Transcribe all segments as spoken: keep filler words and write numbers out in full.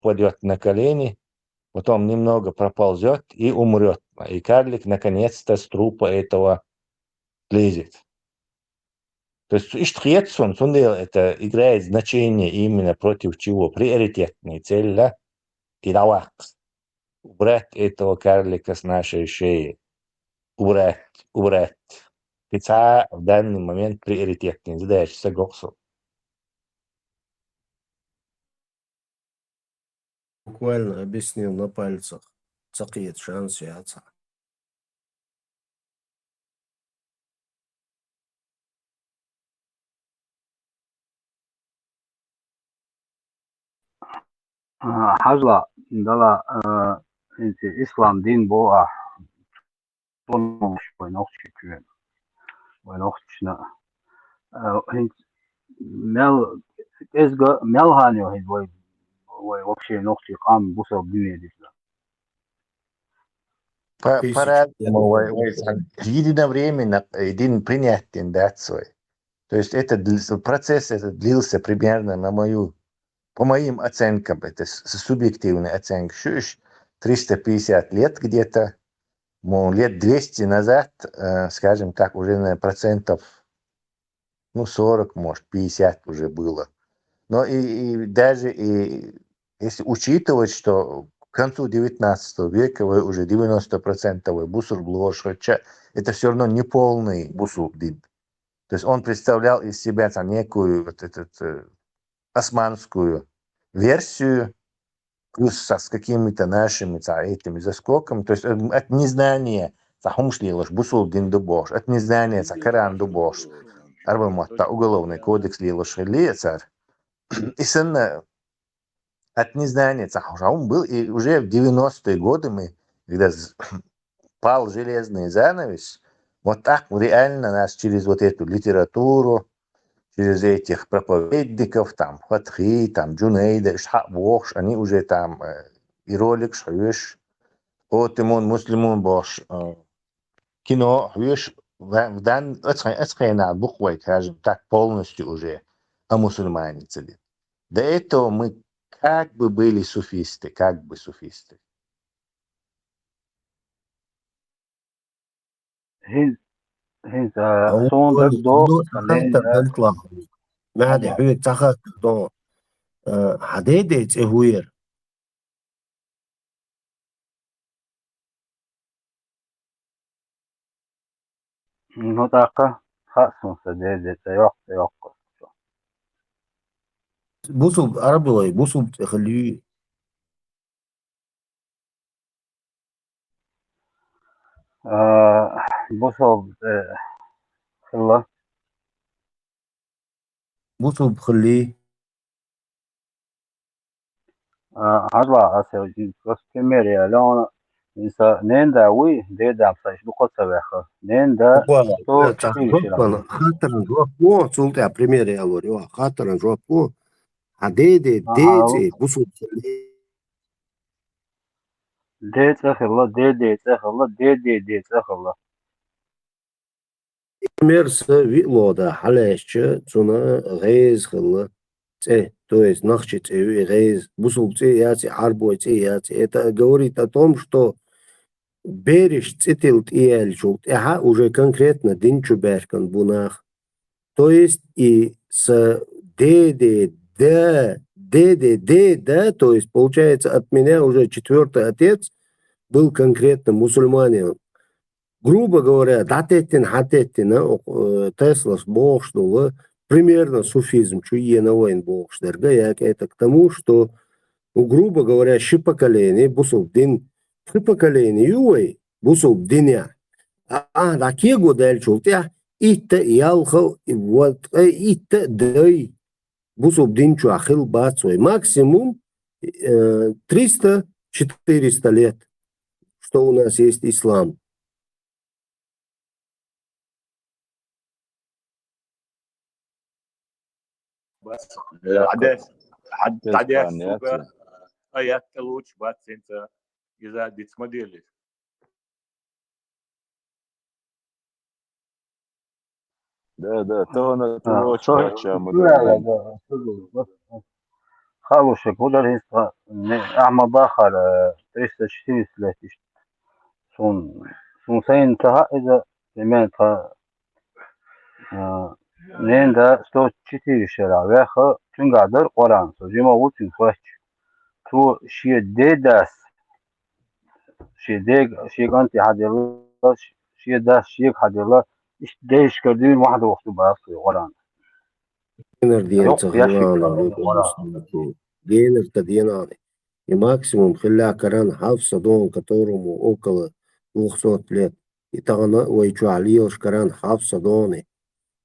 упадёт на колени, потом немного проползёт и умрёт. И карлик наконец-то с трупа этого слезет. То есть иштта хет сона, цундела это играет значение именно против чего. Приоритетные цели, да? И давак. Убрать этого карлика с нашей шеи. Убрать, убрать. Кхин цхьа в данный момент приоритетные задачи сагоксу. Буквально объяснил на пальцах. Ца кхета шанс яц. А, хьажал, дала, а, хӀинца ислам дин бу ахь. Вайн нохчий чоь. Вайн нохчашна. А, хӀинца мел, кӀезга мел хана йо хӀинца вай, вай вообще нохчий къам бусалба дине дисла? По-, по-разному, вай, вай, единовременно, э, дин принять дин дац вай. То есть это дл-, процесс этот длился примерно, на мою, по моим оценкам, это с-, с-, субъективная оценка, ещё триста пятьдесят лет где-то, мол, лет двести назад, э, скажем так, уже на процентов, ну, сорок, может, пятьдесят уже было. Но и, и даже и если учитывать, что к концу девятнадцатого века вай уже девяносто процентов вай бусалба лоруш хилча, это всё равно не полный бусалба дин. То есть он представлял из себя там некую вот этот, э, османскую версию, плюс со, с какими-то нашими, ца, этими заскоками. То есть, э, от незнания, ца, хӀумаш лелош, бусалба дин ду бохуш, от незнания, ца, Коран ду бохуш, арбан мотт, ца, уголовный кодекс лелош хилла цара. И санна от незнания, ца, хӀумаш был, и уже в девяностые годы мы, когда з-, пал железный занавес, вот так реально нас через вот эту литературу, через этих проповедников, там, Фатхи, там, Джунейда, иш хьа вохуш, они уже там, э, и ролик шхьоьш, о, Тимун, Муслимун бохуш, э, кино хьоьш, ва-, в дан-, оцхай-, оцхайна буквой, скажем так, полностью уже, а мусульмане ца дин. До этого мы как бы были суфисты, как бы суфисты. ХӀинца, хӀинца, а, суна даг доху, ну, а, хаттар дан тӀехь. Мехьди, хьоьга цхьа хаттар ду. А, хьан деде цӀе хӀун яра? Ну, тӀаккха хаьа суна сан деде цӀе, йоккха, йоккха. Бусулба, араб вай, бусулба цӀе хилла юй? А, бусулба цӀе хилла. Бусулба хилла. А, хьажал, аса хӀинца пример ялахь, хьуна, хӀинца ненан да вуй, деда-м сан иштта дукха ца ваьхна. Ненан да, буквально, цо, э, цхьа чаккхе жоп шира. Хаттаран жоп ло, цул тӀаьхьа пример ялор ю, хаттаран жоп ло. Хьан деде, а, деда цӀе, бусулба хилла. Деда цӀе хилла, деде цӀе хилла, деде деда цӀе хилла. Пример сан виъ лода хьалаьцча, цунна гӀеза хилла цӀе, то есть нохчийн цӀе ю и гӀеза, бусулба цӀе яц и, Ӏарбой цӀе яц и. Это говорит о том, что бераш цӀе тилла тӀеяьллачул тӀаьхьа уже конкретно дин чу баьхкина бу нах. То есть и сан деде да, деде деда, то есть получается от меня уже четвёртый отец был конкретно мусульманин. Грубо говоря, дӀатеттина, хьатеттина, э, Теслас бохуш долу, примерно суфизм чу ена вайна бохуш дерг, я это к тому, что, ну, грубо говоря, ши поколение бусулба дин, ши поколение ю вай бусулба динехь. А, а, дӀа кего даьллачул тӀаьхьа итт а, ялх а, вот, э, итт а дай бусулба дин чохь хилла бац вай. Максимум, э, триста, четыреста лет, что у нас есть ислам. Бац, э, хьадес-, хьад-, хьадес суга, э, аят тӀе лучу бац хӀинца иза диц ма деллий. Да, да, тахана, а, тахана чу, чу, чу, мы чу, говорим. Да, да, да, да. Хаалуш хӀу дара хӀинца тха, не, ахьа ма бахара, э, триста-четыреста лет иштта. Сун, сун сайна ца хаьа иза, примерно тха, э, ненан да сто четыре шера ваьха, цуьнгахь дара Къуръан, со жима ву цуьнга хоьттуш. Цо шен дедас, шен дега, шен кӀанте хьаделла, шен дас шега хьаделла, иштта дешкара дуьйна вахьа дохуш ду баха цо Къуръан. Генар дена ца Йоккха ящик хилла, хилла Къуръан. Генар ца дена. И максимум хилла Коран Хьафса дона, которому около двухсот лет. И тахана вай чохь лелаш Коран Хьафса дона.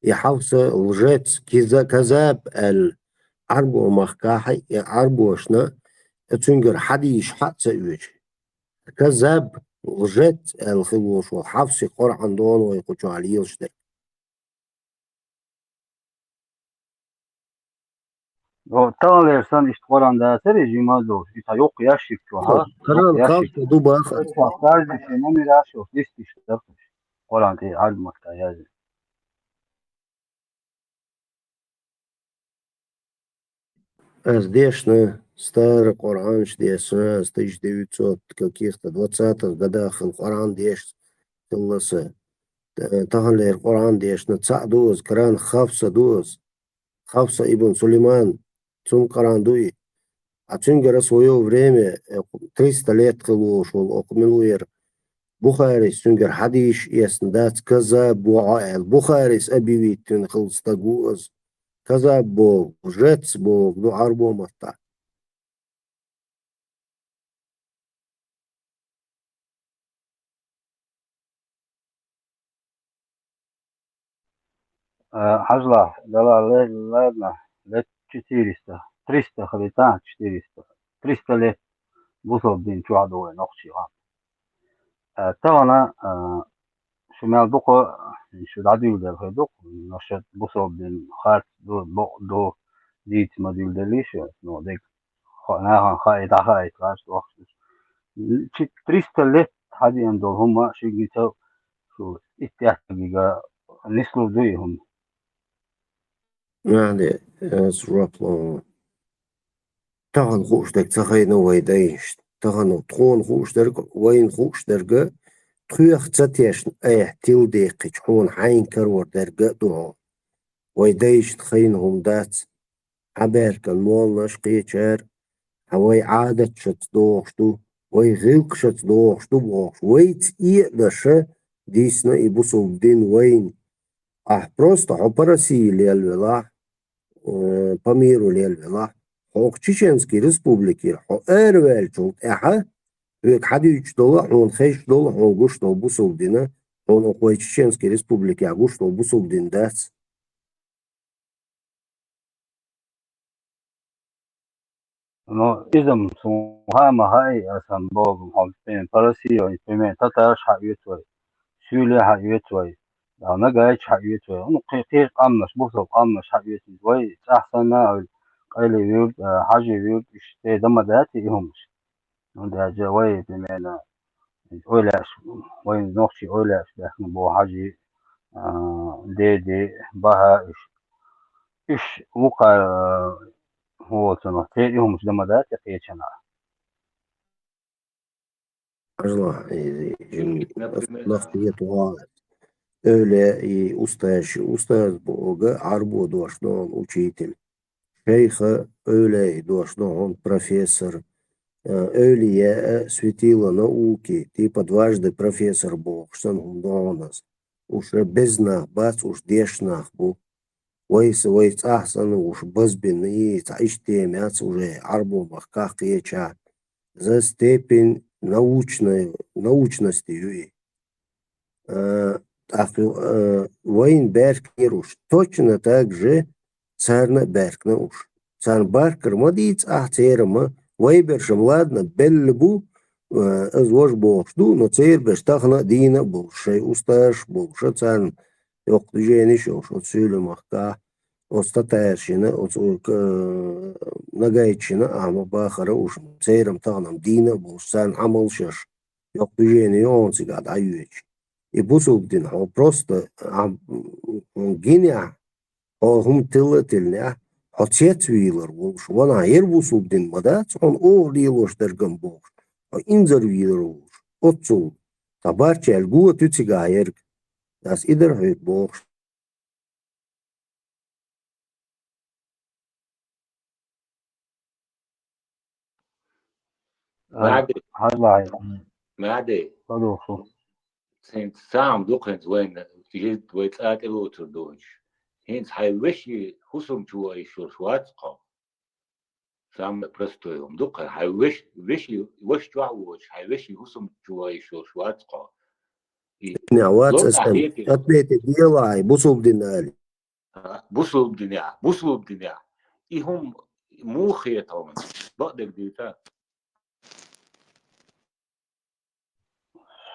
И Хьафса лжец, киза-, казаб аьлла, Ӏарбо махкахь и Ӏарбошна, цуьнгара хьадийш хьа а ца оьцу. Казаб, лжец аьлла хила волуш волу Хьафси Къуръан дона вай кху чохь лелаш дерг. О, таханлера санна иштта Къуръан дацара, и жима а долуш, и цхьа йоккха ящик чохь, Коран йоккха ящик. Кхалта ду баха. Цхьа каждый шен номераш йолуш лист иштта дара. Къуръан тӀе Ӏарбо маттахь яздина. Ас дешна, старый Къуръанаш дешна, ас тысяча девятьсот каких-то двадцатых годах хилла Къуръан дешна хилла сан. Та-, таханлера Къуръан дешна, цхьаъ ду ас, Коран Хьафса ду ас. Хьафса ибн Сулайман, цунна Къуръан ду и. А цуьнгара в своё время, э, триста лет хила волуш волу, окху мила ву яра, Бухарис цуьнгара хьадийш эцна дац, казаб ву хьо аьлла. Бухарис объявить вина хилла стаг ву ас. Казаб боху, лжец боху ду Ӏарбо маттахь. Э, хьажалахь, дала ле-, ладно, лет четыреста, триста хилийта, четыреста, триста лет бусалба дин чохь ду вай нохчий гӀам. Э, тахана, э, шу мел дукха, шу дӀадуьйладелла хир ду, но шу бусалба дин харц ду, бакъ ду, дийца ма дуьйладеллий шу, но дерг хо-, нахана хаийта, дӀахаийта лаьаш дохуш ду. Чи триста лет хьадеана долу хӀума шуьга ницкъ шу итт тӀаьхьагига нислур ду и хӀума. Нахьде, ас жоп ло. Тахана хууш дерг ца хайна вай дайшна. Тахана тхуна хууш дерг, вайна хууш дерг, тхоьх ца тешна, айхьа тила деккхича, хьуна хьайна карор дерг а ду хьо. Вай дайшна хайна хӀума дац. Хьан баьркан молланаш кхечара, хьан вай Ӏадатшца догӀуш ду, вай гӀиллакхашца догӀуш ду бохуш, вайца иэдаша дийсна и бусалба дин вайна. Ахь просто хьо по России лелавелахь, э, по миру лелавелахь, хьо окху Чеченский Республикера хьо араваьллачул тӀаьхьа, хьоьга хьадуьйцуш долу, хьуна хезаш долу, хьуна гуш долу бусалба дина, хьуна окху вай Чеченский Республикехь гуш долу бусалба дин дац. Но иза-м суна хаа ма хаьа, аса-м боху-м хьо, по России, примерно, татараш хьаоьцу вай, суьйлий хьаоьцу вай, а, нагайчаш хьаоьцу вай, ну, кхе-, кхечу къаьмнаш, бусалба къаьмнаш хьаоьцу иза. Вай цӀахь санна а, къайле вуьрда, а, хьажи вуьрда, иштта дан ма дац и хӀумаш. Ну, даже вай, примерно, ойла еш, вайн нохчий ойла еш баьхна бу хьажи, а, деди, баха, уьш, уьш вукхара, а, хӀун волу цунах, те и хӀумаш дан ма дац и кхечанхьа. Ажла, и, и, нах тӀе туху. Эвле и устаз, устаз боху, Ӏарбо дош доху учитель. Шайха, эвле дош доху профессор. Э, эвлия, э, светило науки, типа дважды профессор бохуш санна хӀума доху аса. Уж беза нах бац, уж дешна нах бу. Вайса, вай цӀахь санна уж базбина, и цхьа иштта тема яц уже Ӏарбо махкахь кхечахь. За степень научной, научности ю и. Э, тӀаккха, э, вайна баьркнера уж. Точно так же царна а баьркна уж. Царна баркар ма дийца ахь церан ма. Вай берш-м, ладно, белла бу, э, иза важа бохуш ду, но церан берш тахана а дийна а болуш, шайн устазаш а болуш, царна йоккха движенеш а йолуш, оцу суьйлий махкахь, оцу татаршна, оцу, э, нагайчашна а ма бахара уж, церан-м тахана-м дийна а болуш, царна Ӏамалш еш, йоккха движени ю хьуна цигахь дӀайоьдуш. И бусалба дин хьо просто, а, м, гинехь, хьо хӀума тилла а тиллинехь, Хьо цецвийлар волуш, ванахь, ер бусулба дин ма дац хьуна оха лелош дергам бохуш, хьо инзарвийлар волуш, оццул цхьа барчаьлла го туьцигахь ерг. Ас и дара хьоьга бохуш. Маьде. Хьажлахь. Маьде. Ца духу. Хин сам ду хӀинца вайна, хӀинца вай цӀа тӀе лоцур доцуш. ХӀинца хьайн веший хӀусам чу вайш йолуш вац хьо. Самое простое хӀума ду-кх, хьайн веш-, веший, ваша чохь воцуш, хьайн веший хӀусам чу вайш йолуш вац хьо. И Не, вац лом аса а хетий? Отметить делахь, бусулба дин али. А, бусулба динехь, бусулба динехь. И хӀума муха хета хьуна? Бакъдерг дийца.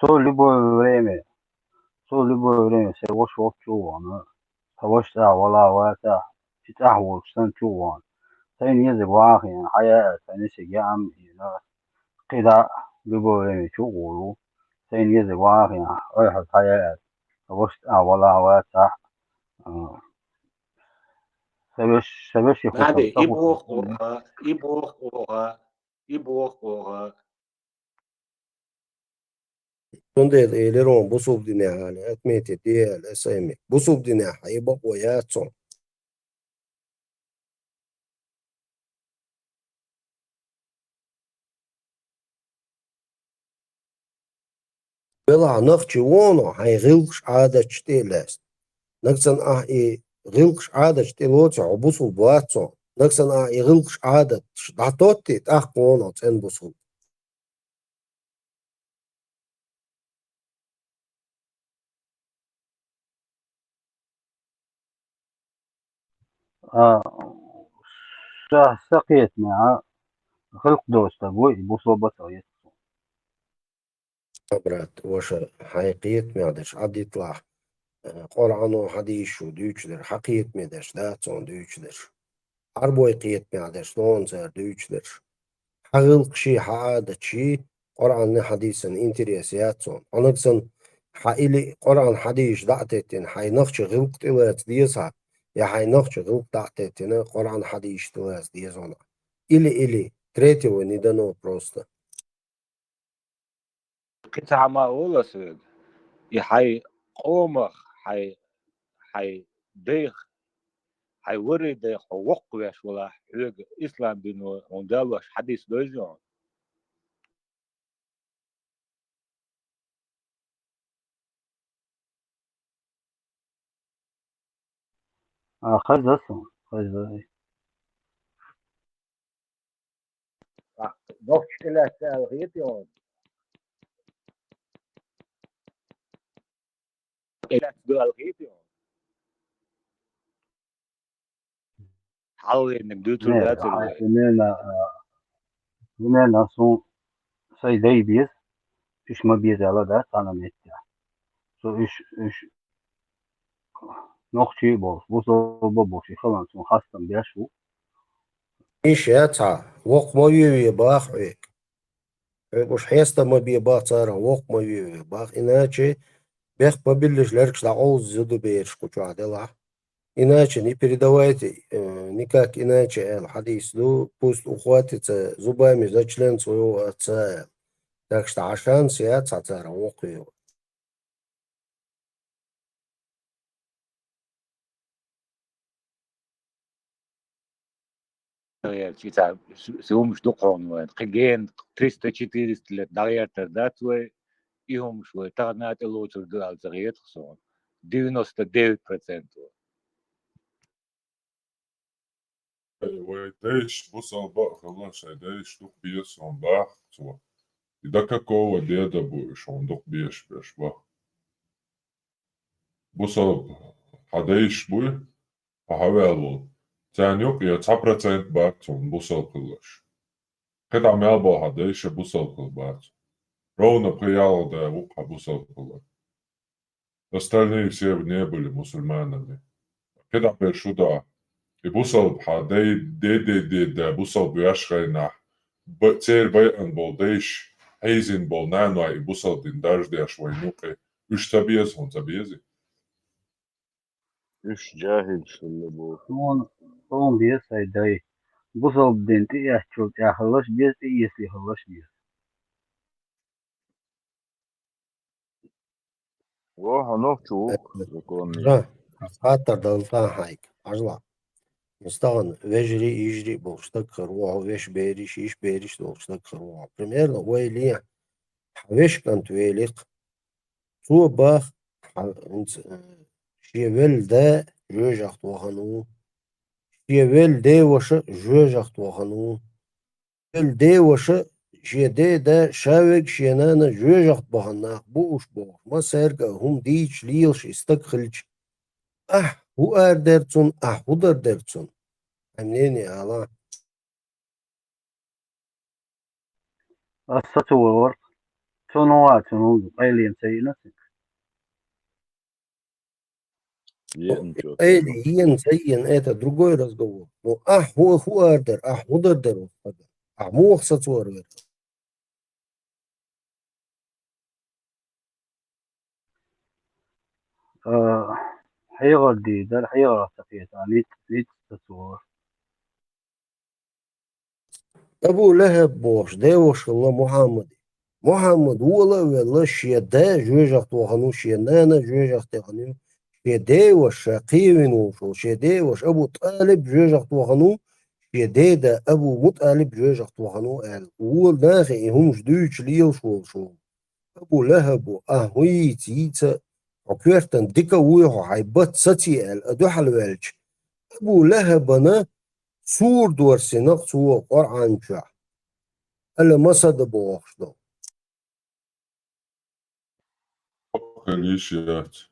Со любое время, со любое время сайн ваша воккхачу а вахана, сан ваша цӀахь вала а вацахь, и цӀахь волуш санна чу а вахана. Сайна езарг ван а хиъна, хьаяа аьлла, сан нисиг яа а йина, кхидӀа а любое время чу а гӀур ву. Сайна езарг ван а хиъна, ойхьаз хьаяа аьлла, сан ваша цӀахь вала а вацахь, а, сан веш-, сан веший хӀусам Маьде, сан и хӀусам боху санна. Оха, и боху оха, и боху оха. Цундела элира хьуна бусулба динехь али, отметить де аьлла, аса а ма. Бусулба динехь хьан и бакъо яц хьуна. Велахь нохчи вон хьайн гӀиллакхаш Ӏадаташ тӀе а лаьцна. Нагахь санна ахь и гӀиллакхаш Ӏадаташ тӀе лоций, хьо бусулба вац хьуна. Нагахь санна ахь и гӀиллакхаш Ӏадаташ дӀатоттий, тӀаккха вон хьо цӀена бусулба. А, ша, сан кхетамехь, гӀиллакх доцу стаг ву и, бусулба ца хета. Брат, ваша, хьайн кхетамехь дерш Ӏадитлахь, э, Къуръано, хьадисо дуьйцуш дерш, хьан кхетаме дерш дац хьуна дуьйцуш дерш. Ӏарбой кхетамехь дерш, нохана цара дуьйцуш дерш. Хьан гӀиллакхаш, хьан Ӏадаташ, Къуръанан, хьадисан интерес яц хьуна. Хьо нагахь санна хьан или Къуръан, хьадисаш дӀа а теттина, хьайн нохчийн гӀиллакх тӀелаца деза хьан, я хьайн нохчийн гӀиллакх дӀа а теттина, Къуръан, хьадисаш тӀелаца деза хьуна. Или, или, третьего не дано просто. Кхин цхьа хӀума олу аса хьоьга. И хьайн къомах, хьайн, хьайн дайх, хьайн ворхӀе дайх хьо воккхавеш валахь, хьоьга ислам дино хьуна далош хьадис довзий хьуна? А, хаза сан, хаза. А, нохчий тӀелаьцна аьлла хетий хьуна? ТӀелаьцна ду аьлла хетий хьуна? Хьалхарниг дуьйцур Не, дацара а, вай? Примерно, а, примерно суна сайн дай беза, уьш ма беза аьлла дац цхьана меттехь. Со уьш, уьш нохчий а болуш, бусалба а болуш, и хиларна суна хастам беш ву. Иштта яц хьан, воккха ма веве баха хьоьга. Хьоьга уьш хьеста ма бе баха царах, воккха ма веве баха. Иначе бехк ма биллалаш лергаш дӀакъовза зуда бераш кху чохь делахь. Иначе не передавайте, э, никак иначе аьлла хьадис ду, пусть ухватится зубами за член своего отца аьлла. Так что хьан шанс яц хьан царах воккхаве. Ца гӀерташ, и ца, с-, с-, хӀумаш ду кхунна вайн. Кхин гена триста-четыреста лет дӀагӀертар дац вай, и хӀумаш вай тахана тӀелоцур ду аьлла ца гӀертах суна. Девяносто девять процентов. Вай дайша бусалба а хилла, шайн дайша дукха беза суна баха цо. И до какого деда бу уьш хьуна дукха безаш берш баха? Бусалба хьан дайша буй, хьо хьаваьлла волу. Царна юкъа я цхьа процент бац хьуна бусалба хилларш. КхидӀа мел болу хьан дайша бусалба хилла бац. Ровно пхи-ялх да ву-кх хьан бусалба хилла. Остальные все не были мусульманами. КхидӀа берш шу да, и бусалба хьан дай, дай, дай, дай, дай, бусалба веш хенахь, ба-, церан байъина болу дайша, хьийзина болу наной и бусалба дин даржадеш вайн юкъе, уьш ца беза хьуна, ца безий? Уьш жахӀилаш хилла боху. Суна, Тхуна деза, сай дай. Бусалба дин тӀеэцначул тӀехьа хилалаш деза, тӀеэцале хилалаш деза. Во, хьо нохчо ву-кх, законный. Жа, хаттар дала тӀа хьайга, хьажал. МустагӀан вежарий, йижарий болча стаг хир ву хьо, веший бераш, йиший бераш долча стаг хир ву хьо. Примерно, вай ле, хьа веший кӀант велий-кх. Цо бах, хьа, хӀинца, э, шен велла да жоьжахате вахана ву. Шен велла деваша жоьжахате вахана ву. Велла деваша, шен даь-да, шаверг, шен нана жоьжахате бахана нах бу уж бохуш. Массаьрга а хӀума дийцача лелаш и стаг хилча. Ахь хӀун арадер цунна, ахь хӀун дар дер цунна? Хьайн мнение ала. Ас сацавора. Цунна вац, цунна ву, къайле ца йина цига. Еана чо Эй, ца йина. Еана ца йина, это другой разговор. Ну, ахь хӀу-, хӀун арадер, ахь хӀун дар дер оцу стага? Ахь муха сацавора вер? А, хьехар дийр дара, хьехарах ца кхетахь, ниц, ниц сацавора. Абу ЛахӀаб бохуш деваша хилла Мухьаммаде. Мухьаммад вола а велла, шен да жоьжахате вахана ву, шен нана жоьжахате вахана ю, шен деваша, ша кхевина волуш волу, шен деваша Абу ТӀалиб жоьжахате вахана ву, шен деда Абу МутӀалиб жоьжахате вахана ву аьлла. Вола нахе и хӀумаш дуьйцуш лелаш волуш волу. Абу ЛахӀабо, ахь хӀун йийца йийца, хьо коьртана дика вуй хьо, хьайн бат сацае аьлла, а дуьхьал ваьлча, Абу ЛахӀабана сур дорсина-кх цо Къуръан чохь. Ала масада бохуш ду. Хилийш яц.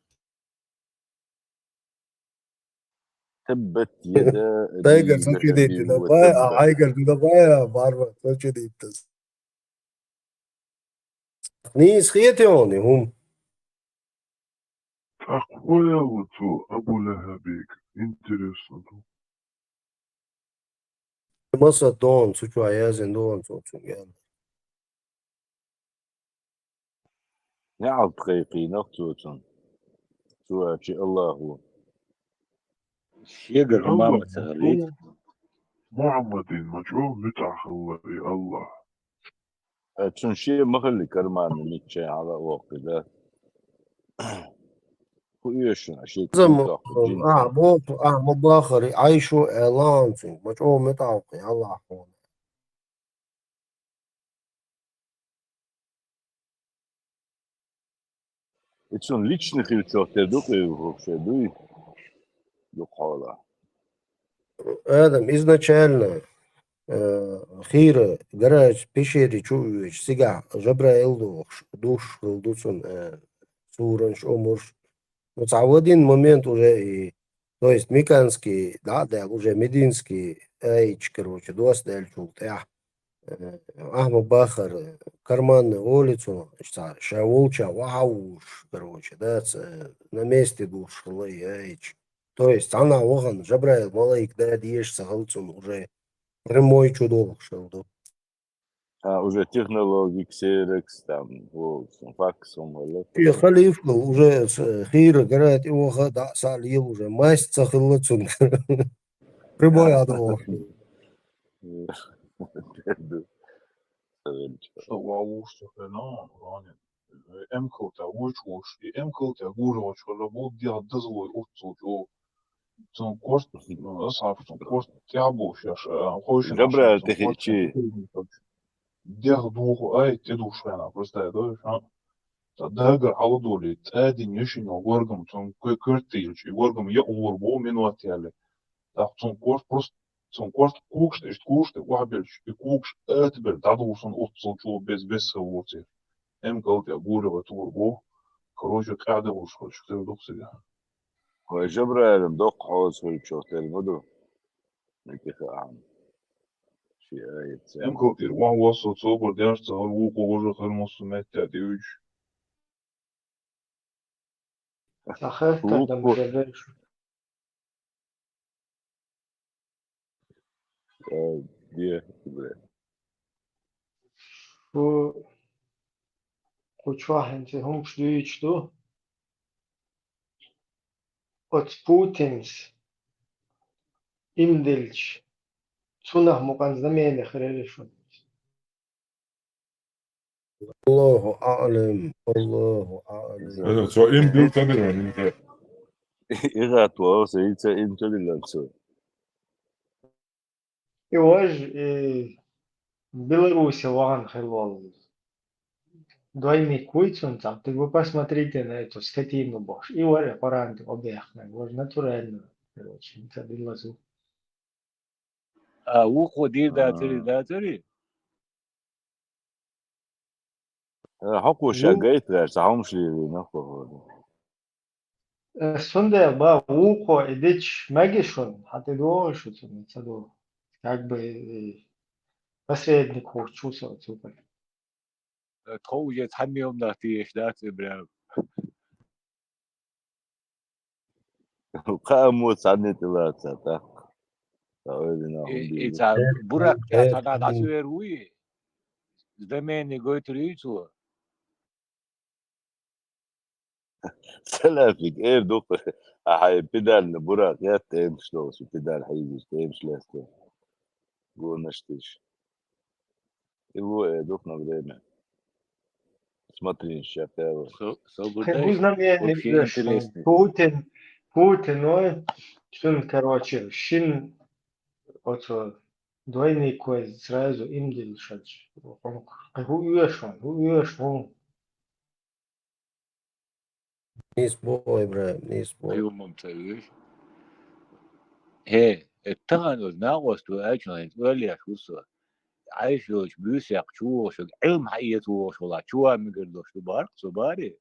Таббат яда Тайгар Аби Лахаби сочинитель, ва давай, а таббат. Айгар, давай, а, барва, сочинитель. Нийса хетий хьуна и хӀума? ТӀаккха хӀун аьлла цо Абу ЛахӀабига? Интересно ду. Масад дона, цу чохь яздина дона цо цуьнга аьлла. НеӀалт кхайкхийнарг цо цунна. Цо аьлча Аллахо. Шегара Аллах, имам а ца хилийта. Мухьаммадин ма чӀогӀа муьтӀахь хилла и Аллах. Э, цунна шен ма хилли карманна мичча хьала а воккхи, да? ХӀун оьшу шуна, шен Зам-, куьйгах а, жин а, боху, а, ма бахари, Ӏайшо аьлла цуьнга, ма чӀогӀа муьтӀахь ву-кх и Аллах хьуна. И цунна личный хилчохь тера ду-кх и, вообще дуй? Дукха хьолахь. Адам изначально, э, хийра гараж пещери чу а воьдуш, цигахь Жабраил дохуш, душуш хилла ду цунна, э, суранаш, омраш. Ну, цхьа вадин момент уже и, то есть Меканский дӀа а даьлла, уже Мединский аяташ, короче, доссадаьллачул тӀаьхьа, э, ахьа ма бахара, карманный олу цунах, иштта ша волчохь охьа а вуш, короче, да, ца-, на месте душуш хилла и аяташ. То есть цхьанхьа вахана, Жабраил малайк да дезаш ца хилла цунна, уже прямой чу дохуш хилла ду. А, уже технологи, ксерокс, там, во, факс, хӀума хилла. И халифа уже с-, хийра гара тӀе ваха, дӀа а схьа а лела уже, масть ца хилла цунна. Прямой а дохуш. Ца велча. Ша ван вуш ца хенахь, Ранин. Эмкалта вуьйцуш волуш, и эмкалта гур йоцуш хилла бу, дегӀ дазлой оццул чӀогӀа. Цунна корта, ну, асхьаб цунна корта тӀехь а бовш еш, а, хойшина Жабраил тӀе хиъчий? ДегӀ духу ай, тӀедухуш хенахь, представь, дойш, а? Ца дагар хьаладолий, тӀадина йишина горгам, цунна кой-, коьрта йилча, и горгам якъ лора боху, минот яьлла. ТӀаккха цунна корта просто, цунна корта кугаш тӀе, иштта кугаш тӀе охьабелча, и кугаш атабелла, дӀадухуш санна оццул чӀогӀа без-, бесса вора церан. Эмкалта гур йоцуш хилла боху, короче, къаьхьа духуш хилча, тера дукха цига. Вай Жабраилан доккха хьоза хилча, тера ма ду. Мегиха ахьа. Ши аят цхьаьна. Эмкал тӀера ван воссо собар деш ца хилла, вукхо важа хир массо меттехь тӀе уьйдуш. Сан хаттар дан Вукхо- бажа дайша. Э, де, бре. Шу кху чохь хӀинца хӀумаш дуьйцуш ду. Оцу Путинс им делча, цунах мукъан знамени хир яра шуна. Аллаху аълам, Аллаху аълам. Э, цо им дилла ца диллина, им ца. И гӀатвала, са и ца им ца диллина цо. И вож, и Беларусе вахана хила волу двойник вуй цунна цхьаъ. Так вы посмотрите на эту скотину бохуш. И вара Къуръан тӀе обехна. Вож натурально, короче, им ца дилла цо. А, вукхо дийр дацари, А. дацари? Э, хьо кху ша Ну. гайта ваьлча, цхьа хӀумаш лелийна, походу. Э, цундела, ба, вукхо и дича мега шуна, хьан тӀедогӀу шу цунна, ца догӀу. Как бы, э, посредник хӀуттуш ву со цу тӀехь. Э, тхо уже цхьанне хӀуманах тешаш дац, Ибрахим. Кхааммо цхьанне тӀелаца тӀаккха. Ца ойла дина И, хӀума и дийла. Ца буракх тӀехь цхьа дӀа дӀасавер вуй? Знамени гойтур юй цо? Ца лаьфиг, эр ду-кх, ахьа и педальна буракх етта, тӀемаш долуш, педаль хьийзаш, тӀемаш лаьцна. Гонаш тиша. И ло, э, духна время. Смотри, ща первый. Со-, со Хе, гудай, бу знамени вообще интересный. Путин, Путин, ой, шун, короче, шин, оцо двойник кой сразу им дил шач. Хе, ху уьш ван, ху уьш ван. Нийса боху, Ибрахим, нийса боху. Аюмам ца вуьйш. Хе, э, тахана оцу накъост ву аьлча, хӀинца ойла еш ву со. Ӏайша йолчу буьйсехь чу вогӀуш, Ӏилма хьаэца вогӀуш вала, чу ван мегар долуш ду бахьарх, со баре?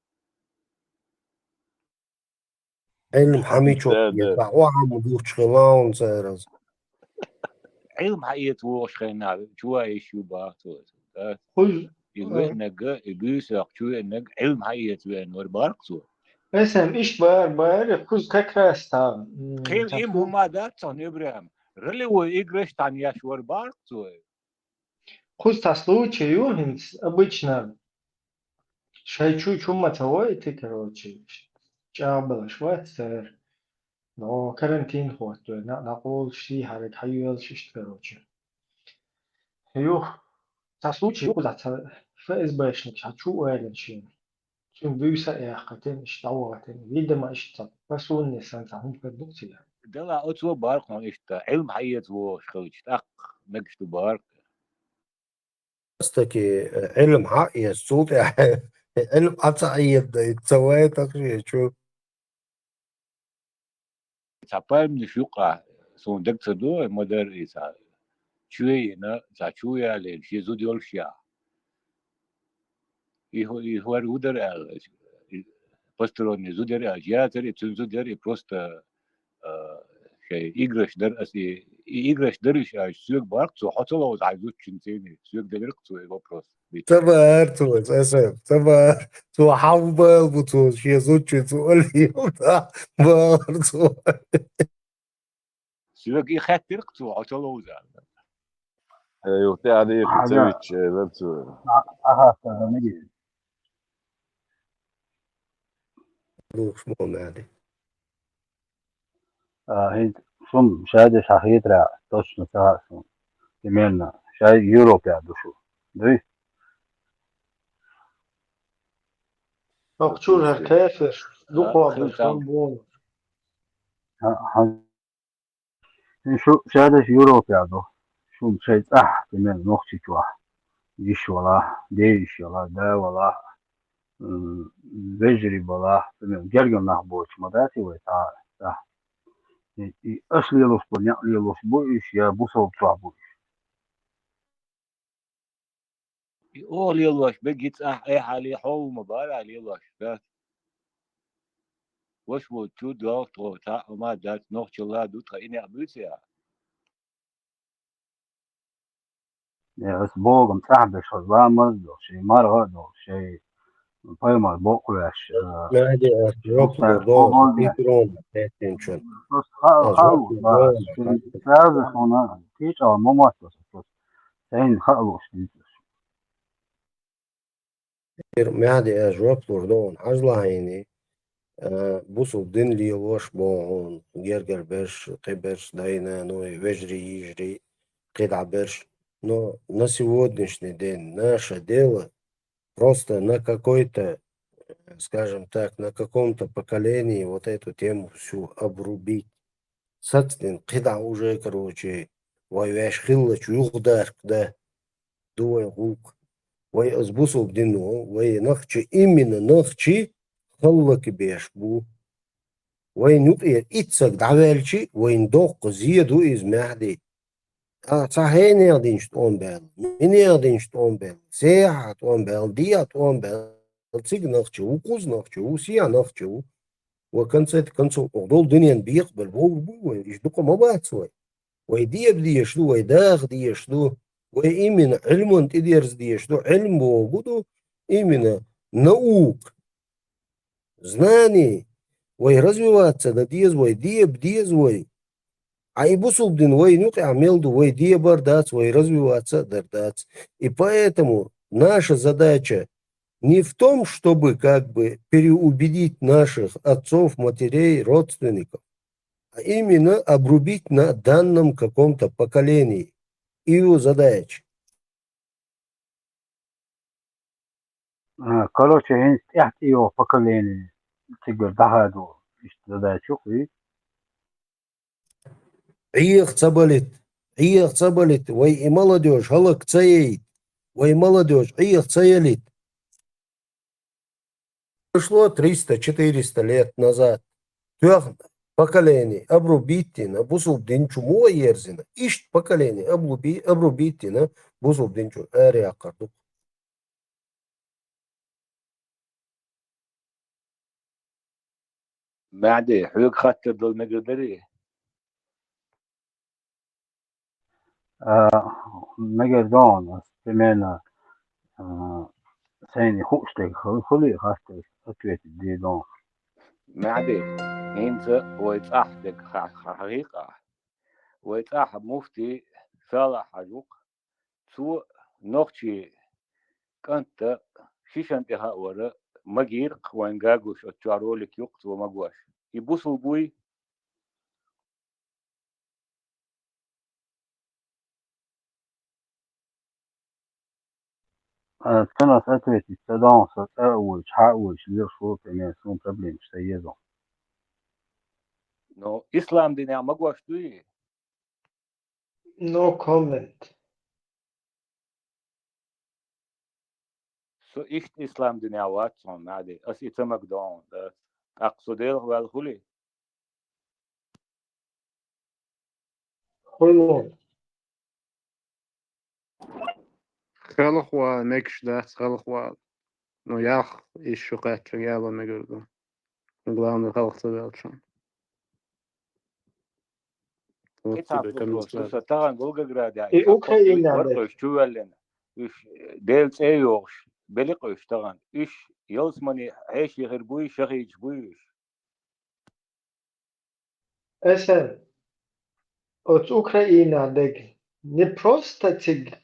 Ӏилма хьан мичо, да, да. Охьа ма духчу хилла хьуна цераз. Ӏилма хьаэца вогӀуш хенахь, чу ван йиш ю бахьа цо. Да? Хуж. И веанага, и буьйсах чу веанага, Ӏилма хьаэца веана вара бахьарх цо. Эсам иштта бара, бара, кхуза как раз там, м, Кхин там им хӀума дац цхьана, Ибрахим. Ролевой играш тхан еш вара бахьарх цо. Кхуза цхьа случай ю хӀинца, обычно шайн чу чу ма ца войти, короче, чӀагӀбалаш вац цара. Но карантин хӀоттаве, на-, накъолаш сийхьариг хьайоьлуш иштта, короче. Юх, цхьа случай ю кхуза цхьа ФСБшник цхьа чу ойла шена. Цуьнан буьйса а яьккхина, иштта дӀавахийтина. Видимо, иштта цхьа посудни санна цхьа хӀума хир ду-кх цигахь. Дела оцо бахьарх хьуна иштта, Ӏилма хьаэца вогӀуш хилча, тӀаккха мегаш ду бахьарх. Стаки, э, Ӏилма хьаэца, цул тӀаьхьа Ӏилма Ӏа ца Ӏийна, ца вай тахше чу. Цхьа пальманаш юкъахь суна дага ца догӀу, ма-дарра и цхьа чу йина, цхьа чу ялийна, шен зуда йолуш яхь. И хӀу-, и хӀара ву дара аьлла, и посторонний зуда яра аьлла, яцара и цуьнан зуда яра, и просто, а, шайн играш дара аса, и, и играш дара уьш аьлча, соьга бахьарх цо, хьо ца ловза хьайн зудчуьнца, соьга делира-кх цо и вопрос. Ца бахьара цо, аса, ца бахьара. Цо хьан бала бу цо, шен зудчуьнца олий, бахьара цо. Соьга и хаьттира-кх цо, хьо ца ловза аьлла. Э, юха тӀаьхьа дийхира ца вичча, э, вара цо. А, ага, ага, меги. Луш мо маьди. А, хӀинца шуна шайдеш хьан хетарехь, точно ца хаьа шуна. Примерно, шай Европехь ду шу. Дуй? Ох, чу хӀара кафеш, дукха хӀара беш, хӀара бу. Хьан, хьан Шу шадерш Европехь ду. Шуна шайн цӀахь, примерно, Нохчийчохь йиш валахь, ден йиш йалахь, да валахь, м, вежарий балахь, примерно, гергара нах боцуш ма дац и вай цхьа цӀахь. И, и аша лелош бу, некъ лелош бу уьш, я бусалба чохь бу уьш? И оха лелош бегица ахь, айхьа ле хьо ву ма бара ахь лелош, дац. Ваша волчу доьлху тхо, цхьа а хӀума дац, нохчалла а ду тхан и некъ буьйцу ахь. Э, ас богам цӀахь беш хаза ламаз а долуш, шайн марха а долуш, шайн пайхамар бокъ веш, э, Маьди, ас жоп лур догӀу, богам веш. Просто ха-, ас хаалуш жоп лур догӀу, бац, шайн фраза хьуна, кхечӀагӀа ма мотту аса просто. Сайна хаалуш дийца. Ир Маьди, ас жоп лур догӀу, хьажа лахьийний. э, бусулба дин лелош боху гергара берш, кхиберш, дай-наной, вежарий, йижарий, кхидӀа берш. Но на сегодняшний день наше дело просто на какой-то, э, скажем так, на каком-то поколении вот эту тему всю обрубить. Сацдин кхидӀа уже, короче, вай ваьш хиллачу юхадарг да, ду вай гӀуллакх. Вай аз бусулба дин ву, вай нахчи, именно нахчи халлакбеш бу. Вайн юкъера итт саг дӀаваьлчи, вайн доккха зе ду иза, Маьхьди. А, цхьа хӀенех динчу тӀом баьлла, минех динчу тӀом баьлла, сехьа тӀом баьлла, деха тӀом баьлла, цига нахча ву, кхуза нахча ву, сехьа нахча ву. Ва конце концов, оха долу дуьненан бекхабар вовр бу вай, иштта дукха ма бац вай. Вай деба дезаш ду, вай даха дезаш ду, вай именно Ӏилман тӀедерза дезаш ду, Ӏилма боху ду, именно наука, знание, вай развиваться дан деза вай, деба деза вай. А и бусулба дин вайна юкъехь мел ду, вай дебар дац, вай развиваться а дар дац. И поэтому наша задача не в том, чтобы как бы переубедить наших отцов, матерей, родственников, а именно обрубить на данном каком-то поколении. И его задача. А, короче, хӀинца тӀаьхьа тӀейогӀу поколение цигара дӀахадо, иштта задача юкъа вий? Ӏеха ца балийта, Ӏеха ца балийта, вай и молодёжь хӀаллак ца яйта, вай молодёжь Ӏеха ца ялийта. Прошло триста-четыреста лет назад. Тоьхна поколение обрубить йина, бусулба дин чу муха ерзина? Иштта поколение обруби-, обрубить йина, бусулба дин чу араяьккхар ду. Маьхьди, хьоьга хаттар дала мегар дарий? А, мегар ду хьуна, ас примерно, а, сайна хууш дерг ху-, хуьлий хаттарш ответить де ду хьуна. Маьхьди, хӀинца вай цӀахь дерг ха-, ха-, хьахийкхахь. Вай цӀахь муфти Салахь-Хьаьжа ву-кх. Цо нохчий кӀанта шишан тӀе хаавар магийра-кх вайн гуш, оцу чохь ролик ю-кх цо магош. И бусулба вуй? А, цунах ответить ца догӀу, со цӀа а воьдуш, хьа а воьдуш, лелаш ву, примерно, суна проблемаш ца еза. Ну, ислам динехь магош дуй? No comment. Со иштта ислам динехь вац хьуна, Маьхьди. Ас и ца магадо хьуна, да. ТӀаккха со Делах ваьлла хуьлий? Хуьлу. Хелхо мегаш дац, хелхо. Ну, ялх, иза шу кхаьчча, яло мегар ду. Главное, хелха ца ваьлча. Вот тебе, конечно, вопрос. Сан тахана Волгограде и Украина, варкхойш чу ваьллина. Уьш, э, Делан цӀе а йохуш, белли-кх уьш тахана. Уьш ялсамане хьеший хир буй, шахидаш буй уьш? Эсен, оцу Украинехь дерг не просто цига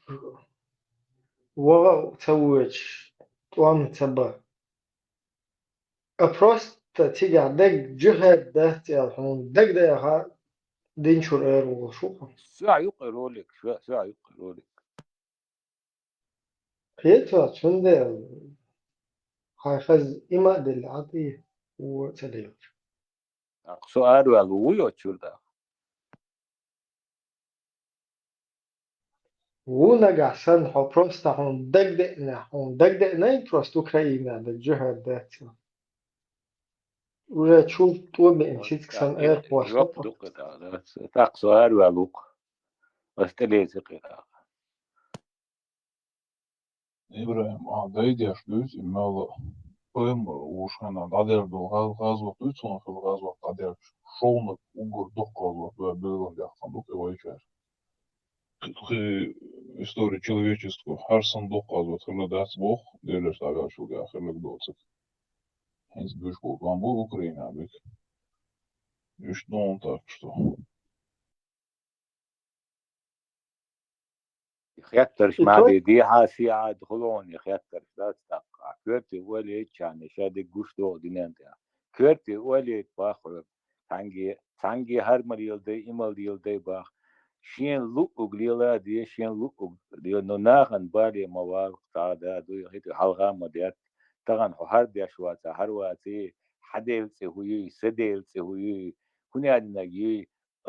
ваха а ца воьдуш, тӀом а ца бан, а просто цигахь дерг джихад дац аьлла, хьуна дагадеха динчуьра эр волуш ву хьуна. Соьгахь ю-кх и ролик, соьгахь ю-кх и ролик. Кхета, цундела хьайн хаза има а делла, Ӏа тӀе вон а ца лелаш. ТӀаккха со араваьлла ву йоцу чуьра тӀаккха? Ву нагахь санна, хьо просто хьуна дагадеъна, хьуна дагадеънай просто Украина дерг джихад дац. Уже чул тӀо беъна, цициг санна, аьрхош жоп ду-кх и тӀаккха, да? ТӀаккха со араваьлла ву-кх. Ас тӀелеци-кх и тӀаккха. ИбрахӀим, ахьа дайдеш дуьйцу и мел пайхамар вуш хенахь дӀадер долу гӀаз-, гӀазот дуьйцу хьуна, хила гӀазот дӀадерча, шовнаг уггар доккха гӀазот вай билгалдаьккхина ду-кх и вайчара. Кхин история человечества хӀара санна доккха гӀазот хилла дац боху, Делера дӀаваьллачул тӀаьхьа хилларг доцург. ХӀинца буьйш болу тӀом бу Украина биг. Иштта ду хьуна так что. И хеттарш, и ма тот де, дехьа-сехьа а хуьлу хьуна и хеттарш, дац тӀаккха. Коьрте ойла яйччхьана, ша дерг гуш догӀу динан тӀехь. коьрте олийта бах хьоьга. Цхьанге, цхьанге хӀара ма леладай, и ма леладай бах. Шен луъуг лела а де, шен луъуг лела, но нахана бале ма вала, тӀаккха да дуй, хӀета хьалха ма детта. Тахан хьо хӀара деш ваца, хӀара ваций, хьа Делан цӀи хӀу юй, са Делан цӀи хӀу юй, хӀун аьннарг юй,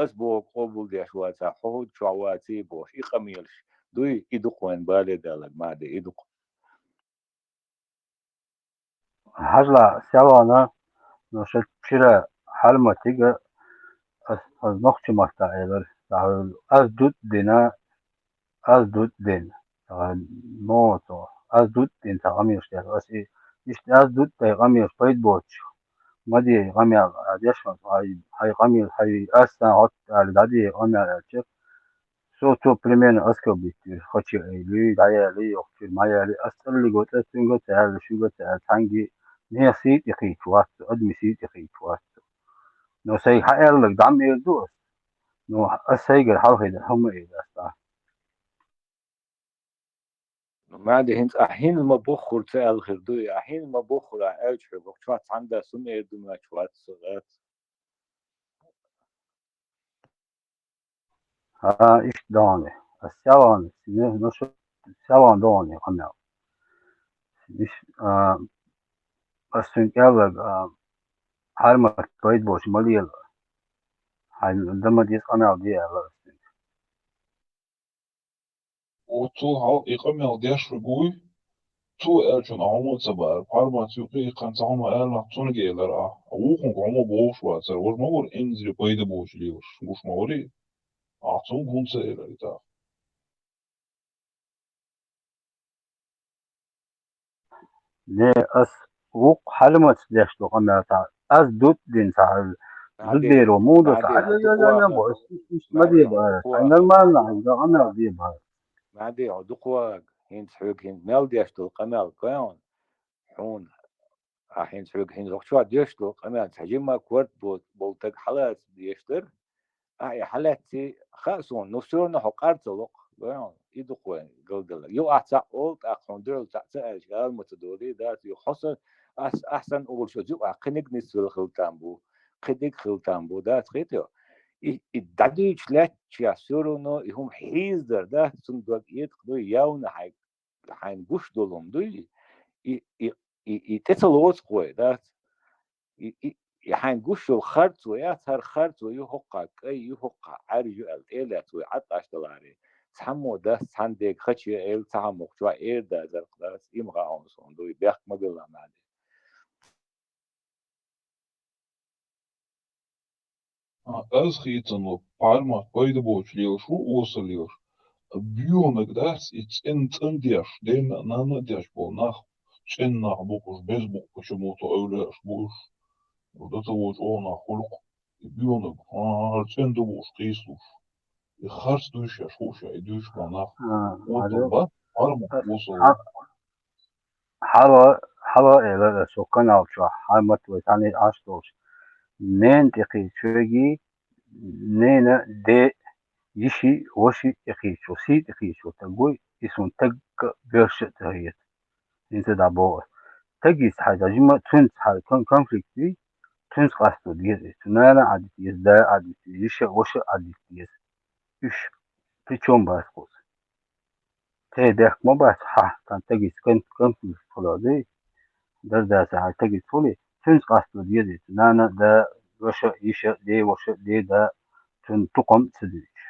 ас бохург къобалдеш ваца, хьо хӀу чохь ваций бохуш, и къамелаш дуй, и ду-кх вайн бале далар, ма де, и ду-кх. Хьажал, Савана, ну, ша чира Хьарматига ас, ас нохчийн маттахь элира, дӀахьуьллу. Ас дутӀа дина, ас дутӀа дина. Ага, муха цо, ас дутӀа дина цхьа къамелаш деш. Ас и, иштта ас дутӀа дай къамелаш пайда боцуш. Ма де и къамел, а, деш ма, хьай, хьай къамел, хьай, ас сан хӀотта ала, дӀаде и къамел аьлча, со цо примерно оскорбить йира, хача айли, дӀаяли, йохчуьра ма яли, ас цӀаллиг ваца, цуьнга ца аьлла, шуьга ца аьлла, цхьаьнги, нехан сий тӀекхийча вац со, адамийн сий тӀекхийча вац со. Но сайга хьан аьлларг дӀа ма эр ду ас. Но ас сайгара хьалхе дан хӀума эр ас дӀа. Маьде, хӀинца ахь хӀинца ма боххура ца аьлла хир дуй, ахь хӀинца ма боххура ахь аьлча хьоьга, вахчохь цхьана да сум эр ду моьттуш вац со, вац. А, иштта догӀане. Ас Савана, сина, ну, шу Савана догӀане къамел. Иш, а, ас цуьнга аьлларг, а, Хьармат пайда боцуш ма лела. Хьайна дан ма деза къамел де аьлла ас цуьнга. Оццул хьалха и къамел деш верг вуй, цо аьллачунна ахь хӀума а ца баьхьира, Хьармат юкъе и кхин цхьа хӀума аьлла нах цунга элира ахь. Вукхунга хӀума бохуш вацара, важа ма вара инзаре пайда боцуш лелаш, гуш ма варий? Ахь цунга хӀунда ца элира и тӀаккха? Не, ас вукху Хьарматца деш долу къамел цхьа, ас дутӀа дина цхьа, зудберо муха ду цхьа, ай-яй-яй-яй, бо, ас иштта ма де бара, ай нормально, ай къамел де бара. Маьде, хьо дукха вагӀа, хӀинца хьоьга хӀинца мел деш долу къамел, гой хьуна, хьуна, ахь хӀинца хьоьга хӀинца хӀокху чохь деш долу къамел, цхьа жимма корта бо-, болу стаг хьалаца деш дара, ахь и хьалаьцций, хаьа суна, ну, всё равно хьо къар ца ло-кх, гой хьуна, и ду-кх вайн галдалар. Юха ахь цхьаъ олу, тӀаккха хьуна дуьхьал цхьаъ ца аьлча, ала ма ца долий, дац, юха хьо сан, ас, ахь санна олуш оцу юкъахь кхиниг нисвелла хила там бу, кхидиг хила там бу, дац, хетий хьо? И, и дӀадуьйцуш лаьтташ, всё равно и хӀума хьийзадар дац, цунна дог этӀа-кх дуй, явна хьайга, хьайна гуш долу хӀума дуй, и, и, и, и тӀе ца лоцу-кх вай, дац? И, и, и хьайна гуш йолу харцо яц, хӀара харцо ю, хӀокхахь кӀай ю, хӀокхахь Ӏаьржа ю аьлла, тӀе а лаьцна вай Ӏад Ӏаш даларе. Цхьаммо дац, цхьана дега хача а элла, цхьа хӀума хӀокху чохь эр дазар-кх, дац, и ма хаьа хьуна суна дуй, бехк ма билла, Маьде. А, ас хийцано, Хьармат пайда боцуш лелаш ву, осал лелаш. Боьханиг дац, и цӀен-, цӀандеш, дена а, нана а деш болу нах, цӀена нах бу-кх уьш, беза бу-кх, почему-то эвлаяаш бу уьш. Уьш дан ца воцуш оха нах хуьлу-кх, и боьханиг, хӀара цӀена ду бохуш, кхийсалуш. И харц дуй шаьш хууш, и дуьйцуш болу нах. А, осал бац, Хьармат осал ву. Хьала, хьала элира аса, цу канал чохь, Хьармат вай цхьаьна Ӏаш долуш. Ненан тӀекхийча верг, ненан ден, йишин, вашин тӀекхийчо, сий тӀекхийчо стаг вуй, и суна стагга а, боьрша а ца хета. ХӀинца дӀабоху аса. Стагаца хьайн жима, цуьнца хьайн кон-, конфликт вий, цуьнца къасто деза и. Цу нана а Ӏадита деза, да а Ӏадита деза, йиша а, ваша а Ӏадита деза. Уьш при чём бац кхуза? Те бехк ма бац, хьан, сан стагаца кон-, конфликт хуьлу дуй? Дара дац, хьан стагаца хуьлий? Цуьнца къасто деза и. Нана а, да а, ваша а, йиша а, ден ваша а, ден да а, цуьнан тукхам а ца дуьйцуш.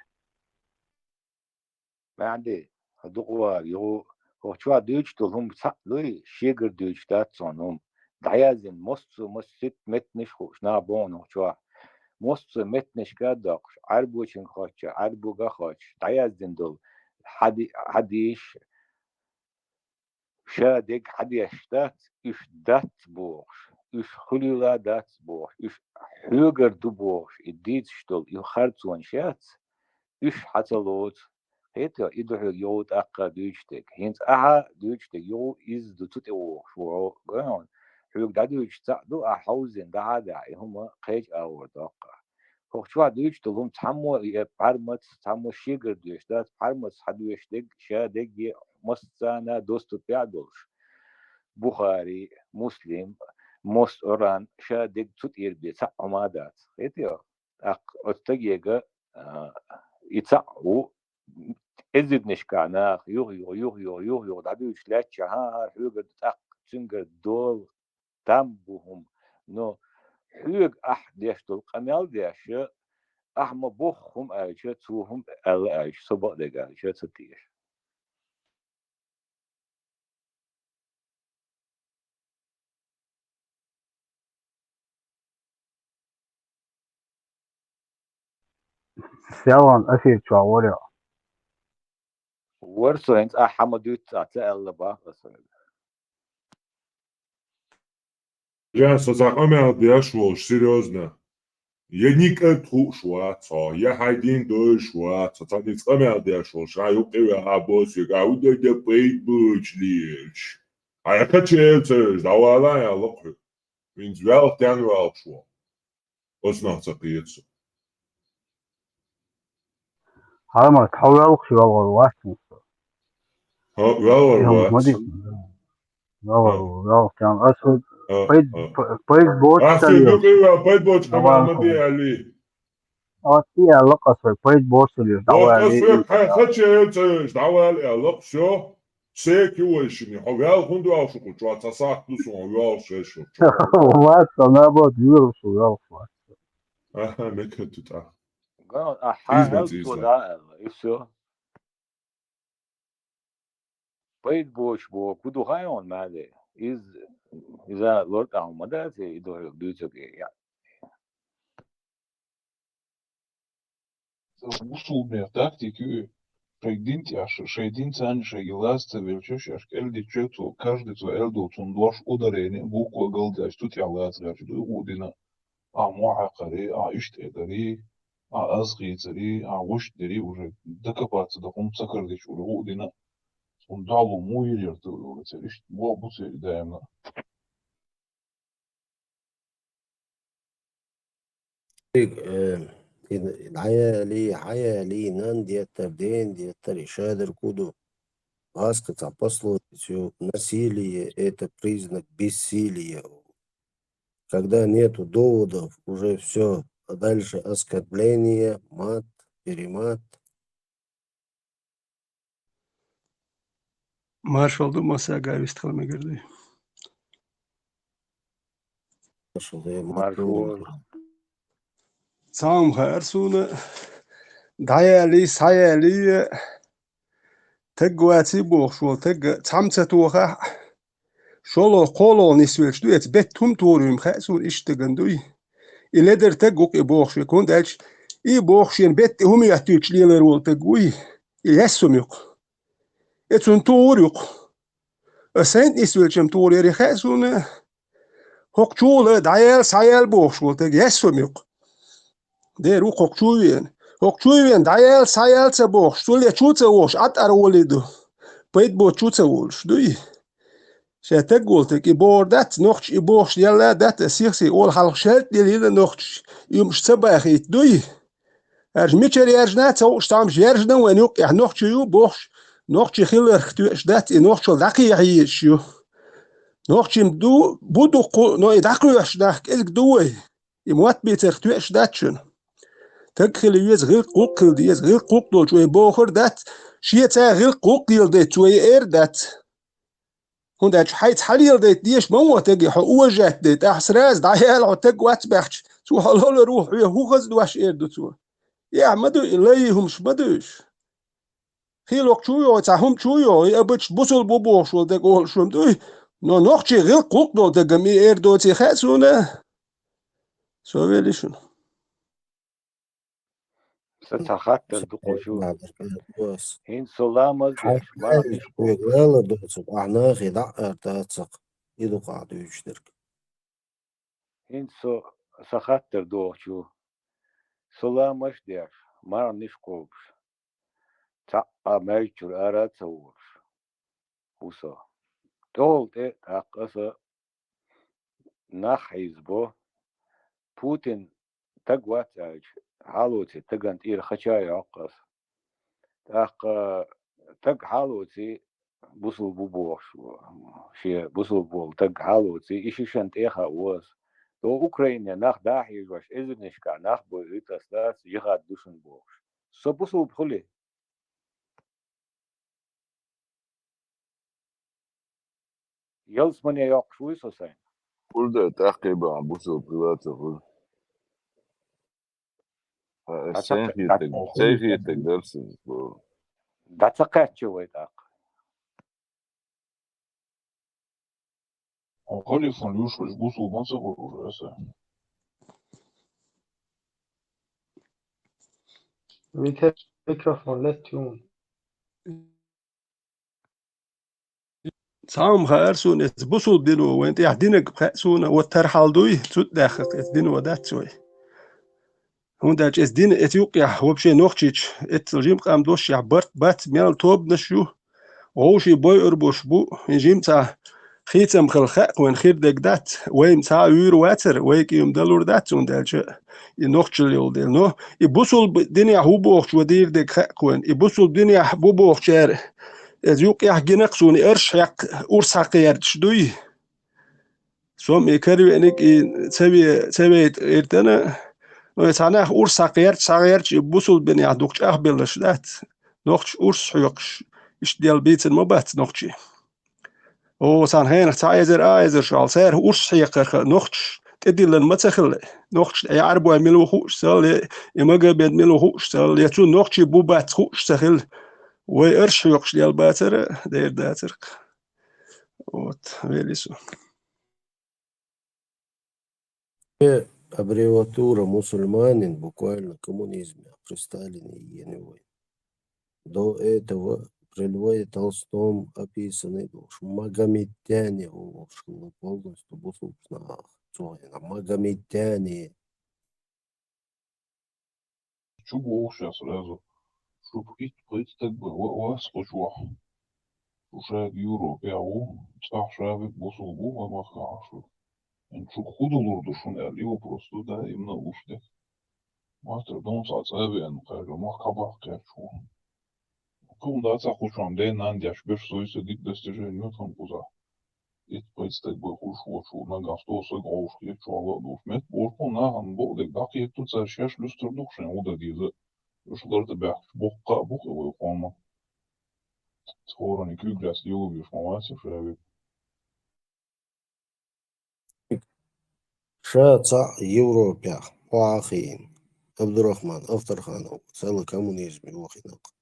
Маьде, хьо дукха вагӀа, юха, хӀокху чохь дуьйцуш долу хӀума цхьаъ дуй, шегара дуьйцуш дац цунна хӀума. ДӀаяздина, массо а, массо а сип-, меттанаш а хууш, нах бу хьуна хӀокху чохь. Массо а меттанашка а доккхуш, Ӏаьрбочуьнга хоьттуш, Ӏаьрбога а хоьттуш, дӀаяздина долу хьади-, хьадисаш, ша дерг хьадеш дац, уьш дац бохуш, уьш хуьлийла дац бохуш, уьш хьоьгара ду бохуш, и дийцаш долу, и харцонаш яц, уьш хьан ца лоцу. Хетий, и ду хьоьга юха тӀаккха дуьйцуш дерг. ХӀинца ахьа дуьйцуш дерг юха изза ду цу тӀе вогӀуш ву хьо, гой хьуна. Хьоьга дӀадуьйцуш цхьаъ ду, ахьа хьовзийна дӀа а дахьа, и хӀума кхечу агӀор доккху ахь. ХӀокху чохь дуьйцуш долу хӀума цхьаммо а, я Пхьарматс, цхьаммо шегара доьшуш дац, Пхьарматс хьан доьшуш дерг, ша дерг а, массарна доступехь а долуш. Бухари, Муслим, Мост оран ша дег цу тӀера бе цхьаъ хӀума дац. Хетий хьо? ТӀаккха оцу стагега, а, и цхьаъ ву, эзарнашкахь нах юха-юха, юха-юха, юха-юха дӀабуьйцуш лаьттача, хӀан-хӀа, хьоьгара тӀаккха цуьнгара дола там бу хӀума. Но хьоьга ахь деш долу къамел деш, ахь ма бохху хӀума аьлча, цо хӀума аьлла аьлча, со бакъдерг аьлча, ца теша. Селхан эфир чохь вара. Вара со хӀинца ахьа ма дуьйцу, ца аьлла бах аса. Я со цхьа къамел деш волуш, серьёзно. Я никъа хууш вац хьо, я хьайн дин доьшуш вац хьо, цхьа дийца къамел деш волуш, а юкъе веа а босу, а уьдерг я пайда боцуш лелаш. Хьайн кхачаелла ца веш, дӀавала аьлла кхуьнга. ХӀинца ваьлла тен ваьллаш ву. Оцунах ца кхета со. Хьарамат, хьо ваьлла, шу ваьлла вац хӀинца. ХӀа, ваьлла вац. Ма дий. Ваьлла, ваьлла, тен. Аса пайд-, п-, пайд боцуш ца лелаш. Аса юкъе веа пайда боцуш къамел ма де аьлла. Аса аьлла-кх аса, пайда боцуш ца лелаш. ДӀавала аьлла. Хьайн кхачаелла ца веш, дӀавала аьлла-кх, всё. Сек ю вайшинна, хьо ваьлла хӀунда ваьлла шу кху чохь, цхьа сахьт ду суна, ваьлла шай шу. Вац, сан наоборот, вуьйр шу, ваьлла вац. Аха, мекат ду тӀаккха. Ган, а, хьан хӀинца да аьлла, и всё. Пайда боцуш боху, хӀун ду хаьий хьуна, Маьле? Иза, иза лор тӀехь ма дац, и дуьйцург я. Бусулбанера тактика ю, шайн дин тӀехь, шайн дин царна шайга лаца ца велча, шаьш кӀел дича, цо, каждый цо аьлла долу, цунна дош ударение, буква а галдаьлча, цу тӀехь лаца гӀерташ ду, гӀу дина, а мохь хьаькхаре, а иштта эдаре, а аз хийцаре, а вуьшта дере, уже докопаться до хӀума ца кара дича, уже гӀу дина, цунна дӀало муха йира яра ца, уже церан иштта боху бу церан даимна. Э, и дӀаяли, хьаяли, нан деттар, ден деттар, и шадар куду. Аскъа цхьа пословица ю: насилие — это признак бессилия. Когда нету доводов, уже всё. А дальше оскорбление, мат, перемат. Маршалла ду массаьрга, вистхила мегар ду. Маршалла. Цхьа хӀума хаьара суна, дӀаяли, схьаяли, таг ваций бохуш волу таг цхьамма ца тохахь, шолгӀа, кхоалгӀа нисвелча ду, эца бетта хӀума тур ю хаьа суна, иштта дагана дуй. И ледар таг ву-кх и бохуш верг, хӀунда аьлча и бохуш шена бетта хӀума йоьттуьйтуш лелар волу таг вуй, и лаьсса хӀума ю-кх. Эцунна тур ю-кх. Ас хӀунда нисвелча-м тур яра хаьа суна, хӀокху чула дӀаяла, схьаяла бохуш волу таг лаьсса хӀума ю-кх. Дера ву-кх хӀокху чу а веана. ХӀокху чу а веана, дӀаяла, схьаяла ца бохуш, цул я чу а ца вохуш, Ӏад ара волий ду. Пайда боцу чу а ца волуш дуй. Ша таг волу таг и бохур дац, нохча и бохуш елла а дац, ас сих-сий олу хьалха шаьлта делийла нохча, и хӀумаш ца бахийта дуй. Аьржа мичара яьржина а ца хууш, цхьамма яьржина а вайн юккъехь нохча ю бохуш, нохча хиларх тоьаш дац, и нохчалла дӀакхехьа езаш ю. Нохча-м ду, бу дуккха, но и дӀакхоьхьуш нах кӀезиг ду вай. И мотт бийцарх тоьаш дац шуна. Таг хила веза, гӀиллакх-гӀуллакх хила деза, гӀиллакх-гӀуллакх долчу вай бохур дац, шеца гӀиллакх-гӀуллакх леладайта цо и эр дац. ХӀунда аьлча хьайца хьалеладайта дезаш ма ву таг, хьо уважать дайта, ахьа сразу дӀаяла хьо таг вац баьхча, цо хьо лолар ву, хьоьга хӀун хаза дош эр ду цо. И ахьа ма ду, и лай хӀумаш ма ду уьш. Хийла хӀокху чу а йогӀий, цхьа хӀума чу а йогӀий, и обычно бусулба ву бохуш волу дага олуш хӀума дуй, но нохчий гӀиллакх-гӀуллакх долу дагам и эр доций хаьа суна. Со велли шуна. Сан цхьа хаттар ду кху чу. ХӀинца со ламаз деш, мархнаш кхобуш. Вала доцург, ахьа нахе дӀа а артацахь, и ду-кх ахьа дуьйцуш дерг. ХӀинца со, сан хаттар ду кху чу. Со ламаз деш, мархнаш кхобуш. Цхьаъ а маьждиг чуьра ара а ца волуш ву со. ТӀехула тӀе тӀаккха аса нах хьийзабо, Путин таг вац аьлча, хьалоций тагана тӀера хача а йоккху аса. ТӀаккха таг хьалоций, бусулба бу бохуш, шен бусулба волу таг хьалоций, и шишан тӀеха а ву ас. То Украине нах дӀахьежош, эзарнашкахь нах бой, хӀуьттас дац, жихад ду шуна бохуш. Со бусулба хуьлий? Ялсмане йоккхуш вуй со сайна? Хурда, тӀаккха бан бусулба хила ца хуьлу. Ха, ас Дацакх-, сен хетаг, дац-, сен хетаг дара сан бо. Дацакхаьчча вай тӀаккха. Хьо халифан луьйш валаш бусулба ма ца хуьлу уже аса. Витер микрофон леттаюн. Цхьа хӀума хаьара суна, эца бусулба дино вайн тӀехь динарг хаьа суна, вот тара хьал дуй, цу тӀехь эца дино дац вай. ХӀунда аьлча эца дина, эца юккъехь вообще нохчийчу, эццал жима къам дош яхь барт бац, мел тобанаш ю, вовший бойур бош бу, и жимца хийцам хала хаьа вайн хир дерг дац, вайна цхьа а вуьйр вацара, вай кӀийма далур дац, хӀунда аьлча и нохчалла йолу дела. Но и бусулба динехь ву бохучу ван дийр дерг хаьа вайн, и бусулба динехь бу бохучара, эца юккъехь гина-кх суна, и арш хьекх, урс хьакхерчаш дуй. Сом и каравеаниг и ца ве-, ца вейта иртана, ну, и цхьа нах урс схьакхерча, схьагӀерча, и бусулба динехь дукха чӀагӀбеллаш дац. Нохчаш урс хьоькхуш, иштта дел бийцина ма бац нохчий. О, цхьана хенахь цхьа эзар, а эзар шо хьал, цара урс хьекхарх нохчаш тӀедиллина ма ца хилла. Нохчаш тӀе Ӏарбой мила ву хууш ца хилла, и Магомед мила ву хууш ца хилла, я цу нохчий бу бац хууш ца хилла. Вай арш хьоькхуш дел бацара, дер дацара-кх. Вот, велису. Э, аббревиатура мусульманин буквально коммунизме при Сталине йина вай. До этого при Льве Толстом описанный долуш магометяне волуш хилла полностью бусулбанах цу хенахь. Магометяне. Чу боху ша сразу, шух итт-пхийтта стаг бен ва-, вац кху чохь. Шу шаьга Европехь ву, цӀахь ша вега бусулба ву вайн махкахь шу. ХӀинца шух хӀун далур ду шуна аьлла, и вопрос ду даимна луш дерг. Мастер дон цхьа цӀа а веана, кхаьжна мохк хьабаккха кхерчаш ву. Кхунна дац а кхучохь ден-нан деш берш, со и ца дика достижение ю тхан кхузахь. Итт-пхийтта стаг бен хуьлуш воцуш ву, нагахь сто саг гӀовшах хеташ валла а долуш. Метта боху нахана бакъдерг дӀакхетта, цара шаьш луьстур ду-кх шайн хӀун дан деза. Уьш лар тӀе баьхкича боккха а бу-кх и вай къоман. ХӀоранна куьйга лаьцна йолу веш ма вац ша вега. Ша цхьаъ Европехь охьахиина, Абдурахман Авторханов, села коммунизме вахина-кх.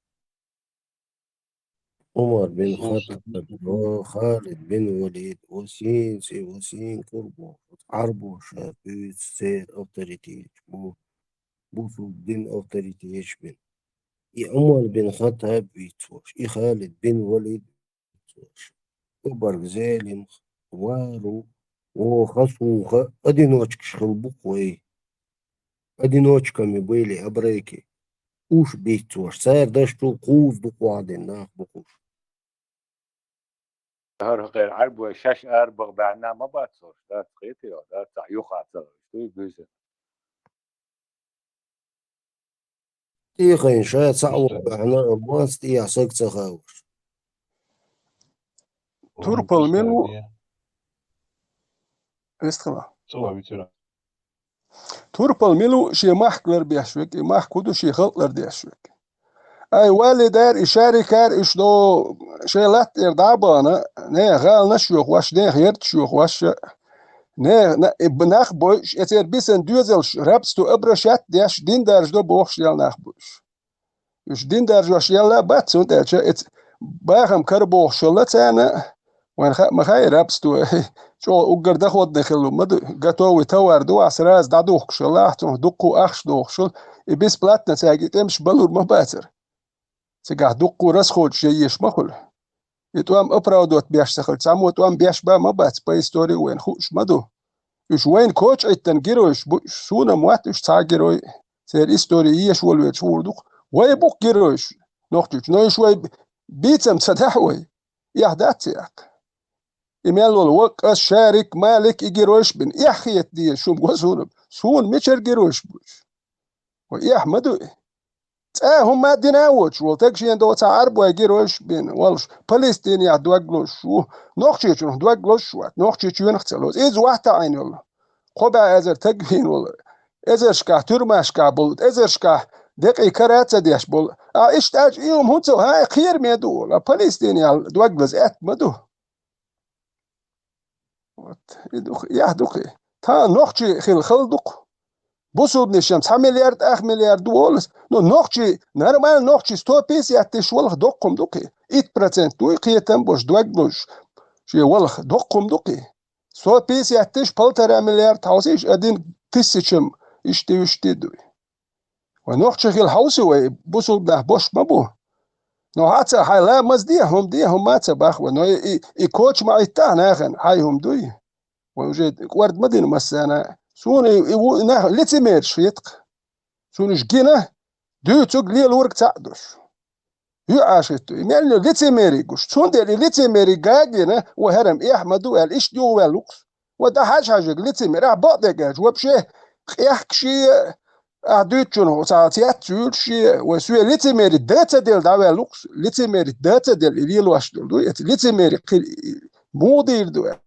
Умар бин Хаттаб, ва Халид бин Валид, ва сийна цӀе, ва сийна курбо, Ӏарбоша буьйцу церан авторитеташ бу, бусулба дин авторитеташ бин. И Умар бин Хаттаб вийцош, и Халид бин Валид вийцош. Обарг зелимх, вару, оха, суха, одиночкаш хила бу-кх вай. Одиночками были абрайки. Уьш бийцош, цара дашчул кхузза дукха вахьдина нах бу-кх уьш. ХӀара хӀокхеран Ӏарбой шаьш арабаха баьхна ма бац хӀорш, дац кхетий, дац цхьа юха ца хилча, дуй буьйсанна. ТӀехайна ша цхьаъ ваха баьхна а бац, тӀехьа саг ца хаваш. Турпал мила ву? Эстхила. Турпал мила ву шен махка лар беш верг, и махка хӀун ду шен халкъ лар деш верг? Ай, Валидара, и Шарикара, уьш до шайн латта тӀера дӀа а бахана, нехан гӀаланаш а йохош, нехан ярташ а йохош, нехан на-, и б-, нах а бойуш, эцеран бисина доьзалш рабство обращать а деш, дин даржадо бохуш яьлла нах а бойуш. Уьш дин даржош яьлла а бац, цунна тӀаьлча эца бахам карабохуш хилла царна, вайна хаа ма хаьа, рабство, чӀогӀа уггар доходный хилла ма ду, готовый товар ду, ахь сразу дӀадухкуш хилла, ахь цунах дуккха а ахча дохуш хилла, и бесплатно цаьрга и тӀемаш балур ма бацара. Цигахь дуккха а расходаш ян езаш ма хуьлу. И тӀом оправдать беш ца хилча, цхьаммо тӀом беш бан ма бац, по истории вайна хууш ма ду. Уьш вайна коча Ӏиттан геройш бу, уьш суна-м вац уьш цхьа а герой, церан истори еша волавелча хуур ду-кх. Вай бу-кх геройш, нохчийчу, но уьш вай бийцам ца дахь вай, эхь дац и аккха. И мел волу Ваккъас, Шарик, Малик и геройш бина, эхь хета деза шуна го суна-м. Суна мичара геройш бу уьш? Вай эхь ма ду и. ЦӀа хӀума дина а воцуш волу таг шен доцахь Ӏарбой геройш а бина волуш, Палестинехь дог лозуш ву, Нохчийчуьнах дог лозуш вац, Нохчийчоьнах а ца лозу. Иза вахтаӀийна йолу. Кхо бӀе эзар таг вийна волу, эзаршкахь, туьрмашкахь болу, эзаршкахь декъий кара а ца деш болу. А иштта аьлча, и хӀума хӀунда ца, хьан кхераме ду олу, а Палестинехь дог лаза аьтта ма ду. Вот, и ду-кх, яхь ду-кх и. Тхан нохчий хила хала ду-кх. Бусулбанаш-м цхьа миллиард, ах миллиард ду олу ас. Ну, нохчий, нормально нохчий сто пятьдесят тысяч валах доккха хӀума ду-кх и. Итт процент дуй кхетам бош, дог лозуш. Шен валах доккха хӀума ду-кх и. Сто пятьдесят тысяч, полтора миллиард хьовсийша, один тысячам ишти-вуьшти дуй. Вай нохчий хила хьовсу вай, бусулба нах бош ма бу. Но хьан ца хьайн ла мазде, хӀума де, хӀума ца бах вай. Но и, и, и коча ма Ӏиттахь нахана, хьайн хӀума дуй. Вай уже кӀорда ма дина массарна. Суна и, и ву-, и нах лицемераш хетакх. Суна уьш гина, дуьйцург лелорг цхьаъ долуш. ЮьхьӀаш хӀитта. И мел ю лицемерий гуш. Цундела и лицемерий гагина, ва хӀара-м эхь ма ду аьлла, иштта юхаваьлла ву-кх со. Ва дан хьажа-хьажарг лицемер, ахь бакъдерг аьлча, вообще къехкаш а, ахь дуьйцучунах цхьа цец а вуьйлуш а, вай соьга лицемерий дан ца делла дӀаваьлла ву-кх со. Лицемерий дан ца делла и лелош долу дуй, эца лицемерий кхин муха дийр ду аьлла.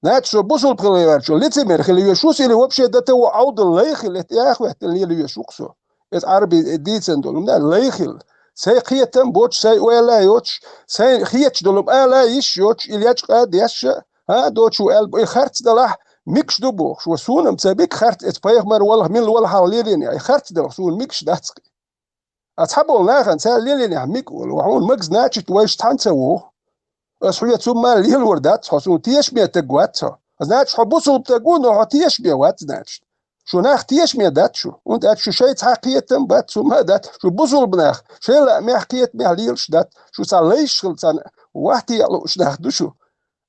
Значит, со бусулба хила ваьлча, лицемер хила везаш ву со или вообще дан ца ву Ӏовдал лай хила, эта тӀехӀоьттина лела везаш ву-кх со. Эца Ӏарби дийцина долу, да, лай хила. Сайн кхетам боцуш, сайн ойла йоцуш, сайн хеташ долу ала йиш йоцуш, или ячкъа а деш а, а, доцу аьлла, и харц далахь, микаш ду бохуш. Ва суна-м ца бика харц, эца пайхамар валах, милла валахьал лелийна, и харц далахь, суна микаш дац-кх. А цхьаболу нахана цара лелийнехь миг олу, ва хьуна маг, значит, вайша цхьаьна ца вогӀу. Ас хьоьца хӀумма лелор дац хьо, суна тешаме таг вац хьо. Значит, хьо бусулба таг ву, но хьо тешаме вац, значит. Шу нах тешаме дац шу, хӀунда аьлча шу шайн цхьа кхетам бац, хӀумма дац. Шу бусулба нах, шайн лаамехь, кхетамехь лелаш дац. Шу цхьа лайш хила, цхьа вахтеа лууш нах ду шу.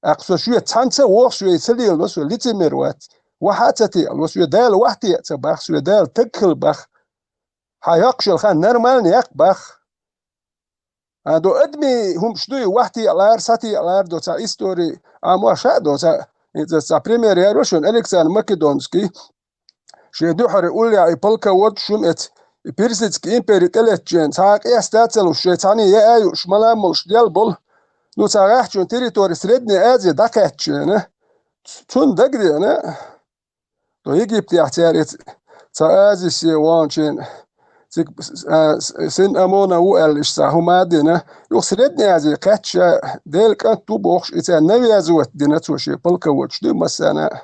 ТӀаккха со шоьца цхьаьна ца вогӀу, шоьца ца лело, со лицемер вац. Вахьа а ца теало, со Дала вахтеа ца бах, со Дала таг хила бах. Хьан йоккхуш йолу хан нормально яккха бах. А, до адамийн хӀумаш дуй, вахтеалара, сатеалара, до цхьа истори, а, мо ша а до цхьа, иза цхьа пример яро шуна, Александр Македонский, шен дуьхьара уллехь и полководец шуна эца, и Персидский импери тӀелеттачу шена, цхьа а къеста а ца луш, шайн цхьаьна яа а юуш, мала а молуш дел болу, ну, цхьа гӀаьхчун территори Средней Ази дӀакхаьччу шена, цунна дагадеана, До Египтехь цара эца цхьа Азисе ваханчийн цига, а, с-, син Амона ву аьлла, иштта цхьа хӀума а дина. Юха Средняя Азия кхаьчча, Делан кӀант ву бохуш, и царна навязывать дина цо шен полководцаш дуй массарна а.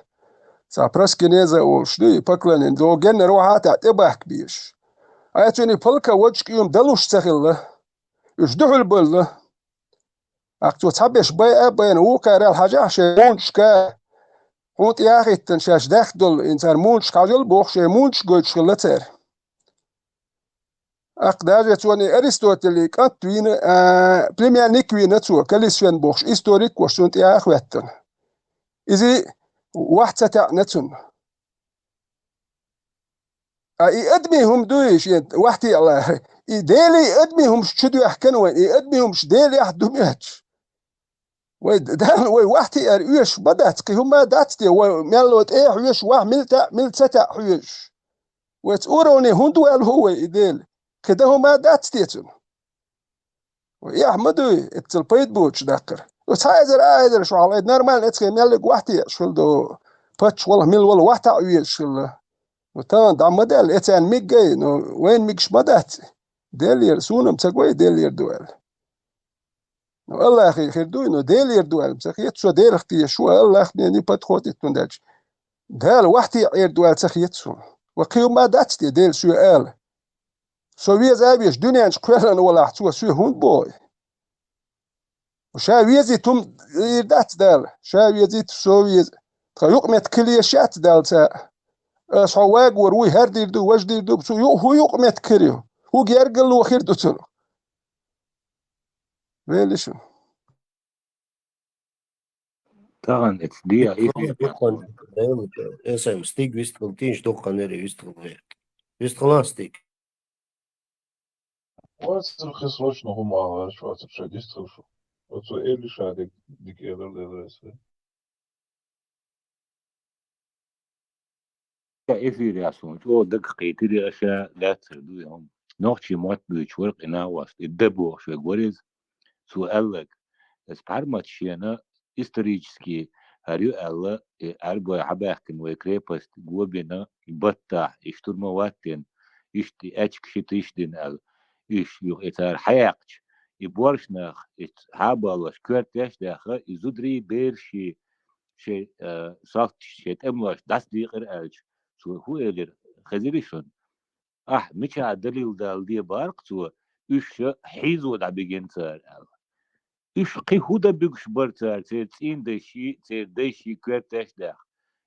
Цхьа Проскинеза а волуш дуй, и поклонение, догу геннара вахьа а тӀе, тӀебахка безаш. Ай цуьнан и полководцаш кӀийма далуш ца хилла. Уьш дуьхьал бевлла. ТӀаккха цо цхьаберш байа а байна, вукхарал хьажахь шайн мунчашка, хьуна тӀе а хӀиттина шаьш даьхка долу, и цара мунчашка хьажал боху, шайн мунчаш гойтуш хилла цара. ТӀаккха даже цо и Аристотелий кӀант вийна, а, племянник вийна цо, Каллисфен бохуш, историк а волуш, цунна тӀе а хӀоьттина. Иза вахь ца таьӀна цунна. А и адамийн хӀума дуй шен вахтеала. И Делий адамийн хӀумаш чу доьхкина вайн, и адамийн хӀумаш Делехь ду моьттуш. Вай Дала вай вахтеара оьшуш ма дац, кхин хӀума дац те, вай мелло тӀе а хьоьжуш, вахь мила таьӀ, мила ца таьӀ хьоьжуш. Вай цу уровне хӀунда ваьлла ву вай и Дела? Кхин дан хӀума дац те цунна? Вай эхь ма дуй, эццал пайда боцуш даккхар. Ну, цхьа эзар, а эзар шо хьалха, нормально эцхен меллиг вахтеаш хилла ду. Паччахь валах, мила вала вахтаӀ везаш хилла. Ну, тахана дӀа ма даьлла, эцарна миггай, ну, вайна мигаш ма дац. Деллера, суна-м ца гой, Деллера ду аьлла. Ну, Аллахе хир дуй, ну, Деллера ду аьлла, ца хета, со Делах тешаш ву, Аллах мне не подходит, ну, даьлча. Дала вахтеӀера ду аьлла ца хета суна. Ва кхин хӀума дац те, Дела соьга ала. Со веза а везаш, дуьнен чу кхоьллина валахь, цо соьга хӀунда боху? Ша везийта хӀума дийр дац Дала, ша везийта, со веза. Тхан юкъаметтиг хила езаш яц Далла цхьаъ. Аса хьо вагор вуй, хӀара дийр ду, важа дийр ду, цу ю-, хӀун юкъаметтиг хир ю? ХӀун гергарло хир ду цунах? Вели шу. Тахана эцу диа Вистхила, вистхила, Дела, эсэм стиг вистхила, тийш дукха нери вистхила ве. Вистхила стиг. Вацар хи срочно хӀума агӀаш, вацар ша дистхила шу. Оцу эли ша дик, дик элар, элар эсэ. Эфир ясун, чӀо дага кхийтири аша, лаьцар дуй хӀума. нохчийн мотт буьйцуш вара-кх и накъост, и Д бохуш верг вара иза. Цо аьлларг, аса Пхьармат шена исторически хӀара ю аьлла, и Ӏаьрбой хьабаьхкина вай крепость го бина, и баттахь, и штурма ваттина, иштта и аьчка шита иштта дина аьлла. Уьш юха и цара хьаяьккхича, и боьрша нах, и хьабалош коьртеш а даьхна, и зударий, бераш шен, э, салташ, шен тӀемалошца дӀасадекъира аьлча, цо хӀун элира, хезирий шуна? Ахь мичахь далил дала де бара-кх цо, уьш ша хьийзо дӀабигина цара аьлла. Уьш кхин хӀун дан буьгуш бара цара, церан цӀийндашший, церан дайшший коьртеш а даьхна?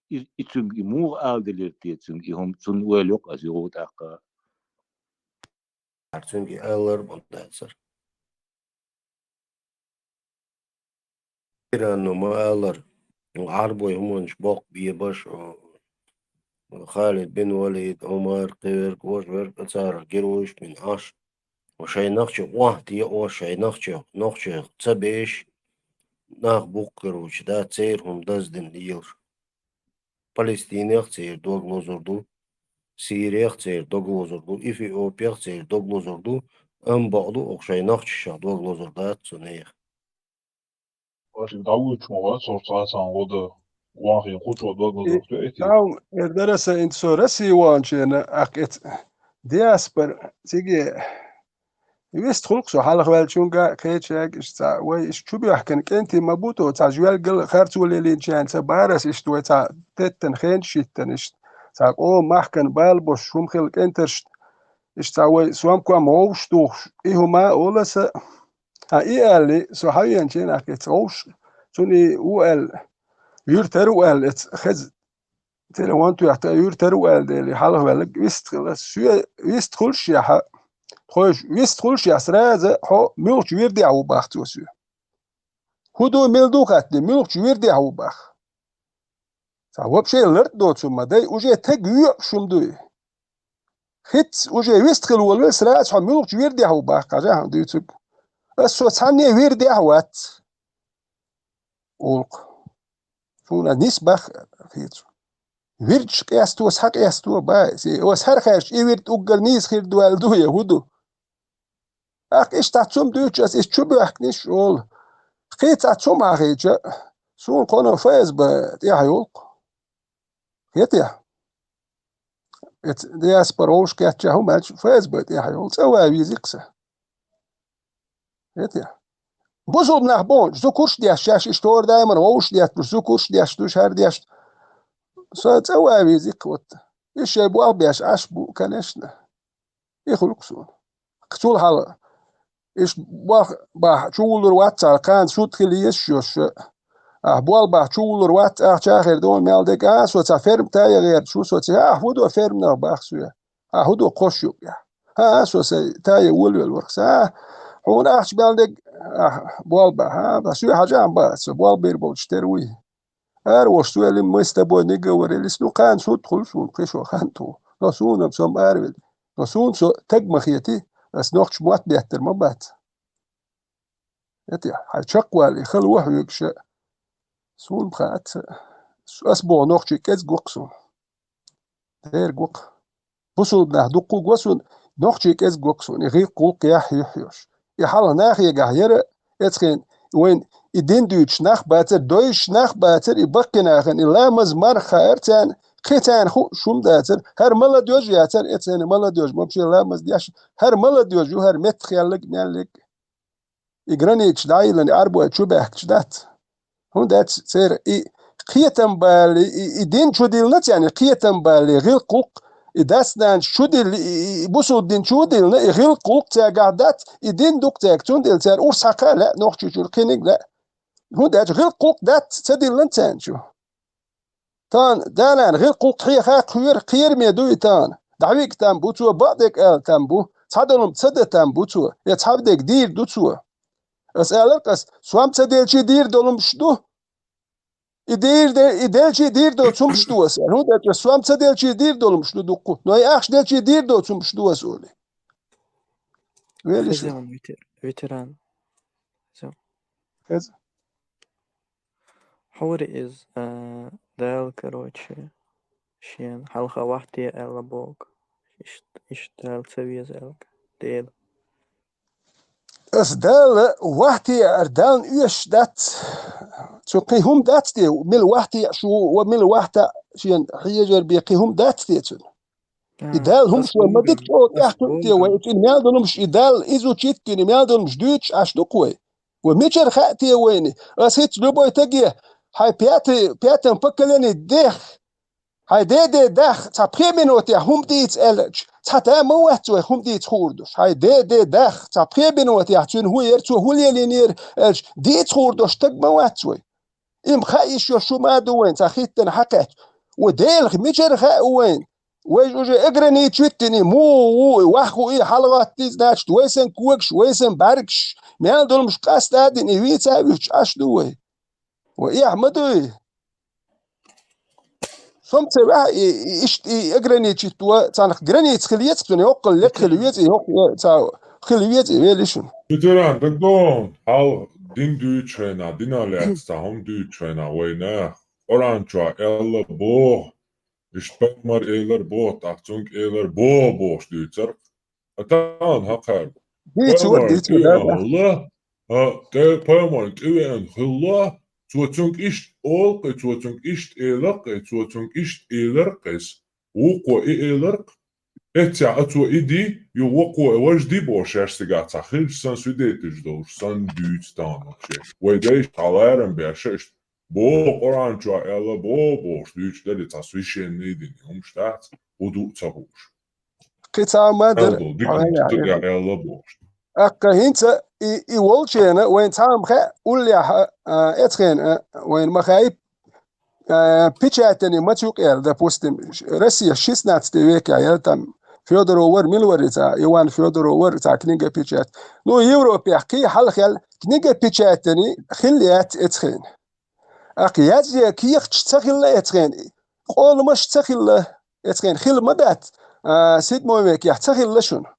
И, и цуьнга и муха ала делира те цуьнга, и хӀума цунна ойла йо-кх аса юха тӀаккха. Цуьнга и алар а бу дацара. Ирано ма-аллара, Ӏарбой хӀуманаш боккха бебаш, Халид бин Валид, Ӏумар, кхин верг, важа верг, царах геройш бина Ӏаш. Шайн нохчий охьатеӀо, шайн нохчий, нохчий ца беш, нах буккхаручу, да, церан хӀума даздина лелаш. Палестинех церан дог лозур ду, Сириех церан дог лозур ду, Эфиопех церан дог лозур ду, амма бакъду, оха шайн нохчашех дог лозур дац цу нехан. Ваша дӀавуьйцуш ма вац, хӀорш цхьа а цхьана гӀо дан, вахе кхучо дог лозур тоьуьйтий? Тау, эр дара аса, инта со Россия ваханчена, ахь эца диаспора, циге вистхуьлу-кх со хьалхаваьллачуьнга, кхечаьрга, иштта цхьа вай иштта чубоьхкина кӀентий ма бу тхо, цхьа жоьлгал харцо лелийначарна ца бара аса, иштта вай цхьа теттина хенаш йиттина, иштта цхьа къоман махкана бала босуш хӀума хилла кӀентаршна, иштта цхьа вай сомком вовшах тухуш, и хӀума а олу аса. Хьан и аьлли, со хьавеанчу хенахь эца вовшах, цунна и ву аьлла, юьртара ву аьлла, эца хеза телефон тоьхна, юьртара ву аьлла дела, хьалхаваьлларг вистхила. Соь вистхуьлушшехь, тхойша вистхуьлушшехь, сразу хьо муьлхачу вирдехь ву боху цо соьга. ХӀун ду, мила ду хаьттина, муьлхачу вирдехь ву боху. Цхьа вообще лард доцу ма дай, уже таг йоьуш хӀума дуй. ХӀинца уже вистхила волавелла, сразу хьо муьлхачу вирдехь ву боху, хьажахьа дуьйцург. Аса со цхьанне вирдехь вац. Олу-кх. Суна нис бах хецу. Вирдаш къесто, схьакъесто бай. Се, аса хӀара хаьрча, и вирд уггар нийса хир ду аьлла ду я, хӀун ду? ТӀаккха иштта цхьа цум дуьйцуш аса, иштта чубоьхкина иш олу. Кхин цхьа цум хьахийча, суна кхуьнан ФСБ тӀехь йолу-кх. Хетий? Эца диаспора вовшах кечъян хӀума аьлча, ФСБ тӀехь йолу, цӀа ван везий-кх сан. Хетий? Бусулба нах бохучу, зу курш деш, шаьш иштта хӀора даимар вовшах детталуш, зу курш деш душ, хӀара деш. Сан цӀа ван везий-кх вот. Иза шайн болх беш Ӏаш бу, конечно. И хуьлу-кх суна. Цул хьалха. Иштта болх бахь чувуллур вац цхьа, кхана суд хила езаш йолуш. Ахь болх бахь чувуллур вац, ахча а хир ду, мел дерг а, со цхьа ферма тая гӀерташ ву, со цига, ахь хӀун до ферманах бах соьга? Ахь хӀун до кхо шо юкъехь? ХӀа, со сайн тая волавелла вара-кх сан. Хьуна ахча мел дерг, ахь болх бахь, хӀа, соьга хьажахьа бац, со болх бийр болчу тера вуй. Ара волуш цо элира, мы с тобой не говорили, ну, кхана суд хуьлу суна, кхин шо хан ту. Но суна-м со-м аравели. Но суна со таг ма хети, ас нохча мотт беттар ма бац. Эти, хьайн чекхвалий, хала ву хьоьгуш а. Суна хаьа ца. Ас боху нохчий кӀезиг ву-кх суна. Дерг ву-кх. Бусулба нах дуккху го суна, нохчий кӀезиг го-кх суна, и гӀиллакх-гӀуллакх яхь юьхь йолуш. И хьалха нахегахь яра, эцхен вайн и дин дуьйцуш нах бацара, дойзуш нах бацара, и баккхий нахана и ламаз марха хаьара царна, кхин царна хууш хӀума дацара, хӀара молодёжь яцара, эцхен молодёжь, вообще ламаз деш, хӀара молодёжь ю, хӀара меттахъелларг, меллиг. И границаш дӀайиллина, и Ӏарбой чу баьхкича дац. ХӀунда аьлча церан и кхетам балале, и, и дин чу диллина царна, и кхетам балале, гӀиллакх-гӀуллакх, и дас-нанас чу дилла, и, и, и бусулба дин чу диллина, и гӀиллакх-гӀуллакх цаьргахь дац, и дин ду-кх цаьрга, цундела цара урс хьакха а лаьа, нохчийчуьра кхиниг а лаьа. ХӀунда аьлча гӀиллакх-гӀуллакх дац, ца диллина царна чу. Тахана, да-нана, гӀиллакх-гӀуллакх хьеха а кхоьру, кхераме ду и тахана. ДӀавига там бу цо, бакъдерг ала там бу, цхьадолу-м ца дан там бу цо, я цхьа дерг дийр ду цо. Ас аьлларг ас, сом ца делчий дийр долу-м ду. И дийр де-, и делчий дийр доцу-м ду ас аьлла. ХӀунда аьлча сом ца делчий дийр долу-м ду дуккху, но и ахча делчий дийр доцу-м ду ас олий. Велиса. Хеза ван ветер-, ветеран. Всё. Хеза. Хьури иза, а, Дала, короче, шен хьалха вахьте аьлла боху. Ишт-, иштта Дала ца веза аьлла. Дела. Ас Дала вахьте ар Дална оьшуш дац. Цу кхин хӀума дац те, мила вахьте шу, ва мила вахьта шен хьежар бе кхин хӀума дац те цуьнан. И Дала хӀумаш вай ма дика чӀогӀа тӀехкхуьйту те вай, цуьнан мел долумаш и Дала изучить дина, мел долумаш дуьйцуш Ӏаш ду-кх вай. Ва мичара хаьа те вайна? Ас хӀинца любой таге, хьай пятый, пятом поколение дех, хьай деден дах, цхьа пхе минотехь хӀума дийца аьлча, цхьа та ма вац вай хӀума дийца хуур долуш. Хьай деден дах, цхьа пхе минотехь цуьнан хӀун яра, цо хӀун лелийнера аьлча, дийца хуур долуш стаг ма вац вай. Им хаа йиш йолуш хӀума а ду вайн, цхьа хӀиттана хьакхаьчча. Ва Делах мичара хаьа вайн? Вай уже ограничить дина, муха ву, ваха ву и хьалагӀоттий, значит, вай санна когаш, вай санна бӀаьргаш, мел долумаш къаста а дина, и вийца а вуьтуш Ӏаш ду вай. Ва эхь ма дуй. Со-м ца ваьхьа, и, и, иштта и ограничить ва, царнах граница хила еза, цунна йоккхал лекха хила веза, и йоккха ца хила веза, и вели шуна. Ветеран, дагадогӀун, хьал дин дуьйцу шайна, дина лаьцна цхьа хӀума дуьйцу шайна вайна. Къуръан чохь аьлла боху, иштта пайхамар элар боху, тӀаккха цуьнга элар боху бохуш дуьйцарх. Ткъа тахана хьакхара. Дийца вара, Пайхамарна дийца вара, да, да. тӀевеана хилла, а, тӀе-, пайхамарна тӀевеана хилла, цо цуьнга иштта олу-кх, цо цуьнга иштта элар-кх, цо цуьнга иштта элар-кх. Вукхо и элар-кх. Эццехь а цо и ди, ю вукхо важа ди бохуш шаьш цигахь цхьа хилча санна, свидетелаш долуш санна дуьйцу тахана шен. Вай дайша цхьа ларам беш иштта. Боху Къуръан чохь аьлла, боху бохуш дуьйцуш дара и цхьа священный дина хӀумаш дац, вуду а ца хууш. Кхин цхьа ма дара. Аьлла, дика Хьан хӀума яхь, стага яхь. аьлла бохуш. Аккха хӀинца и, и волчена вайн цхьа а ма хаьа, уллехь, а, эцхена, а, вайн ма хаьа, а, печатани маца юкъера, допустим, Россия шестнадцатый векехь яра там, Фёдоров вара, мила вара иза, Иван Фёдоров вара, иза книга печать. Ну, Европехь кхин хьалхел книга печатани хилла яц эцхена. Аккха язъе кехаташ ца хилла эцхена, къоламаш ца хилла эцхена, хилла ма дац, а, седьмой векехь ца хилла шуна.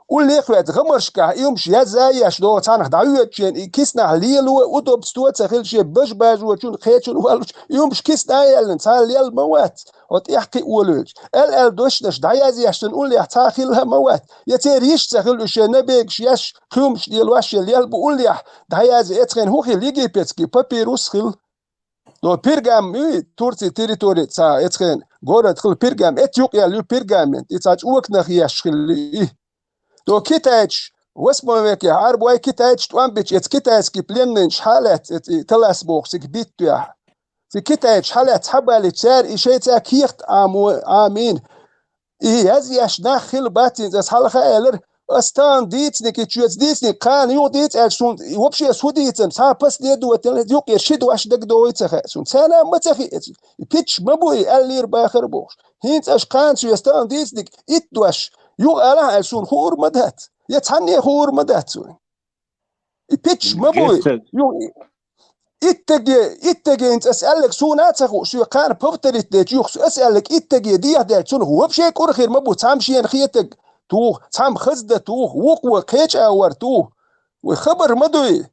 Улле а хӀоьттина, гӀамаршкахь и хӀумаш язъян а еш догӀу цхьаннах дӀахӀоьттича, и киснахь лело а, удобство а ца хилла, шен бажа-бажочун, кхечун воллучу, и хӀумаш кисна а яьллина, цхьа лелла ма вац, хьо тӀехь кхин а волавелча. Аьлла-аьлла дешнаш дӀаязъеш цунна уллехь цхьа а хилла а ма вац. Я церан йиш ца хилла, уьш шайн набегаш еш, кхин хӀумаш лелош, шен лелла бу уллехь, дӀаязъе эцхена хӀун хилла, египетский папирус хилла. Но Пергам, и, Турци территори цхьа эцхена город хилла Пергам, эцца юкъаелла ю пергамент, и цхьа чӀоканах еш хилла и. Но китайцаш, восьмой векехь Ӏарбой китайцаш тӀом бича, эцца китайский пленныйнаш хьалаьцна, эцца и талас бохуш, цига биттоьхьа. Цига китайцаш хьалаьцна хьабалийча, цара и шайца кехат Ӏамо-, Ӏамийна. И язъеш нах хилла бац хӀинца, ас хьалха а элира, ас тахана дийцинарг, и чоьца дийцинарг, кхана юха дийца аьлча, суна вообще ас хӀун дийцина, цхьа а последовательность юкъера ши дош дагадогӀий ца хаьа суна. Царна а ма ца хиъ эцца. И питча ма бу и, аьллера бахара бохуш. ХӀинца аша кхана соьца тахана дийцинарг итт дош юха алахьа аьлча, суна хуур ма дац. Я цхьанне а хуур ма дац суна. И питча ма буй. Герцог. Ю-, иттаге, иттаге хӀинца ас аьлларг суна а ца хууш, соьга кхана повторить дечу юххе ас аьлларг иттаге дехьадаьлча, цунах вообще кӀур хир ма бу, цхьамма шена хетарг туху, цхьамма хаза дан туху, вукхо кхеча а вар туху. Вай хабар ма дуй.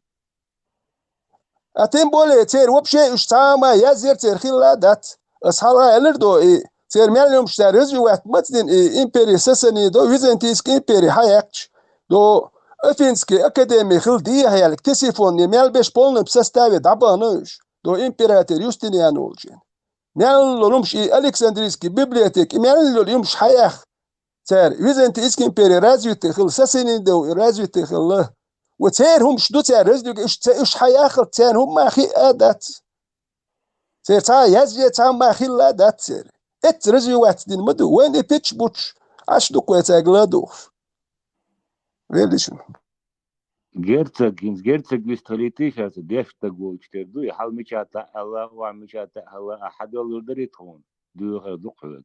А тем более церан вообще уьш цхьа а ма язъяра, церан хилла а дац. Ас хьалха а элира до и, церан мел йомаш цара развивать маца дина и импери Сасанида, Византийский импери хьаяьккхича, до Афинский академи хила дехьа яьлла, Ктесифон мел беш полном составе дӀабахана уьш, до император Юстиниан волчу. Мел йолу йомаш и Александрийский библиотека, и мел йолу йомаш хьаяьхна цара. Византийский импери развитый хилла, Сасанида развитый хилла. Ва церан хӀумаш ду цара развитый, уьш ца, уьш хьаяххалц церан хӀума ма хиъа а дац. Церан цхьа а язъе цхьа а ма хилла а дац церан. Эцца развивать дина ма ду. Вайн и питча буттуш, Ӏаш ду-кх вай цаьрга ладугӀуш. Веллачун. Герцог, хӀинца герцог вистхилийта ша, аса деш стаг волчу тера ду, и хьал мича таӀала, охьа мича таӀала, а хьадоьллур дарий тхуна? Дуьйхар ду-кх хьоьга.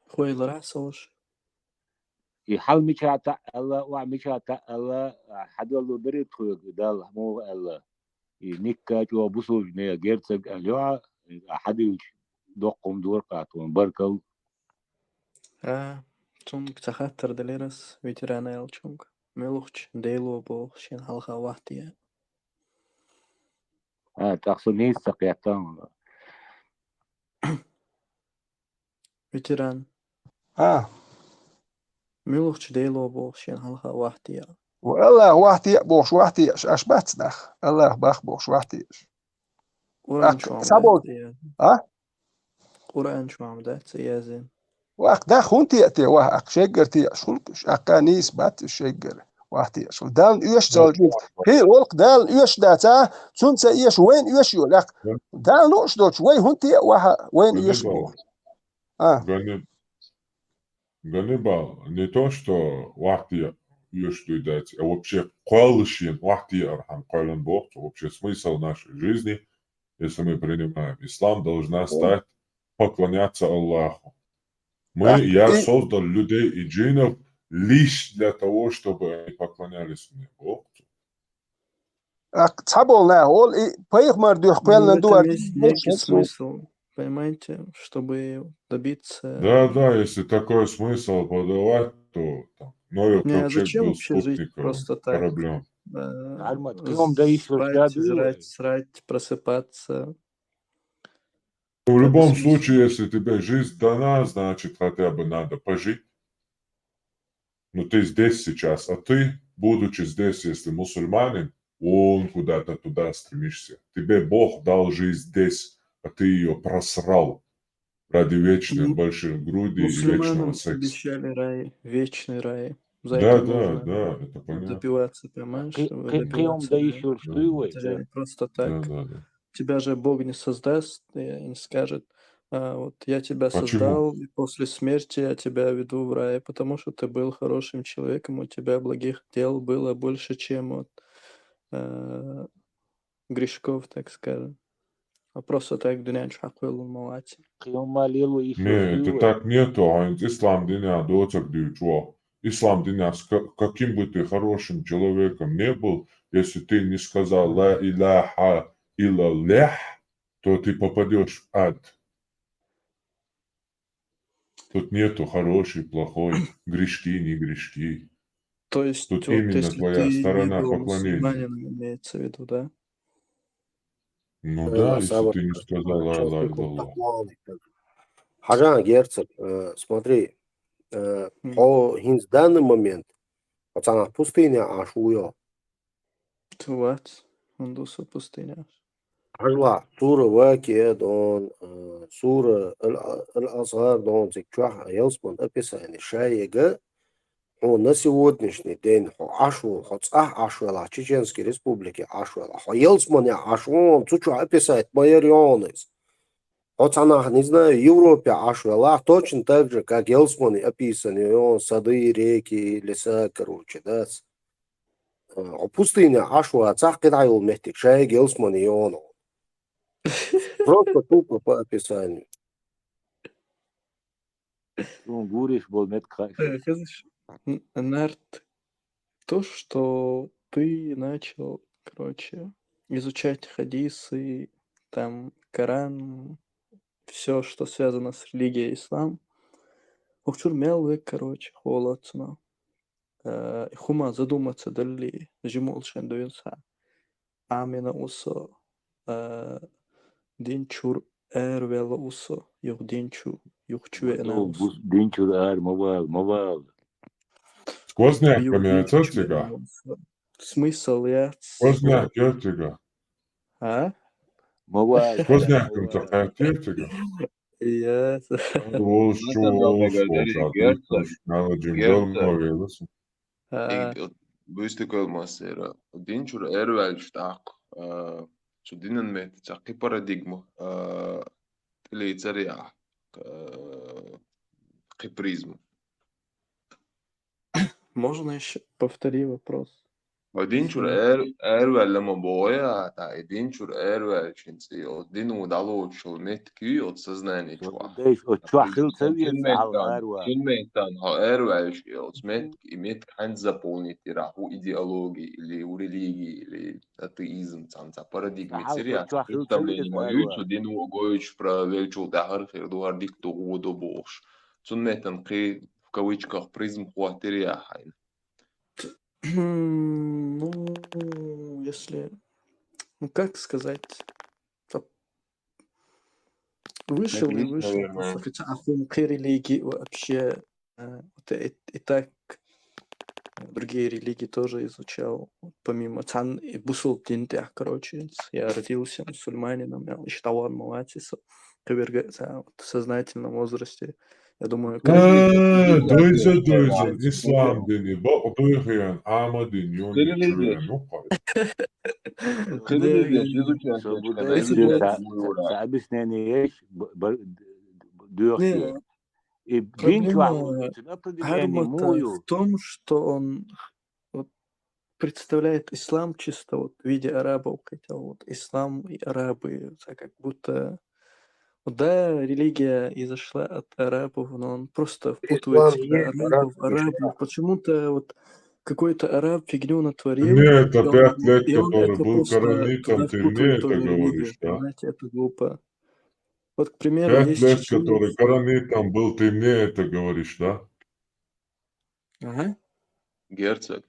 Хвайлара солуш. И хьал мича таӀала, охьа мича таӀала, а хьадоьллур дарий тхоьга, Далла муха аьлла? И никка чӀогӀа бусулба нехан герцог аьлла йо, а хьадуьйцу доккха хӀума дора-кх тхуна, баркалла. А, цунга ца хаттар делира ас, ветерана аьллачунга. Муьлхачу Дело боху шен хьалха вахтия. А, тӀаккха со нийса ца кхетта хьуна. Ветеран. А, Муьлхачу Дело боху шен хьалха вахтия. Аллах вахтия бохуш вахтиеш, аш бац нах. Аллах бах бохуш вахтиеш. Къуран Ак, чуам сабол- дац я. А? Къуран чуам дац язин. Вах, да хун те те, вах, ак шеггар те, шулк, акка нийс бац шеггар. Вахтиеш. Далн уьш цал. Хи олк далн уьш даца, цун ца еш вайн уьш ю, лак. Далн уш доч, вай хун те, ваха, вайн уьш ю. А. Гани- Ганнибал, не то, что вахтия еш дуй дать, а вообще кхоаллаш йен вахтия архам кхоаллан боху, вообще смысл нашей жизни, если мы принимаем ислам, должна стать поклоняться Аллаху. Мы, Так, я и- создал людей и джинов лишь для того, чтобы они поклонялись мне. Бог. Ак, цхьаболна, ол и пайхамар дуьх Ну, в кхоьллан этом дуар. есть некий смысл, понимаете, чтобы добиться... Да, да, если такой смысл подавать, то там Ноев Не, а ковчег зачем был вообще жить спутником, просто так? кораблем. Э, Армат, кхин-м да йиш йолуш спать, да дуй вай? Жрать, срать, просыпаться. Ну, в любом смысле? случае, если тебе жизнь дана, значит, хотя бы надо пожить. Ну, ты здесь сейчас, а ты, будучи здесь, если мусульманин, вон куда-то туда стремишься. Тебе Бог дал жизнь здесь, а ты ее просрал ради вечной Ну, больших грудей и Мусульманам вечного секса. Обещали рай, вечный рай. За Да, это да, нужно да, это понятно. Добиваться, понимаешь? Кхи- кхи- Кхин-м Добиваться да рая. йиш йолуш Да. дуй вай? Это же не просто Да, так. Да, да. Тебя же Бог не создаст и не скажет: «А, вот я тебя Почему? Создал, и после смерти я тебя веду в рай, потому что ты был хорошим человеком, у тебя благих дел было больше, чем вот э, грешков, так скажем». А просто так дуьнен чу хьакхоьллун ма вац. Кхин-м ма лело йиш Не, йолуш это дуй вай? Так нету, а ислам дине доцаг дуьйцу. Ислам дине с-, ка-, каким бы ты хорошим человеком не был, если ты не сказал «Ла иляха иллаллях», то ты попадешь в ад. Тут нету хороший, плохой, грешки, не грешки. То есть, Тут вот именно если твоя ты не сторона был поклонения. Мусульманином, имеется в виду, да? Ну Э, да, если Савар, ты не сказал «Ла иляха участников иллаллах». Такуаны. Хьажан герцог, э, смотри, э, М. хьо хӀинца данный момент, хьо цхьанахь пустыне Ӏаш ву йо? Ту вац, хӀунда ву со пустыне Ӏаш? Хьажал, сура Вакиа дон, э, сура Ал-, Ал-Асгар дон, циг чохь ялсман описание шайга, хьо на сегодняшний день хьо Ӏаш ву, хьо цӀахь Ӏаш велахь, Чеченский Республике Ӏаш велахь, хьо ялсмане Ӏаш ву, цу чохь описать ма яр йону иза. Хьо цхьанахь, не знаю, Европе Ӏаш велахь, точно так же, как ялсмане описание йону, сады, реки, леса, короче, да. Э, хьо пустыне Ӏаш вацахь, кхидӀа йолу меттиг шайга ялсмане йону. Просто тупо по описанию. Суна гуриш болу меттиг хаьа. Э, хезаш, н-, нарт, то, что ты начал, короче, изучать хадисы, там, Коран, все, что связано с религией ислам, охчур мел век, короче, холодцуна. Э, хӀума задуматься далли, жимолшен дуьйна ца. Амина усо, э, дин чур эр вела усо, юх дин чу, юх чу веана усо. Дин чур эр ма вала, ма вала. Сквозняк Юх поменяется дин чу тебя? веана усо. Смысл яц. Сквозняк эр тебя? А? Ма вала. Сквозняк ца хьаьтира тебя? Я. Волш чу, Ладно, волш, благодарю, волш, а ты Герцог. просто надо Джим Герцог. Джон Мавелас. А, Иг-, буьйса кхоьлу массера. Дин чуьра эр ваьлча тӀаккха, а, цу динан метта цхьа кхин парадигма, а, тӀелийцар яхь, а, кхин призма. Можно ещё повтори вопрос? Ва дин чуьра эр-, эр ваьлла ма боху я, тӀаккха и дин чуьра эр ваьллачуьнца и оцу дино дӀалоцуш йолу меттиг ю оцу сознание чохь. Дайша, оцу чохь хила ца веза, Цуьнан хьала меттан, эр ваьлла. цуьнан меттан хьо эр ваьлча и оцу меттиг, и меттиг хьаьнца заполнить дира, хӀу идеология или, хӀу религия или атеизм цхьаьна цхьа парадигма Хьала цира яхь, оцу чохь хила ца представление веза ма эр ю ваьлла. цу дино гойтуш про веллачул тӀаьхьара хир ду, хӀара дика ду, гӀо до бохуш. Цуьнан меттан кхин в кавычках призма хӀоттийра яхь хьайна. Ну, если, ну, как сказать, ца-, Вышел и вышел. Просто хотя ахун кхы религии вообще, э, вот и, и так, э, другие религии тоже изучал. Вот помимо цан и бусул дин тях, короче, я родился мусульманином, я ещё того молодец, кверга, вот в сознательном возрасте. Я думаю, Э, дойза, дойза, ислам дини, бакъ дойхиян, ама дин, ён чуян, ну, Кхы религия изучать. Объяснение есть, дёхти. И дин чуаху, Проблема в том, что он вот представляет ислам чисто вот в виде арабов, хотел вот ислам и арабы, как будто, вот, да, религия изошла от арабов, но он просто впутывает себя арабов, арабов. Почему-то вот какой-то араб фигню натворил. Мне это пять лет, который был коранитом, ты мне это говоришь, да? Знаете, это глупо. Вот, к примеру, пять лет, который коранитом был, ты мне это говоришь, да? Ага. Герцог.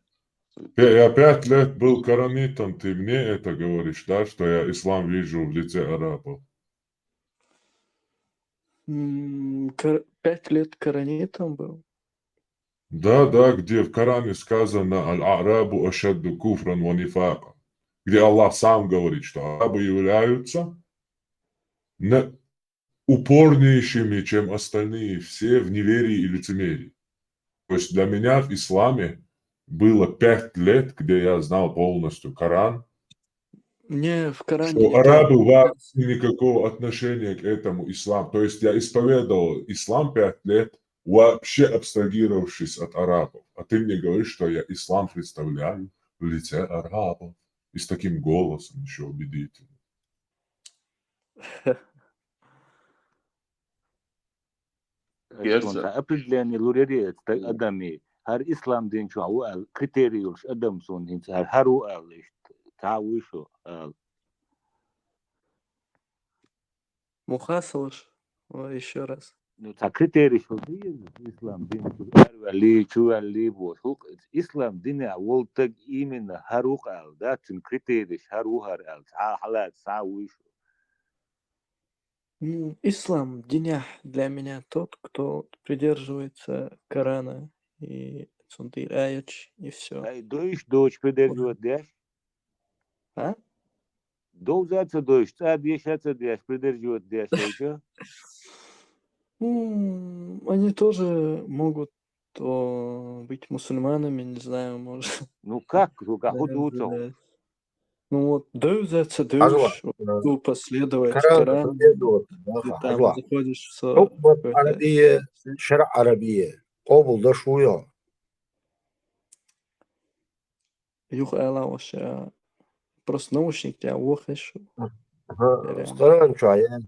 Я пять лет был коранитом, ты мне это говоришь, да, что я ислам вижу в лице арабов? Пять лет коранитом был? Да, да, где в Коране сказано: «Аль-Арабу ашадду куфран ва нифакан», где Аллах сам говорит, что арабы являются упорнейшими, чем остальные все, в неверии и лицемерии. То есть для меня в исламе было пять лет, где я знал полностью Коран, не, в Коране что арабы вообще никакого отношения к этому ислам. То есть я исповедовал ислам пять лет, вообще абстрагировавшись от арабов. А ты мне говоришь, что я ислам представляю в лице арабов. И с таким голосом еще убедительным. Определение лурери, это адамы. Гьар ислам дин чу ву ал критерий юлш адам сун хинца гьар ву ал ишта. Та ву шу ал. Мухасалаш, ва ещё раз. Ну, ца критерий шо ди ислам дин чу арвали, чу вали бо. Ислам дин я волтаг именно гьар ву ал, да, цун критерий гьар ву гьар ал. Ца хала ца ву шу. Ислам динях для меня тот, кто придерживается Корана и цунтир аяташ, и всё. Ай, дойш, дойш придерживать деш? А? Довзаца дойш, цад ешаца деш, придерживать деш, дойша? Они тоже могут быть мусульманами, не знаю, может. Ну как, ну как, худ Ну вот, дойзаца дойш, тупо следовать Корану, ты там заходишь в حكم عربية، شرع عربية. Къобалдеш вуй хьо? Юха ала вообще. Просто наушник тя вохеш. Коран чу я.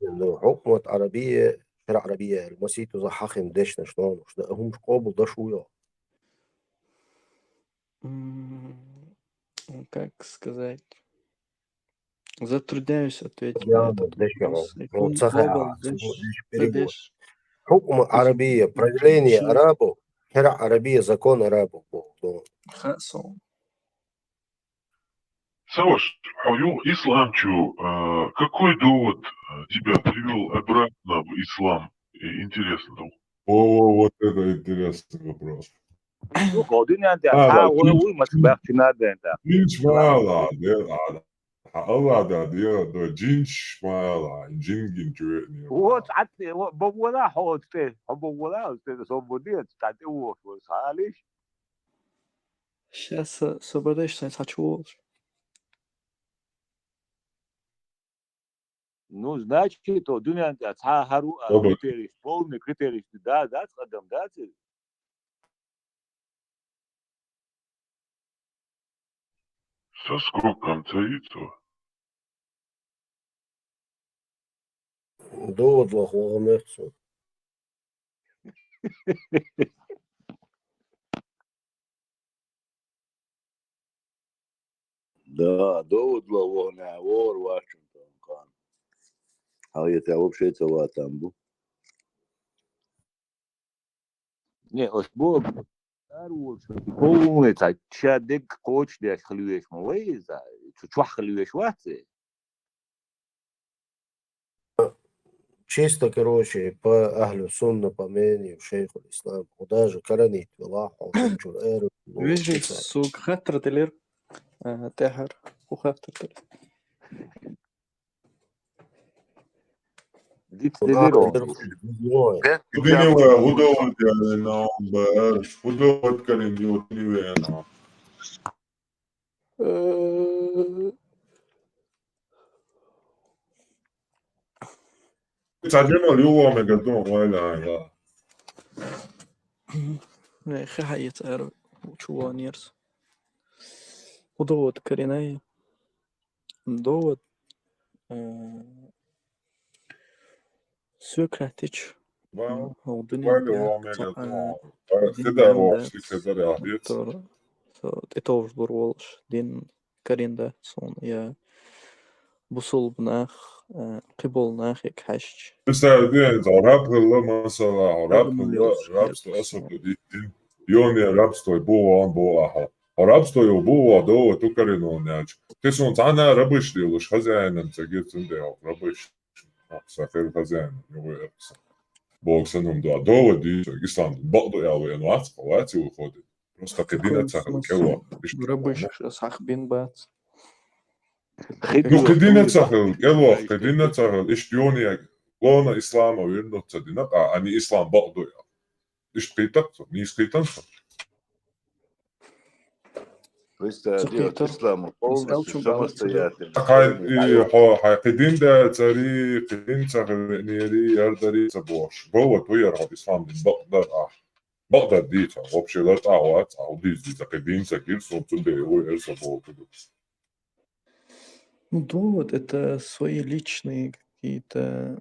Ну, حكم عربية، شرع عربية, масийтта хьахинна дешнаш, ну, да хӀумаш къобалдеш вуй хьо? Как сказать? Затрудняюсь ответить на этот вопрос. حكم عربية, проявление арабов, شرع عربية, закон арабов. Хасо. Саваш, хьо юха ислам чу, а, какой довод, а, тебя привёл обратно в ислам? И интересно. О, вот это интересный вопрос. Ну, хьо дунен тӀа, а, хьо вуй мас бахчина ден тӀа. Жинч ма ала, дер ала. Хьа Аллах да, дер да, жинч ма ала, жингин чуэтни. Вот, атте, бо вала хьо тӀе, бо вала тӀе, со бо дет, тӀа тӀе вохуш, халиш. Сейчас, э, соберешься, хочу. Ну, значит, то дунен тӀа цхьа хӀара ву а критерийш, полный критерийш да, дац адам, дац? Со скобком цаицу. Доводлах вагӀа мехцу. Да, доводлах вагӀа вор Вашингтон кан. Хьал я тя вообще ца ватан бу. Не, ош бо ар волча полный ца ча дег кочдеш хилвеш ма вай за, чу чух хилвеш вац. Чисто, короче, по ахлу сунна, по мнению шейхуль ислам. Худа же каранит вела, хьо чур эру, ну, Вижи, чисто. Суг хаттар делир, а, тяхар, ху хаттар делир. Дит Худа делиро. делир, ну, Дин Динила худо ватарина бер, худо ваткарин ю динивена. Э, Цадема люло мега дон вайла айла. Не, хе хайет эр, чула нерс. Худа ваткаринай. Довод, э, Суг хаттич. Вау. Ху Вайла дунья, ва мега ца-, дон. а, Ара дин хеда каринда, вовши хеда рахит. тор, со, это тоже дурволш, дин каринда, сон, я, бусулб нах, э, къибол нах, як хашч. Представь, дин, за раб хилла масала, раб Раб хилла, хилла, рабство я, особо дин. Ёне рабство бу ван бу аха. Рабство ю бу ва до ту карино няч. Ты сон цана рабыш делуш, хозяином цагир цунде рабыш. Сахир хозяин, ю эрса. Бог санум дуа. Довод ди, ислам, бакъду ялу, я, ну, ац, хавати выходит. Просто кедина цахал, кело. Рабыш, сахбин бац. Ну, кедина цахал, кело, кедина цахал, ишт ёне, лона ислама вернуться дина, а, а не ислам бакъду я. Ишт кайтак, не ис кайтак. То есть, э, Цукитар. Ислам полностью Мисал, чё, самостоятельно. Хай, и, хо, хай, кедин да цари, кедин цахал, нери, ярдари, цабош. Бова, то яр, хо, ислам дин, бакъдар, а. Бакъдар ди, ца, вообще, лар, а, ва, ца, а, диз, диз, а, кедин, ца, кир, сон, цун, бе, ой, эр, са, бова, кедин. Ну, довод — это свои личные какие-то,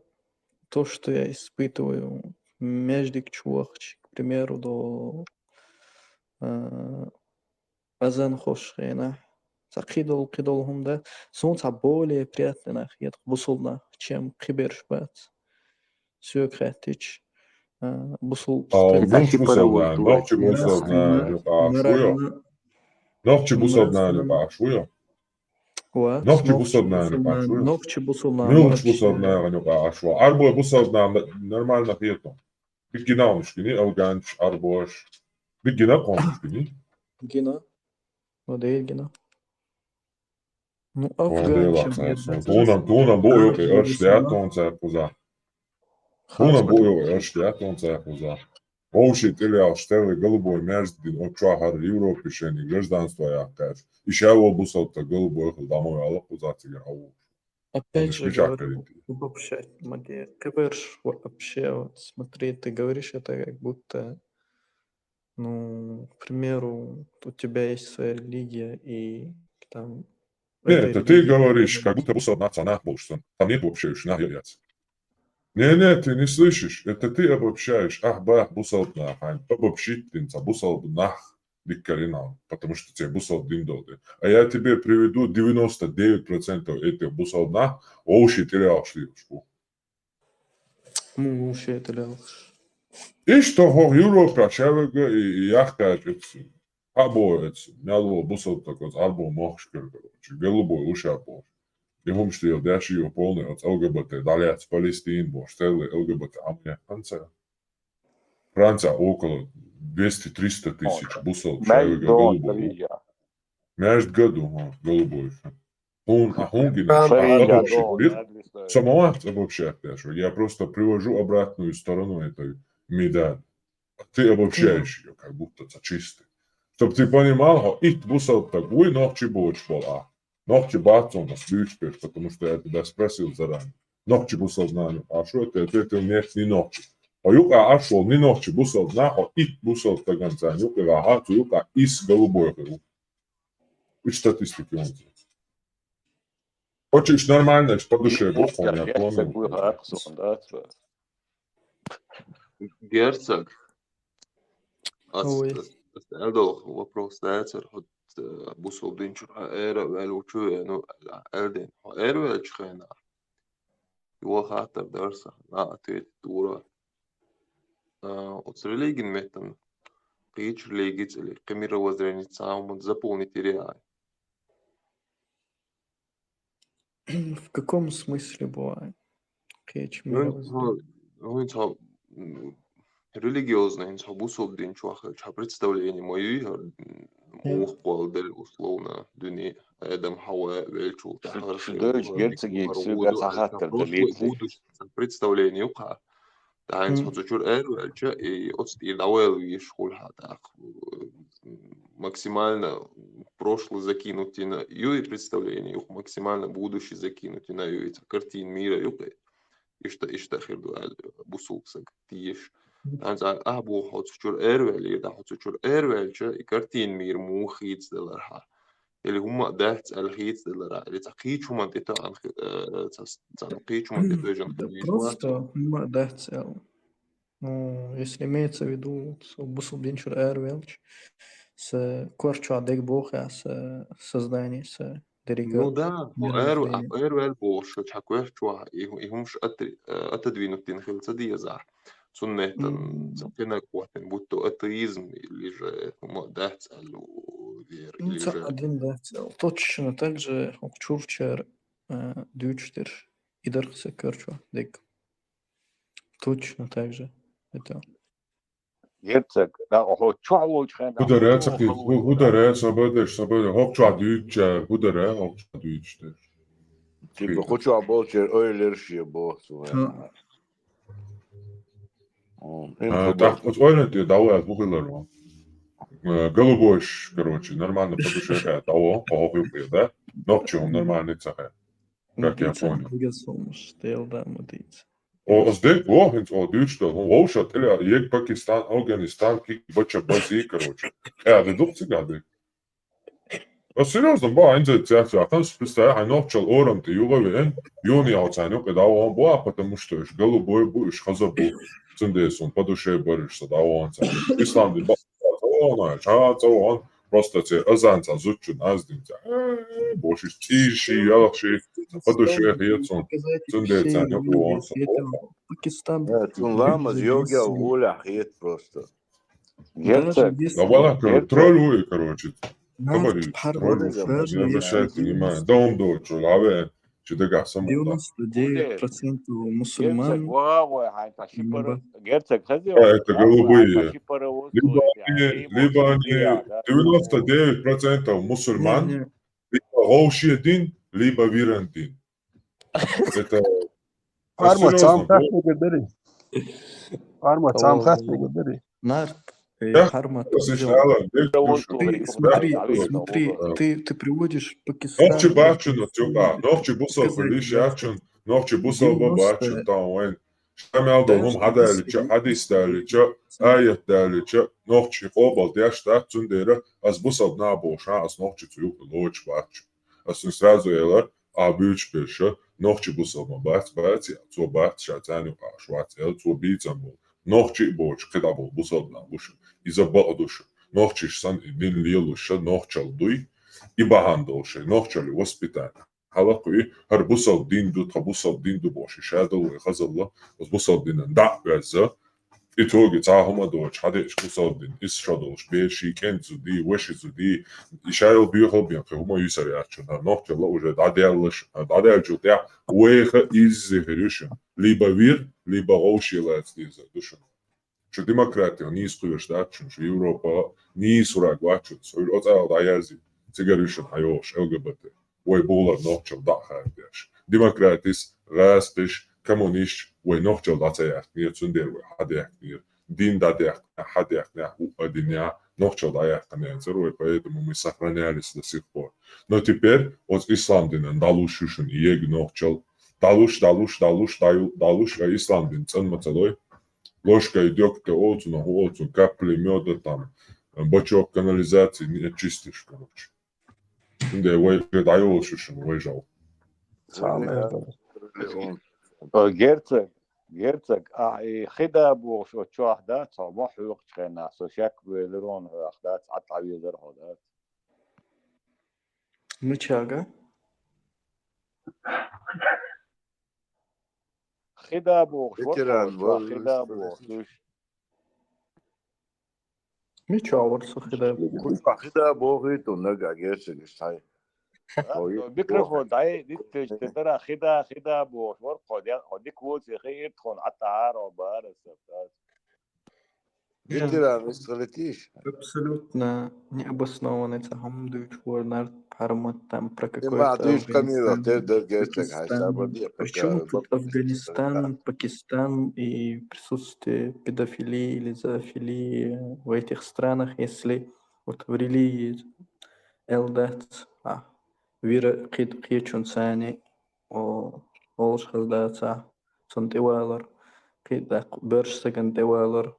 то, что я испытываю. Между чувахчи, к примеру, до, э, азан хош хена. Ца къидол, къидол хунда. Сон ца более приятный нах, я, бусул нах, чем киберш бац. Суг хаттич. Э, бусул А, стиль. нуч бусалдан, нохчи бусалдан, юкъа, шуё. Нохчи бусалдан, юкъа, шуё. Нохчи бусалдан, юкъа, шуё. Нохчи бусалдан, юкъа, шуё. Арбой бусалдан, нормально хието. Бигина уншкини, алганч, арбош. Бигина коншкини. Гина. Ну, да, гина. Ну, афганчи. Тунам, тунам бу юкъа, аш да, тон ца куза. Тунам бу юкъа, аш да, тон ца куза. Овши тиле аш тиле голубой между дин, от чё хар Европе шени гражданство я каш. И ща его бусал-то голубой хил домой, ала куза тигр, ау. Опять же, говорю, обобщать, маги, киберш вообще, вот смотри, ты говоришь это как будто, ну, к примеру, у тебя есть своя религия, и там... Не, это ты говоришь, как будто бусал нах, цанах болшсон. Там нет вообще уж нах яц. Не, не, ты не слышишь. Это ты обобщаешь. Ах, бах, бусал нах, ань. Обобщить дин ца бусал нах диккарина, потому что тебе бусал дин долды. А я тебе приведу девяносто девять процентов этих бусал нах, овши тиле аш шли ушку. Му овши тиле аш. И что, хо, Европа, шавега и, и яхкач, эц, або, эц, мяло, бусал такой, арбо мохш, короче, голубой уж або. И хум, что я дальше его полный, от ЛГБТ, далее, от Палестин, бо, что ли, ЛГБТ, а мне, конца. Франция около двести-триста тысяч бусал, шавега, голубой. Между году, а, голубой. Хун, а хун гина, обобщить. Самоват обобщать, я просто привожу обратную сторону этой медали. Ты обобщаешь ее, как будто это чистый. Чтоб ты понимал, хо, ит бусал так, уй, нохчи боч бол, а. Нохчи бацон, а, спишь, потому что я тебя спросил заранее. Нохчи бусал знаю, а что ты ответил, нет, не нохчи. А юк, а, а что, не нохчи бусал, на, хо, ит бусал так, а, юк, а, а, юк, а, ис голубой, говорю. И статистики он. Хочешь нормально, по душе, бог, он, я помню. Герцог. Ас, ас, ас, элдол вопрос дацар, хот, э, бусул динчур, а, эра, вэль учу, э, ну, а, элден. Хо, эр вэль чхена. Юа хатар дарса, на ответ тура. А, оц религин меттан. Кыч религиц или кымира возреница, а, умут заполнить реай. В каком смысле бывает? кхечу миралла. Ну, ну, цхьа, м, религиозный, цхьа бусалба дин чохь хилча, цхьа представление ма юй хӀара, м, муха кхолладелла, условно, дуьне, Адам, Хьава веллачул тӀаьхьа хӀара хилла, Deutsch герцогиг хӀара сирга воду, цхьа хаттар прошлый далийци. Будущий цхьа представление ю-кх. ТӀаккха хӀинца хьо цу чуьра араваьлча, и оцу тӀера дӀаваьлла везаш хуьлу хьан тӀаккха, максимально прошлый закинуть йина ю и представление, юха максимально будущий закинуть йина ю и цхьа картина мира ю-кх. Иштта, иштта хир ду аьлла, бусулба саг тешаш. ХӀинца ахь боху, хьо цу чуьра араваьллера, да, хьо цу чуьра араваьлча, и картина мира муха хийцаделара хьан? Или хӀумма а дац аьлла хийцаделара, или цхьа кхечу хӀуманна тӀетоьжна хи-, э, цхьа, цхьа кхечу хӀуманна тӀетоьжна хила везаш вац? Просто хӀумма а дац аьлла. Ну, если имеется в виду, со бусалба дин чуьра араваьлча, сан кор чохь дерг боху, сан сознание, сан дерриг Ну да, хӀо араваьлла, мировоззрение. Араваьлла бохуш, хьан кор чохь, и хӀу-, и хӀумаш атри-, э, отодвинуть дина хила ца дезахь. Цунна меттана М. ца кхинаг хӀоттина, будто атеизм, или же хӀумма а дац аьлла вера, Ну, или цхьа же а дин дац аьлла. Точно так же хӀокху чуьрчара, э, дуьйцуш дерш. И дара сан кор чохь дерг. Точно так же. Это. Герцог, да, хьо чохь волчу хенахь ХӀун дара, ца хи-, хӀун, хӀун дара, ца бадаш, ца бадаш, хӀокху чохь дуьйцучара, хӀун дара, хӀокху чохь дуьйцуш дерш? Типа, хӀокху чохь болчеран ойла еш ю боху цо. М, А, тӀаккха оцу ойла тӀе дӀаваьлла хӀун хилар ван? Э, голубойш, короче, нормально по душе хаьа, дӀаван, хьо хӀокху юкъе, да? Нохчи хӀума нормально ца хаьа. Как я понял. Дийца, дийца, Дела да, ма дийца. О, ас дерг вон хӀинца о дуьйцуш долу, хӀун вовшах тӀе а, ЕГЭ Пакистан, Афганистан, кхин бача бази, короче. Э, ду дукха цигахь дерг. Ас серьёзно, бо, хьайн зай цаьрца ваьккхина, ас представь, хьайн нохчалла орам тӀе юха веана, юна яхьа царна юкъе дӀавон, бо, а потому что уьш голубой бу, уьш хаза бу, цундела суна по душе бара уьш, со дӀавон царна. Ислам дин бакъ ца вон, ша ца вон, просто церан азан ца зудчун аз дин ца. Э, бо, ши цӀийш ши, ялх ши, по душе хета суна, цундела царна юкъе вон со. Пакистан. Э, цунна ламаз йогал гӀолехь хета просто. Герцог. Даже если Да вала, кор-, Герцог. Тролль ву и, короче. Нарт Товарищ, пхьар тролль ву, даже не обращайте если внимания. Да он дочу, лаве, чи дагахь самукъа. Девяносто девять процентов мусульман. Герцог, вагӀа вай, хьайн та ши пара, Герцог, хаза А, это вай, голубые. Хьайн та ши пара ву Либо стоит, они, я, либо они девяносто девять процентов мусульман, Не, не. либо гӀовше дин, либо виран дин. Это Парма, серьёзно, цхьаьна бо- хаттар дара. Парма, цхьаьна хаттар дара. Нарт, э, Парма, Ас иштта алан, бек Ты, смотри, смотри, ты, ты приводишь Пакистан. Нохчи бац шуна цу юкъа, нохчи бусалба лиш яц шуна, нохчи бусалба бац шуна, там вайн. Ша мел долу хӀума хьадаьллича, хьадис даьллича, аят даьллича, нохчи къобал деш дац, цундела ас бусалба нах бохуш, ас нохчи цу юкъа лоцуш бац шуна. Ас цуьнга сразу элира, а буьйцуш берша, нохчи бусалба бац, бац, цо бац, ша царна юкъа аш вац, аьлла, цо бийцам болу. Нохчи а боцуш, кхидӀа болу бусалба нах бу шуна. Иза бакъ ду шуна. Нохчиш санна и дин лелош ша нохчалла дуй, и бахьана долу шайн нохчалла воспитание. Хьалакхуьи, хӀара бусалба дин ду, тхан бусалба дин ду бохуш, и шадолу вай хазалла, оцу бусалба динан дӀа а оьзза, итоге цхьа хӀума доцуш, хьадеъча бусалба дин, иза шо долуш, берший кӀентий зудий, ваший зудий, и ша йолу боьхал бен кхин хӀума юьсур яц шуна, хӀара нохчалла уже дӀадаьллаш, хӀара дӀадаьллачул тӀаьхьа вайха изза хир ю шуна, либо вир, либо гӀовше лаца дезар ду шуна. Шу демократиях нийса кхоьруш дац шуна, шу Европа нийса враг вац шуна, шу оцу агӀор дӀаязйи, цигара ю шуна хьайогӀуш Л Г Б Т. Вай бухалара нохчалла дӀа а хадийш. Демократис, гӀазкхиш, коммунисташ вай нохчалла дӀа ца яьккхинера, цундела вай хьадаьккхинера. Дин дӀадаьккхинехь, хьадаьккхинехь, хӀуъа динехь, нохчалла дӀаяьккхина яцара вай, поэтому мы сохранялись до сих пор. Но теперь оцу ислам динан дӀалуш ю шуна, ЕГЭ нохчалла. ДӀалуш, дӀалуш, дӀалуш, дӀаю-, дӀалуш, ткъа ислам дин цӀан ма ца лой. Ложкой дегтя олу цунах, олу цунах, капли мёда там, бачок канализации не очистишь, короче. Цундела вай уже дӀайолуш ю шуна вай жал. Цхьа а мер дара. Э, герцог, герцог, а, и хида бохуш оцу чохь дац, хьо ма хьоькхучу хенахь, со шек велира хьуна хьох дац, Ӏад Ӏан везара хьо дац. Мичага? Хида бохуш, Ветеран вон вон хида вон бохуш. Мича вара со хида? Куча хида бохуьйту нагахь герчигаш цхьай. Микрофон дӀай, дитта, тӀара хида, хида бохуш, вара хьо де-, хьо дика воций, хи иртхун, хьатта хьаро бара саб. Ветеран, исхалитиш? Абсолютно необоснованный ца хӀума дуьйцу вара нарт пармат там про какой-то Афганистан, Пакистан. Почему тут Афганистан, Пакистан и присутствие педофилии или зоофилии в этих странах, если вот в религии эл дац, а, вира кхид-, кхечун цани, о, олуш хаза дацахь, цунна тӀевалар, кхидӀа боьрша сагана тӀевалар.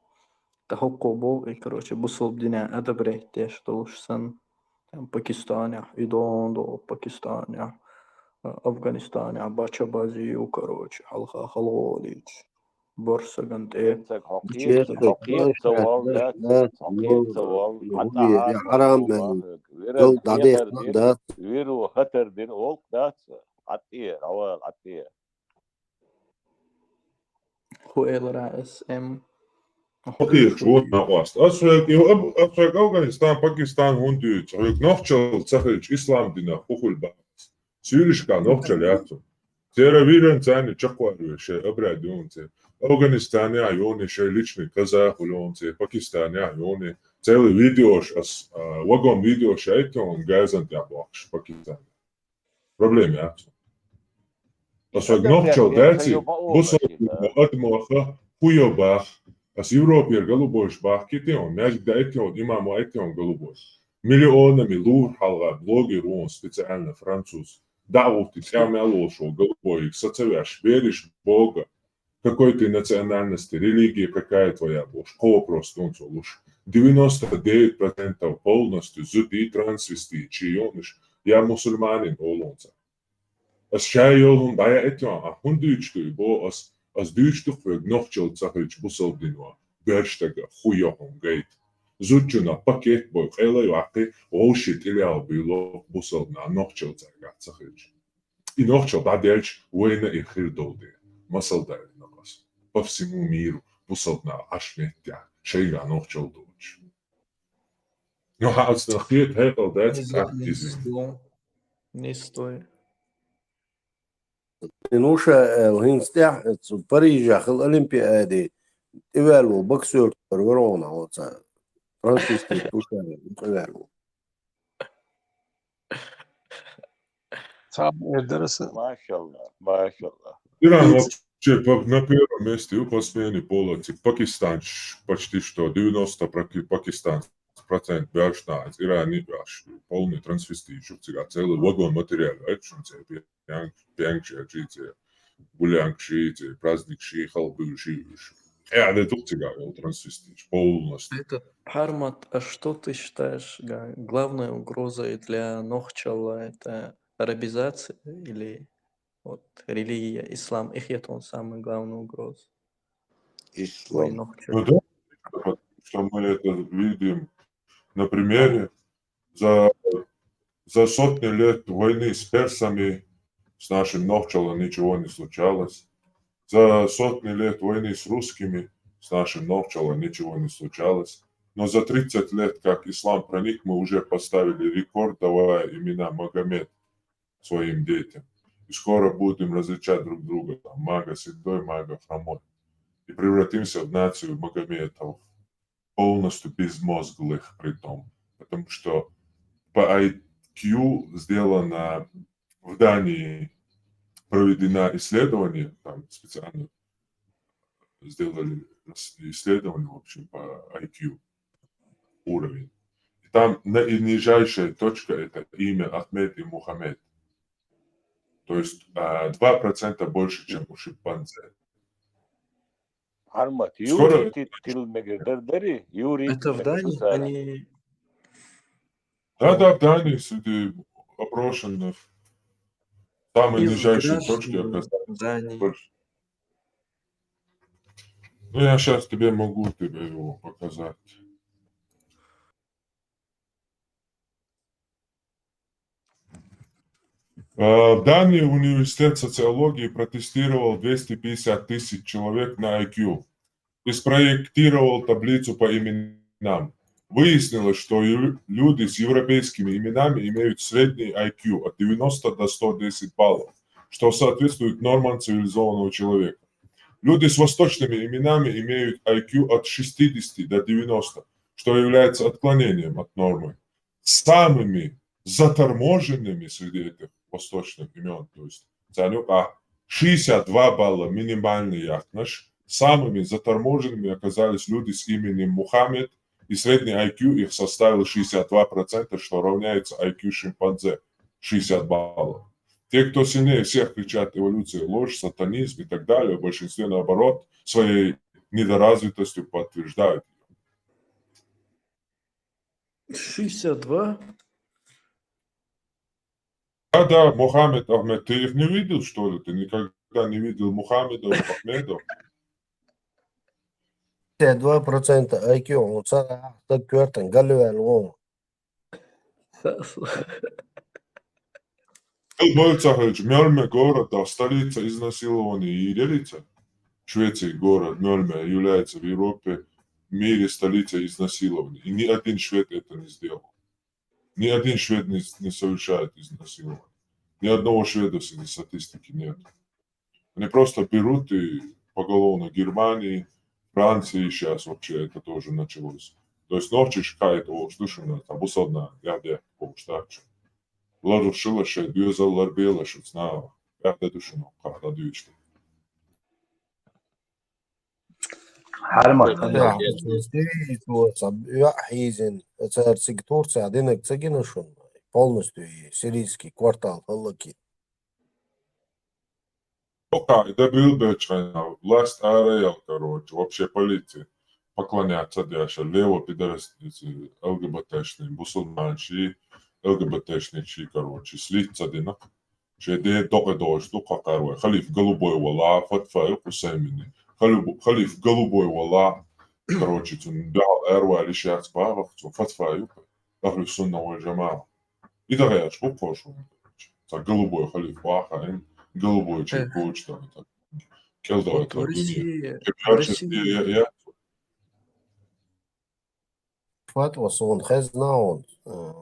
ТӀаккха хӀокхо боху, и, короче, бусалба динехь одобрять деш долуш санна, там, Пакистанехь, и дон до Пакистанехь, а, Афганистанехь, бача бази ю, короче, хьалха халгӀолийча. Боьрша сагана тӀе. Ца хьо кхета, хьо кхета ца вал, дац, хьо кхета ца вал, хьан тӀаьхьара хьарам хьо мел, бахарг. Вира гал дӀадехна, хетар дина, дац. Виру хатар дина, олк дац, хьан тӀе, хьавал, хьан тӀе. ХӀу элира эс эм. Хьо кхета, вот накъост. Ас хьоьга, ас хьоьга Афганистан, Пакистан хӀунда дуьйцу? Хьоьга нохчалла ца хилча, ислам динах хӀу хуьлу бахьа? Суьйрашка нохчалла яц хӀун? Церан виран царна чекхварвеш шайн обряд юн церан. Афганистанехь юни шайн личный казах хуьлун церан, Пакистанехь юни. Целый видеош ас, а, вагон видеош айттон газан тӀехь бохуш Пакистан. Проблема яц. Ас вайга нохчалла даций, бусалба адамаха хӀу йо бах, ас Европера голубойш бах, китион, маьждиг даиттион, имам ваиттион голубой. Миллионами лур хьалха блогер вон специально француз. ДӀа а гӀутти, цӀе мел волуш ву голубойиг, сацавеш, бериш бога. Какой ты национальности, религия какая твоя бохуш, кхо вопрос дунца луш. Девяносто девять процентов полностью зуди, трансвестит, чи юнаш, я мусульманин олунца. Ас шай йолун бая этион, а хӀун дуьйцу дуй, бо ас, ас дуьйцу ду хьоьга нохчалла ца хилча бусалба дино, боьрша стага хӀу йо хӀун гайта. Зудчунах пакет бой, къела йоккхи, вовши тӀилел буйло бусалба нах нохчалла цаьргахь ца хилча. И нохчалла дӀаделча, вайна и хир долу де. Масал даьлла накъост. По всему миру, бусалба нах Ӏаш меттехь, шайгахь нохчалла доцуш. Ну, хьан ас нах кхета хьекъал дац, Не знаю, как не изменить. Слышал. Не стоит. Нуша, э, хӀинца тӀехь, э, цу Парижехь хилла Олимпиаде тӀеваьлла ву боксёр вара вон хьо ца трансвестит ву ша, тӀеваьлла ву. Цхьа эр дара сан. Машалла, машалла. Иран вообще по-, на первом месте у по смене пола, типа, Пакистан ш-, почти что девяносто проки-, Пакистан процент боьрша нах, Иран и аш полный трансвестит, шу цигахь целый вагон материал, а шу цигахь пенг-, пенгчи, а шу цигахь гулянг ши, цигахь праздник ши, халбуьл ши, шу. Э, а де тух цигахь вол трансвестит, полностью. Это, Пармат, а что ты считаешь га-, главной угрозой для нохчалла? Это арабизация или вот религия, ислам, их это он самая главная угроза? Ислам. Ой, нохчалла. Ну да, потому что мы это видим на примере. За, за сотни лет войны с персами с нашим нохчалом ничего не случалось. За сотни лет войны с русскими с нашим нохчалом ничего не случалось. Но за тридцать лет, как ислам проник, мы уже поставили рекорд, давая имена Магомед своим детям. И скоро будем различать друг друга, там, Мага седой, Мага хромой. И превратимся в нацию Магометов, полностью безмозглых при том. Потому что по I Q сделано в Дании, проведено исследование, там специально сделали ис-, исследование, в общем, по I Q уровень. И там наинижайшая точка — это имя Ахмед и Мухаммед. То есть, а, два процента больше, чем у шимпанзе. Пармат, скоро Юрий, ты, ты мегер дар-, дари? Юрий, это в Дании? Они Да, да, в Дании среди опрошенных самые нижайшие точки оказались. Из граждан Дании. Больше. Ну, я щас тебе могу тебе его показать. Э, в Дании университет социологии протестировал двести пятьдесят тысяч человек на I Q и спроектировал таблицу по именам. Выяснилось, что ю- люди с европейскими именами имеют средний I Q от девяносто до ста десяти баллов, что соответствует нормам цивилизованного человека. Люди с восточными именами имеют I Q от шестидесяти до девяноста, что является отклонением от нормы. Самыми заторможенными среди этих восточных имен, то есть царь юкъа шестьдесят два балла минимальный яхаш, самыми заторможенными оказались люди с именем Мухаммед, и средний I Q их составил шестьдесят два процента, что равняется I Q шимпанзе, шестьдесят баллов. Те, кто сильнее всех кричат: «Эволюция — ложь, сатанизм» и так далее, в большинстве, наоборот, своей недоразвитостью подтверждают. Шестьдесят два. Да, да, Мухаммед Ахмед, ты их не видел, что ли? Ты никогда не видел Мухаммедов, Ахмедов? Те два процента I Q, он цара так кёртан, галвел вон. Ты больше говоришь, Мёльме город, да, столица изнасилований и делится. Швеции город Мёльме является в Европе, в мире столицей изнасилований. И ни один швед это не сделал. Ни один швед не, не совершает изнасилование. Ни одного шведа среди статистики нет. Они просто берут и поголовно Германии, Франции сейчас вообще это тоже началось. То есть ночи шкает о штушина, там бусодна, я де о штачу. Ларушила ше, дюза ларбела шуцнава. Я де душина, когда дюшта. Хьарма Да, здесь вот, а, я хизин, это цига Турция, один к цигина шун, полностью и сирийский квартал, халлаки. Пока, и добил бы чайна, власть араял, короче, вообще полиции. Поклоняться дальше, лево пидорасти, ЛГБТшный, мусульманши, ЛГБТшный чи, короче, слиться динок. Шеде докъе дожду какарвай. Халиф голубой вала, фатфа юкъу сэмини. Халиф, халиф голубой вала. Короче, цун да арвай лишац бавах, цун фатфа юкъу. Ахлю сунна вал жамаа. И да гаяч, ху кошу. Ца голубой халиф ваха, ин голубой чи Эх. Коч там. Кел давай, Вот в России, в Короче, России я, я, Фатва сон хезна он. Э,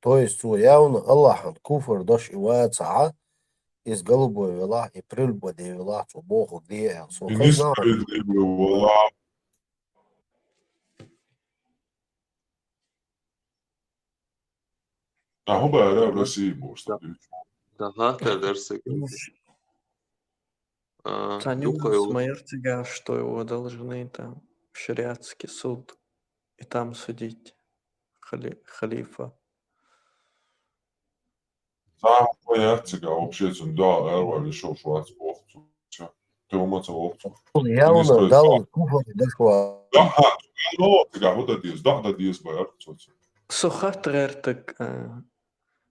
то есть цо явно Аллахьан куфр дош и ваца, из голубой вела, и прелюбодей вела, цо боху где, сон И хезна он. несправедливый вала. А ху бара в России просто. Ага, да, дерсик. Ну, ш- А, Цани Люкай с моей артига, что его должны там в шариатский суд и там судить хали-, халифа. Сам понятно, вообще цун да, эрва лишо швац охцу. Всё. Ты умаца охцу. Явно Несправедливо. Дала куфр дошла. Да, а, ну, цыга, вот это есть, да, да, есть, бояр, цоц. Сухатрертык, э,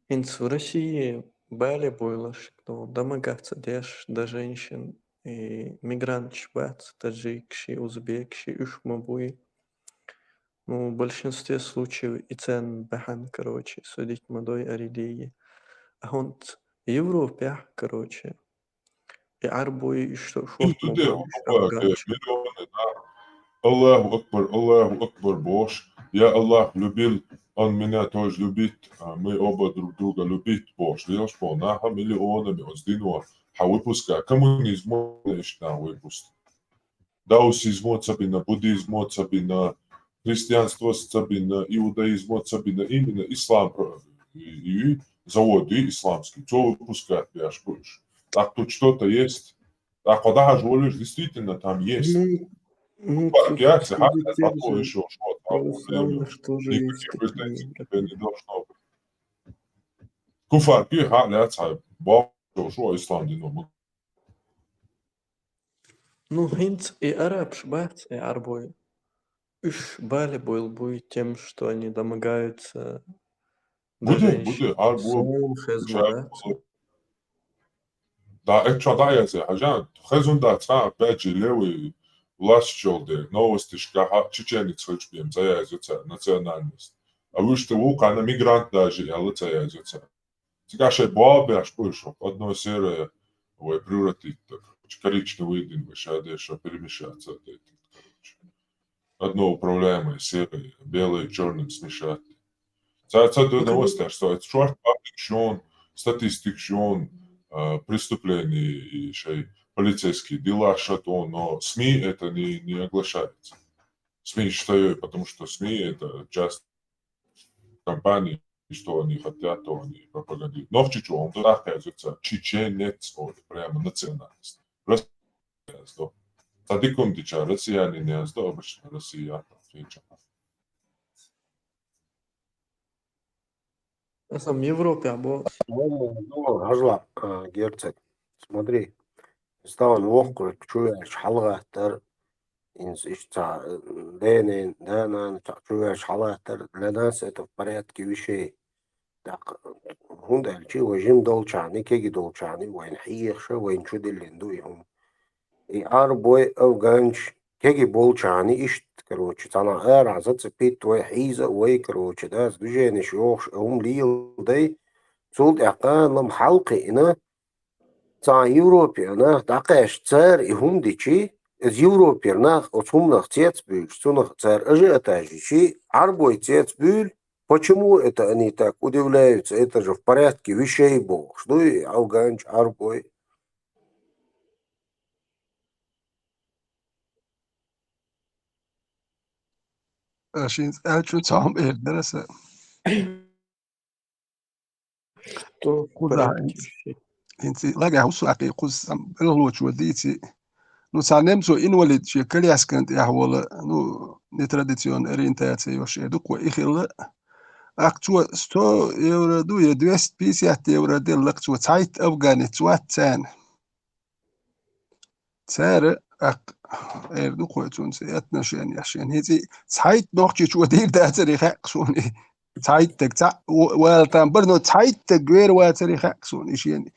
инц в России бали буйлаш, кто домогаться деш до женщин и мигрант шбац, таджик ши, узбек ши, уж мабуй. Ну, в большинстве случаев и цен бахан, короче, судить мадой аридеи. А он ц-, Европе, короче, и арбуи, и что, Ну, шо туда, мабуй, Аллаху афганчи. Акбар, Аллаху Акбар, Бош. Я Аллах любил, он меня тоже любит, а мы оба друг друга любить, Бош. Видишь, по нахам миллионами он сдвинул, а выпуска коммунизм, конечно, выпуск. Даосизм цабина, буддизм цабина, христианство цабина, иудаизм цабина, именно ислам про-, и, и заводы исламские, что выпускать бяш будешь. Так тут что-то есть. Так куда же волишь, действительно там есть. Ну, ну, Ба-, тут я тебе вроде говорю, те такое же ещё что-то, православных тоже есть никаких такие. претензий к тебе не должно быть. Куфар пи ха ля ца, ба, шо, шо, ислам дин, ну, Ну, хинц и араб шбац, и арбой. Уж бали был буй тем, что они домогаются до Буде, женщин. буде, арбой. Сон хезмадац. Да, это что, да, я тебе, а я, хезун да, ца, опять же, левый, власть чёлде, новости шкаха, чеченец хочешь бем, ца я, ца, национальность. А вы что, у, она мигрант даже, я, ца я, ца. Цыга шей бабе аж пышок, одно серое, ой, превратить так. Коричневый дин, вы шаде, что перемешаться, да, это, короче. одно управляемое серой, белой и чёрным смешать. Цар ца ду новостяш, что это чёрт паблик шон, статистик шон, а, преступлений и шей полицейские дела шатон, но СМИ это не, не оглашается. СМИ считаю, потому что СМИ это часть компании, что они хотят, то они пропагандируют. Но в Чечён, то так я чеченец, вот, прямо национальность. Россия, что. Садикум дича, россиянин я, что обычно Россия, там, фейча. Сам Европе, або. Ну, ну, Гажла, а, Герцог, смотри, стаун вохкур, чуяш, халгаттар, инс иш ца, э, дэнэн, да, нан, ца, чуяш, халгаттар, для нас это в порядке вещей. Так, хунда чи, вожим долчани, кеги долчани, вайн хиехша, вайн чудиллин дуй хун. И арбой афганч, кеги болчани, ишт, короче, цана ара зацепить, вай хиза, вай, короче, да, движение шёхш, ум лил дай, цулт яка лам халкы ина, ца Европе ана, дакаш цар и хунди чи, из Европе нах, оцумнах цец бюль, цунах цар ажи атажи чи, арбой цец бюль, почему это они так удивляются, это же в порядке вещей было, что и афганч, арбой. Э, шин, э, чу цам эрдересе. То куда порядке вещей. Инци лага усу акы куз сам, элло чу дици. Ну, ца немцо инвалид чи коляскан тяхвола, ну, нетрадиционная ориентация ёш, э, дуква ихилла. Ак цо сто евро ду, е двести пятьдесят евро деллак цо цайт афганец ват цен. Цара ак, эр дуква цунци отношения шен. Хеци цайт нохчи чу дир дацари хак суни. Цайттаг ца, вал там бар, но цайттаг гвер вацари хак суни шен.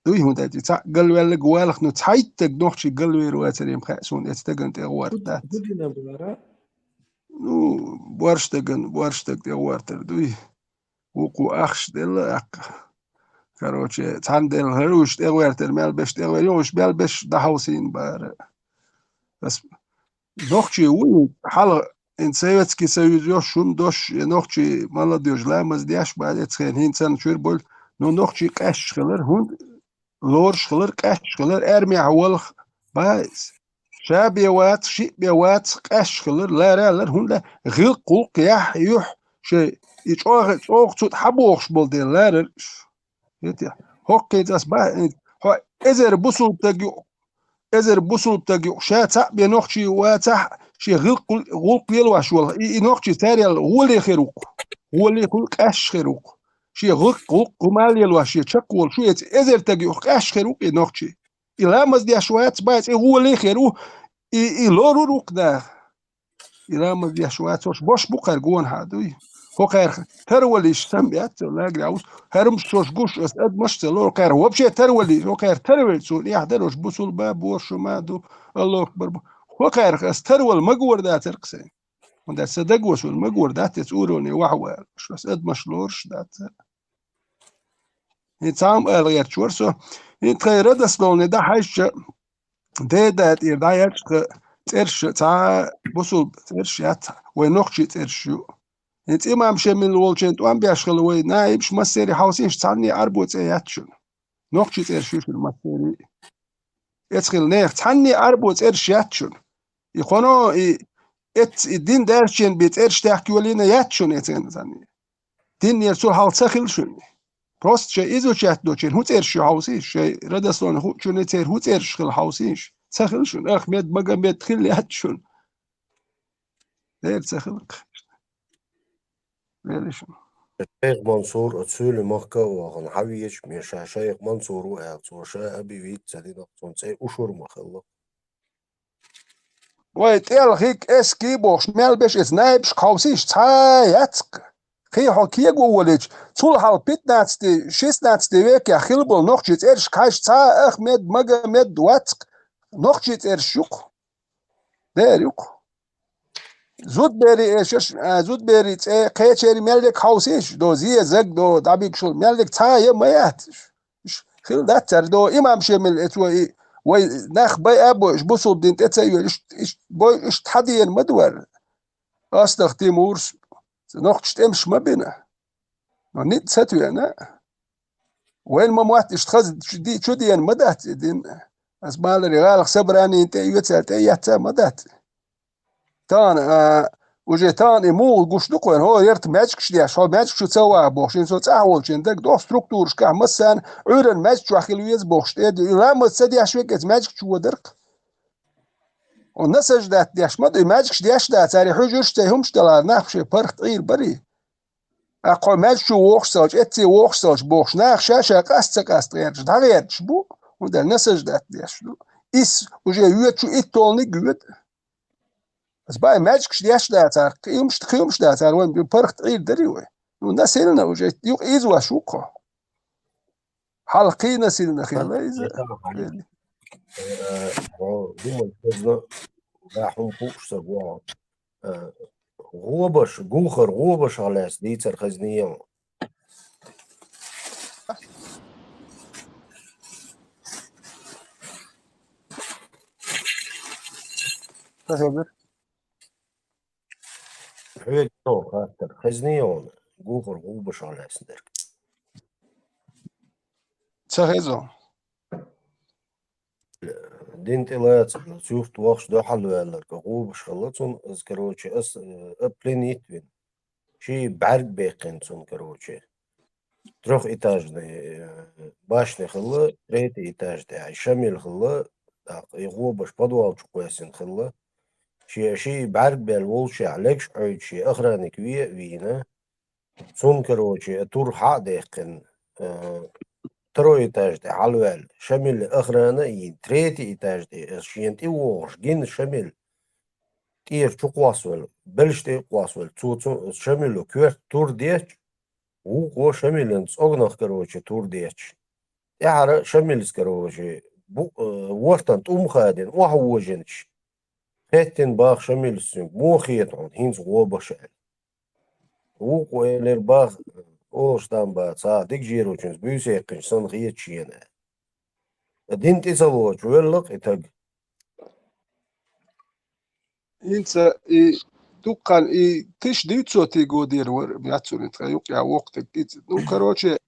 Дуй хун дати, ца галвеллаг валах, но цайттаг нохчи галвер вацари хак суни, эц таган тягвар дат. Гудина бара. Ну, борштаган, борштаг тягвар тар дуй. Вукху ахш делла аккха. Короче, цхьан делла хӀара уьш тӀегӀвертар, мел беш тӀегӀвер, йо, уьш мел беш дӀахьовсийна бара. Ас нохчий вуй, хьала, ин Советский Союз йо, шун дош, я нохчий молодёжь ламаз деш бара, эцхен хӀинцан чуьр боль, но нохчий къаьсташ хилар, хӀунда лоруш хилар, къаьсташ хилар, армехь волх баиз. Ша бе вац, шиъ бе вац, къаьсташ хилар, лара лар, хӀунда гӀилкх-гӀулкх яхь юьхь, шей и чӀогӀа, чӀогӀа цу тӀа хьабохуш болу дела ларар. ХӀоккхийца ас баьхкинчу, хьо эзар бусулб таг ю, эзар бусулб таг ю, ша цхьаъ бен нохчий вацахь, шен гӀулкх, гӀулкх лелош волу, и, и нохчий царел гӀоле хир ву-кх, гӀоле хуьлу къаьсташ хир ву-кх. Шен гӀулкх, гӀулкх хӀума лелош, шен чекхволу шу эца эзар таг ю, къаьсташ хир ву-кх и нохчий. И ламаз деш вац, бац, и гӀоле хир ву, и, и лорур ву-кх наха. И ламаз деш вац, хӀорш бош бу кхара гонахьа дуй. ХӀокхаьрха тарвалиш сан бац, лагарехь ву, хӀармаш шош гуш, ас адамаш ца лору, кхара вообще тарвалиш, хӀокхаьрха тарвелча суна эхь дара, уьш бусулба бу, шума ду, Аллаху акбар бу. ХӀокхаьрха ас тарвала магор дацар-кх сайн. ХӀунда сан дагош вала магор дац, эца уровне вахьа вала, ас адамаш лоруш дац. И цхьа а ала гӀерташ вара со. И тхайн Радословни дӀахьаьжча, Деда тӀера дӀаяьлча тхан цӀераш, цхьа бусулба цӀераш яц, вай нохчий цӀераш ю. И цӀе имам Шемил волчийн тӀом беш хила вай наибаш массери хьовсийша, цхьанне а Ӏарбо цӀе яц шуна. Нохчий цӀераш ю шуна массери. Эцхила нехан цхьанне а Ӏарбо цӀераш яц шуна. И хӀуно, и эц-, и дин даьржичийн бен цӀераш тахка йолийна яц шуна эцхена цхьанне. Диннера цул хьалха ца хила шуна. Просто шайн изучать доцчийн хӀун цӀераш ю хьовсийша, шайн Радословни хуучунна церан хӀун цӀераш хила хьовсийша. Ца хила шуна. Ахмед, Магомед хила яц шуна. Дера ца хила-кх. Вели шуна. Шайх Мансур оцу Суьйли махка а вахана, хьан везаш, мен ша Шайх Мансур ву аьлла, цо ша объявить ца дина, цунна цӀе Ушур ма хилла. Вай тӀел хиг эски бохуш, мел беш эца наибаш кховсийша цхьа а яц-кх. Кхин хьо кего волийча, цул хьалха пятнадцатый, шестнадцатый векехь хила болу нохчий цӀераш кхайша цхьа а Ахмед, Магомед вац-кх. Нохчий цӀераш ю-кх. Дера ю-кх. Зудбери эшаш, а, зудбери цӀе кхечерий мел век хьовсийша, до Зезаг, до дӀабигшул мел век цхьа а я ма яц. Ш-, хила дац цара до имам Шемил, эцо и Вай нах байа а бой, уж бусулба дин тӀе ца йоьлуш, иштта бой, иштта хьадена ма ду вара. Астах Тимурс, нохчаш тӀемаш ма бина. Но ницкъ ца тоьна. Вайна ма мотт иштта хаза чу ди-, чу дена ма дац и дин. Ас баларе гӀалах собранин тӀе а йоьцал тӀе а яцца ма дац. Тахана, а, уже тахана и мугӀал гуш ду кхойна, хӀо, ярта маьждигаш деш, хьо маьждиг чу ца ваха бохуш, ин со цӀахь волчун дагадогӀу структурашкахь массарна Ӏуьйранна маьждиг чохь хила веза бохуш, тӀе а ламаз ца деш вегга маьждиг чу водар-кх. Хьо насаждат деш ма ду, и маьждигаш деш дацара, и хьуьжарш цай хӀумаш далара, нах шайн паргӀат Ӏийр барий. Аккхой маьждиг чу вохуш салча, эцце вохуш салча бохуш, наха ша-ша къаста ца къаста гӀерташ, дӀагӀерташ бу, хӀунда аьлча насаждат деш ду. Ис уже йоьду шу, итт толниг йоьду. Ас бай маьждигаш деш дацара, кхиумаш, кхиумаш дацара, вайн паргӀат Ӏийр дарий вай. Ну, насилна уже, юкъа иза ваш ву-кх хьо. Хьалха кхий насилна хилла иза. Э, хьо думай, хезна, да, хьуна хууш ца го. Э, гӀобаш, гухар гӀобашах лаьцна дийцар хезний хьуна? Ца хезар. Хьоьга со хаттар хезний хьуна, гухар гӀобашах лаьцна дерг? Ца хезо. Дин тӀе лаца, цуьрт вахаш дуьхьал ваьлларг гӀобаш хилла цунна, из, короче, ас, э, а пленить вина. Ший бӀаьрг беккхина цунна, короче. Трёхэтажный, э, башня хилла, третий этаж тӀехь, и Шамил хилла, тӀаккха и гӀобаш подвал чу кхоьссина хилла. Шен ший бӀаьрг баьлла волчехь легаш Ӏуьйду шен охранник ве а вийна. Цунна, короче, а тур хьа а даьккхина, э, второй этаж тӀе хьалаваьлла, Шамилан охрана а йийна, третий этаж тӀе, э, шена тӀе вогӀуш, гина Шамил, тӀера чу кхоссавелла, белш тӀе а кхоссавелла, цо цу-, Шамило коьрта тур детташ, вукхо Шамилан цӀогнах, короче, тур детташ. ТӀаьхьара Шамилс, короче, бу-, э, вортан тӀум хадийна, охьавожийнача, хеттина баха Шамилс цуьнга, муха хета хьуна хӀинца гӀобаш аьлла. Вукхо элира баха, олуш там бац, хьа дика жерочуьнца буьйса яьккхинчу санна хета шена аьлла. Дин тӀе ца лоцуш велла-кх и таг. ХӀинца и дуккха и тиша дуьйцу цо, тига дера вара, яцуьнан тӀе юкъа воккха таг. Ну, короче,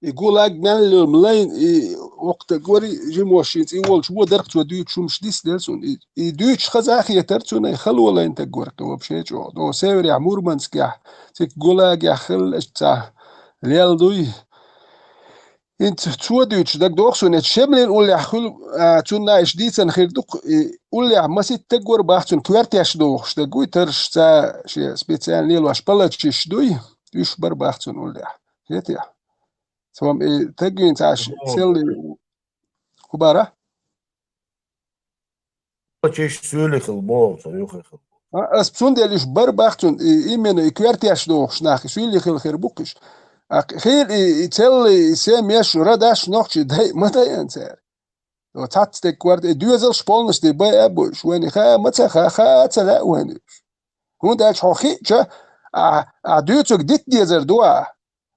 и ГУЛАГ мел йолу лайн, и воккха таг вара, и жимошшинца и волчу вон дара-кх цо дуьйцуш хӀумаш, дисделла цунна. И, и дуьйцуш хаза а хетара цунна, и хало лайн таг вара-кх вообще чӀогӀа. Но Северехь, Мурманскехь, цига ГУЛАГехь хилла цхьа лел дуй. ХӀинца цо дуьйцуш дагадогӀу суна, эцу Шамилан уллехь хуьлу, а, цунна иштта дийцина хир ду-кх, и уллехь масийтта таг вара баха цунна, коьртеш дохуш таг вуй, тарраш цхьа шен специально лелош палатчаш дуй, уьш бара баха цунна уллехь. Хетий? Цо-м и таг вийна цхьа ш-, целый хӀун бара? Пачаш суьйлий хилла боху, со юххе хилла. А, ас цундела уьш бара баха цунна, и, именно и коьртеш дохуш нах, и суьйлий хилла хир бу-кх уьш. А хила и, и целый, и семьяш, родаш нохчий дай а ма дайъина цара. О, цхьацца стеган коьрта, и доьзалш полностью бай а бу уьш, вайна хаа ма ца хаа, хаа а ца лаьа вайна уьш. ХӀунда аьлча хьо хиъча, а, а дуьйцург дита дезар ду а.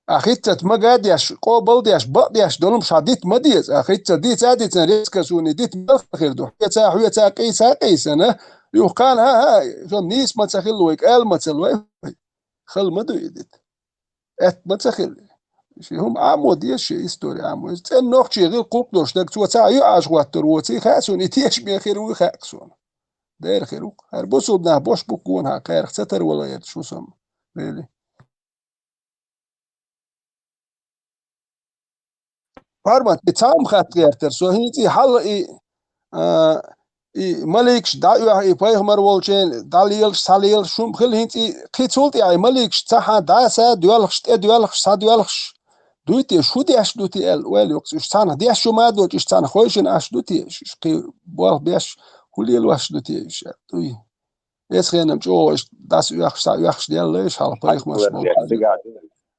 А хӀинца мага а деш, къобал а деш, бакъдеш долу хӀума ша дита ма деза. А хӀинца дица а дицна, резко суна дита мел хир ду. Хьоьца, хьоьца, къийса а къийсана, юха кхана, хӀа-хӀа, со нийса ма ца хилла вай, кӀала ма ца лой, хала ма ду и дита. Аьтта ма ца хилла. Шен хӀума Ӏамо деза, шен истори Ӏамо. Иза цӀена нохчий гӀиллакх кхулг долуш дага, цо цхьа а юьӀаш хӀоттор воций, хаьа суна, и тешаме хир вуй хаьа суна. Дера хир ву. ХӀара бусулба нах бош бу-кх гонахьа, кхарах ца тарвала гӀерташ ву со-м. Вели. Пармат, и цхьа а хатта гӀертара со, хӀинца и хьалла и, а, и маликаш дӀаоьху, и пайхамар волчеран дӀалелаш, схьалелаш, хӀума хила хӀинца и кхин цул тӀаьхьа и маликаш цхьа хьан дӀаса а доьлхуш, тӀе доьлхуш, схьадоьлхуш дуй те, уьш хӀун деш ду те аьлла, ойла йоккхуш. Уьш цхьанхьа деш шу ма а доцуш, уьш цхьанхьа хойшина Ӏаш ду те, уьш кхин болх беш хӀун лелош ду те уьш аьлла, дуй. Эцу хенам чӀогӀа иштта дӀасаоьхуш, схьаоьхуш делла иштта хьалха пайхамарш болу.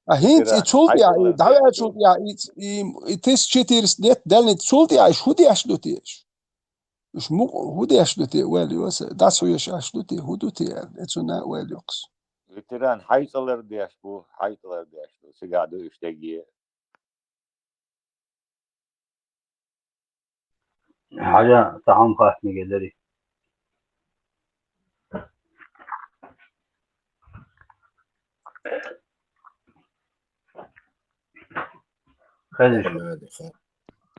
А хӀинца и цул тӀаьхьа, и дӀаваьллачул тӀаьхьа, и, и, и тысяча четыреста лет даьллинца цул тӀаьхьа, уьш хӀун деш ду те уьш? Уьш мукъа хӀун деш ду те, ойла йо аса, дӀасахьоьжуш Ӏаш ду те, хӀун ду те аьлла, эцунна ойла йоккхуш. Ветеран хьайцӀалар деш бу, хьайцӀалар деш ду, цигахь ду уьш дерриге. Хьажа, цхьа хӀума хатта мегар дарий? Хезаш.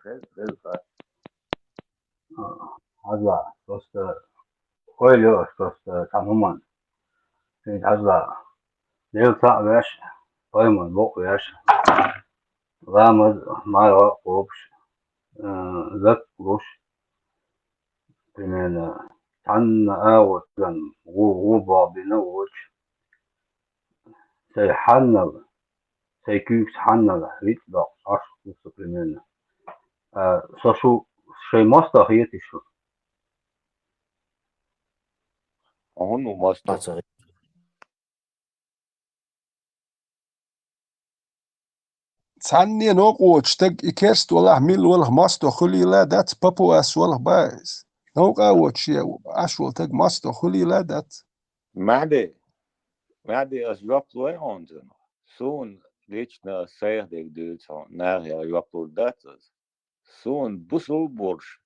Хез, хез, ха. Хьажа, просто хой лё, просто цхьа хӀума. Хьажа. Дел цхьаъ веш, пайхамар бокъ веш. Ламаз, марха кхобуш, э, закат луш, примерно, цхьанна агӀо тагана, гӀо-, гӀо бохбина воч. Сай хьаннал, сай куьйгаш хьаннал, вицӀ доккхуш, Ӏаш ву со, примерно. А, со шу, шай мостагӀа хетий шу? ХӀун ву мостагӀа? Цхьанне новкъа воцу стаг и керста валахь, милла валахь мостагӀа хуьлийла дац, папуас валахь бац. Новкъа воцу шен Ӏаш волу стаг мостагӀа хуьлийла дац. Маьхьди, Маьхьди, ас жоп лой хьуна цунах. Суна лично ас сайх дерг дуьйцу хьуна, нахе жоп лур дац ас. Суна бусул болуш,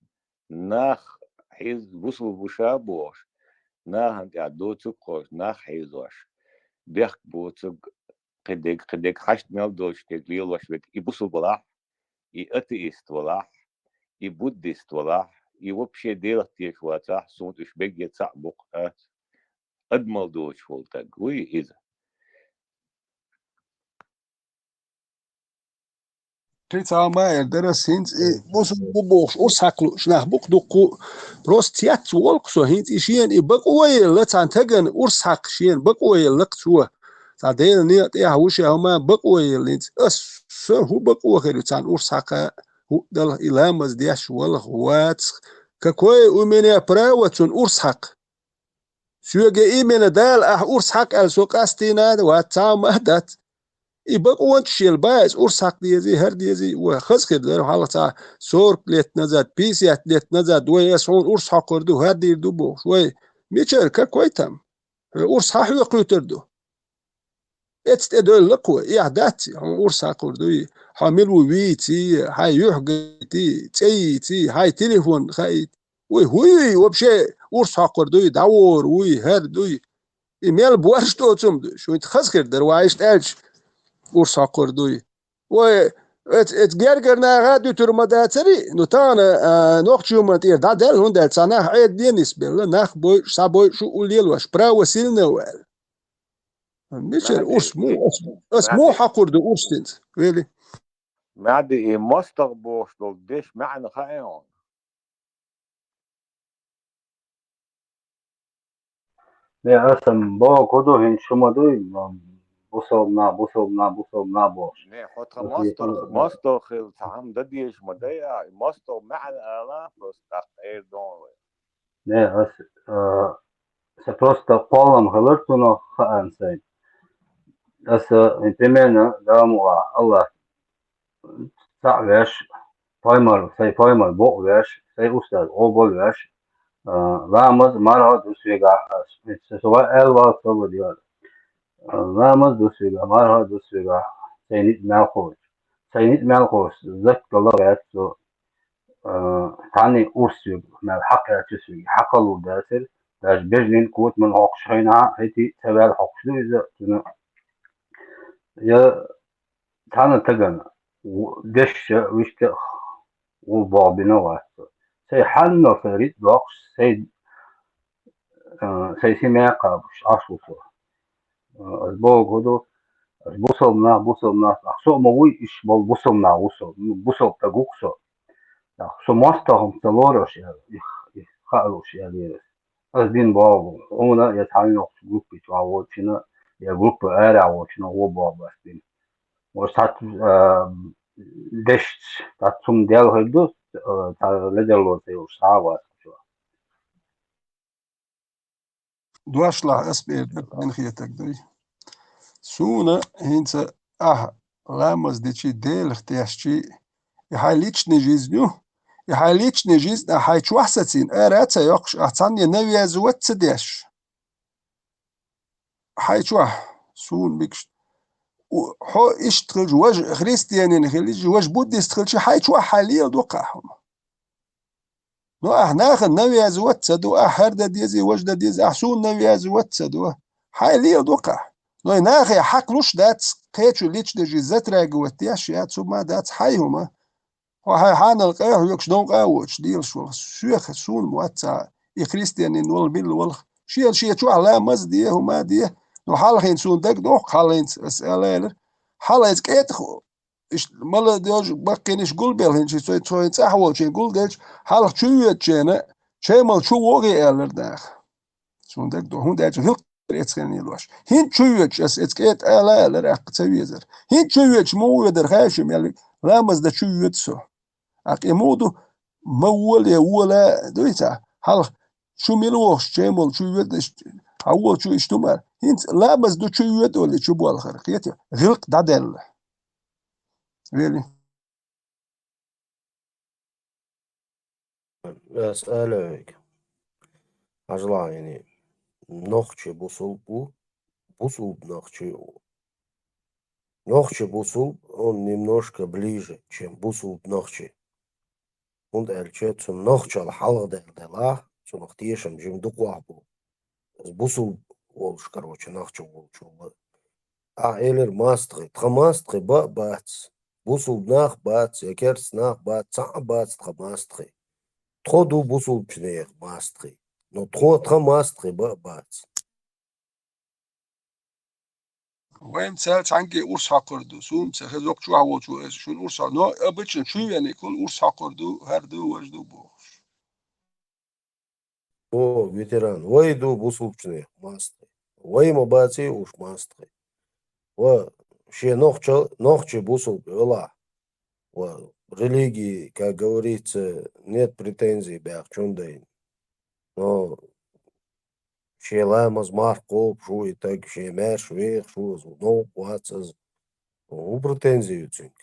нах хьийза бусул бу ша бохуш, нахана тӀехь доцург кхоьруш, нах хьийзош, бехк боцург, кхидерг, кхидерг, хьашт мел доцуш дерг лелош верг, и бусул балахь, и атеист валахь, и буддист валахь, и вообще Делах тешаш вацахь, суна уьш бегге цхьаъ бу-кх ас. Адамал доцуш волу стаг вуй иза. Кхин цхьа хӀума эр дара ас хӀинца, и бусул бу бохуш, урс хьакха лууш нах бу-кх дуккха, просто цец волу-кх со хӀинца, и шена и бакъо а елла, цхьана стагана урс хьакха шена бакъо елла-кх цо. Цхьа Делан некъа тӀехь ву шен хӀума бакъо елла хӀинца. Ас, сан хӀун бакъо хир ю цхьана урс хьакха, хӀуъа далахь, и ламаз деш валахь, вацахь. Какое у меня право цунна урс хьакха? Соьга именно Дала ахь урс хьакха аьлла, со къастийна а вац, цхьа хӀума а дац. И бакъонаш шел баьза, урс хьакха дезий, хӀара дезий, вай хаза хир дара, хьалха цхьа сорок лет назад, пятьдесят лет назад, вай ас хьуна урс хьокхур ду, хӀара дийр ду бохуш. Вай, мичара, какой там? Хьо урс хьан хьоькхуьйтур ду? Эцна тӀедевлла-кх вай, эхь дац, хьуна урс хьакхур дуй, хьо мила ву вийций, хьайн юьхь гайтий, цӀе йийций, хьайн телефон хаийта. Вай хӀун юй, вообще урс хьокхур дуй, дӀавора вуй, хӀара дуй? И мел борш доцу хӀума ду? Шуьнца хаза хир дара, вай иштта аьлча, урс хьокхур дуй. Вай, эц-, эц гергара наха а дуьтур ма дацарий, ну, тахана, а, нохчийн хӀуманна тӀера дӀадаьлла, хӀунда аьлча цхьа нах Ӏедале нисбелла, нах бойуш, схьабойуш у лелош, право сильного аьлла. Мичара Маьхьди, урс муха? Ас, ас Маьхьди, муха хьакхур ду урс хӀинца? Вели. Маьхьди, и мостагӀа бохуш долу дешан маьӀна хаьий хьуна? Не, аса боху ду, хӀинца шу ма дуй, бусалба нах, бусалба нах, бусалба нах бохуш. Не, хьо тхан мостагӀа, мостагӀа хила цхьа хӀума дан дезаш ма дай а, и мостагӀа маьӀна ала, просто тӀаккха эр ду вай. Не, ас, а, сан просто кхоллам хилар цунах хаьа сайн. Аса, примерно, Дала мукъ лахь, Аллах цхьаъ веш, пайхамар, сайн пайхамар бокъ веш, сайн устаз къобал веш, а, ламаз, марха ду соьгахь, ас, сан ваьӀал вац, собар яр. А, ламаз ду соьгахь, марха ду соьгахь, сайн ницкъ мел кхочу. Сайн ницкъ мел кхочу, закат дала гӀерта цо, а, цхьанне урс соьга, мел хьакхаьчча соьга, хьакхалур дацара, даже бежанийн котаман хьокхуш хьайна, хӀетий ца ваьлла хьокхуш ду иза, цуьнан я цхьана стагана, в-, дешча, вуьшта а гӀо бохбина вац со. Сайн хьаннал сайн рицкъ доккхуш, сайн, а, сайн семья кхабуш Ӏаш ву со. А, ас боху хӀун ду, ас бусалба нах, бусалба нах, ах, со а ма вуй, иш болу бусалба нах ву со, ну, бусалба стаг ву-кх со. Ах, со мостагӀа хӀума ца лоруш аьлла, их, их хаа лууш аьлла. Ас дина боху, хьуна я цхьана йоккхачу группе чохь волчунна, я группа арахь волчунна гӀо боху ас дина. Оцу цхьацца, а, дешца, цхьацца хӀума даьлла хир ду, а, цхьа ледарло ца йолуш схьа а вац чохь. Дошлахь ас бер ду, хьайна хетарг дуй. Суна хӀинца ахь ламаз дичи, Делах тешчи, и хьайн личный жизнь ю, и хьайн личный жизнь ахь хьайн чохь сацийна, ара а ца йоккхуш, ахь цхьанне навязывать ца деш. Хьайн чохь, суна мегаш, у, хьо иштта хилча, важа христианин хилча, важа буддист хилча, хьайн чохь хьайн леладо кхахь хӀума. Ну, ахь нахана навязывать ца ду, ахь хӀара дан дезий, важа дан дезий, ахь суна навязывать ца ду. Хьай лела ду-кх ахь. Но и нахе хьакхалуш дац, кхечу личдежи затрагивать деш яц, хӀума дац хьай хӀума. Хьо хьай хьанал къахьоьгуш, новкъа а воцуш, дийлаш волу, соьха, суна ма вац цхьа, и христианин волу милла волу. Шен шен чохь ламаз де, хӀума де. Ну, хьалхийна суна дагадогӀу-кх, хьалхийна аса ала аьлла. Хьалхийца кӀетах, иштта молодёжь баккхийнаш гулбелла хӀинчу, цо, цо хӀинца цӀахь волчийн гулделча, хьалха чу йоьдучеран, чай мала чу вогӀий аьллара наха. Суна дагадогӀу, хӀунда аьлча гӀиллакх эцхенна лелош. ХӀинца чу йоьдуш аса эца кӀета ала аьллара, аккха ца везара. ХӀинца чу йоьдуш муха воьдар хаьий шуна аьлла, ламаз дан чу йоьду со. Аккха и муха ду, ма вола, вола дуй цхьа, хьалха чу мила вогӀуш, чай мала чу йоьду, иштта, хьан волчу иштта хӀума. ХӀинца ламаз ду чу йоьду олий чу болхара, кхетий, гӀиллакх дӀадаьлла. Вели. Ас ала вайга. Хьажал хьайна, нохчий бусулба бу, бусулба нохчий ву. Нохчий бусулба, он немножко ближе, чем бусулба нохчий. ХӀунда аьлча цу нохчалла хьалха даьлла делахь, цунах тешам жима дукхох бу. Ас бусулба волуш, короче, нохчо волчо. Ахь элира мастагӀий, тхан мастагӀий ба а бац. Бусулба нах бац, я керста нах бац, цхьа а бац тхан мастагӀий. Тхо ду бусулбачу нехан мастагӀий. Но тхо тхан мастагӀий ба а бац. Вайн цаьрца цхьаьнгге урс хьокхур ду, суна ца хеза, воккхачу чохь волчо аса шуна урс хьо-, но обычно чу веаниг хӀуна урс хьокхур ду, хӀара ду, важа ду бохуш. О, ветеран, вай ду бусулбачу нехан мастагӀий. Вай ма баций уьш мастагӀий. Ва шен нохча-, нохчий бусулба велахь. Ва религии, как говорится, нет претензий баьхчун дайна. Но шен ламаз марха кхобуш ву и таг, шен маьрша вехаш ву, аса новкъа вац аса. ХӀун претензи ю цуьнга?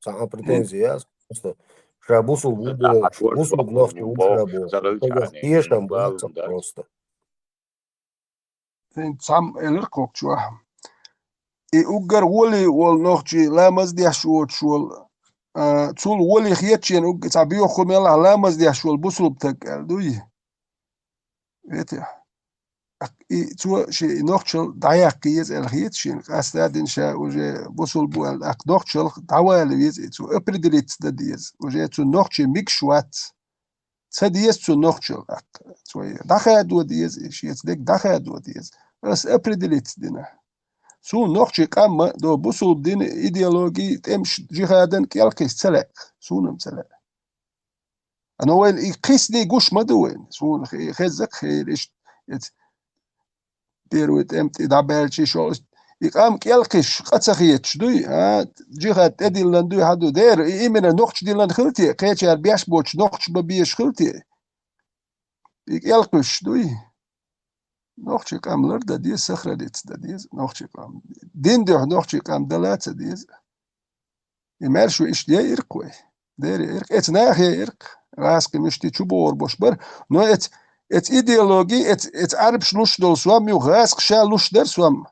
Цхьа а претензи яц, просто ша бусулба ву бохуш, бусулба нохчо ву ша бохуш. Цигахь тешам бац просто. Цхьамма элира кху чохь. И уггар гӀоле волу нохчий ламаз деш воцуш волу, а, цул гӀоле хеташ шена уггар цхьа боьха хӀума елахь ламаз деш волу бусулба стаг аьлла дуй? Ветехь. Аккха и цо шен и нохчалла дӀаяккха еза аьлла хета шена, къаьстта а дина ша уже бусулба ву аьлла, аккха нохчалла дӀавала веза и цо, определиться дан деза. Уже цу нохчий мегаш вац. Ца деза цу нохчалла аккха. Цо дӀахадо деза и, шеца дерг дӀахадо деза. Аса определиться дина. Суна нохчий къам ма до бусулба дина идеологии, тӀемаш, жихадан кӀел кхиса ца лаьа. Суна-м ца лаьа. Но вайна и кхиссаний гуш ма ду вайна. Суна хе-, хезза-кх хӀара иштта, эца первый тӀем тӀе дӀабаьлча шо и къам кӀел кхиссаш къа ца хеташ дуй, а? Жихад тӀедиллина дуй, хьан ду? Дера, и именно нохча диллина хила те, кхечара беш боцуш нохча бан безаш хила те? И кӀел кхуьссуш дуй? Нохчий къам лардан деза, сохраниться дан деза, нохчий къам. Дин дуьхьа нохчий къам дала а ца деза. И маьрша ву иштта яйира-кх вай. Дера яйира-кх. Эца наха яйира-кх. ГӀазкхи муьшти чу богӀур бош бара. Но эца, эца идеологи, эца, эца Ӏарбаш луш долу сом ю, гӀазкха ша луш дара сом.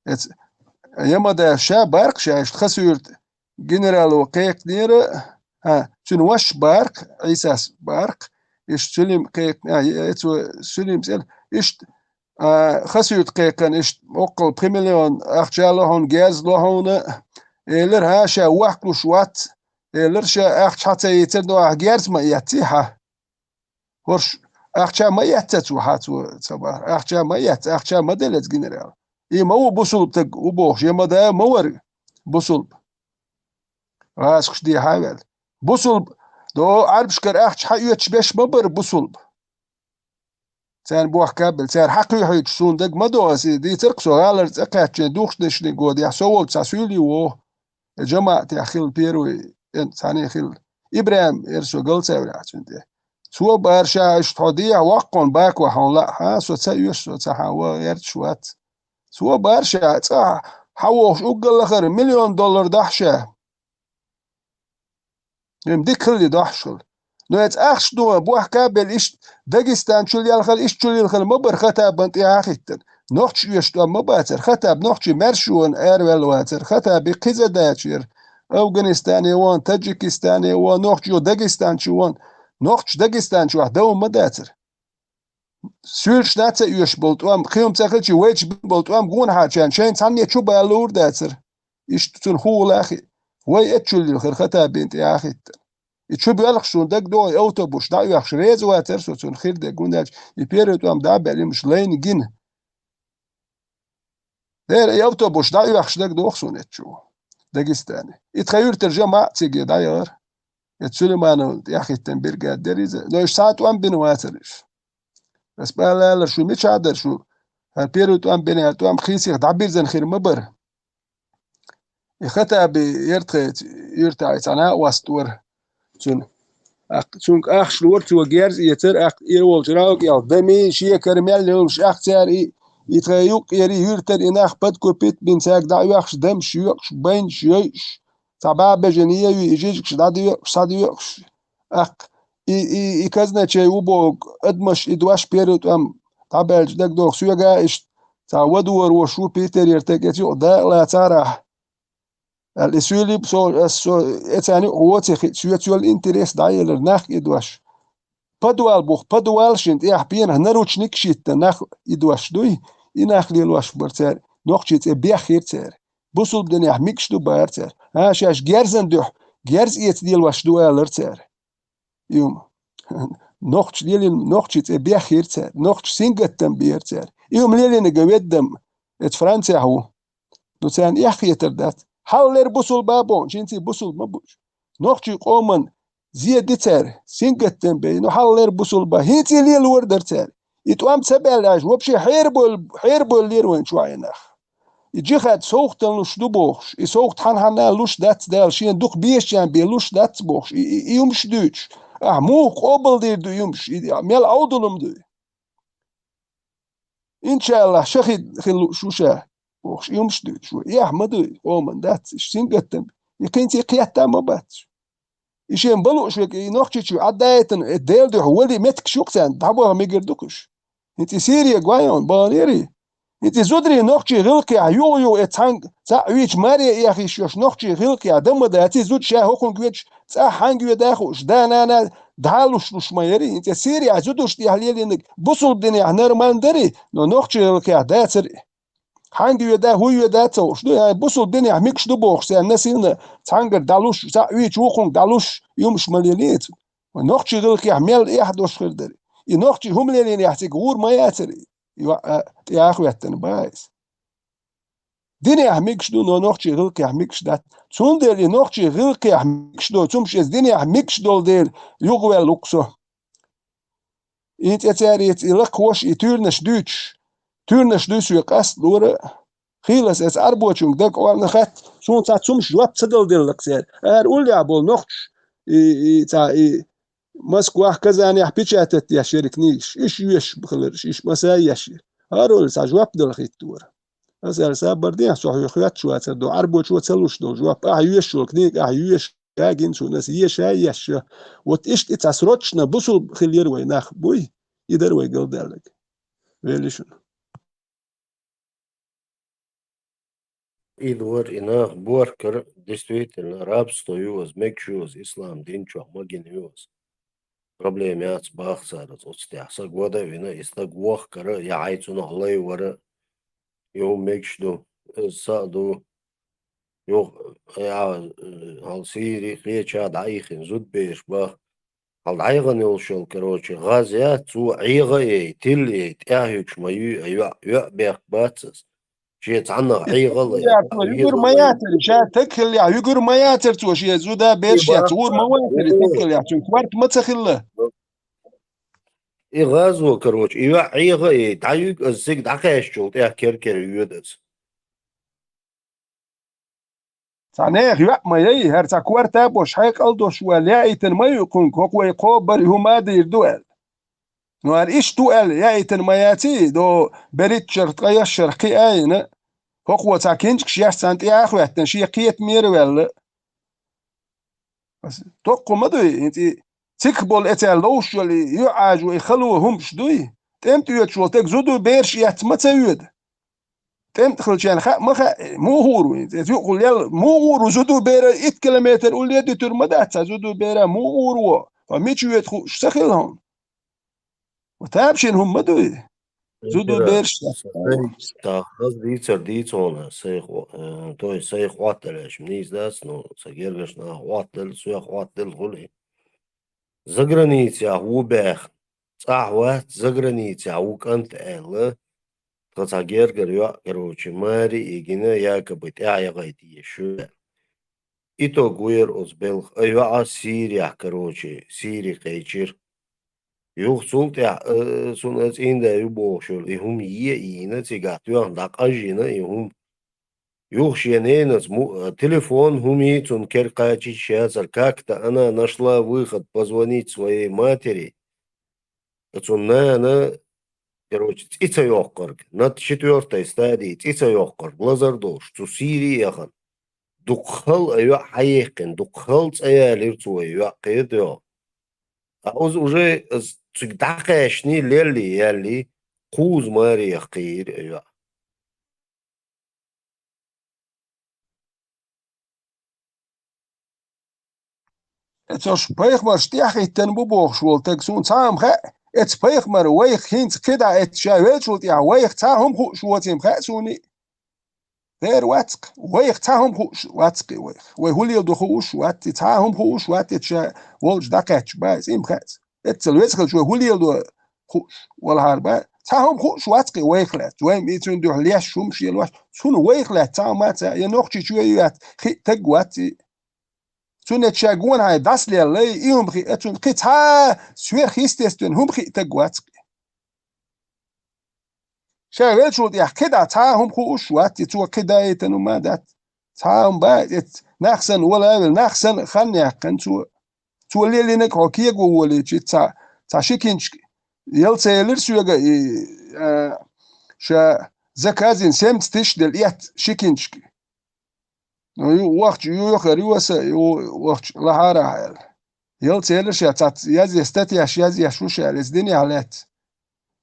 Эца Ямада ша баркх, ша иштта Хасуьрта генерало кхайкхинера, а, цуьнан ваша баркх, Ӏийсас баркх, иштта Сулим кхайкхин-, а, эцо Сулим цӀера, иштта а, Хасуьрта кхайкхина иштта, оккхал пхи миллион ахча ло хьуна, герз ло хьуна, элира, хӀа, ша вохкалуш вац, элира, ша ахча хьа ца йийцар, но ахь герз ма эцций хьа. ХӀорш ахча ма эццац ву хьа цо ца бахара, ахча ма эццац, ахча ма деллац генерал. И ма ву бусулба стаг ву бохуш, я ма да ма вара бусулба. ГӀазкхаш дехьа а ваьлла. Бусулба, до Ӏарбашкара ахча хьаоьцуш беш ма бара бусулба. Царна бохка а белла, цара хьакхоьхьуьйтуш суна дага ма до, аса и дийцар-кх со гӀалара цӀа кхаьчча, духкуш дешнийн годехь со волчу цхьа суьйлий вогӀу. И жамаӀатехь хилла первый, эн цхьаьна хилла. ИбрахӀим, эр со галцавлехь цуьнан тӀе. Цо бара ша иштта хьо дехьа воккхун бакохь хьуна лаахь, со ца оьшу, со ца хьан ван гӀерташ вац. Цо бара ша цӀа хьан вохуш уггар лахара миллион доллар дахьа ша. Им дика хилли дохьуш хила. Но эца ахча дугӀа бохка а белла иштта Дагестан чу лелхала, иштта чу лелхала ма бара Хаттабан тӀе а хӀиттина. Нохча оьшу тӀом ма бацара. Хаттаб нохчий маьршонан араваьлла вацара. Хаттаби кхин задача яра. Афганистане вон, Таджикистане вон, нохчо Дагестан чу вон. Нохчаша Дагестан чохь дов ма дацара. Суьйлаш нах ца оьшуш болу тӀом, кхин хӀума ца хилча, вайчу бина болу тӀом гонахьарчарна шайна цхьанне чу бала луур дацара. Иштта цунна хӀун гӀуллакх а, вай эццул лила хир Хаттабина тӀе а хӀиттина. И чу боьлхуш суна дагадогӀу, и автобус дӀаоьхуш реза вацара со цунна хир дерг, хӀунда аьлча и первый тӀом дӀа а баьлла, уьш лайна гина. Дера и автобус дӀаоьхуш дагадогӀу суна эццул, Дагестане. И тхан юьртара жамаӀат цига дӀаяхара. Эцу Сулеймановна тӀехӀиттина биргада дара иза. Но уьш цхьа а тӀом бина вацара уьш. Ас бала алара, шу мичахь дара шу? ХӀара первый тӀом бина, хӀара тӀом кхин сиха дӀабирзина хир ма бара. И Хаттаби яра тхайца, юьртахь цхьа накъост вара цуьнан. ТӀаккха цуьнга ахча лора, цо герз эцара, тӀаккха ира волчу рау кӀел дами, шекар мел йолуш, тӀаккха цара и, и тхайн юккъера, и юьртара и нах подкупить бина, цаьрга дӀаоьхуш, дамаш йоькъуш, байнаш йойуш, цхьа бӀе бежана ен а юй, и жижигаш дӀадоькъуш, схьадоькъуш. ТӀаккха и, и, и казначей ву боху адамаш, и дош первый тӀом дӀабаьлча дагадогӀу соьга а иштта, цхьа вадора волуш ву Питерера стаг, эца юкъа дакъа лацарахь. Аьлла, и суьйлий-м со, ас со, эцарна юкъа воций хиъна, соьца йолу интерес дӀаелира нах и дош. Подвал буха, подвал шина тӀехь пенах наручникаш йиттина нах и дош дуй, и нах лелош бара цара, нохчийн цӀе беххира цара. Бусулба динехь мегаш ду бара цара. А, шаьш герзан дуьхьа, герз эца лелош ду алара цара. И хӀума. Нохча лелийна, нохчийн цӀе беххира цара, нохчаша сингаттам бира цара. И хӀума лелийнарг веддам, эца Францехь ву. Ну, царна эхь хетар дац. Хьаллера бусулба боху, хӀинца бусулба ма бу уьш. Нохчийн къоман зе ди цара, сингаттам бей, ну, хьаллера бусулба, хӀинца лелор дара цара. И тӀом ца баьлла аьлча, вообще хьерабойла, хьерабойла лера вайн чохь и нах. И джихад совгӀатана луш ду бохуш, и совгӀат хьан-хьанна луш дац Дала, шена дукха безачарна бен луш дац бохуш, и, и, и хӀумаш дуьйцуш, ахь муха къобалдийр ду и хӀумаш, и мел Ӏовдалам ду и? Иншаллахь, шахид хила лууш ву ша, бохуш, и хӀумаш дуьйцуш ву. Эхь ма дуй, къоман дац, иштта сингаттам. И кхинца кхетта а ма бац. И шен балуш верг, и Нохчийчу Ӏаддаийтина, э, Делан дуьхьа вали меттигаш ю-кх царна, дӀабаха мегар ду-кх уьш. ХӀинца и Сирия гой хьуна, баханера и. ХӀинца и зударий нохчийн гӀиллакхехь юха-юха, э, цхьаьнга цхьаъ вийча маре а эха йиш йолуш нохчийн гӀиллакхехь дан ма дац, и зуда ша хӀокхунга воьдуш, цӀахь хьаьнга воьдахь а хууш, да-нана дӀа а луш-луш ма яра и. ХӀинца Сирияхь зудчунна тӀехь лелийнарг бусулба динехь нормально дара и, но нохчийн гӀиллакхехь дацара и. Хьаьнга йоьда, хӀун йоьда а ца хууш ду, ай, бусулба динехь мегаш ду бохуш, царна насилна цхьаьнгара дӀалуш, цхьаъ вийча вукхунга дӀалуш, и хӀумаш ма лелийца. Вайн нохчийн гӀиллакхехь мел эхь долуш хир дара. И нохчий хӀума лелийнехь цига гӀур ма яцара и. И йоӀ, а, тӀе а хӀоьттина баха иза. Динехь мегаш ду, но нохчийн гӀиллакхехь мегаш дац. Цундела и нохчийн гӀиллакхехь мегаш доцу хӀумаш иза динехь мегаш долу дела юхаваьлла ву-кх со. И цӀе цаьрца и лакхош, и туьйранаш дуьйцуш, туьйранаш дуй соьга къасталора а. Хийлас эца Ӏарбочуьнга дага орна хатта, суна цхьа цумаш жоп ца дала делла-кх цара. Ара уллехь болу нохчаш, и, и, цхьа, и, Москвахь, Казанехь печатать деш яра и книгаш. Уьш йоьшуш хиларш, уьш масса а еш яра. ХӀара олу цхьа жоп дала хӀиттора. Аса аьлла, сабар де, со хьоьга хоьттуш вацара ду, Ӏарбочо ца луш долу жоп. Ахьа йоьшуш йолу книга, ахьа йоьшуш, гагина суна, аса еша а ешша. Вот иштта и цхьа срочно бусулба хила яра вай нах, буй? И дара вай галдаьлларг. Вели шуна. И дора и нах бохкара, действительно, рабство ю аса, мегаш ю аса, ислам дин чохь ма гина ю аса. Проблема яц баха цара аса оцу тӀехь. Са года а вина, и стаг вохкара, я хьай цунах лай вара, и хӀума мегаш ду, иза са а ду. Юха, я, э, хьал Сири, кхеча дӀаихина зудбераш баха. Хьал дӀайгӀан йолуш йолу, короче, гӀаз яц, цо Ӏегъа а ей, тилла а ей, тӀаьхьа юьгуш ма юй, а йоӀ, йоӀ бехк бац аса. Шен цхьаннах ӀегӀа а лай, Югур ма яцара, ша таг хиллехь, югур ма яцара цо, шен зуда берш яц, гӀур ма вацара, таг хиллехь, цуьнан корта ма ца хилла. И гӀазо, короче, и йоӀ ӀегӀа а ей, дӀаюьг аса цига дӀакхаьччул тӀаьхьа кер-кер йоьду аса. Цхьа нехан йоӀ ма яй, хӀара цхьа корта а беш, хьекъал а долуш ваьлла, яийтина ма ю кхунга, хӀокху вай кхобар и хӀума а дийр ду аьлла. Ну, хӀара иштта ду аьлла, яийтина ма яций, до берхӀитташарх, ткъаяссарх кхиа а йина, хӀокхо цхьа кинчкаш еш царна тӀе а хӀоьттина, шен кхетамера ваьлла. Ас доккха ма дуй, хӀинца и цигахь болу эцаьлла ловш йолу и юьхьӀаьржо, и хало хӀумаш дуй? ТӀемтӀа оьцуш волу стаг зуду бераш эцна ма ца оьду? ТӀемтӀа хилчарна хаьа ма хаьа, муха гӀур ву хӀинца? Эца юкъахула лел муха гӀур ву зуду бера, итт километр улле а дуьтур ма дац цхьа зуду бера, муха гӀур ву? Хьо мича воьду хууш ца хилла хьуна? Ва тапшина хӀума ма дуй. Зуду берш. Та хаз дийцар дийца хьуна, сай хо-, э, той сай хӀотталеш, нийса дац, ну, са гергаш нах хӀоттал, соьх хӀоттал хули. Заграницех ву баьхна, цӀахь вац, заграницех ву кӀант аьлла, тха цхьа гергара йоӀ, короче, мари и гина якобы тӀаьхьа яхайта еш ю. Итог ву яр оцу белха, а йоӀа Сириях, короче, Сири кхайчира. Юха цул тӀаьхьа, а, цунна а цӀийнда ю бохуш йолу, и хӀума е а йийна, цигахь тоьхна дӀакъажйина и хӀума. Юха шен ненаца му-, а, телефон хӀума йий цунна кера кхачийча яцара, как-то она нашла выход позвонить своей матери. Цунна нана, короче, цӀи ца йоккхург, над четвёртой стадии цӀи ца йоккхург, лазар долуш, цу Сири яхана. Дукха хала а йоӀ хьаеккхина, дукха хала цӀа ялийра цо и йоӀ кхета йогӀу. А уза уже цига дӀакхаьчний лелли яьлли, кхуза марех кхийра и йоӀ. Эцо шу пайхамарш тӀаьхьахӀиттина бу бохуш волу таг суна цхьа а ма хаьа, эца пайхамар вайх хӀинца кхидӀа эца ша веллачул тӀаьхьа вайх цхьа а хӀума хууш воцийма хаьа суна и. Дера вац-кх, вайх цхьа а хӀума хууш вац-кх и вайх. Вай хӀу леладо хууш вац и, цхьа а хӀума хууш вац эца ша волчу дӀакхаьчча баьза, и ма хаьа. Эццал веза хилча вай хӀу леладо хууш валахьара баьза. Цхьа а хӀума хууш вац-кх и вайх лаьцна. Вайн и цуьнан дуьхьа леш хӀумаш елош, цунна вайх лаьцна цхьа а ма ца, я нохчичо а яц, хи а таг вац и. Цунна эца ша гонахьа дӀасалеллай, и хӀума хи а цунна кхин цхьа а сверхъестественный хӀума хи а таг вац-кх и. Ша веллачул тӀехь кхидӀа цхьа а хӀума хууш вац и, цо кхидӀа яйтина хӀума дац. Цхьа а хӀума бац, эца нах санна вала а велла, нах санна а хан яьккхина цо. Цо лелийнарг хьо кего волийча, цхьа, цхьа ши кинчка яла ца елира соьга и, а, ша заказ йина семцатиш делла эц ши кинчка. Ну, ю-, вахча юьйхар ю аса, ю-, вахча лахьарахь аьлла. Яла ца елира ша, цхьацца язъеш, статьяш язъеш ву ша, иза динехь лаьцна.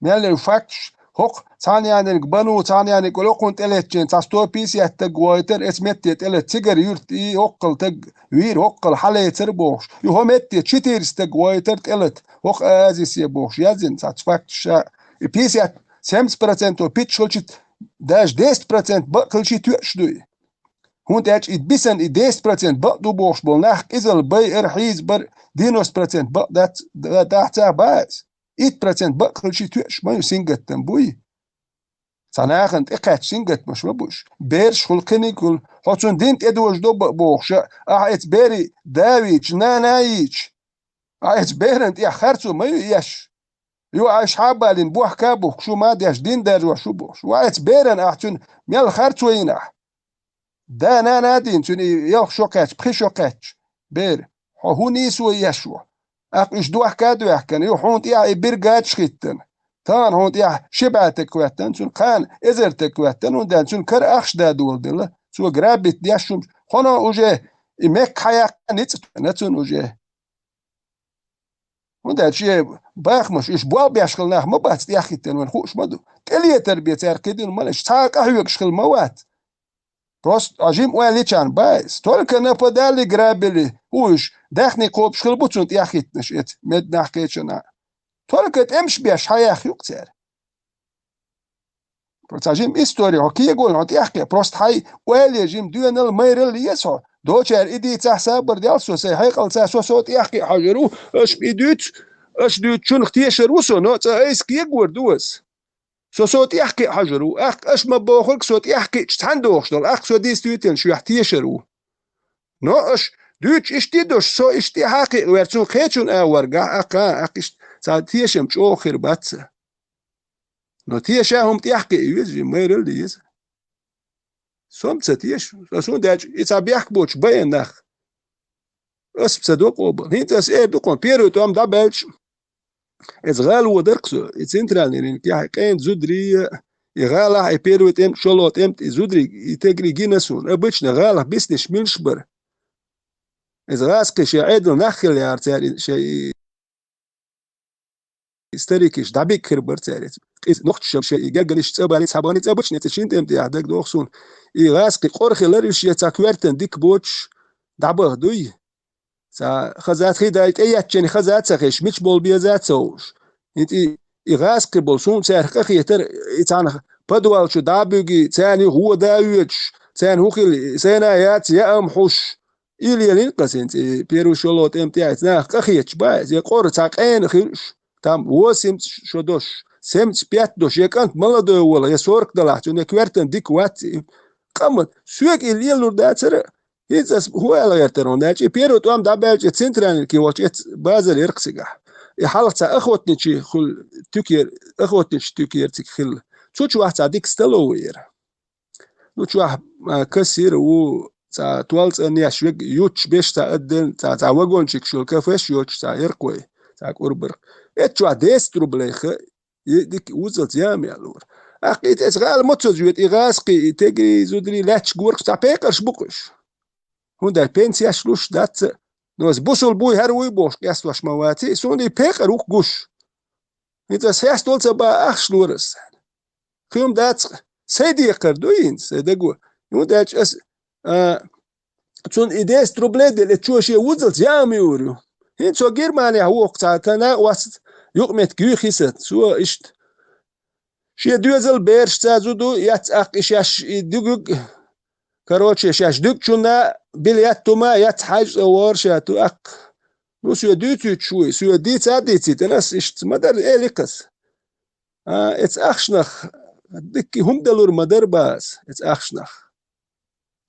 Мел йолу факташ, хӀокху цхьана яьнниг бану, цхьана яьнниг локхунна тӀелеттачийн цхьа сто пятьдесят стаг вайтар, эца метте тӀелетта цигара юьрт и хӀоккхал таг вийра, хӀоккхал хьалецар бохуш. И хӀо метте четыреста стаг вайтар тӀелата, хӀокху оазисе бохуш, язйина цхьацца факташ ша. И пятьдесят, семьдесят процентов питчхалчит, даже десять процент бакъхилчи тоьаш дуй. ХӀунда аьлча и бисан и десять процент бакъ ду бохуш болу нах къизалла байар, хьийзабар, девяносто процент бакъ дац, да-, дахьа ца бац. Итт процент бакъ хилчи тоьаш ма ю, сингаттам буй. Цхьа нахана тӀекхаьчча сингаттамаш ма бу уьш. Бераш хуьлу, кхиниг хуьлу, хьо цунна дин тӀедожадо ба-, бохуш а, ахьа эца берий да вийча, нана йийча, ахьа эца беран тӀехь харцо ма ю еш. Ю, айша хьа а балийна, бохка а бухкуш шу ма деш, дин даржош шу бохуш. Ва эца беран ахь цуьнан мел харцо йина ахь? Да, нана а дийна цуьнан и ялх шо кхаьчча, пхи шо кхаьчча. Бер, хьо хӀун нийсо еш ву? Аккха уьш дохка а доьхкина, ю, хьуна тӀехь и биргадаш хӀиттина. Тахана хьуна тӀехь ши бӀе таг хӀоьттина, цуьнан кхана эзар таг хӀоьттина, хӀунда аьлча цуьнан кара ахча да доладелла. Цо грабить деш хӀумаш, хьуна уже и мекка хьаяккха ницкъ тина цунна уже. ХӀунда аьлча шен бахамаш, уьш болх беш хила нах ма бац тӀеххӀиттина, вайн хууш ма ду. ТӀелетар бен цаьрга кхидина ма леш, цхьа а къахьоьгуш хила ма вац. Просто а жима ойла йичарна бац. Только нападали, грабили, хӀу уьш, даьхни кхобуш хила бу цунна тӀеххӀиттинарш эца, меднах кхечана. Только тӀемаш беш хьаяьхна юкъа цара. Цхьа жима истори хьо кегойла хьо тӀехкхе, просто хьайн ойла е жима доьналла, майралла еза хьо. Дочара и дийцахь сабар дел со, сайн хьекъалца со, со тӀехкхе хьожур ву, аша и дуьйцу, аша дуьйцучунах тешар ву со, но цкъа айса кегор ду аса. Со, со тӀехкхе хьожур ву, аккха аша ма бохург со тӀехкхиъча цхьаьна дохуш долу, аккха со действительно шуьхь тешар ву. Но аша дуьйцуш иштта долуш, со иштта тӀехьа кхиъ вер, цунна кхечун а варгахь, аккха, аккха иштта цхьа тешам чӀогӀа хир бац сан. Но теша хӀума тӀехкхиъ веза, и майралла еза. Со-м ца теша, аса хӀунда аьлча и цхьа бехк боцуш байна нах. Ас-м ца до къобал. ХӀинца ас эр ду кхуьнан, первый тӀом дӀабаьлча, иза гӀала водар-кх со, и центральный рынок яхье къена зударий, и гӀалахь, и первый тӀемтӀа, шолгӀа тӀемтӀа, и зударий, и тегри гина суна. Обычно гӀалахь бисниш милш бара. Иза гӀазкхи шен Ӏедал нах хила яра цара, и шен и старикаш дӀабигхир бара цаьрца. Иза нохчаша шен и гергариш цӀа бани, цхьа бани цӀа бучу, неца шин тӀеман тӀехь дагадогӀу суна. И гӀазкхи къора хилар, уьш я цхьа коьртан дика боцуш дӀабаха дуй. Цхьа хаза ца хи дай тӀеяьччани хаза ца хиш, мича болу беза ца хууш. ХӀинца и, и гӀазкхи болу, суна цаьрах къахетара, и цхьана подвал чу дӀа а буьгий, царна гӀо да а воьдуш, царна хӀун хили, сайна яц, яа ма хьуш. Ил елин кхасинца, и первый шолгӀа тӀем тӀехь, нах къахеташ баьз, я къора цхьа къена хилуш, там восемьдесят шо долуш, семьдесят пять долуш, я кӀант молодой волу, я сорок далахь, цуьнан я коьртан дика вац и. Къаман, соьга ил лелур дацара, хӀинца ас хӀун аьлла гӀертара хьуна аьлча, и первый тӀом дӀабаьлча, центральный ки волчу эц базар яра цигахь. И хьалха цхьа охотничий хуьлу туька яра, охотничий туька яра цига хилла. Цу чу вахь цхьа дика столовый яра. Ну, чохь, а, кассир а ву, цхьа толла цӀанъеш вег ютчу беш цхьа отдельно, цхьа, цхьа вагончик шуьла кафеш йоцуш цхьа яркхой, цхьа кӀурбарх. Эцу чохь десять рублей ха, и дика вузалц яма ялора. Ахкъийта эца гӀала ма ца зоьду, и гӀазкхий, и тегрий, зударий лаьтташ горкаш цхьа пекъарш бу-кх уьш. ХӀунда аьлча пенсеш луш дац а, ну, аса бусул буй, хӀара вуй бохуш, къестош ма ваций, суна и пекъар ву-кх гуш. ХӀинца ас хьестол ца баа ахча лора аса. Кхин хӀума дац, сайн декхар ду хӀинца, сайн даго. ХӀунда аьлча ас, а, цунна и десять рублей делла, эца чо шен вузалц яа ма юур ю. ХӀинца цо Германехь воху цхьа тана а вац, юкъаметтиг юй хиса, цо иштта. Шен доьзал бераш ца зу ду, яц аккха и шаьш и дуьгуьг. Короче, шаьш дуьгучунна билет тума, яц хьаьж цӀа вора ша ту аккха. Ну, соьга дуьйцуьйтуш вуй, соьга дийца а дийцийта, ас иштта ма дара, эли кхас. А, эца ахчанах дикка хӀума далур ма дара база, эца ахчанах.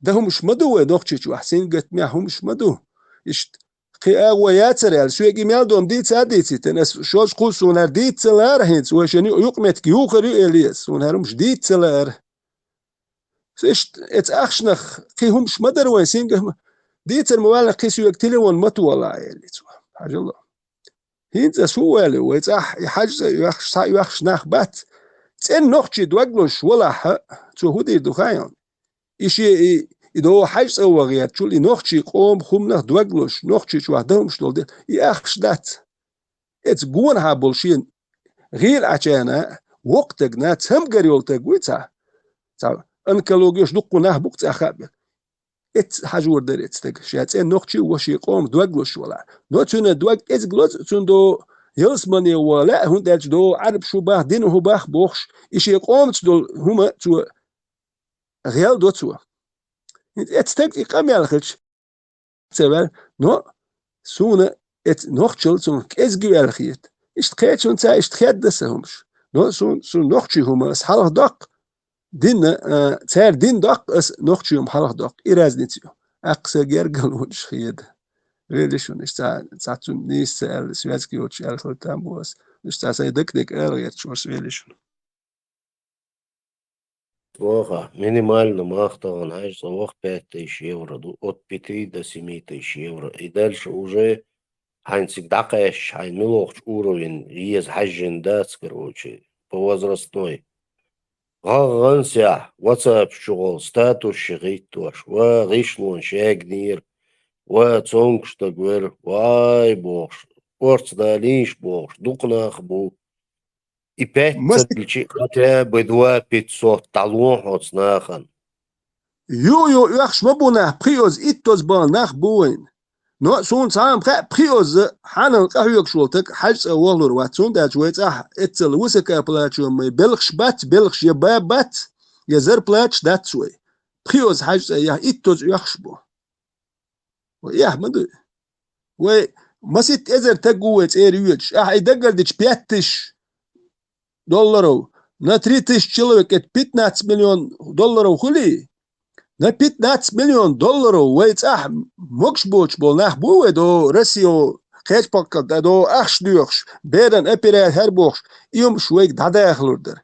Дан хӀумаш ма ду вай нохчийчу вахь, сингаттамехь хӀумаш ма ду. Иштта, кхин агӀо яцара аьлла, соьга и мел дом дийца а дийцийта, ас шозза кхузза суна хӀара дийца ца лаара хӀинца, вай шен ю-, юкъаметтиг юхар ю эле ас, суна хӀара хӀумаш дийца ца лаара. Иштта, эца ахчанах кхин хӀумаш ма дара вайн сингаттамехь, дийцар ма ваьлла кхин соьга телефон ма тола аьлла цо. Хьажал. ХӀинца ас хӀун ваьлла, вай цӀахь и хьаьж цӀа оьхуш, схьа оьхуш нах бац. ЦӀена нохчий дог лозуш валахь, цо хӀун дийр ду хаьий хьуна? И шен и, и догӀу хьаьж цӀа ван гӀертачул, и нохчий къоман хӀуманах дог лозуш, нохчийчу вахь дан хӀумаш долу де, и ахча дац. Эца гонахьа болу шен гӀийла Ӏачана, воккха тагна, цамгар йолу таг вуй цхьа. Цхьа онкологеш дуккха нах бу-кх цӀа хаа бен. Эцца хьажор дара эца стага, ша цӀена нохчи а ву, шен къоман дог лозуш валахь. Но цуьнан дог кӀезиг лозу, цунна до ялсамане ван лаьа, хӀунда аьлча до Ӏарбаш хӀу бах, дин хӀу бах бохуш, и шен къомаца долу хӀума цо гӀел до цо. ХӀинца эца стага и къамел хилча, ца ваьлла, но суна эца нохчалла цунах кӀезиг ю аьлла хета. Иштта кхечунца иштта хедда сан хӀумаш. Но сун, сун нохчий хӀума ас хьалха доккху, динна, а, цара дин доккху, ас нохчий хӀума хьалха доккху. И разница ю. Аккха сан гергарлонаш хеда. Вели шуна, иштта цхьа, цхьа цунна нийса ца аьлла, связка йоцуш аьлла хила там бу ас. Иштта цхьа сайн даканиг ала гӀерташ варс вели шуна. Тоха, минимально мах тахана хьаьж цӀа ваха пять тысяч евро ду, от пяти до семи тысяч евро. И дальше уже хьайн цига дӀакхаьчча, хьайн милохчу уровень еза хьаьжжина дац, короче, по возрастной. ГӀагӀгӀан сехь, WhatsApp чухула статус ши гӀиттош, ва гӀишлонаш ягнера, ва цомгуш стаг вера, вай бохуш, орца далийша бохуш, дукха нах бу. И пять Мас- цаьрчи хотя бы два пятьсот дӀалон хьоца нахана. Ю, ю, оьхуш ма бу нах, пхиоза, иттоза бала нах бу вайн. Но суна цхьа а хаьа, пхиоза хьанал къахьоьгуш волу таг хьаьж цӀа вохалур вац, цундачу вай цӀахь эццал высокооплачиваемый белхаш бац, белхаш я ба бац, я зарплаташ дац вай. Пхиоза хьаьж цӀа яхь, иттоза оьхуш бу. Вай эхь ма дуй. Вай маситта эзар таг ву вай цӀера йоьдуш. Ахьа и дагардича пять тысяч долларов. На три тысячи человек это пятнадцать миллион долларов хуьлий? На пятнадцать миллион долларов вай цӀахь могуш боцуш болу нах бу вай до Россия, кхечпаккхал до ахча доьхуш, беран операция хӀара бохуш, и юмаш вайга дӀадахалур дара.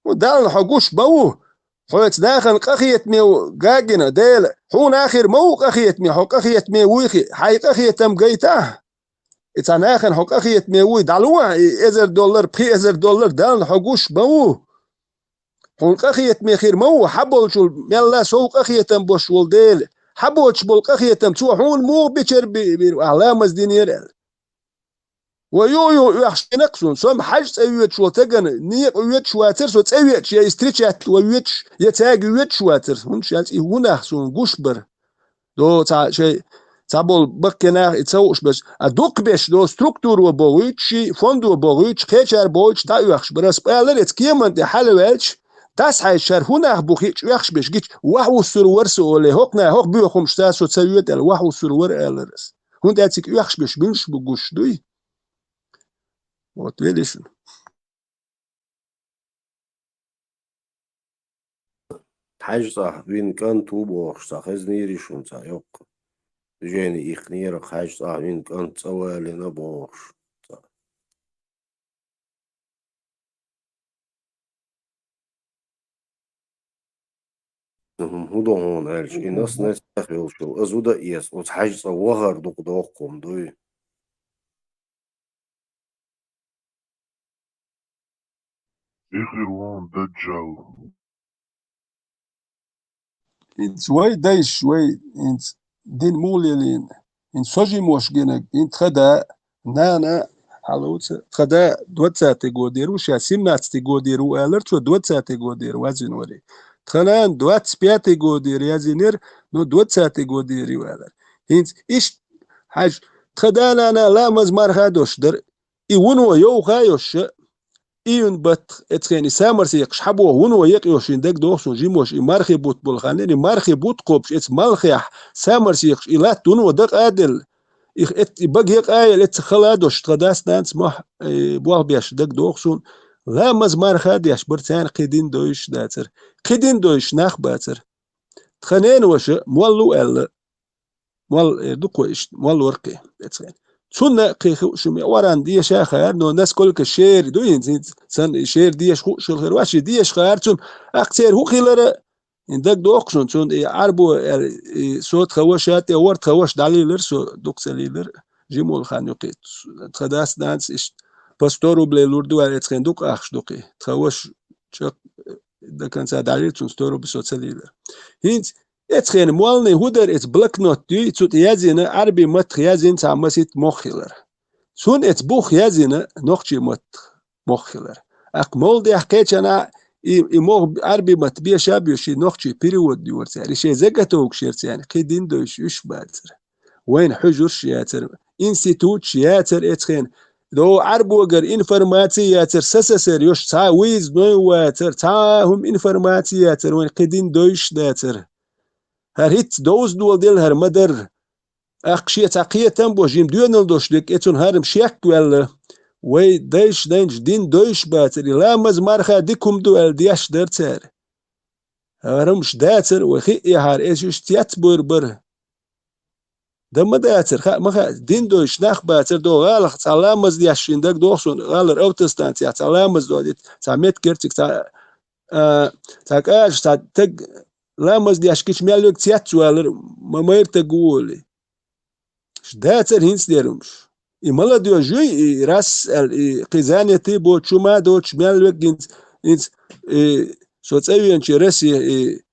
ХӀун Далла хьо гуш ма ву? Хьоьца нахана къахетаме ву гагина, Дела, хьуна хир ма ву къахетаме, хьо къахетаме вуй хи, хьайн къахетам гайтахь? И цхьа нахана хьо къахетаме вуй, дӀалуо, и эзар доллар, пхи эзар доллар Далла хьо гуш ма ву? Хьуна къахетаме хир ма ву, хьан болчул мелла сов къахетам бош волу Дела, хьан боцуш болу къахетам цо хьуна муха бичара би-, бира, ахь ламаз динера аьлла. Ва ю, ю, оьхуш гина-кх суна, со-м хьаьж цӀа воьдуш волу тагана, некъа воьдуш вацара, со цӀа веача, я и встречать ван воьдуш, я цаьрга воьдуш вацара, хӀунда аьлча и ву нах суна гуш бара. До цхьа шайн Цхьаболу баккхий нах и ца хууш берш, а дукхахберш долу структуро бохуьйтуш, ший фондо бохуьйтуш, кхечара бохуьйтуш дӀаоьхуш бара. Ас баьллара эца кеман тӀе хьалаваьлча, дӀасахьаьжча хӀара хӀун нах бу хиъча оьхуш берш гича, вахьуссур вара со олий, хӀокху нах, хӀокху боьхамашца со ца воьду аьлла, вахьуссур вара аьллара ас. ХӀунда аьлча цига оьхуш берш муьлш бу гуш дуй? Вот, велий шуна. ХьаьжцӀахь вина кӀант ву бохуш, цхьа хезнийрий шуна цхьа йоккха? Движение ихнера, ХьаьжцӀахь вина кӀант цӀа валийна бохуш. ХӀун ду хьуна аьлча, и нас-нас тӀехь йолуш йолу, аса зуда эца, оцу ХьаьжцӀа вахар дукха доккха хӀума дуй. Эхир вон даджал. ХӀинца вай дайша, вай хӀинца дин муха лелийна? ХӀинца со жимош гинарг, хӀинца тхан да, нана, хьалуца, тхан да двадцатый годера ву, ша семнадцатый годера ву аьллара, цо двадцатый годера вазвина варий. Тхан нана двадцать пятый годера язвинера, но двадцатый годера ву аьллара. ХӀинца иштта, хьаьжа, тхан да-нана ламаз марха а долуш дара. И вуно йовха а йолуш, июнь баттахь, эцхена и самарсекхаш хьабоху вуно екъа йолуш, шен дагадогӀу суна жимош, и мархи бутт болу хан, и мархи бутт кхобуш, эца малхехь самарсекхаш и латта вуно дакъа а делла, и, эт-, и бага екъа а елла, эца хала а долуш, тхан дас-нанас мохь, э, болх беш дагадогӀу суна, ламаз марха а деш бара, царна кхин дин довзуш дацара. Кхин дин довзуш нах бацара. Тхан ненаваша молла ву аьлла, молла эр ду кхо иштта, молла вара кхин, эцхена. Цунна а кхин хууш ма, оран деша а хаьара, но насколько шера ду хӀинца, хӀинца санна и шера деша хууш хила хир вац, и деша хаьара цунна, аккха церан хӀун хилара, хӀинца дагадогӀу шуна, цунна и Ӏарбо аьлла, и со тхан ваша тӀе вара, тхан ваша дӀалийлара, со дукха ца лийлара, жимолу хан ю кхин. Тхан дас-нанас иштта по сто рублей лур ду аьлла, эцхена дукха ахча ду кхин. Тхан ваша чӀакх до конца дӀалийлара, цунна сто рублей со ца лийлара. ХӀинца эцхена молланийн хӀун дара, эца блокнот дуй, цу тӀе язйина, Ӏарби маттах язйина цхьа масийтта мох хилар. Цунна эца бух язйина нохчий маттах мох хилар. Аккха молла дехь кхечанхьа и, и мох Ӏарби матта беша а боьший, нохчий перевод дора цара. И шайн заготовкаш яра царна, кхин дин довзуш уьш бацара. Вайна хьуьжарш яцара, институташ яцара эцхена. До Ӏарбогара информаци яцара, СССР йолуш цхьа выездной вацара, цхьа а хӀума информаци яцара, вайна кхин дин довзуш дацара. ХӀара хӀинцца довза доладелла хӀара ма-дарра. Аккха шен цхьа кхетам а бо, жима доьналла долуш дерг, эцунна хӀара-м шек а ваьлла, вай дайша-наннаша дин довзуш бацара, и ламаз марха дика хӀума ду аьлла деш дара цара. ХӀара-м уьш дацара, вай хиъ яхьара, эца уьш цецбуьйр бара. Дан ма дацара, хаа ма хаьа, дин довзуш нах бацара, до гӀалахь цхьа ламаз деш, шен дагадогӀу суна, гӀалара автостанцехь цхьа ламаз додийта, цхьа меттигерчиг, цхьа, а, цхьа кӀажа, цхьа таг ламаз деш гича мел верг цецвалара, ма майра таг ву олий. Ш-, дацара хӀинца дерг хӀумаш. И молодёжь юй, и рас аьлла, и кхин занятый боцуш, хӀума доцуш мел верг хӀинца, хӀинца, и со цӀа веанчу Россе, и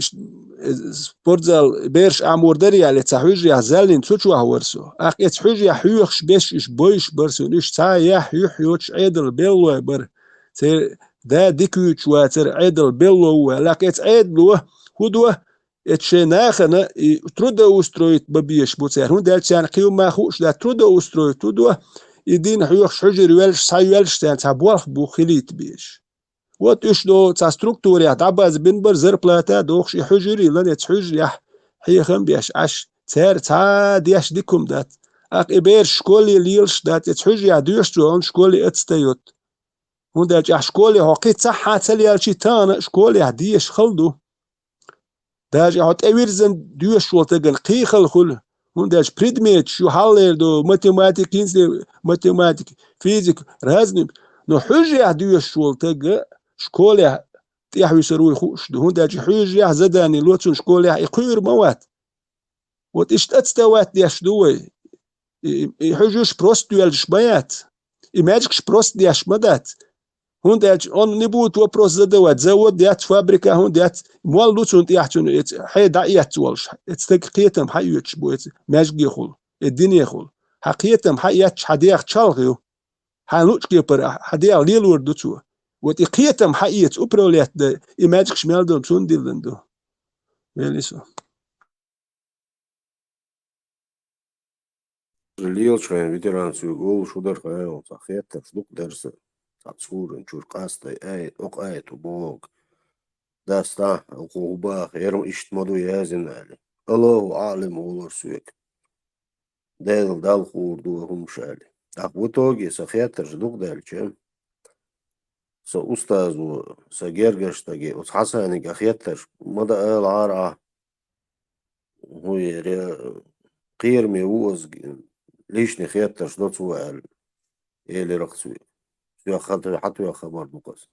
ш-, э, спортзал бераш Ӏамор дара яьлла, цхьа хьуьжарехь заллина цу чохь вара со. Аккха эца хьуьжарехь хьоьхуш берш уьш бовзуш бара суна. Уьш цхьа а яхь юьхь йоцуш Ӏедал беллой бара. Церан да дика вуьйцуш вацара, Ӏедал белло ву аьлла. Аккха эца Ӏедало хӀун до? Эца шайн нахана и трудоустроить бан безаш бу цара. ХӀунда аьлча царна кхин хӀума хууш дац, трудоустроить хӀун до? И дин хьоьхуш, хьуьжар йоьллуш, схьайоьллуш царна цхьа болх бу хилийта безаш. Вот уьш до цхьа структурехь дӀабазбина бара, зарплата а дохуш, и хьуьжар а йиллина, эца хьуьжарехь хьехам а беш Ӏаш, цара цхьа а деш дика хӀума дац. Аккха и бераш школе лелаш дац, эца хьуьжарехь доьшу цо, хӀунда школе ацта йоцу. ХӀунда аьлча ахь школе хьо кхин цхьа а ца лелчий, тахана а школехь деша хала ду. Даже хьо тӀевирзина доьшуш волу стагана кхин хала хуьлу, хӀунда аьлча предметаш ю хьаллера ду, математика, хӀинца математика, физика, разный. Но хьуьжарехь доьшуш волу стаг школехь тӀаьхьа вуьсур вуй хууш ду, хӀунда аьлча хьуьжарехь задание ло цунна, школехь и кхуьур ма вац. Вот иштта ацта вац деш ду вай. И, и хьуьжарш просто доьллуш ма яц. И маьждигаш просто деш ма дац. ХӀунда аьлча он не будут вопрос задавать. Завод яц, фабрика хӀунда яц. Молла ду цунна тӀехь цунна эца хье дӀаэцна волуш. Эца стаг кхетам хьаоьцуш бу эца маьждигехула, э, динехула. Хьан кхетам хьаэцча, хьан дегӀ чалха ю. Хьан лучкепара хьан дегӀ лелор ду цо. Вот и кхетам хьаэца управлять дан, и маьждигаш мел долу цунна диллина ду. Мелисо. Лелачхьайн ветеранца вуьгу олуш хӀу дара хаьий, цхьа хеттарш дукха дара сан. Цхьа цуран чуьра къастай, ай, тӀокъа ай тӀу боху. Дас тӀа, хӀу баха, хӀерма иштта ма ду яздина аьлла. Аллаху аълам олура соьга. Дела Далла хуур ду хӀумаш аьлла. ТӀаккха в итоге сан хеттарш дукха даьлча, сан устазо, сан гергара стаге, оцу Хьасанага хеттарш ма дан ала гӀара ахь. ХӀун яра, кхераме ву аса, личный хеттарш до цо аьлла, элира-кх цуьнга. Соьга хьан-, хьан тоьхна хабар ду-кх аса.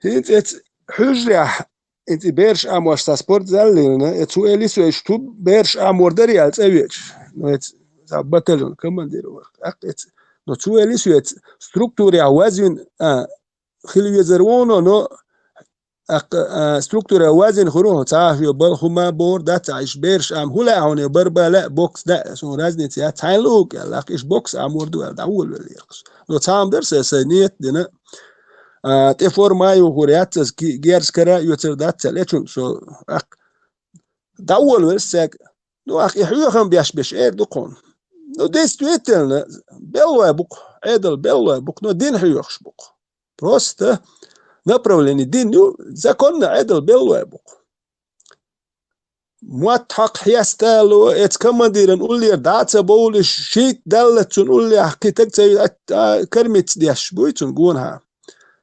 ХӀинца эца хьуьжарехь, эца и бераш Ӏамош цхьа спортзал лелийна, эца хӀу элира соьга, шу бераш Ӏамор дара аьлла цӀа веача. Ну, эца цхьа батальон командир вара. ТӀаккха эца, ну, цо элира соьга, эца структурехь вазвина, а, хила везар ву, но, но, тӀаккха, а, структура вазвина хир ву, цхьа а хьоьга балха хӀума бохур дац, цхьа иштта бераш Ӏама хӀу лаьа хьуна, барба лаьа, бокс лаьа, суна разница яц, цхьаьна луъу аьлла, тӀаккха иштта бокс Ӏамор ду аьлла, дӀаволавеллера-кх со. Но цхьа хӀума дара сан, сан нийят дина, а, тӀе форма а юхур яц аса, ки-, герз кара а оьцур дац аьлла, эцунна со, тӀаккха дӀаволавелла цаьрга. Ну, ахь и хьоьхам беш-беш эр ду-кх хьуна. Ну, действительно, беллой бу-кх, Ӏедал беллой бу-кх, но дин хьоьхуш бу-кх. Просто направление дин ю, законно Ӏедал беллой бу-кх. Мотт хьакха хьестало, эца командиран уллера дӀа а ца бовлуш, шийтта даллалц цунна уллехь кхин таг ца ю, а, а, кармиц деш буй цунна гонахьа.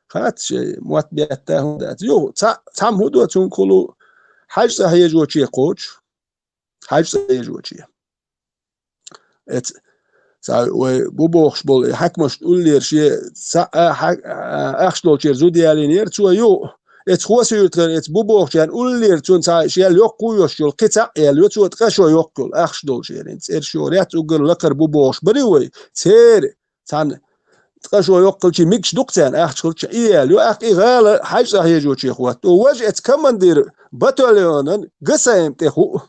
Хац шайн мотт бетта хӀума дац. Ю, цхьа-, цхьамма хӀу до цунга хуьлу, хьаьж цӀа хьежоче кхочу. Хьаьж цӀа хьежоче. Эца, цхьа вай бу бохуш болу и хьаькамашна уллера шен цхьа а хьа-, а, ахча долчеран зуда ялийнера цо ю. Эца Хосуьйтахара эца бу бохучарна уллера цунна цхьа шел йоккха йолуш йолу кхин цхьаъ яьлла йо цо, ткъа шо йоккха йолу ахча долчеран. ЦӀераш йохур яц, уггар лакхара бу бохуш барий вай. Церан цхьаьна ткъа шо йоккхалчий мигаш ду-кх царна ахча хилча, и яьлла ю. ТӀаккха и гӀала хьаьж цӀа хьежоче хӀотто. Важа эца командир батальонан ГСМ тӀе хуу.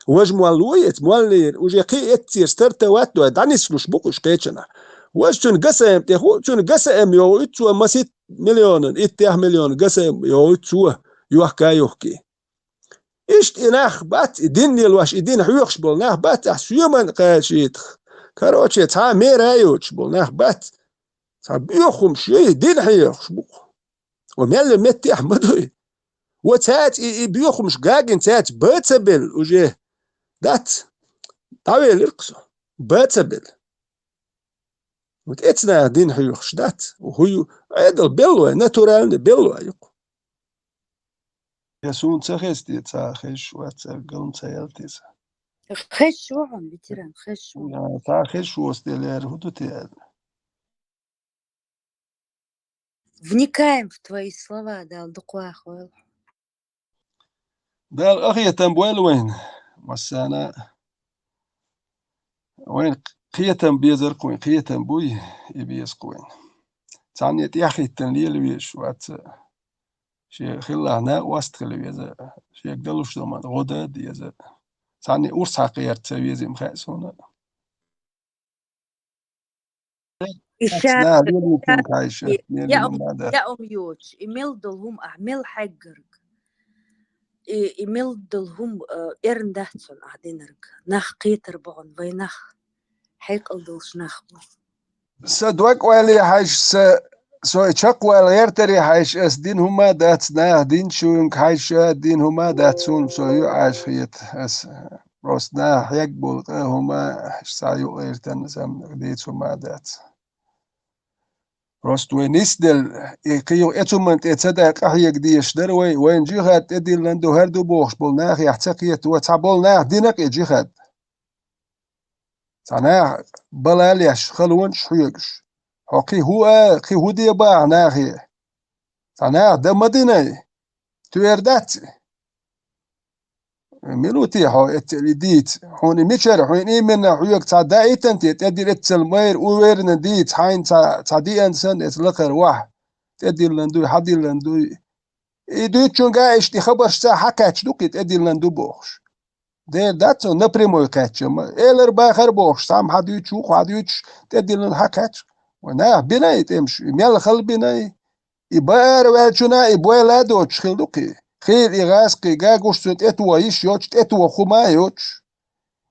Важа молла ву эца, моллера, уже кхин эццера стартовать дой, дӀанислуш бу-кх уьш кхечанахь. Важа цуьнан ГСМ тӀе хуу, цуьнан ГСМ йохуьйту цо масийтта миллионан, иттех миллион ГСМ йохуьйту цо, йохка а юхкий. Иштта и нах бац, и дин лелош, и дин хьоьхуш болу нах бац, ахь соьман кхачийтах. Короче, цхьа мера а йоцуш болу нах бац. Цхьа боьха хӀумаш ю, и дин хьоьхуш бу-кх. Ва мелла меттехь ма дуй. Ва цаьрца и, и боьха хӀумаш гагина цаьрца ба ца белла уже. Дац. ДӀавелира-кх со. Ба ца белла. Вот эца наха дин хьоьхуш дац. ХӀу ю, Ӏедал беллой, натуральный беллой ю-кх. Я суна ца хезти, ца хезаш вац, ца гална ца ялти ца. Хезаш ву хьуна, ветеран, хезаш ву. Я, ца хезаш ву, стеллера, хӀу ду те аьлла. Вникаем в твои слова, Дала дукха вахойла. Дала къахетам бойла вайна, массарна. Вайн кхетам безар-кх вайн, кхетам буй, и беза-кх вайн. Цхьанне тӀаьхьахӀиттина лела везаш вац. Шен хиллахь накъост хила веза, шега далуш долу ман гӀо дан а деза. Цхьанне урс хьакха ярца ца веза-м хаьа суна. И ша-, наха лелийчунга хьаьжча, я лелийна ум, ма дац. Я ум йоцуш, и мел долу хӀума ахь мел хьеггарг. И, и мел долу хӀума, э, эрна дац хьуна ахь динарг. Нах кхетар бохьун, вай нах хьекъал долуш нах бу. Сан дог ойла хьаьжча, сан, со и чекхвала гӀертаре хьаьжча, ас дина хӀума а дац, наха динчуьнга хьаьжча, дина хӀума а дац, суна со ю Ӏаш хета. Ас просто наха хьегна болу къа хӀума, схьа ю гӀертарна сан дийца хӀума а дац. Просто вай нисделла, и кхин юха эцуман тӀе ца дай къахьега дезаш дара вай, вайна жихад тӀедиллина ду, хӀара ду бохуш болу нахехь ца кхета, вай цхьаболу наха дина-кх и жихад. Цхьа наха бала леш, халонаш хьоьгуш. Хьо кхин хӀу а, кхин хӀу де баха нахе? Цхьа наха дан ма динай, туьйр дац и. Мила ву те хьо эццели дийца? Хьуна и мичара, хьуна именно хьоьга цхьа даийтан те, тӀедира эццал майра, уверенно дийца, хьайна цхьа, цхьа диан санна, эца лакхара вахь, тӀедиллан дуй, хьадиллан дуй. И дуьйцучуьнга иштта и хабарш цхьа хьакхаьчна ду-кх и тӀедиллан ду бохуш. Дера дац цо напрямую кхаьчча-м, элар бахар бохуш, цхьамма хьадуьйцуш ву-кх, хьадуьйцуш, тӀедиллан хьакхаьчна. Вай наха бина и тӀемаш, и мел хала бина и? И баара ваьллачунна и бойла а доцуш хила ду-кх и. Хийла и гӀазкхий гагуш цунна тӀетоха йиш йоцуш, тӀетоха хӀума а йоцуш.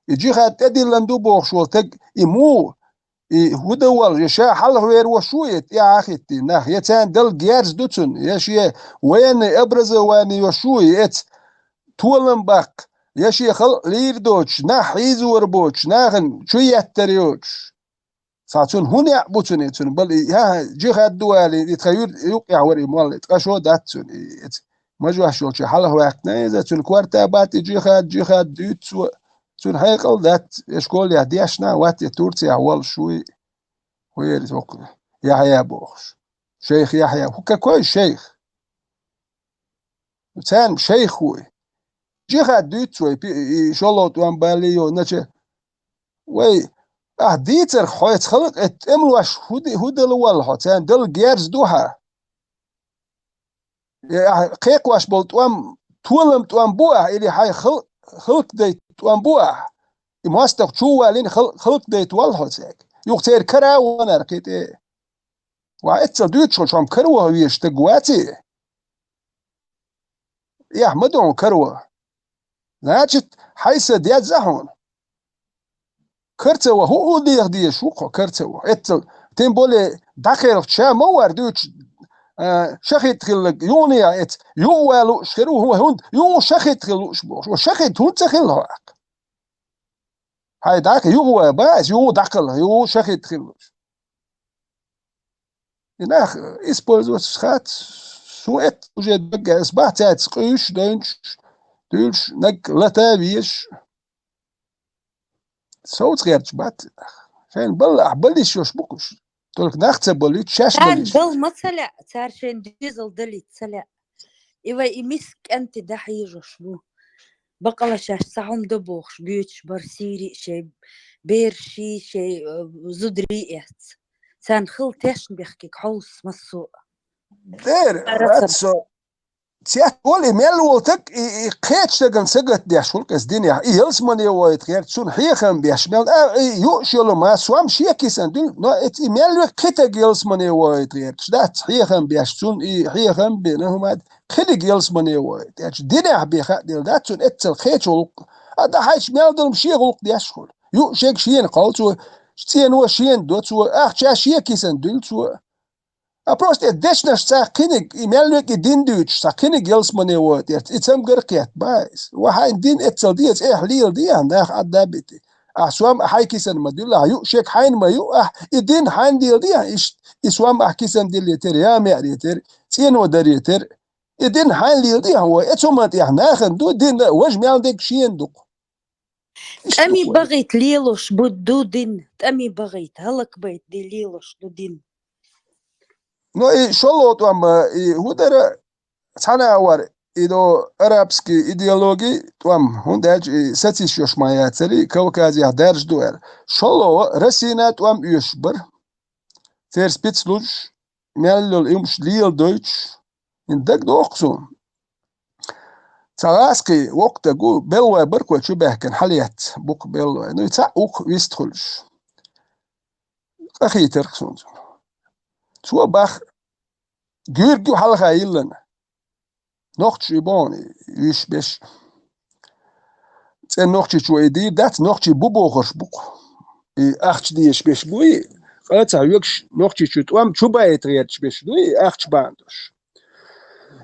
И жихад тӀедиллан ду бохуш волу таг, и муха И хӀу дан волу, я ша хьалхавер волуш ву и, тӀаьхьахӀиттийна нах, я царна дала герз ду цунна, я шен военный образование йолуш ву и, эца толам баккха, я шен халкъ лийр доцуш, нах хьийзор боцуш, нахана чу еттар йоцуш. Цхьа цунна хӀун неӀ бу цунна, цунна бала и, хӀа, джихад ду алий, и тхан юр-, юккъехь вара и молла, ткъа шо дац цунна, и, эца мажош йолчу хьалхаваьккхина иза, цунна корта бац и джихад, джихад дуьйцу цо, цунна хьекъал дац, я школехь дешна вац, я Турцехь волуш ву и, хӀу яра иза хӀокху Яхьъя бохуш. Шайх Яхьъя. ХӀу какой шайх? Царна шайх вуй. Джихад дуьйцу вай, пи-, и шолгӀа тӀом балийо, наче. Вай, ахь дийцарх хьоьца халкъ эцу тӀемалош хӀу ди-, хӀу дала волла хьо, царна дала герз ду хьан. Я ахь кхайкхош болу тӀом, толам тӀом бу ахь, или хьайн хал-, халкъ дайта тӀом бу ахь? И мостагӀа чу а валийна хал-, халкъ дайта волла хьо цаьрга? Юха церан кара а вонара кхин тӀе. Ва эццал дуьйцуш хьо, хьо-м караваха везаш стаг вац и? Эхь ма ду хьо караваха. Значит, хьайн са деза хьуна. Кара ца ваха, хӀу а деха дезаш ву хьо, кара ца ваха. Эццал, тем более, дӀакхелхча ша ма вара дуьйцуш, а, шахид хилларг юханехьа эца, юха ван лууш хир ву, хӀун-, хӀунда юха шахид хила лууш бохуш. Ва шахид хӀунда ца хилла хьо аккха? Хьайн дӀакха юха ван бан аса, юха дӀакхалха, юха шахид хила лууш. И нах использовать хац, су эт уже даг ас бац цаьрца къуьйсуш, дойнуш, дуьйлуш, наг лата везаш. Совца гӀерташ бац. Шайна баллахь, баллиш йош бу кхуш. Только нах ца баллуьйту, шаьш Царна баллиш. Дал ма ца лаьа, цара шайна доьзал далийта ца лаьа. И вай и миска кӀентий дӀахьежош бу. Бакъала шаьш цхьа хӀума до бохуш, гойтуш бара сийрий шайн, бераший шайн, э, зударий эц. Царна хила тешна бехкиг хьовса массо а. Дера, Ара ца- вац со. Цец волу и мел волу таг, и, и кхечу стагана сагатдеш ву-кх эс динехь. И ялсамане вохуьйту гӀерташ, цунна хьехам беш мел, а, и юуш йолу ма, сом шен кисан дуьллу, но эц и мел век кхин таг ялсамане вохуьйту гӀерташ дац, хьехам беш цунна, и хьехам бина хӀума д-, кхиниг ялсамане вохуьйту гӀерташ. Динехь бен хаа дела дац цунна эццал кхечу гӀуллакх. А дан хьайча мел долу шен гӀуллакх деш хуьлу. Юуш шега шена кхоллу цо, цӀено шена до цо, ахча шен кисан дуьллу цо. А просто эцу дешнаш цхьа кхиниг, и мел век и дин дуьйцуш, цхьа кхиниг ялсамане вохуьйту гӀерташ, и цамгар а кхетта бан иза. Ва хьайна дин эццал деза, эхь леладе ахь, нах Ӏадда а битий. Ахь сом а хьайн кисан ма дуьллу, ахь юуш шега хьайна ма юу ахь, и дин хьайна леладе ахь, иштта, и сом ахь кисан диллийтира, я меърийтира, цӀено дарийтира. И дин хьайна леладе ахь, ва, эцу хӀуманна тӀехь нахана ду дин, важа мел дерг шена ду-кх. ТӀаме бахийта лелош бу ду дин, тӀаме бахийта, хӀаллакбайта де лелош ду дин. Ну, и шолгӀа тӀом, и хӀун дара, цхьана а вара, и до арабский идеологи тӀом, хӀунда аьлча и сацийсаш йолуш ма яцара, и Кавказехь даьржа ду аьлла. ШолгӀа Россина тӀом оьшуш бара. Церан спецслужбаш мел йолу и хӀумаш леладойтуш, хӀинца дагадоху суна. Цхьа гӀазкхий воккха стаг ву, беллой бара-кх вай чу баьхкина, хьалаэцна бу-кх беллой. Ну, и цхьаъ ву-кх вист хуьлуш. Къахийтира-кх суна цунах. Цо бах, гуьрг ю хьалха йиллина. Нохчий боху, и вуьйш беш. ЦӀена Нохчийчоь и дийр дац, нохчий бу бохурш бу-кх. И ахча дезаш беш буй, къа ца хьоьгуш, Нохчийчу тӀом чу баийта гӀерташ беш дуй, и ахча бан долуш.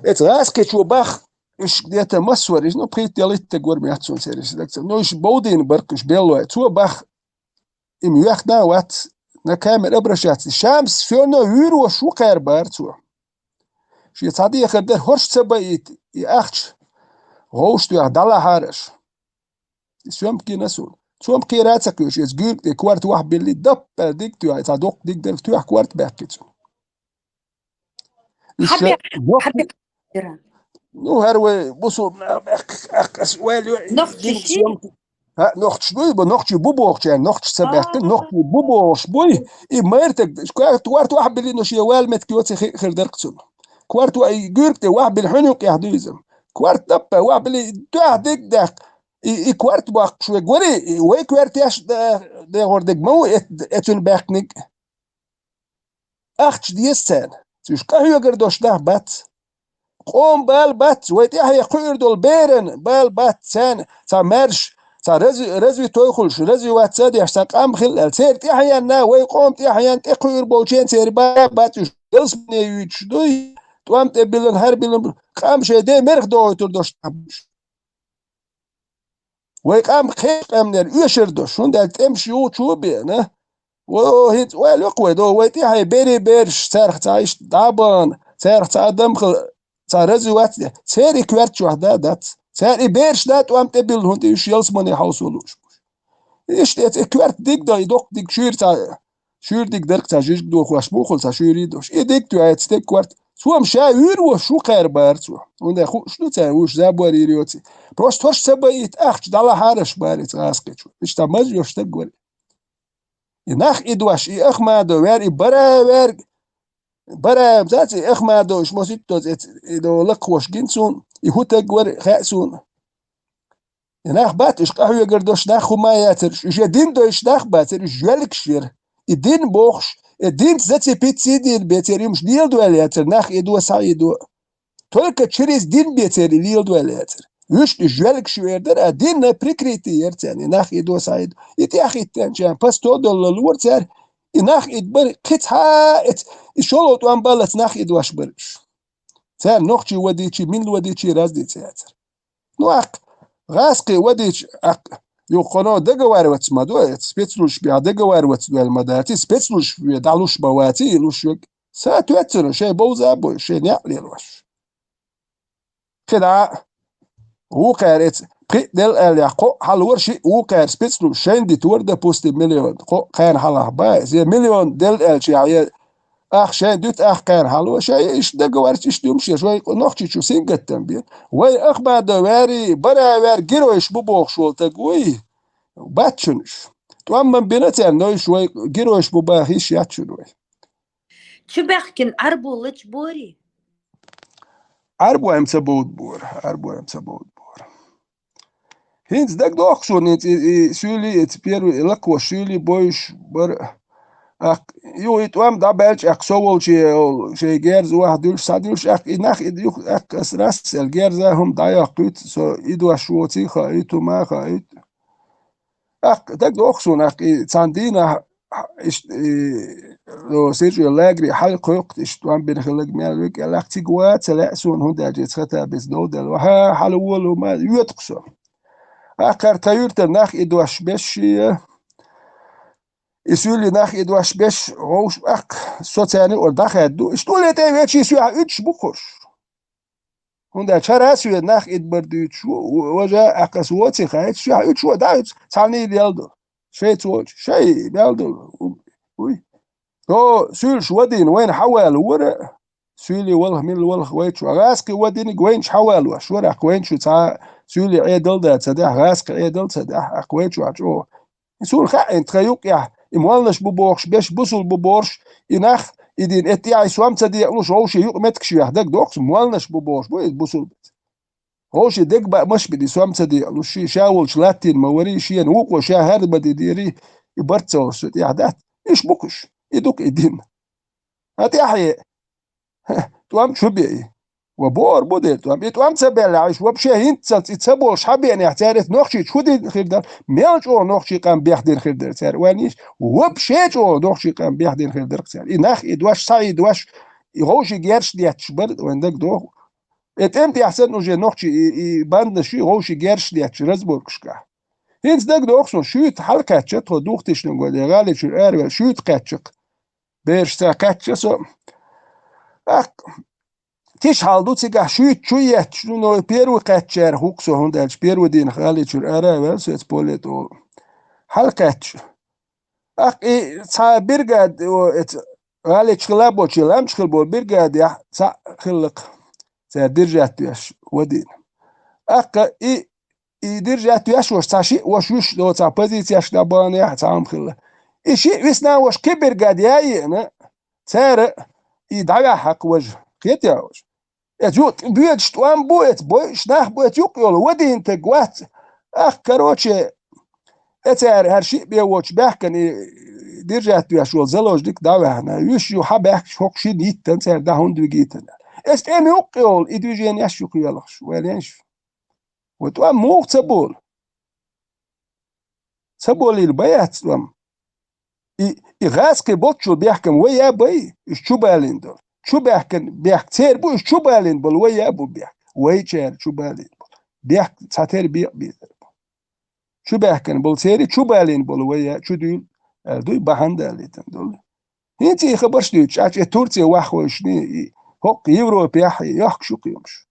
Эца гӀазкхичо бах, уьш где-то массо а вара иза, ну, пхийтта-ялхитта стаг вара моьтту суна церан иза даг ца. Ну, уьш бовдийна бара-кх уьш беллой. Цо бах, и ма йоьхна а вац, на камера обращаться. Шамас всё равно вуьйр волуш ву кхаьра бара цо. Шен цхьа дехар дара, хӀорш ца баийта, и ахча гӀовш тоьхна дӀалахьара аша. И соьмка гина суна. Цо-м кхера а ца кхоьруш, иза гуьрг тӀе корта вахь билли, даппа аьлла диг тоьхна, цхьа доккха диг дара, тоьхна корта баьккхи цунна. Уьш Хьан ша бе-, боху хьан бе-, дара? Ну, хӀара вай бусулба нах баьккхи, аккхас ваьлла йо, Нохчий динца ши? Соьмка. ХӀаъ, нохчаш дуй, бо, нохчий бу бохучарна, нохчаш ца баьхкина, нохчий бу бохуш буй, и майртаг, корта вахь билли, но шен вала меттиг йоций хи-, хир дара-кх цунна. Корта ва-, и гуьрг тӀе вахь билли, хьуьнан юкъехь дуй иза. Корта даппа вахь билли, тоьхна диг даьккхи, и, и корта боккхуш вега вари, и вай коьртеш да-, дехор дерг ма ву, э, э, цунна баьккхиниг. Ахча деза царна. Уьш къахьоьгур долуш нах бац. Къоман бала бац, вай тӀаьхье кхуьур долу беран бала бац царна, цхьа маьрша, Цхьа разви-, развитой хуьлуш, развиваться а деш, цхьа къам хилла аьлла. Церан тӀаьхьенна, вай къоман тӀаьхьенна тӀекхуьур болчеран церан бара бац уьш. Ялсамане юьйцуш дуй, тӀом тӀе биллина, хӀара биллина, къам шайн ден мерах догӀуьйтур долуш. Вай къам кхечу къаьмнера оьшур долуш, хӀунда аьлча тӀемаш юучу а беана. О, хӀинца ойла йоккху вай, до, вай тӀаьхье берийн бераш, царах цхьа иштта дӀа а бахана, царах цхьа адам хила, цхьа развиваться де. Церан и коьрта чохь да а дац. Цара и бераш да а тӀом тӀе билла, хӀунда уьш ялсамане хьовсо лууш бу уьш. Иштта эца и коьрта диг дан, и доккха диг шуьйра цхьа, шуьйра диг дерг цхьа жижиг дохош бу, хӀума цхьа шуьйра дохуш. И диг тоьхна эца стеган коьрта. Цо-м ша вуьйр вош ву кхаьра бара цо. ХӀунда хууш ду цара вуьш забор йийр йоций. Просто хӀорш ца байита ахча дӀалахьараш бара эца гӀазкхичо. Иштта маза йош стаг вара. И нах и дош, и Ахмадо вер, и бара вер, бара дац и Ахмадо, уьш мосуьттаза эца, и до лакхош гин суна, и хӀун таг вара хаьа суна. И нах бац, уьш къахьоьгар дош нах хӀума яцара, уьш я дин дойш нах бацара, уьш жоьлгаш яра. И дин бохуш, и динца зацепиться дийр бецара, юмаш леладойла яцара, нах и до, схьа и до. Только через дин бецара и леладойла яцара. Уьш и жоьлгаш ю эр дара, а динна прикрытие яра царна, и нах и до, схьа и до. И тӀаьхьахӀиттинчарна посто долла лора цара, и нах и бара, кхин цхьа а эца, и шолгӀа тӀом баллац нах и дош бара уьш. Царна нохчий вадийчий, милла вадийчий разница яцара. Ну, аккха, гӀазкхий вадийча, аккха, юха кхуьно договариваться ма до, эца спецслужбехь договариваться дойла ма дац, и спецслужбе дӀалуш ма вац, и луш верг. Соответственно, шайн бовза а бой, шайн некъ лелош. КхидӀа а, вукхара эца, пхиъ делла аьлла, кхоъ хьалора, шиъ вукхара спецслужба шайна дитора, допустим, миллион, кхоъ кхарна хьалха ба иза, я миллион делла аьлча, я, я Ах шайн дуьту, ах кхарна хьало, шайн иштта договориться, иштта юмаш еш, вай Нохчийчу сингаттам бен. Вай Ахмадо ваьрий, бара ваьр, геройш бу бохуш волу таг вуй? Бац шуна уьш. ТӀом ма бина царна, но уьш вай геройш бу баха йиш яц шуна вай. Чу баьхкина Ӏарбо лачу бори? Ӏарбой-м ца бовду бора, Ӏарбой-м ца бовду бора. ХӀинца дагадоху суна, хӀинца и, и суьйлий, и ца первый, и лакхо суьйлий бойуш бара. Аккха, юха и тӀом дӀабаьлча, аккха, со волчу шайн герза ваха дуьллуш, схьадуьллуш, аккха, и нах, и юха, аккха, ас рас аьлла, герза хӀума дӀайоккхуьйту, со и дош воций хаийту, хӀума хаийту. Аккха, дагадоху суна, аккха, и цхьана дийнахь, иштта, и, о, Сиржо лагере хьалкхойкху, иштта, тӀом бина хилларг мел вуьгу аьлла, аккха, цига ван ца лаьа суна, хӀунда аьлча иза хата беза дов делла. Ва хьа, хьала волу ма, йоьту-кх со. Аккха, хӀара тхан юьртара нах и дош беш шен, и суьйлий нах и дош беш, вовш, аккха, со царна юкъара дӀахаьдда ду. Иштта уле тӀе а вечий, соьхьа уьдуш бу-кх уьш. ХӀунда аьлча хӀара а соьга нах идбар дуьйцуш ву, важа а аккхас воций хаьтташ, шаьхьа уьдуш ву а дӀа уьцу, цхьаьна ял ду. Шайца волчу, шай ял ду. Уй. Со суьйлаш вадийна вайна хьавалора, суьйлий валха, милла валха вайчу. ГӀазкхий вадийниг вайнаш хьавалош вара, аккха вайна шу цхьа суьйлий Ӏедал да ца дахь, гӀазкхий Ӏедал ца дахь, аккха вайчу а чӀогӀа. И суна хаьа, тхан юккъехь, и молланаш бу бохуш, беш бусул бу бохуш, и нах, и дийна, эттӀехь и сом ца декъалуш, вовшийн юкъа меттигаш вех дагадохуш, молланаш бу бохуш бу иза бусул бац. Вовшийн дегабаамаш бина и сом ца декъалуш, ши ша волчу латтийна ма варий, шена вукъо ша хӀара ма динерий, и барт ца волуш со тӀехь дац. Иш бу-кх уьш, и ду-кх и дин. ТӀаьхье, ТӀом чу беи. Ва бор бу дера тӀом. И тӀом ца баьллехь, уьш вообще хӀинццалц и ца болуш хьан беанехь, цара эца Нохчийчу хӀун дина хир дара? Мел чӀогӀа нохчийн къам бехдина хир дара цара, вайна йиш? Вообще чӀогӀа нохчийн къам бехдина хир дара цара. И нах, и дош, схьа и дош, и вовшийн герш детташ бара, вайн дагадоху. И тӀем тӀехь санна уже нохчий, и, и бандаш, и вовшийн герш детташ разборкашкахь. ХӀинца дагадоху суна, шуьйта хьалакхаьчча, тхо духтишна годе, гӀали чуьра араваьлла, шуьйта кхаьчча-кх. Бераш ца кхаьчча со. Аккха, тиша хьал ду цигахь шуьйта чу етташ, ну, но первый кхаьччара хӀу-кх со, хӀунда аьлча первый дийнахь гӀали чуьра ара а ваьлла, со эца поле тӀе олу. Хьалакхаьчча. Аккха и цхьа бригада, о, эца гӀали чу хила а боций, ламчу хила болу бригадехь цхьаъ хилла-кх. Цара держать веш вадийна. Аккха и и держать веш ваша цхьа шиъ ваша вуьш до цхьа позицияш дӀабаханехь а цхьа хӀума хилла. И шиъ висна ваша кхин бригада яа еана, цара и дӀаваьхьа-кх важа. Кхетий ваша? Эца юкъа боьдуш тӀом бу, эца бойуш нах бу, эца юкъа йолу вадийна таг вац. Ах, короче, эцара хӀара шиъ бен воцуш баьхкина и держать веш волу заложник дӀаваьхьна. Вуьш ю хьан баьхкаш хӀокху шина йиттан цара дӀа хӀунда вигийтина. Эца тӀема юкъа йолу и движениеш юкъа йоьлхуш, вайна еш. Ва тӀом муха ца болу? Ца болийла бац тӀом. И, и гӀаскхи боцчул бехкам вай я бай, уьш чу балийна долу. Чу баьхкан бехк церан бу, уьш чу балийна болу вай я бу бехк. Вайчара чу балийна болу. Бехк цхьатера бекъа безар бу. Чу баьхкан болу церан чу балийна болу вай я чу дуьйла, аьлла дуй бахьана далийтина долу. ХӀинца и хабарш дуьйцуш, Ӏачу и Турция ваххойшни, и хӀокху Европехь, и йохкуш ю кхиамаш.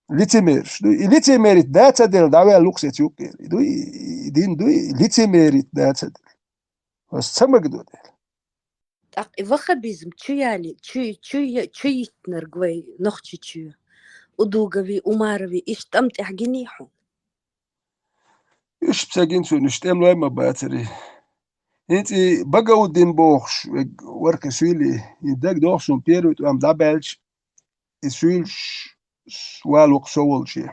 Лицемераш ду. И лицемерит да ца делла, дӀаваьлла лукху сецу юккъера. И ду, и, и дин ду, и лицемерит да ца делла. Аса ца магадо дела. ТӀаккха и ваххабизм чу яли, чу, чу, чу йиттинарг вай Нохчийчоь, Удугови, Умарови, иштта тӀам тӀехь гиний хьуна? Уьш ца гина цунна, уьш тӀемалой ма бацари. ХӀинца и Багаудин бохуш, варкхи суьйли, и дагадогӀу суна первый тӀом дӀабаьлча, и суьйлуш валукх со волче.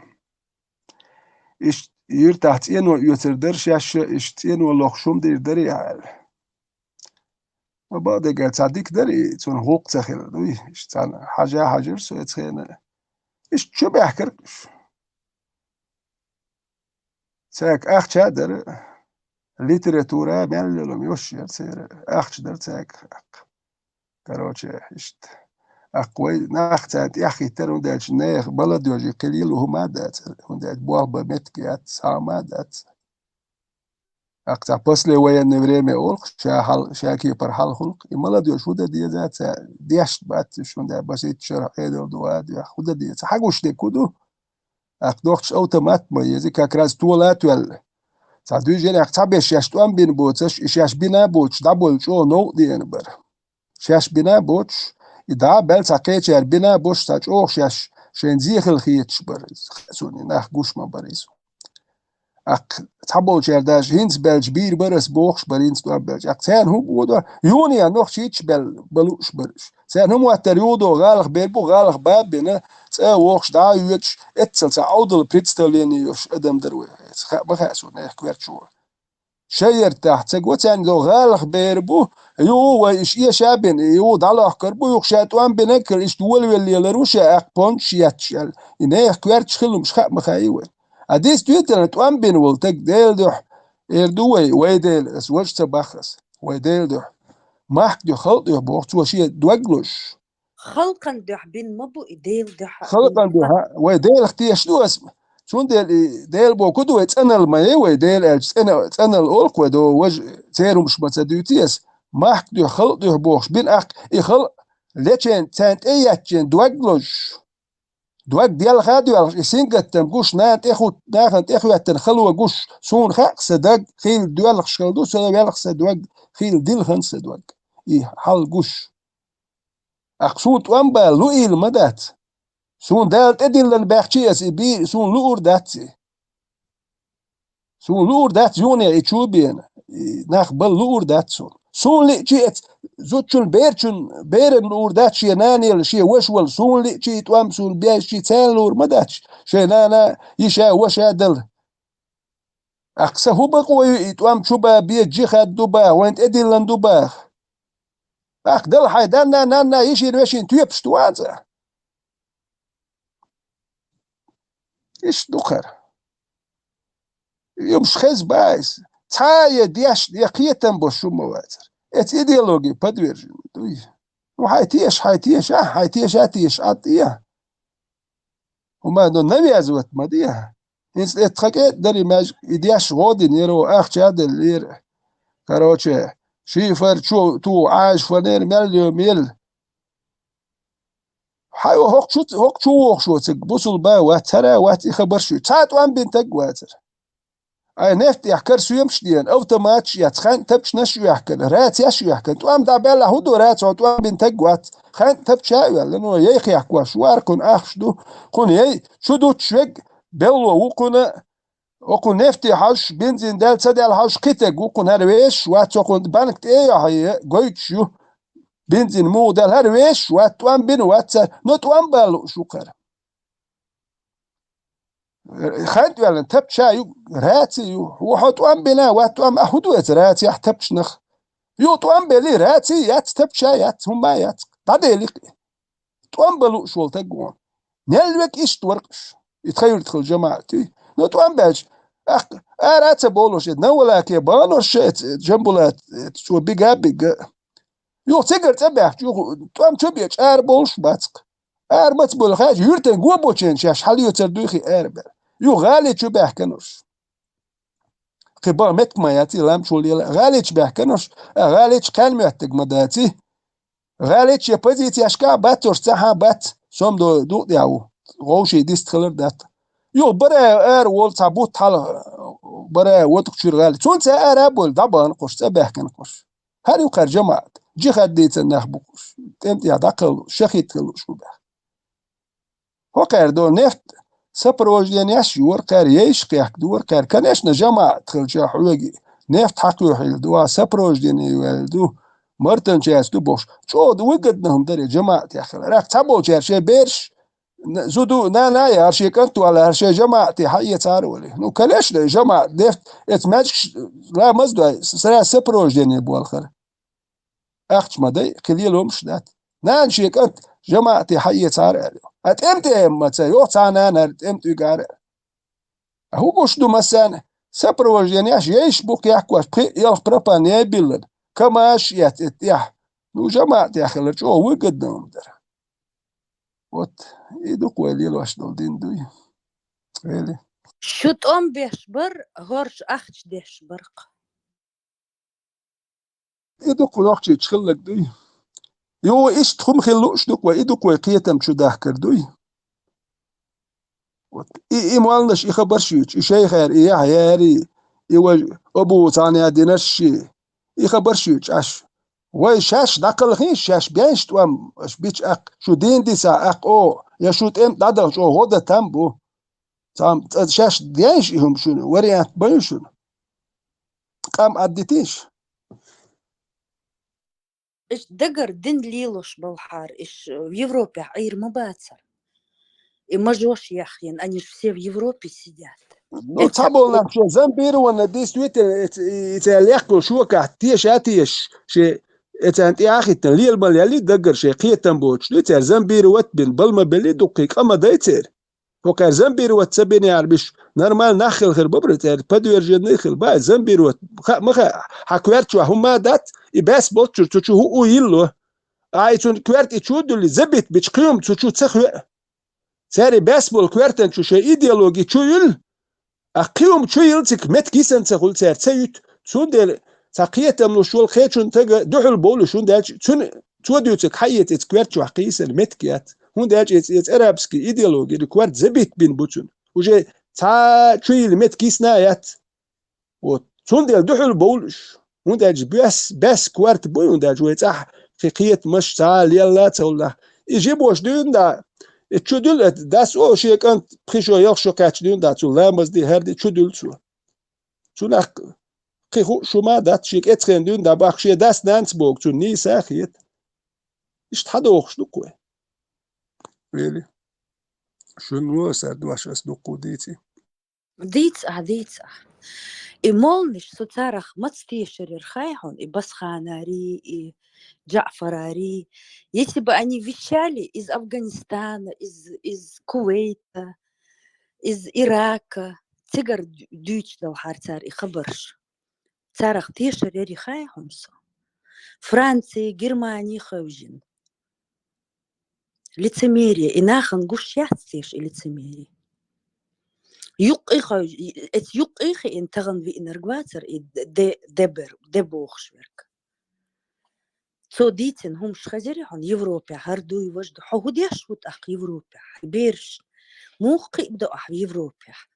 Иштта юьртахь цӀено оьцар дара шаьш, иштта цӀено лохуш хӀума дийр дара и аьлла. Ма бакъдерг цхьа дика дара и, цунна гӀуллакх ца хилла дуй. Иштта цхьаьна хьажа хьажира со эцу хенахь. Иштта чу баьхкира уьш. Цаьрга ахча а дара, литература а, мел йолу йолуш яра церан, ахча дара цаьрга. Короче, иштта. Аккха вай нах царна тӀехь хӀиттара, хӀунда аьлча нехан баладоьжий кхин лело хӀума а дац, хӀунда аьлча болх бан меттиг яц, схьа хӀума а дац. Аккха цхьа послевоенное время олу-кх, ша хьал-, ша кепара хьалхалу-кх. И молодёжь хӀун дан деза, ца дешна бац уьш, хӀунда аьлча басийтта шарахь Ӏедал ду а дуьхьа, хӀун дан деза, хьан гуш дерг хӀун ду? Аккха нохчаша автомат ма еза, как раз тола а тоьлла. Цхьа дуьйжина, аккха цхьаберш шаьш тӀом бина боцуш, и шаьш бина а боцуш, дӀаболу чӀогӀа новкъа деана бара. Шаьш бина а боцуш, и дӀа а баьлла цхьа кхечара бина а боцуш, цхьа чӀогӀа шаьш шайна зе хила хеташ бара иза. Цунна и нах гуш ма бара иза. Аккха цхьаболчара даже хӀинца баьлча бийр бара ас бохуш бара, хӀинца тӀом баьлча. Аккха царна хӀун боху, юха а нохчийчу баьлла бан лууш бара уьш. Царна хӀун моттара, юха догӀу гӀалах бер бу, гӀалах ба а бина, цӀа а вохуш, дӀа а воьдуш, эццал цхьа Ӏовдал представление йолуш адам дара вай. Хаьа ма хаьа суна, нехан коьртачу. Шайн яртахь ца го, царна догӀу гӀалах бер бу, юха вай иша эша а бина, юха дӀалохкур бу, юха ша тӀом бина а кара, иштта волавелла лелар ву ша, аккха пончаш етташ аьлла. И нехан коьртачу хилла хӀумаш хаьа ма хаьий вай. А действительно, тӀом бина волу стаг Делан дуьхьа, эр ду вай, вай Дела, ас важа ца боху ас, вай Делан дуьхьа. Махка дуьхьа, халкъан дуьхьа боху цо шен дог лозуш. Халкъан дуьхьа бина ма бу и, Делан дуьхьа бина. Халкъан дуьхьа, вай Делах тешаш ду ас. Цундела и Дела бохург ду вай, цӀаналла ма яй вай, Дела аьлча цӀена-, цӀаналла олу-кх вай, до важа церан хӀумаш ма ца дуьйций ас. Махка дуьхьа, халкъан дуьхьа бохуш бина, аккха и халкъ лечен, царна тӀе а еттачен дог лозуш. Дог делха а доьлхуш, и сингаттам гуш, нана тӀе хӀутту, нахана тӀе хӀоьттина хало гуш, суна хаьа сан даг, хийла доьлхуш хала ду сан велха сан дог, хийла дилхина сан дог. И хьал гуш. Аккха суна тӀом бала луийла ма дац. Суна Дала тӀедиллина баьхчи аса и бий, суна луур дац и. Суна луур дац юхане и чу бена, и нах бала луур дац суна. Суна лиъчи эца зудчун берчун, беран луур дац шен нанел, шен ваша вала. Суна лиъчи и тӀом суна беш чи царна луур ма дац, шайн нана, йиша, ваша дала. Аккха сан хӀун бакъо ю и тӀом чу ба, бе, джихад ду ба, вайн тӀедиллина ду ба? Аккха дала хьайн данна, нанна, йишин, вешин тоьпаш ду ван цӀа. Иштта ду хӀара. Юмаш хеза ба иза. Цхьа а я дешна, я кхетам бо шума вацара. Эца идеология подвержена дуй. Ну, хьай теша, хьай теша, хьай теша, теша, а тӀе. ХӀума, ну, навязывать ма де. ХӀинца тӀе тха кӀе а дари маьжга, и деш гӀо дина яро, ахча а делла лера. Короче, шифер чу, ту, Ӏажа фанера, мел йо, мел. Хьай, хӀокху чу, хӀокху чу вохуш воцург бусулба вац, цара вац и хабарш ю. Цхьа тӀом бина таг вацара. Ай, нефтехь кара соьмаш деана, автоматаш а эцна, хьаьнтан тапчанаш а оьхкина, рацеш а оьхкина. ТӀом дӀабаьлла хӀун ду, рацо тӀом бина таг вац. Хьаьнтан тапча а оьлла, ну, яй хехкош, вара кхуьнан ахча ду, кхуьнан яй, чу дуттуш верг, белло ву кхуьнан, окху нефте хьожуш, бензин даьлла, ца даьлла хьожуш кхин таг ву кхуьнан, хӀара вешаш вац, окхунна банка тӀе а йохьий, гойтуш ю. Бензин муха даьлла, хӀара вешаш вац, тӀом бина вац цара, но тӀом бала лууш ву хӀара. Хьаьнтан ваьллина тапча ю, раци ю. Хьо, хьо тӀом бина вац, тӀом а хӀун ду эца рацехь, тапчанах? Ю тӀом белли, раци яц, тапча яц, хӀумма яц. ДӀаделикх. ТӀом бан лууш волу таг вон. Мел век иштта вара-кх уьш. И тхан юьртахула жамаӀат ю. Ну, тӀом баьлча, аккха, Ара а ца бовлуш, эт Навалаке баханарш, эт Жамбулат, эт цо бига а бига. Юха цигара цӀа баьхча, юха тӀом чу беча ара бовлуш бац-кх. Ара маца бовла хаьча, юьртан го бочен шаьш хьалоьцар дуй хи ара бер. Юха гӀали чу баьхканарш. Кхин баха меттиг ма яц и лам чул ела. ГӀали чу баьхканарш, а гӀали чу кхаьн моьттиг ма дац и. ГӀали чу я позицияшка а бац, уж цхьа а бац, сом до дукъ дӀа ву. Вовший дист хилар дац. Юха бара ара волу цхьа бутт хьала, бара вотух чуьра гӀали. Цунца ара а бовла, дӀабахана кхуш, цӀа баьхкана кхуш. ХӀара ю кхара жамаӀат. Джихад дийцан нах бу кхуш. ТӀем тӀехь дӀакхаллуш, шахид хилуш хӀу баьхна. ХӀокхара до нефть сопровождениеш йора, кхара ейш кхехка дора, кхара, конечно, жамаӀат хилча хьоьги. Нефть хьакхоьхьийла ду, а сопровождение йоьлла ду. Мартан часть ду бохуш. ЧӀогӀа выгодно хӀума дара жамаӀатех хилар. Ахь цхьаболчара шайн бераш, н-, зуда, нана а яхьара, шен кӀант валахьара, шайн жамаӀате хьаэцара вали. Ну, конечно, жамаӀат нефть, эца маьжгаш ламаз дой, сразу сопровождение болхара. Ахча ма дай, кхин леломаш дац. Нана шен кӀант жамаӀате хьаэцара аьлла. А тӀем тӀе ма ца йоху цхьа нанара тӀем тӀуьгара. А хӀун гуш ду массарна? Сопровождениеш ейш бу кхехкош, пхи а, ялх пропан яй биллан. КамАЗаш эц эт тӀехь. Ну, жамаӀатех хилар чӀогӀа выгодно хӀума дара. Вот, и ду-кх вай лелош долу дин дуй. Эли. Шу тӀом беш бар, хӀорш ахча деш бар-кх. И ду-кх нохчийчу хилларг дуй. Йо, иштта хӀума хила лууш ду-кх вай, и ду-кх вай кхетам чу дахкар дуй. Вот. И, и молланаш, и хабарш юьйцу, и шайхара, и Яхьъяри, и вай Абу цхьаьна динарш ши, и хабарш юьйцу Ӏаш. Вай шаьш дӀакхалхийша, шаьш бенш тӀом, аша бича аккха, шу дийна диса аккха, о, я шу тӀем дӀадахча, о, гӀо дан там бу. Цхьа, цкъа шаьш деш и хӀума шуна, вариант бан шуна. Къам Ӏаддитийша? Иш дагар дин лелош балхьара, иш Европехь Ӏийр ма бацара. И мажош яхъян, они ж все в Европе сидят. Ну, цхьаболу нах шен зомбированный, действительно, эц-, и, и цара лекхо шокахь теша а тешаш, шен эцарна тӀе а хӀиттина, лела ма лелли дагар шен кхетам боцуш дуй, цара зомбировать бина, бала ма белли дуккхий, къа ма дай церан. ХӀокхара зомбировать ца бинехьара биш, нормально нах хила хир бу бара церан, подверженный хила бу, зомбировать, хаа ма хаьа, хьан коьрта чохь хӀумма а дац, и баьс болччуьра цу чу хӀуъу йилло. Ай, цунна коьрта и чу а дуьллий, забит бича кхин хӀума цу чу ца хоьа. Цара и баьс болу коьртан чу шайн идеологи чу юьллу, а кхин хӀума чу йилла цига меттиг йисина ца хуьлу цара ца юьту. Цундела цхьа кхетам луш волу кхечун тага дуьхьал бовлуш, хӀунда аьлча цуьнан цо дуьйцург хьаэца иза коьрта чохь кхийсар меттиг яц. ХӀунда аьлча иза, иза арабский идеологи, и корта забит бина бу цуьнан. Уже цхьа чу йилла меттиг йисна а яц. Вот. Цундела дуьхьал бовлуш. ХӀунда аьлча бес-, бес корта буй, хӀунда аьлча вай цӀахь кхин кхетамаш цхьа а лелла а ца хуьлу нах. И жибош дуьйна да, и чу дуьллу, дас о, шен кӀант пхи шо, ялх шо кхаьчча дуьйна да, цу ламаз ди, хӀара ди чу дуьллу цо. Цунах кхин хууш хӀума а дац, шен кӀецхена дуьйна да баккха, шен дас-нанас боху, цунна нийса а хета. Иштта хьадохуш ду-кх вай. Вели. Шуна вон сар дош ас дуккху дийци. Дийца ахь, дийца ахь. И молланаш со царах маца тешар яра хаа хьуна, и Басханари, и Джаъфарари. Если бы они вещали из Афганистана, из, из Кувейта, из Ирака, цигара ду-, дуьйцуш далхьара цара и хабарш. Царах тешар яри хаа хьуна со. Франци, Германи хевшина. Лицемерие, и нахана гуш яц теша и лицемерие. Юккъе хой-, эца юккъе хиъна тахана виънарг вацара и де-, де-, дебер-, де бохуш верг. Цо дийцина хӀумаш хезира хьуна Европехь, хӀара дуй, важа дуй. Хьо хӀун деш ву тӀаккха Европехь? Хьайн бераш муха кхиабдо ахь Европехь?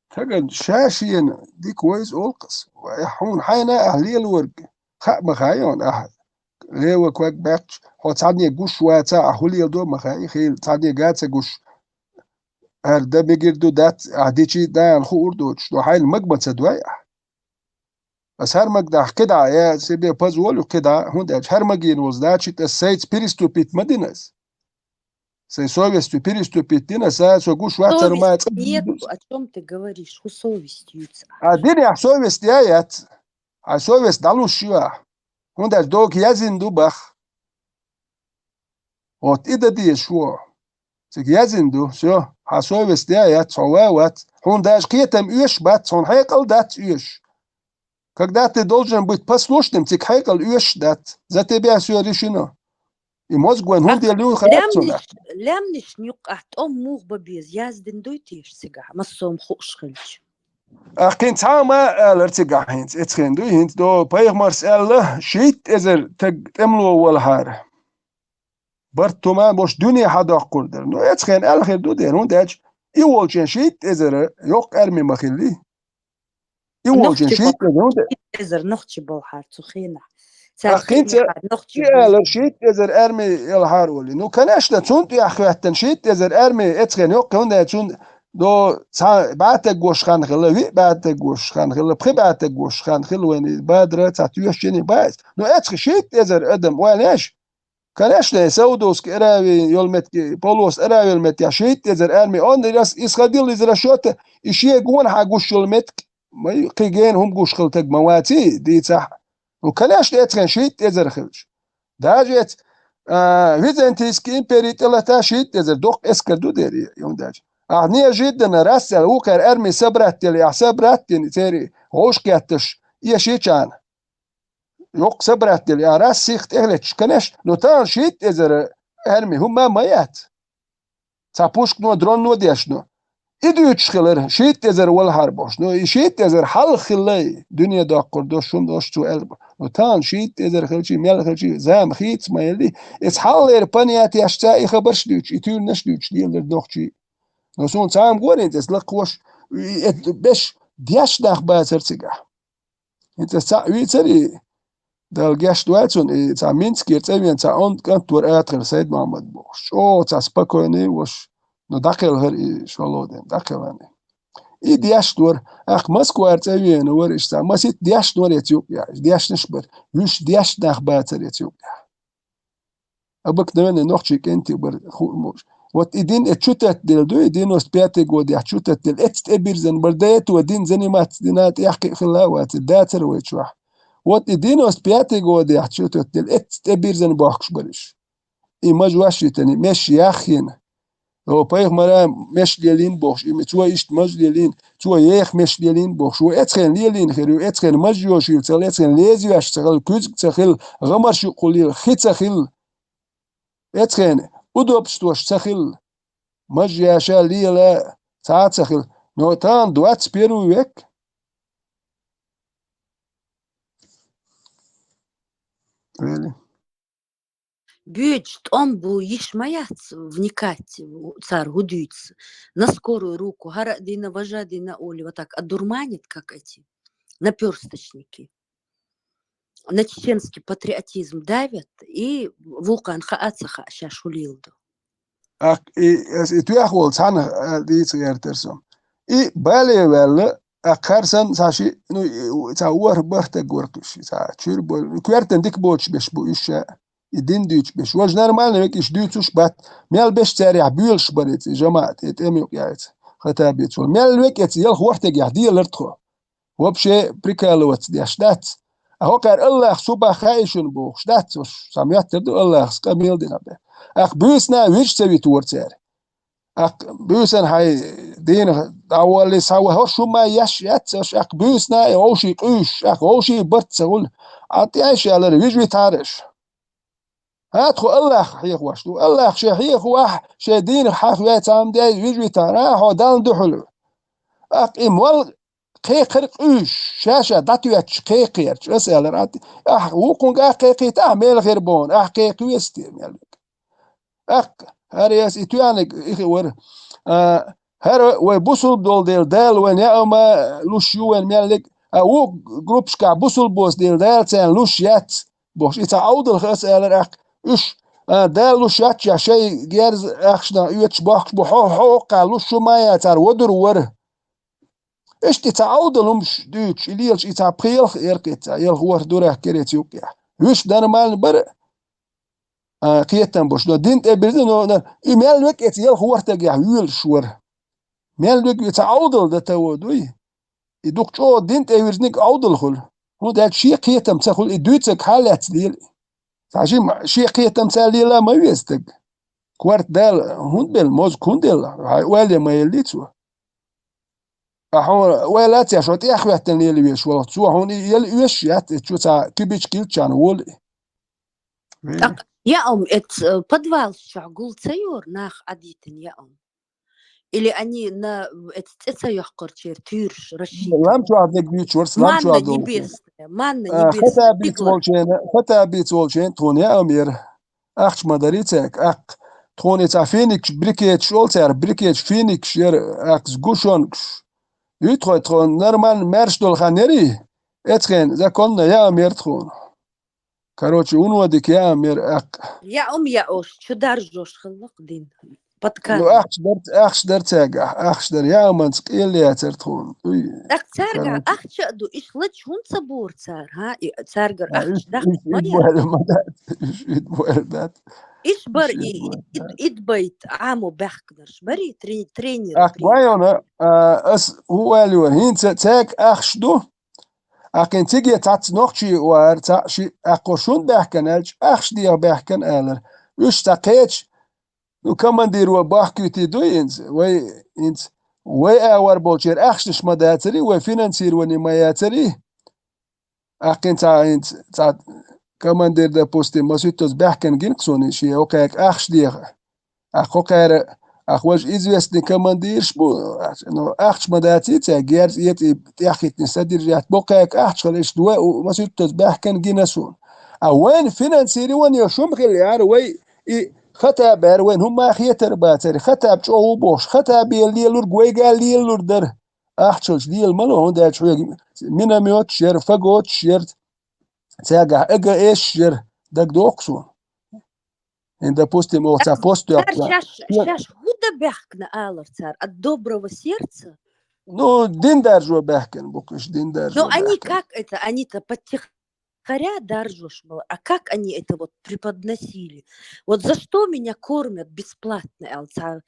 Тагана ша-шена дика вайза олкхас. Вай, хьуна хьайна ахь лелорг хаа ма хаьа хьуна, ахь гӀева ког баьккхича, хьо цхьанне гуш ваца, ахь хӀун леладо ма хаьа, хила цхьанне га ца гуш. ХӀара дан мегар ду дац, ахь дичи а дана хуур доцуш, но хьайна маг ма ца дой ахь. Ас хӀара маг дахь кхидӀа, я себе позволю кхидӀа, хӀунда аьлча хӀара магийна волу, значит, ас сайца переступить ма дина ас. Сайн совестью переступить дина ас, а, со гуш вацара ма Совесть цӀа нету, о чём ты говоришь? ХӀун совесть юьйцу ахь? А динехь совесть я яц? Хьайн совесть дӀалуш ю ахь? ХӀунда аьлча дог язйина ду бах. Вот и дан дезаш ву. Цига язйина ду, всё, хьан совесть даь яц, хьо ван вац. Хьуна даже кхетам оьшуш бац, хьуна хьекъал дац оьшуш. Когда ты должен быть послушным, цига хьекъал оьшуш дац. За тебя всё решено. И мозг вайн хӀунда ел юн хаьттачунах. Лаьмнаш юкъахь тӀом муха бан беза, яздина дуй теша цигахь, массо а хӀума хууш хилча? Ахкин цхьа а ма алар цигахь хӀинца, эцхен дуй, хӀинца до пайхамарс аьлла, шийтта эзар таг тӀемло валахьара. Барт тума бош дуьне хьадоккхур дара. Ну, эцхен аьлла хир ду дера, хӀунда аьлча и волчен шийтта эзар йоккха арми ма хилли. И волчен шийтта эзар, хӀунда? Шийтта эзар нохчи болхьар цу хенахь. Цаьрга хиънехьара нохчи и алар шийтта эзар арми ялхьар оли. Ну, конечно, цун тӀехь хӀоьттан шийтта эзар арми эцхен йоккха, хӀунда аьлча цун до цхьа бӀатаг гош хан хилла, виъ бӀатаг гош хан хилла, пхи бӀатаг гош хан хилла вайна бадра, цхьа тоьшчени бац. Ну, эцхи шийтта эзар адам, вай леш? Конечно, Саудовский Аравия йолу метки, полуостров Аравия йолу метки, шийтта эзар арми, он исходил из расчёта, и шен гонахьа гуш йолу метки, ма ю, кхин гена хӀума гуш хила таг ма ваций, дийцахь. Ну, конечно, эцхен шийтта эзар хилча. Даже эц, а, Византийский импери тӀелата шийтта эзар доккха эскар ду дери, юндач. А неожиданно раз цӀел вукхара арми собрать дели, а собрать дени, церий гӀовш кетташ, эшичана. Йоккха собрать дели, а раз сих тӀехлетташ, конечно, ну, тахана шийтта эзар арми хӀумма ма яц. Цхьа пушкано, дронно дешно. И дуьйцуш хилар, шийтта эзар валахьар бохуш. Ну, и шийтта эзар хьалха хилла, дуьне доккхур дош, хӀума дош цо аьлла бу. Ну, тахана шийтта эзар хилчий, мел хилчий, зама хийца ма елли. Эца хьалхалера понятешца и хабарш дуьйцуш, и туьйранаш дуьйцуш лелар нохчий. Ну, суна цхьа а ма гори, эца лакхош, и, и, беш деш нах бацар цигахь. ХӀинца цхьаъ вийцарий, Дала гечдойла цунна, и цхьа Минскера цӀа вена цхьа онда кӀант вара Атхар Сайд-Мохьмад бохуш. ЧӀогӀа цхьа спокойный волуш, ну, дӀакхелхира и шолгӀа ден, дӀакхелхина. И дешна вара, ахь Москвара цӀа вена вара иштта цхьа, масийтта дешна вара эца юкъехь, дешнаш бара, вуьш деш нах бацара эца юкъехь. Обыкновенный нохчий кӀентий бара хууш. Вот и дин э чу таттаделла ду, и девяносто пятый годехь чу таттаделла. Эццахь тӀебирзина бара, до этого дин заниматься дина тӀехь кхин а хилла а вацара, дацара вай чохь. Вот и девяносто пятый годехь чу таттаделла, эццахь тӀебирзина бохкуш бара уьш. И мажа ваш йитина, и меш яхйина. О, пайхамара меш лелийна бохуш, и цо иштта мажа лелийна, цо еха меш лелийна бохуш. Вай эцхен лелийна хир ю, эцхен мажа йошийла ца хилла, эцхен леза йош ца хилла, куьзга ца хилла, гӀамарш юкъахула лела, хи ца хилла. Эцхен удобствош ца хилла, мажа яша лела цхьа а ца хилла. Но тахана двадцать первый век. Вели. Буьйцу тӀом бу йиш ма яц вникать, цара хӀу дуьйцу. На скорую руку, хӀара а дина, важа а дина олий, вот так одурманят, как эти наперсточники. На чеченский патриотизм давят, и вукхарна хаа а ца хаьа шаьш хӀу леладо. Ак-, и, ас и тоьхна волу цхьаьна, а, дийца гӀертара со. И бале ваьлла, а, кхарсан цхьа ши, ну, и, у, цхьа ворхӀ-бархӀ стаг вара кхуьш, цхьа чуьра бо-, коьртан дика боцуш беш бу уьш ша, и дин дуьйцуш беш. Важа нормальный век иштта дуьйцуш бац, мел беш царех буьйлуш бара эца, и жамаӀат, и тӀеман юкъ яйца, Хаттабица волу. Мел век эца, ялх-ворхӀ стагехь делара тхо. Вообще прикалываться деш дац. А хӀокхара Аллахьа субах хаийшина бохуш дац, уьш цхьа моьттар ду Аллахьас къамел дина бен. Ахь буьйсана вижа ца витора цара. Ахь буьйсана хьайн дийнах дӀаволлий схьа ван хӀорш хӀума еш яц, аша ахь буьйсана и вовший къуьйсуш, ахь вовший барт ца хуьлу. Ахь тӀе айша алара, вижа витахьара аша. ХӀа, тхо Аллахьах хьехош ду. Аллахь шен хьехо ахь, шен дийнах хьаха веца хьама дей, вижа витахьара, хьо Далла дуьхьал ву. Ахь и мол кхекхар къуьйсуш, ша-ша дӀатоьттуш кхекхерча, аса аьлар, ахь, ахь вукхунга а кхекхийта, ахь мел хир боху, ахь кхекхи веста те мел век. Ахь, хӀара яс и тоьхниг и хи вара. А, хӀара вай бусулба долу дела Дала вайн яа ма луш ю вайн мел век, а вукху группашкахь бусулбос дела Дала царна луш яц, бохуш, и цхьа Ӏовдалха аса аьлар ахь, уьш, а, Дала луш яц шаьш шайн герз ахчанах оьцуш бохкуш бу, хьо, хьо хӀокхахь луш шу ма яцара, водур вара. Иштта и цхьа Ӏовдал хӀумаш дуьйцуш, и лелаш, и цхьа пхи-ялх а яра кхин цхьа, ялх-ворхӀ дурах кер эца юкъехь. Вуьш нормально бара, а, кхетам беш, но дин тӀе бирзина, но, но, и мел век эца ялх-ворхӀ стагехь воьлуш вара. Мел век и цхьа Ӏовдал дан таво дуй? И дукха чӀогӀа дин тӀе вирзиниг Ӏовдал хуьлу. ХӀунда аьлча шен кхетам ца хуьлу, и дуьйцург хьалаьцна лела. Цхьа ши ма-, шен кхетамца лела ма веза стаг. Корта Дала хӀунда белла, моза хӀунда делла, хьайн ойла ма елли цо. Ахьа хьуна ойла а ца еш, хьо тӀеххӀоьттина лела веш волу, цо хьуна и елла оьшуш яц, и чу цхьа кибичка йилчарна волу и. ТӀаккха яам эц, э, подвалаш чохь гул ца йора нах Ӏадитина яам? Или они на эц цӀе ца йоккхурчера туьйраш рассчитывать? Лам чохь дерг вуьйцуш вара, лам чохь долу. Манна небесная, манна небесная. Хатабица волчена, Хатабица волчена тхуна яам яра. Ахча ма дарий цаьрга, аккха. Тхуна и цхьа финикаш, брикеташ олу цара, брикеташ, финикаш яра, аккха, сгущёнкаш. Юй тхо, тхо нормально маьрша долу хан ярий, эцхена законно яам яра тхуна. Короче, вуно дика яам яра, аккха. Яам яош, чу даржош хилла-кх дин. Ну, подкармливать. Ахча дара, ахча дара цаьрга, ахча дара, яаманца къелла яцара тхуна. Уй, короче. ТӀаккха цаьрга ахча а ду, иш лача хӀунда ца бора цара, хӀа? И цаьргара ахча дахка ма яра. Уьш ит бойла ма дац, уьш ит бойла дац. Иш бара и, ит, ит байта Ӏамо баьхкинарш, барий трени-, тренеры. Ахь гой йона, а, ас хӀун ойла йора, хӀинца цаьрга ахча ду, аккхин циге цхьацца нохчий вара, цхьаъ шиъ, аккхо шун баьхкина аьлча, ахча деха баьхкина алара. Уьш цхьа кхеча, ну, командиро бахкуьйтий дуй хӀинца, вай хӀинца, вай агӀор болчеран ахчанаш ма дацарий, вай финансирование ма яцарий. Аккхин цхьа хӀинца, цхьа командир, допустим, масуьттаза баьхкина гина-кх суна шен хӀокхаьрга ахча деха. Аккха хӀокхара, аккха важа известный командираш бу, ну, ахча ма даций цаьрга, герз эца и тӀеххӀиттина содержать бу, кхаьрга ахча хила иштта вай у, масуьттаза баьхкина гина суна. А вайна финансирование шума хила яра, вай и Хатаб аьлла, вайна хӀумма а хетар бацара, Хатаб чӀогӀа ву бохуш, Хатабе лелург вайга а лелалур дара. Ахчалча лела ма ло, хӀунда аьлча хьоьга минометаш яра, фаготаш яра, цаьргахь АГС яра, дагадоху суна. ХӀин, допустим, оха цхьа пост йоккху. Цара шаьш, шаьш хӀун дан баьхкина алара цара, от доброго сердца? Ну, дин даржо баьхкина бу-кх уьш, дин даржо баьхкина. Но они как это, они-то подтихаря даржош бара, а как они это вот преподносили? Вот за что меня кормят бесплатно, аьлла цара,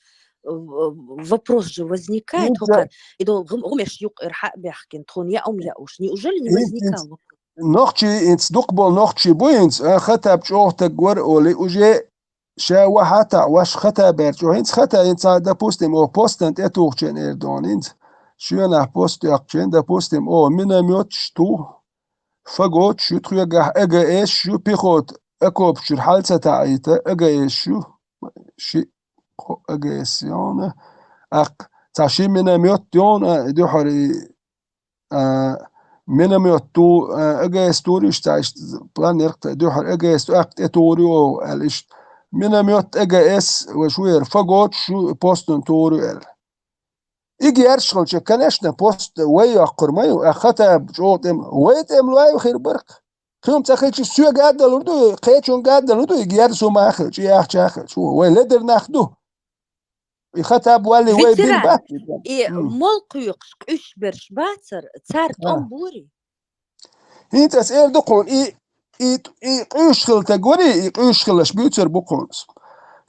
э, вопрос же возникает, хӀокхара, и до гӀум-, гӀумеш юккъера хьа а баьхкина, тхуна яа хӀума яош. Неужели не возникало? Нохчий, хӀинца дукхахболу нохчий бу хӀинца, а, Хатаб чӀогӀа стаг вара олий, уже ша вахьа а таӀа, ваш Хатабера чӀогӀа. ХӀинца Хата, хӀинца, допустим, оха постан тӀетухучу эр дона хӀинца. Шоьнахь пост йоккхучу, допустим, оха минометаш ту, фаготаш ю, тхоьгахь АГС ю, пехота окопаш чуьра хьал ца таӀийта, АГС ю, ши, кхо АГС йона, аккха цхьа ши миномет йона, дуьхьара и а, миномет ту, а, АГС тур иштта, иштта план яра-кх, дуьхьара АГС ту, аккха тӀетухур ю оха, аьлла иштта. Миномет, АГС, вай шу яра, фаготаш ю, постан тухур ю, аьлла. И герзаш хилча, конечно, пост вай йоккхур ма ю, а Хатаб чӀогӀа тӀем, вай тӀемалой хир бара-кх. Кхин хӀума ца хилча, соьга а далур ду, кхечунга а далур ду, и герз хӀума а хилча, и ахча а хилча. Вай ледара нах ду. И Хатаб валли вай бин бац. Ветеран. И мол кхоькхуш къуьйсуш берш бацара, цара тӀом бора? ХӀинца ас эр ду кхуна, и, и, и къуьйсуш хилла стаг варий, и къуьйсуш хилларш буьйцур бу кхуна ас.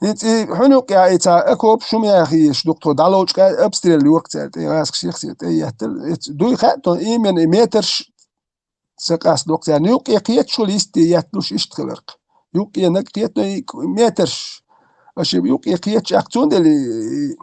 ХӀинца и хьуьнан юккъехь и цхьа окоп шума яхийша ду-кх тхо, дӀаловчкъа обстрел йора-кх цара тӀе, гӀазкхаша сихсир тӀе еттара. Эц-, дуй хаьа тхуна, именно и метраш ца къастадо-кх царна. Юккъе кхеташ хуьлу йисте етталуш иштта хиларх. Юккъе наг кхетано и метрш. Аша юккъе кхеташ, аккха цундела и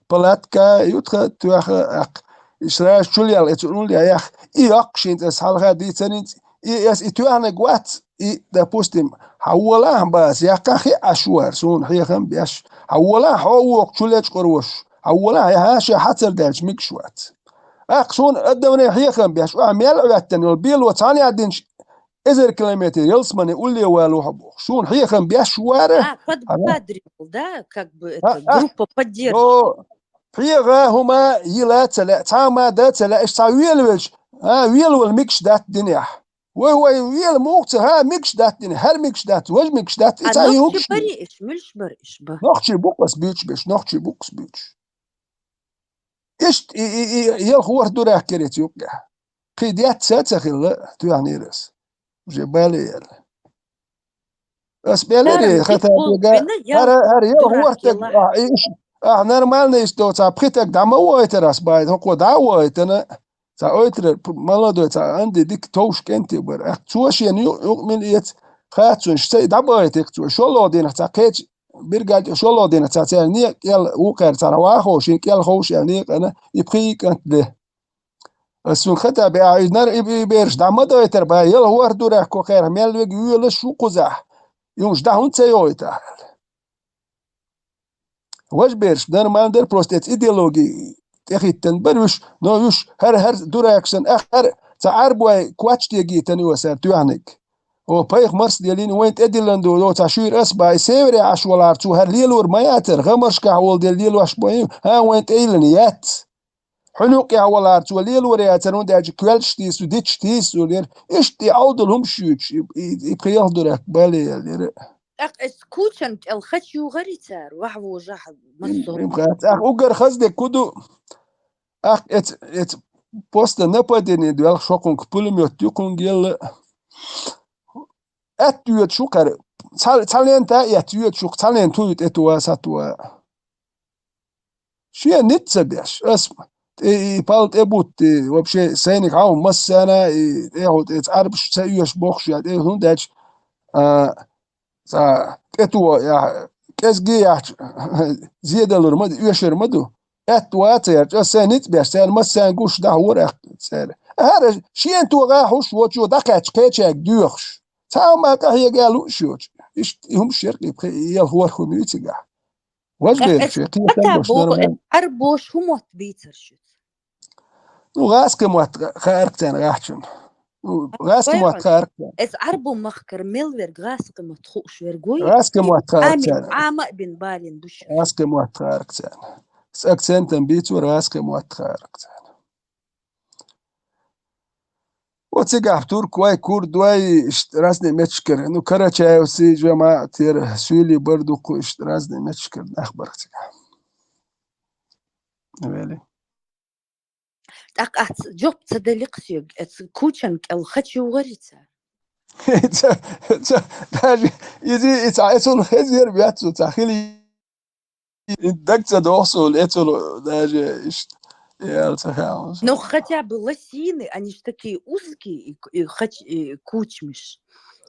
палатка ю тхан тоьхна, аккха и сразу чулел, эцу улле яхь. И йоккхуш хӀинца аса хьалха дийцар хӀинца. И аса и тоьхнарг вац, и, допустим, хьан волахь база, яккхахь хиъ Ӏаш вара, суна хьехам беш. Хьан волахь хьо вокху чулечкъур ваша. Хьан волахь, я хьан ша хьацар даьлча мегаш вац. Аккха суна адамне хьехам беш, ахь мел а гӀоьттина йолу бело цхьаьна а динчу эзар километр ялсамане улле валахь бохуш. Суна хьехам беш вара. А, под-, подбодрил, да, как бы это, группа поддержки. О, хьеха хӀума йила ца лаьа, цхьа хӀума дан ца лаьа, иштта цхьа велавелча, а, велавала мегаш дац динехь. Вай, вай, вела муха ца, хӀа, мегаш дац динехь, хӀара мегаш дац, важа мегаш дац, и цхьа хӀума мегаш дац. А нохчий барий иш, муьлш бара иш ба? Нохчий бу-кх ас буьйцуш берш, нохчий бу-кх ас буьйцуш. Иштта и, и, и, и, ялх ворхӀ дурах кераца юккъехь. Кхин детта са а ца хилла, тоьхнера ас. Уже бале яьлла. Ас беларе, хата бега, хӀара, хӀара ялх ворхӀ стаг, ахь, и, ахь нормальный иштта доцахь, пхи стаг дӀа ма вохуьйтара ас бахьана, хӀокхо дӀа а вохуьйтана. Цхьа ойтара п-, молодой, цхьа Анди дика товш кӀентий бара. Ахь цо шена ю-, юкъаман эца хацунаш ца и дӀабахийтира цо. ШоллагӀа дийнахь цхьа кхеча биргал тӀе, шоллагӀа дийнахь цхьа цаьрга некъа кӀел вукхара цхьа вахо, шен кӀел ховш аьлла некъана, и пхи кӀант де. Ас цунга хата беа, иза нар и, и бераш дӀа ма дайтар баьй, яла хӀор дурехь кху кхерах мел вега йоьлаш шу кхузахь. Юмаш дӀа хӀунда ца йогӀуьйту ахьа? Важа бераш, нормально дара, просто эца идеологи тӀехӀиттина бара уьш, но уьш хӀара, хӀара дуракаш санна, ах, хӀара цхьа Ӏарбой коч дегийтина йоса тоьхниг. О, пайхамарс делина, вайн тӀедиллина ду, о, цхьа шуьйра ас баьй, севере Ӏаш валара цо хӀара лелор ма яцара, гӀамаршкахь волу дела лелош баьй, хӀан вайн тӀейиллина яц. Хьуьнуькъехь валара цо лелор яцара, хӀунда аьлча коьллаш тийсу, диташ тийсу лера. Иштта и Ӏовдал хӀумаш юьйцуш, и, и, и пхи ялх дурак бале яьллера. ТӀаккха эс кучан кӀел хача югӀари цара, вахь вожахь массо. Им, им хац. Ах, угар хаздек ку ду? Ах, эц, эц поста нападение дуьллу, шокунг пулемёт юкхунг елла. Аьтта йоьду шу кхара. Цхьа, цхьа лента а эцна йоьду шу, цхьа лента туй тӀе туа, сатуа. Шен ницца беш, ас тӀе и пал тӀе бутти, вообще, сайниг хьалха массана, и тӀехьа тӀе цӀарбаш ца оьшу бохуш, я тӀе хӀунда аьлча, а, цхьа тӀе туо, я, кӀезги яхьча, зедалур ма ду, оьшур ма ду. Аьтта ваца ярча, ас сайн ницца беш, царна массана гуш дахьора аьхна цара. ХӀара шен тогӀа хьуш, вочо дӀакхаьчча кхечаьрга доьхуш. Цхьа хӀума къахьега лууш йоцу. Иштта и хӀума шеркъе пхи, и ял хӀор хӀума ю цигахь. Важа бераш, кхетам бош нормально. Ӏарбош хӀун мотт бийцар шуьца? Ну, гӀаскхи мотт хаьрка царна гӀахчун. Ну, гӀаскхи мотт хаьрка царна. Эс Ӏарбо махкара мел верг гӀаскхи мотт хууш верг вуй? ГӀаскхи мотт хаьрка царна. Ӏама а бин балин буш. ГӀаскхи мотт хаьрка царна. С акцентом бийцур гӀаскхи мотт хаьрка царна. О, цигахь турк вай, курд вай, ишт разный мечкер. Ну, карачаевцы, жамаатер, суьйли бар дукху, ишт разный мечкер, нах барх цигахь. Вели. ТӀаккха ац жоп ца деликх соьга, эц кучан кӀел хача югӀари цара? Ца, ца, даже, изи, ица, эцул хезер бяцу, ца, хили. Даг ца дохсул, эцул даже ишт, ял ца хаун. Ну, хотя бы лосины, они ж такие узкие, и, и хач-, и кучмиш.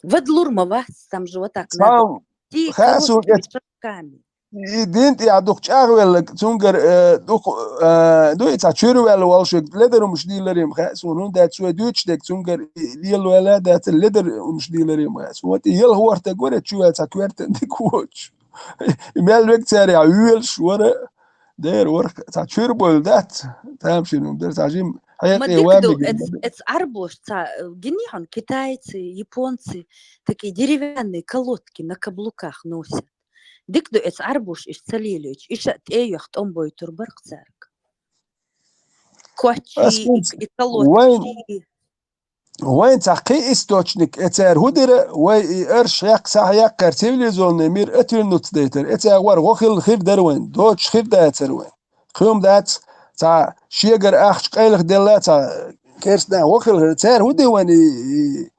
Вадлур ма вац, там же вот так надо. Сам, ти хасул короткими эц-, шажками. И дин тӀе а дукха чӀагӀвеллаг, цунгар, э, дукха, э, дуй ца чуьрвелла волшиг, ледар умш диларим хасун, хӀунда аьлча дуьйцуш дег, цунгар и лелвелла дац, ледар умш диларим хасун. Вот и ел хӀортаг вара, чу вел ца коьртан дика воч. И мел вег царя вуьйлаш вара, дера вара, ца чуьра бойла дац, тамашийна хӀума дара, ца жим хьекъе ван бигина. Эц, эц Ӏарбош ца, э, гини хьуна, китайцы, японцы, такие деревянные колодки на каблуках носят. Дика ду эц Ӏарбош иштта ца лелойтуш, иштта тӀе йоьхна тӀом бойтур барх цаьрга. Коч и, и колодки. Вайн цхьа кхин источник, э, цара хӀун дира, вай и арш хьекх, сахь яккхар цивилизованный мир отвернуться дайтар, э, цара вара гӀо хила хир дара вайн, доцуш хир дацара вайн. Кхин хӀума дац, цхьа шегара ахча къайлаха делла, цхьа керстна гӀо хила хир. Цара хӀун ди вайн и, и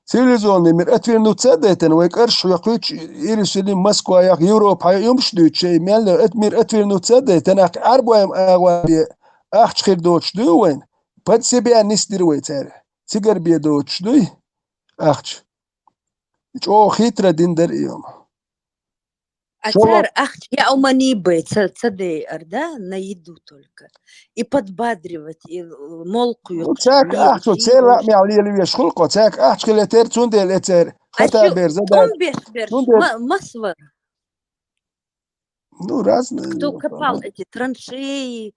цивилизованный мир отвернуться а дайтана, вай кӀарш хьоькхуьйтуш, Иерусалим, Москва яха, Европа хьа юмаш дуьйцуш, шай мел от-, мир отвернуться а дайтана, ахь Ӏарбойм агӀор бе ахча хир доцуш дуй вайн, под себя нисдира вай цара. Цигара бе доцуш дуй ахча. ЧӀогӀа хитра дин дара и хӀума. А цара ахча яа умани бай, ца, ца дайар, да, на еду только. И подбадривать, и, э, молку. Ну, цаьрга ахча, церан лаамехь лелавеш хулкхо, цаьрга ахча хила тера, цундела э церан хата бер, задача. ТӀом беш берш, цундела ма-, масвар. Ну, разные. Кто копал эти траншеи,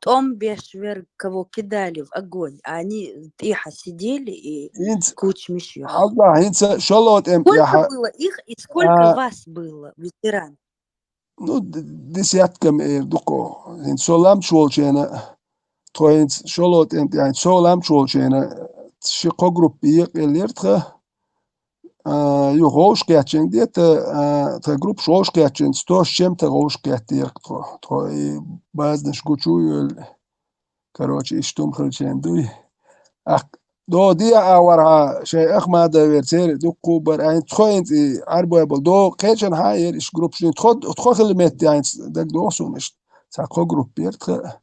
тӀом беш верг, кого кидали в огонь, а они тӀехьа сидели и кучмиш йоьху. ХӀинца шолгӀа тӀем тӀехьа. Сколько было их и сколько вас было, ветеран? Ну, д-, десятками эр ду-кх. ХӀинца со ламчу волчу хенахь, тхо хӀинца шолгӀа тӀем тӀехь, хӀинца со ламчу волчу хенахь, ши-кхо группа екъаеллера тхан. А, юха вовшахкхетчинг де, тхан, а, тхан группаш вовшахкхетчинца, тоьшачу чемтан вовшахкхеттера тхо. Тхо и базанаш гучу а йолу. Короче, иштта хӀума хилча дуй. Ахь догӀу дехьа а вархьа, шайн Ахмадовера церан дуккха а бара, айна тхо хӀинца и Ӏарбой болу догӀу кхечанхьа а яра иштта группаш. Тхо, тхо хила метте айна дагадогӀу суна иштта. Цхьа кхо группа яра тхан.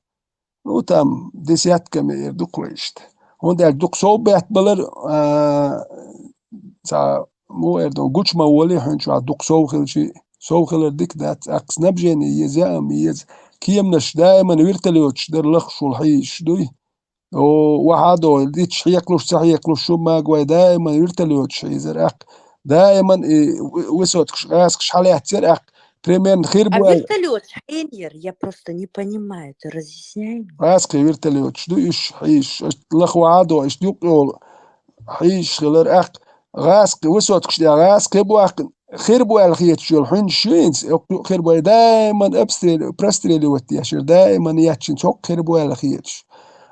Ну, там десятками эр дукха вай иштта. ХӀунда аьлча дукха сов бетта балар, а, ца, муха эр ду, гуча ма волий хьуна чохь дукха сов хилчи, сов хилар дика дац, аккха снабжение еза, яа ма еза. Кеманаш даиман вертолёташ дара лахаш волу хьийзаш дуй. О, вахьа а до, дитт хьекхалуш, ца хьекхалуш, шу мага вай даиман вертолёташ хьийзара, аккха. Даиман и вы-, высоткаш, гӀазкхаш хьалаьццара, аккха. Примерно хир А бу аьлла. Вертолёт хьенера? Я просто не понимаю, ты разъясняй мне. ГӀазкхи вертолёташ ду уьш хьийзаш, лаха вахьа а до, иштта юккъе йолу хьийзаш хилар, аккха. ГӀазкхи, высоткаш тӀехь гӀазкхи бу, аккха. Хир бу аьлла хеташ йолу хьуьнаш ю хӀинца, хӀокху юкъа хир бу, даиман обстрел-, простреливать деш яра, даиман етташ хӀинца хӀокху хир бу аьлла хеташ.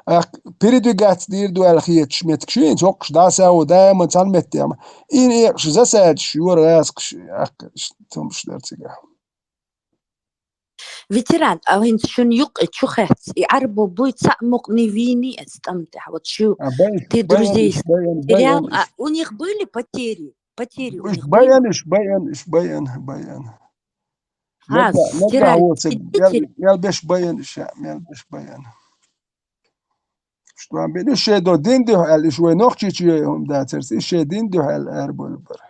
Аккха передвигаться дийр ду аьлла хеташ меттигаш ю хӀинца, хӀокхуш дӀасаво даиман цхьана меттехь ма. И некъаш засадаш йора гӀазкхаш, аккха, иштта хӀумаш дара цигахь. Ветеран, а хӀинца шуна юккъе чу хецна, и Ӏарбо буй цхьаъ мукъане вийний аса тӀам тӀехь. Вот шу А, байнаш, ты байнаш, друзей байнаш, терял, байнаш. А у них были потери? Потери у Уьш них были? Байанаш, байанаш, байан, байан. Ха, наггахь, наггахь стирать воцург, мел, сидите. Мел беш байан иша, мел беш байан. Что бен, уьш шайн до дин дуьхьа аьлла, уьш вай нохчийчу хӀума дацара, уьш шайн дин дуьхьа аьлла арабевлла бара.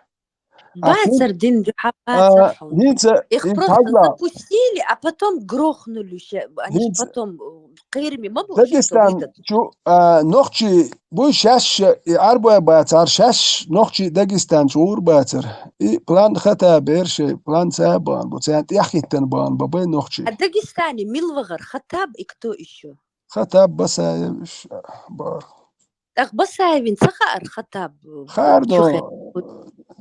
А хӀин-, Бацара дин дуьхьа, а, бацара хьуна. ХӀинца, Их хӀинца просто хьажал. Запустили, а потом грохнули ше, они ж ХӀинца. Потом, э, кхераме ма бу, что Дагестан выйдут. Чу, а, нохчий буй шаьш, и Ӏарбой бацара, шаьш нохчий Дагестан чу гӀур бацара. И план хата бер шей, план ца бан бу, царна тӀеххиттан бан бу бай нохчий. А Дагестане мила вахара Хаттаб и кто ещё? Хаттаб Басаев иш бара. ТӀаккха Басаевин ца хаьара Хаттаб, э, Хаар чу до, хе-,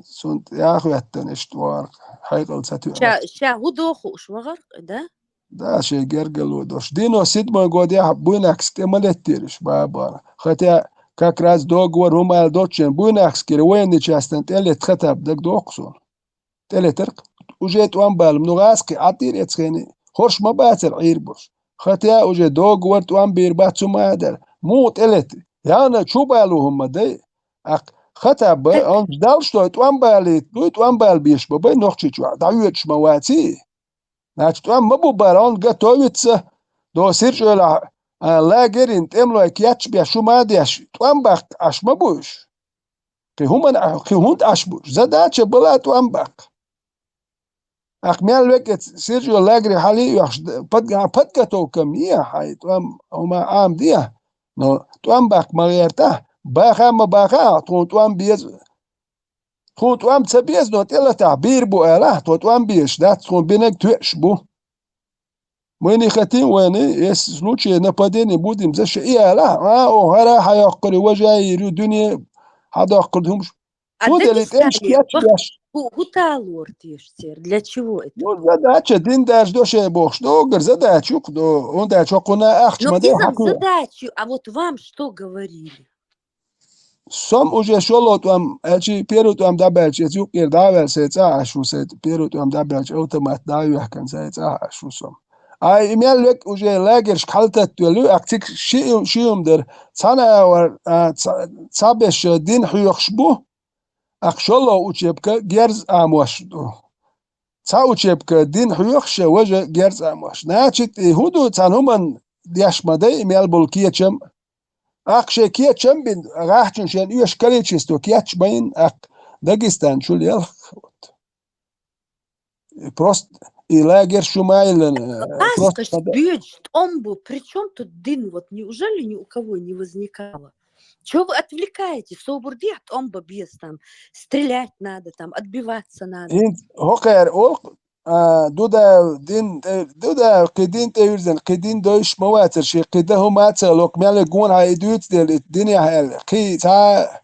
цунна тӀехьа хӀоьттина иштта вара, хьекъал ца туьйна. Ша, ша хӀун дохуш вахара, да? Да, шен гергало дош. Девяносто седьмой годехь Буйнакск тӀе ма леттира иш бабара. Хотя как раз договор хӀума аьлла доцчен Буйнакскера военный частьна тӀе летта Хаттаб дага доккху суна. ТӀелетарх, уже тӀом балам, ну гӀазкхи Ӏаддийра эцхени, хорш ма бацара Ӏийр болуш. Хотя уже договор тӀом бийр бац хӀума а дара. Муха тӀелета? Яна чу балу хӀума дай? Аккха Хаттаб, он ждал, что тӀом балийта, дуй тӀом бала беш бан бай нохчий чохь, дӀахьоьдуш ма ваций? Значит, тӀом ма бу бара, он готовится до Сиржойлахь, а, лагерин тӀемалой кечбеш, хӀума а деш, тӀом баккха Ӏаш ма бу уьш. Кхин хӀуманна, кхин хӀунда Ӏаш бу уьш? Задача бала тӀом баккха. Аккха мел векӀаца Сиржо лагере хьалий оьхуш, д-, подга-, подготовка ма е хьайн, тӀом хӀума Ӏамаде. Но тӀом баккха ма гӀертахь, баха а ма баха, тхуна тӀом беза. Тхуна тӀом ца беза, но тӀелатахь бийр бу алахь, тхо тӀом безаш дац, тхуна бинарг тоьаш бу. Мы не хотим войны, если в случае нападения будем защищать. И алахь, а, о, хӀара хьайоккхур ю, важа йийр ю, дуьне хьадоккхур ду хӀумаш. А Фу дели, тӀемаш Дагестане кечбеш. Ху-, хӀун талор теша церан? Для чего это? Ну, задача, дин даже до шей бохуш, догар задача юкх до, он да чокхуна ахча Ну, ма де изам хьакура. Задача, а вот вам что говорили? Сом уже шоло тӀом, аьлчи первый тӀом дӀабаьлча, эца юккъера дӀа а ваьлла, сай цӀа Ӏаш ву, сай первый тӀом дӀабаьлча, автомат дӀа а йоьхкан, сай цӀа Ӏаш ву сом. Ай, и мел век уже лагершка хьалтаттавелла ю, ак циг ши, ши хӀума дара. Цхьана а вар, а, ца-, цхьаберш дин хьоьхуш бу, ак шоло учебка герз а мош ду. Цхьа учебка дин хьоьхуш, важа герз а мош. Значит, и хӀун ду, цхьана хӀуманна деш ма дай, и мел болу кечам. Ак шайн кечам бина, гӀахчун шен оьшу количество кечбайн, ак Дагестан чу лелх. Вот. И просто и лагерь шу ма йиллина, э, просто Ласкаш пода- бьёть, тӀом бу. При чём тут дин? Вот неужели ни у кого не возникало? Чё вы отвлекаете? Собур дехь тӀом ба беза там. Стрелять надо там, отбиваться надо. ХӀинца хӀокхара олу, а, дуда дин, э, дуда кхин дин тӀевирзина, кхин дин дойуш ма вацара ши, кхин дан хӀума а ца ло, мел гонахьа и дуьйцу дела, и динехь аьлла. Кхин цхьа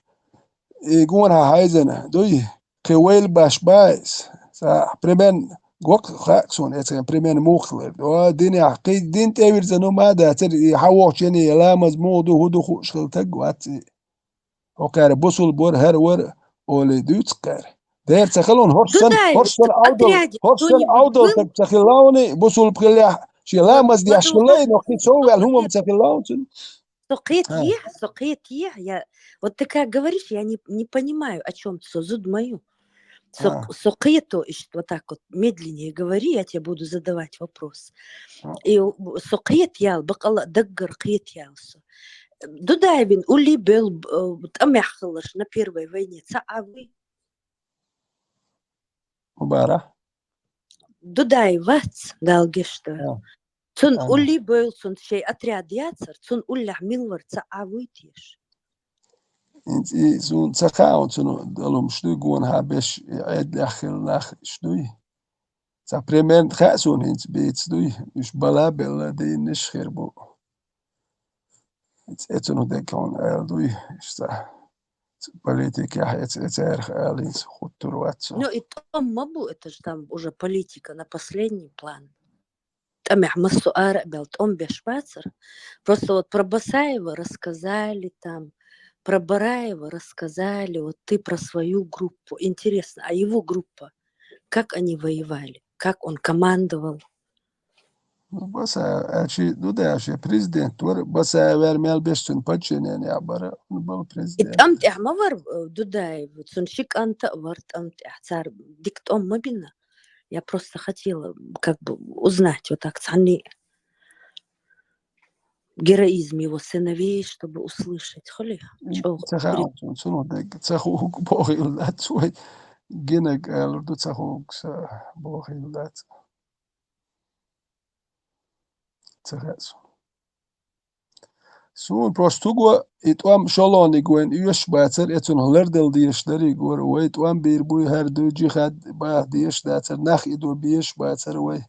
и гонахьа хьайзина, дуй? Кхин вайл баш ба иза. Ца, примерно, гок хаьа суна, эцхен примерно муха хилар. О, динехь, кхин дин тӀевирзина хӀума а дацара, и хьан вохчу яне, ламаз муха ду, хӀун ду хууш хила таг вац и. ХӀокхара бусул бора, хӀара вара, олий дуьйцу кхара. Дера ца хилун, хӀорш сан, Дудай, хӀорш сан Ӏовдал, отряде хӀорш сан кто-нибудь Ӏовдал был? Таг ца хилла уни, бусул хилла, шен Вот, ламаз вот деш у хилла, нас но кхин сов ваьлла хӀумам ца хилла уни цуьнан. Со кхетий, со кхетий, я вот ты как говоришь, я не, не понимаю, о чём ты, со зуда ма ю. Со, со кхето иштта, вот так вот, медленнее говори, я тебе буду задавать вопрос. И со кхетаяьяла, бакъалла а даггара кхетаяьяла со. Дудаевн улли бел тӀамехь хиларш на первой войне цхьаъ вуй? Мубарах. Дудаев вац, Дала гешта. Цун улли бевлла, цун шайн отряд яцара, цун уллехь мила вар цхьаъ вуй теша? ХӀинца и суна ца хаьа, цунна далумаш дуй гонахьа беш, и Ӏедалехь хилла нах иштта дуй. Цхьа примерно хаьа суна хӀинца бийца дуй, уьш бала а белла дийна иштта хир бу. Эцунах дегга хьуна аьлла дуй, иштта политикехь эц-, эцарах алийца хӀуттур вац со. Ну, и тӀом ма бу, это же там уже политика на последний план. ТӀамехь массо а ара а бел тӀом беш бацара. Просто вот про Басаева рассказали там, про Бараева рассказали, вот ты про свою группу. Интересно, а его группа? Как они воевали? Как он командовал? Ну, Басаев, аьлчи, ну да, аьлчи, президент вара, Басаев вара мел беш цуьнан подчинение бара, он был президент. И тӀам тӀехь ма вар, э, Дудаев, цуьнан ши кӀант а вар тӀам тӀехь, цара дика тӀом ма бина. Я просто хотела, как бы, узнать вот так, цхьанне героизм его сыновей, чтобы услышать, хӀали чӀогӀа. Ца хаьа, цунах дегга, ца хууг бохийла дац вай, гинарг алур ду, ца хууг са бохийла дац. Ца хаьа суна. Суна просто стуго и тӀом шолгӀаниг вайна оьшуш бацара, эцунах лардала дезаш дерриг вара, вай тӀом бийр буй, хӀара дуй, джихад баха дезаш дацара, нах идо безаш бацара вай.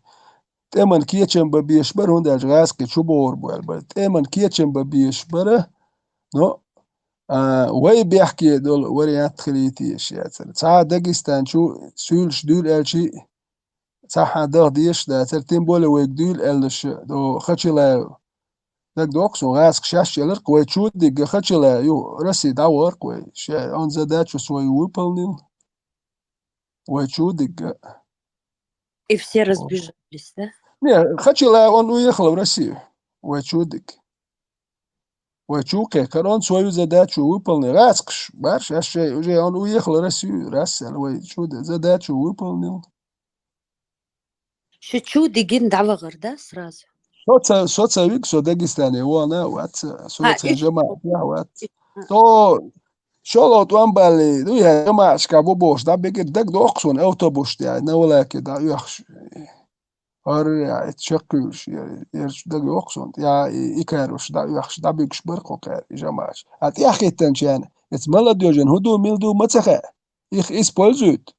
ТӀеман кечам бан безаш бара, хӀунда аьлча гӀазкхи чу богӀур бу аьлла бара. ТӀеман кечам бан безаш бара, но, а, вай бехке долу вариант хилийта езаш яцара. Цхьа Дагестан чу суьйлаш дуьйла аьлчи, цхьа хьан даха дезаш дацара, тем более вайга дуьйла аьллаш, до Хачилаев. Дагадоху суна, гӀазкхаша шаьш еларх, вай чудигга Хачилаев, ю, Россия дӀавахарх вай, ше, он задачу свою выполнил. Вай чудигга. И все разбежались, да? Не, Хачилаев, он уехал в Россию. Вай чудиг. Вай чу кхе, кхар он свою задачу выполнил. ГӀазкхаш, барш, аш шей, уже он уехал в Россию, раз, вай чудиг задачу выполнил. Шу чу дигина дӀавахар, да, сразу? Со ца, со ца виг, со Дагестане вона вац, со ца жамаӀат яхь вац. Со шолгӀа тӀом балли, ну, я жамаӀаташка бу бохуш, дӀабигира, дагадоху суна, автобус тӀехь, Навалаке дӀаоьхуш. ХӀара, я, эца чаккхуьйлуш, я, ерш дагайоккху суна, я, и, и каруш дӀа оьхуш, дӀабуьгуш бара кху кхаьра, и жамаӀаш. А тӀеххӀиттанчарна, эца молодёжан хӀун ду, мила ду, ма ца хаьа. Их используют.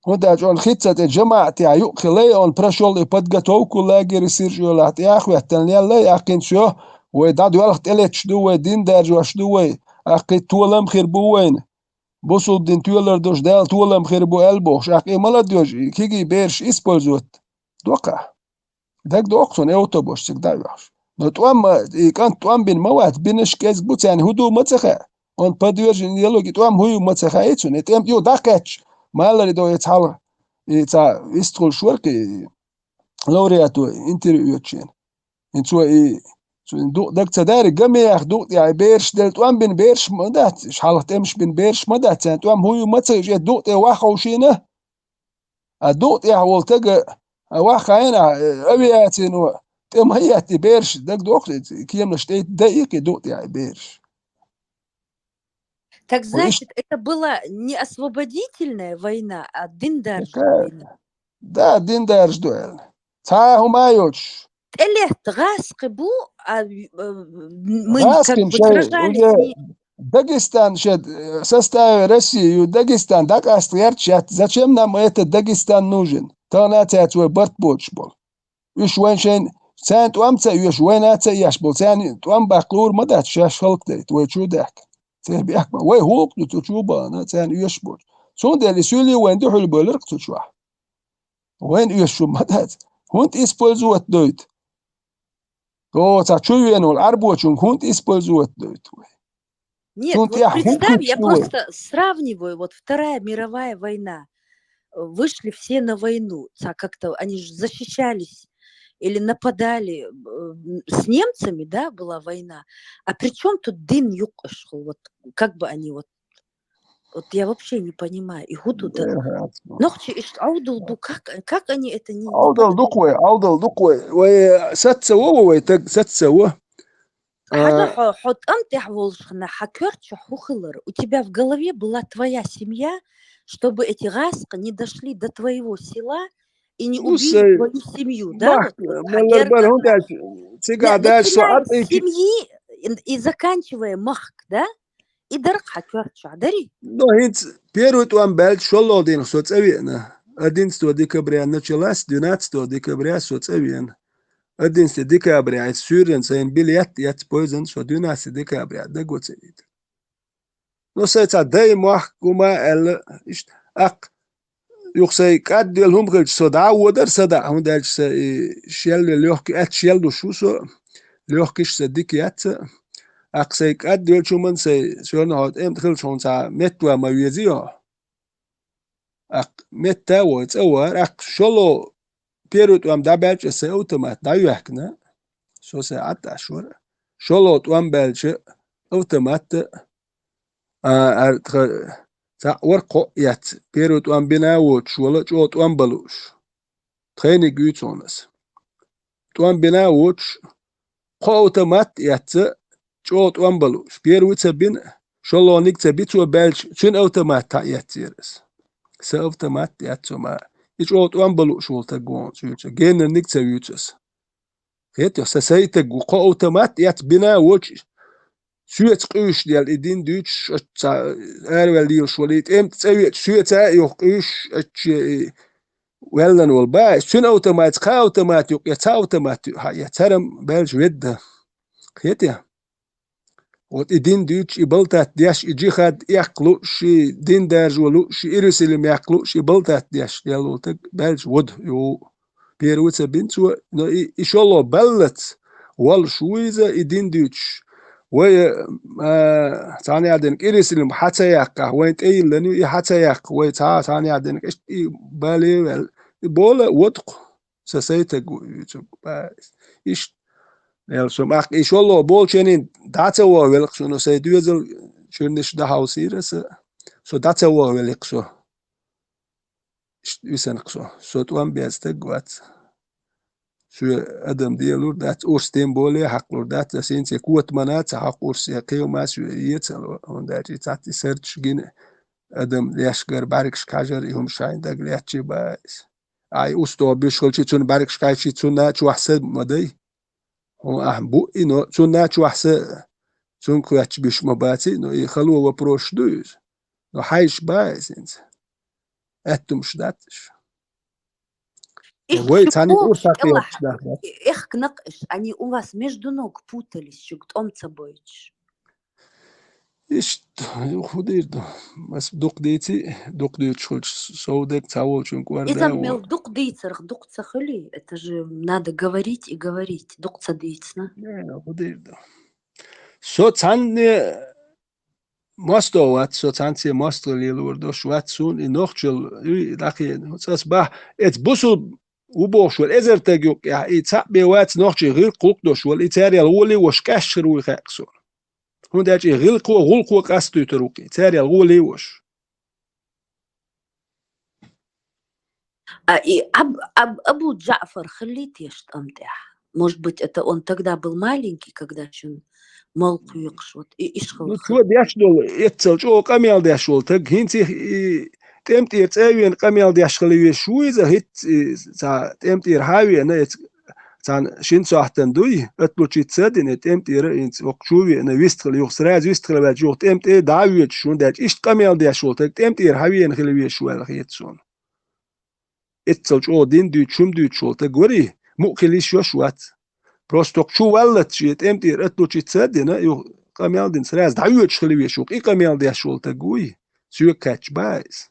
ХӀунда аьлча он хицца тӀе жамаӀатехь юкъ хилай, он прошёл и подготовку лагерь Сиржиёлахь тӀехь а хӀоьттина леллай, аьккхинца йо, вай дӀадоьлху тӀелеташ ду, вай дин даржош ду вай, аьккхи толам хир бу вайна. Бусулба дин тоьлар долуш Дала толам хир бу аьлла бохуш, аьккхи молодёжь, кегий бераш использовать доккха. Дагадоху суна, автобус цига дӀа а оьхуш. Но тӀом ма, и кӀант тӀом бина ма вац, бинарш кӀезиг бу, царна хӀун ду ма ца хаьа. Он подвержен идеологии тӀом хӀун ю ма ца хаьа цунна. И тӀем юха дӀакхаьчча, маларе до и цхьалха, и цхьа вистхуьлуш вара кхин, лауреато интервью оьцучеран. И цо и, цо и дукъ даг ца дари, гамех дукъ тӀехь и бераш делла, тӀом бина бераш ма дац, уьш хьалха тӀемаш бина бераш ма дац, царна тӀом хӀун ю ма ца хууш, и дукъ тӀе ваха ховшийна, а дукъ тӀехь волу тага, а, ваха хаийна, а, авиацино тӀе ма етта и бераш, дагадоху, и кеманаш тӀе даийкхи дукъ тӀехь и бераш. Так, значит, это была не освободительная война, а диндаржа война. Да, диндаржа ду аьлла. Цхьа а хӀума а йоцуш. ТӀелетта гӀазкхи бу, а, э, мы как бы сражались не... Дагестан шед, э, в составе России ю, Дагестан дӀакъаста гӀерташ яц. Зачем нам этот Дагестан нужен? Тахана цаьрца вай барт боцуш болу. Уьш вайн шайн, царна тӀом ца оьшу, вайна ца еш болу, царна тӀом баккха луур ма дац, шаьш хӀаллакдайта, вай чу даьхкина. Церан бехк ма, вай хӀуллакх ду цу чу бахана, царна оьшуш боцу. Цундела и суьйлий вайн дуьхьал бевлларх цу чохь. Вайна оьшуш ма дац. ХӀунда использовать дойту? О, цхьа чу вена волу Ӏарбочунга хӀунда использовать дойту вай? Нет, вот представь, я просто сравниваю, вот Вторая мировая война. Э, вышли все на войну, ца-, как-то они же защищались или нападали, э, с немцами, да, была война. А при чём тут дин юккъехула? Вот как бы они вот Вот я вообще не понимаю. И хӀу ду да? Э, хӀац, ну. Нохчий иштта Ӏовдал ду, как, как они это не, не Ӏовдал ду-кх вай, Ӏовдал ду-кх вай. Вай, э, саца во, вай, таг саца во. Хьажа, А, хьо, хьо тӀам тӀехь волуш хана, хьан коьртачохь хӀу хилар? У тебя в голове была твоя семья, чтобы эти гӀазкхий не дошли до твоего села и не ну, убили сай, твою семью, да? махка, Вот, вот, малар бар, хӀунда аьлча, цига Да, даш со начиная с атайки. Семьи и, и заканчивая махка, да? И дарх хьан коьртачохь, дарий? Но хӀинца первый тӀом баьлча шоллагӀа дийнахь со цӀа веана. Одиннадцатого декабря началась, двенадцатого декабря со цӀа веана. Одиннадцатого декабря, эца суьйрана сайна билет эцна поездана, со двенадцатого декабря дагавац ца витар. Но сай цхьа дай мохк гума аьлла, иштта, аккха, юха сай кӀадвелла хӀума хилча, со дӀа а водар, са дӀа, хӀунда аьлча са и шелве лёгкий, аьтта шел луш ву со, лёгкиш са дика яц. Аккха сай кӀадвелча хӀуман сай, соьрна хьо тӀемтӀа хилча хьуна цхьа метта ван ма везий хьо. Аккха метта а вой, цӀа вар, аккха шоллагӀа первый тӀом дӀабаьлча, аса автомат дӀайоьхкина. Со сай Ӏад Ӏаш вара. ШоллагӀа тӀом баьлча, автомат а, а, тха цхьаъ вара кхоъ эцна. Первый тӀом бина а воцуш вала, чӀогӀа тӀом бан лууш. Тхайниг юьйцу хьуна аса. ТӀом бина а воцуш, кхо автомат а эцна, чӀогӀа тӀом бан лууш. Первый ца бина, шоллагӀниг ца би цо баьлча, цуьнан автомат хьаэцнера аса. Сан автомат эцна цо ма. И чӀогӀа тӀом бан лууш волу таг ву хьуна цуьйца. Генарниг ца вуьйцу аса. Хетий, сан сай таг ву, кхо автомат эцна бина а воцуш, соьца къуьйсуш дела, и дин дуьйцуш, оцу цхьа араваьлла лелаш вала, и тӀемтӀа цӀа веача, соьца а юха къуьйсуш, оцу и ваьллан волу ба, цуьнан автоматца кхаа автомат юкъа, я цхьа автомат юкъа хьаэцна, цхьарам баьлча ведда. Хетий? Вот и дин дуьйцуш, и балтат деш, и джихад эккха лууш, и дин даржо лууш, и Иерусалим яккха лууш, и балтат деш, дел волу таг баьлча вода, ю. Первый ца бина цо, но и, и шоллагӀа баллалц волуш ву иза, и дин дуьйцуш. Вай, а, цхьана яхьдинарг Иерусалим хьа ца яккхахь, вайн тӀе йиллина ю, и хьа ца яккха, вай цхьа, цхьана яхьдинарг иштта и бале а ваьлла. И бола а вода-кх, сан сай таг ву, юьйцург ба иза. Иштта, аьлла со, аккха и шоллагӀа болчу шенийн дӀа ца вахавелла-кх со, но сай доьзал чуьрнаш дӀахьовсийра аса, со дӀа ца вахавелла-кх со. Иштта висина-кх со. Со тӀом беза стаг вац. Соьга адам делур дац, урс тем более хьакхалур дац, аса хӀинца котаман а ца хьокху урс, я кхин хӀума а соьга эца а ло, хӀунда аьлча и цхьацца и сардаш гина адам лешкара бӀаьргашка хьажар, и хӀума шайна дага лаьтташ ба иза. Ай, устагӀа буьйш хилча, цунна бӀаьргашка хьаьжча, цунна а чохь са ма дай. Хьуна ахь бу и, но цунна а чохь са, цунна кхоьттуш буьйш ма баций, но и хало вопросаш ду иза. Но хьаьжча ба иза хӀинца. Аьттумаш дац уьш. Вай цхьаьна урс хьакхоьхьуш дахьа. Эх, кнакъаш, они у вас между ног путались, шуьга тӀом ца бойтуш. Иштта, юха хӀун дийр ду? Ас дукха дийций, дукха дуьйцуш хилча, сов дерг цхьа волчун кӀорда. Иза мел дукха дийцарх дукха ца хуьлий? Это же надо говорить и говорить, дукха ца дийцина. Не, хӀун дийр ду? Со цхьанне мостагӀа вац, со цхьанце мостагӀа лелор долуш вац суна, и нохчалла, и дӀакхе, ас бахь, эца бусул ву бохуш вара, эзар таг юккъехь, и цхьаъ бен вац нохчий гӀиллакх гӀуллакх долуш вара, и царел гӀоле а вош къаьсташ хир вуй хаьа суна. ХӀунда аьлча и гӀиллакхо, гӀуллакхо къастуьйтур ву-кх и, царел гӀоле а вош. А и Аб-, Аб-, Абу Джаъфар хиллий теша тӀам тӀехь? Может быть, это он тогда был маленький, когда шуна мал кхоькхуш, вот, и иш хала. Ну, цо деш долу, эццал чӀогӀа къамел деш волу таг, хӀинца и, и тӀемтӀера цӀа а веана къамел деш хила везаш ву иза, хӀинца и цхьа тӀемтӀера хьа а веана, эц-, цхьана шина сохьтана дуй, отлучиться а дина, тӀемтӀера хӀинца окху чу а веана, вистхила юха, сразу вистхила ваьлча, юха тӀемтӀе дӀа а воьдуш, хӀунда аьлча иштта къамел деш волу таг, тӀемтӀера хьа веана хила везаш ваьлла хета суна. Эццал чӀогӀа дин дуьйцуш, хӀума дуьйцуш волу таг варий, мукъа хила йиш йолуш вац. Просто окху чу валлалц шен тӀемтӀера отлучиться а дина, юха къамел дина, сразу дӀавоьдуш хила везаш ву, и къамел деш волу таг вуй, соьга кхаьчча ба иза.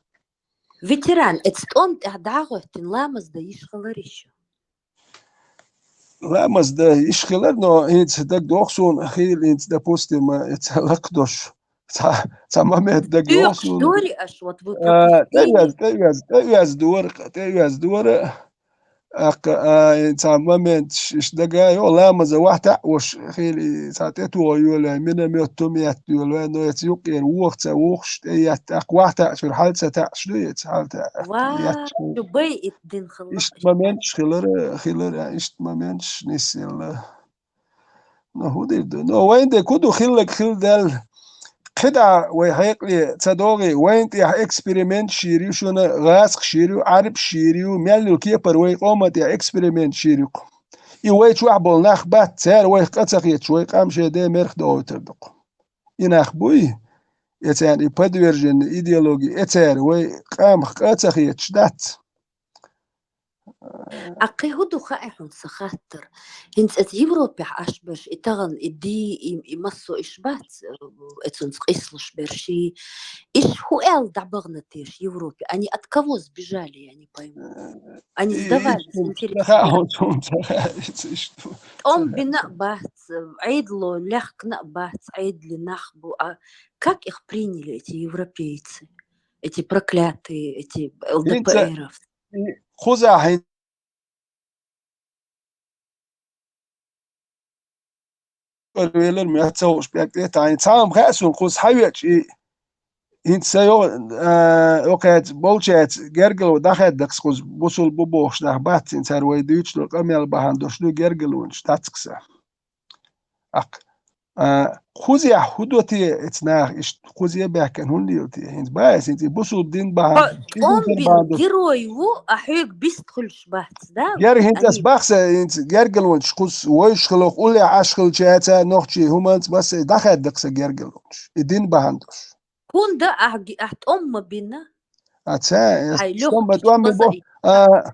Ветеран, эца тӀом тӀехь дӀа а гӀоьттина, ламаз дан йиш хиларий шу? Ламаз дан йиш хилар, но хӀинца дагадогӀу суна, хийла хӀинца, допустим, эца лакха долуш цхьа, цхьа момент дагадогӀу суна. Дори аш, вот вы пропустили. ТӀеоьзна, тӀеоьзна, тӀеоьзна дора, тӀеоьзна дора. ТӀаккха, а, цхьа моменташ иштта дага йо, ламаза вахьтаӀ ваш хили, цхьа тӀетоха йолай, миномет тума етта йолай, но эца юкъера вохаца вохаш тӀеетта, тӀаккха вахьтаӀ чура хьал ца таӀаш ду эца, хьал таӀ. Ва, етташ шу бай ит дин хилла Иштта моменташ хилара, хилара, иштта моменташ нисъелла. Ну, хӀу дийр ду? Ну, вайн де ку ду хиллаг хилла даьлла. КхидӀа вай хьекъале ца догӀий, вайн тӀехь эксперимент шийр ю шуна, гӀазкх шийр ю, Ӏарб шийр ю, мел йолу кепара вай къоман тӀехь эксперимент шийр ю-кх. И вай чохь болу нах бац, цара вайх къа ца хеташ, вай къам шайн ден мерх догӀуьйтур ду-кх. И нах буй, эцарна и подверженный идеологии, эцара вай къамах къа ца хеташ дац. Ткъа кхин хӀу ду хаьа хьуна сан хаттар? ХӀинца эца Европехь Ӏаш берш, и тахана и ди, и, и массо иш бац, э, эцунца къийсалуш берш и. Иш хӀу аьлла дӀабахана теша Европе? Они от кого сбежали, я не пойму. Они И сдавались, иштта интересно. Ца хаьа хьуна, ца хаьа, иштта, иштта. ТӀом бина а бац, Ӏедало лехкана а бац, Ӏедале нах бу. А как их приняли эти европейцы? Эти проклятые, эти ХӀинца ЛДПРовцы. И кхузахь хӀинца велар, ма ца хууш пӀелг тӀе таӀийна. Цхьа хӀума хаьа суна, кхуза хьавеача и, хӀинца сан йо-, а, йокхаьца болчаьрца гергарло дӀахаьдда-кх кхуза, бусул бу бохуш нах бац, хӀинца хӀара вай дуьйцуш долу къамел бахьана долуш ду гергарлонаш, дац-кх сан. ТӀаккха, а, кхузехь хӀун до те эца наха, иштта кхузе а баьхкина хӀунда лела те? ХӀинца баьхкина, хӀинца и бусулба дин бахьана, Хьо и дин тӀе къомбин бахьана долуш. Герой ву, а хьоьга бист хуьлуш бац, да? Гер-, хӀинца ас Ани? Бах сан, хӀинца гергарлонаш кхуза вовшах хиларх уллехь Ӏаш хилча, цара нохчий хӀуманца массо а дӀахаьдда-кх сан гергарлонаш. И дин бахьана долуш. ХӀунда ахь ги-, ахь тӀом ма бина? А, ца, Хьай лёгкий тӀом бина бо-, а,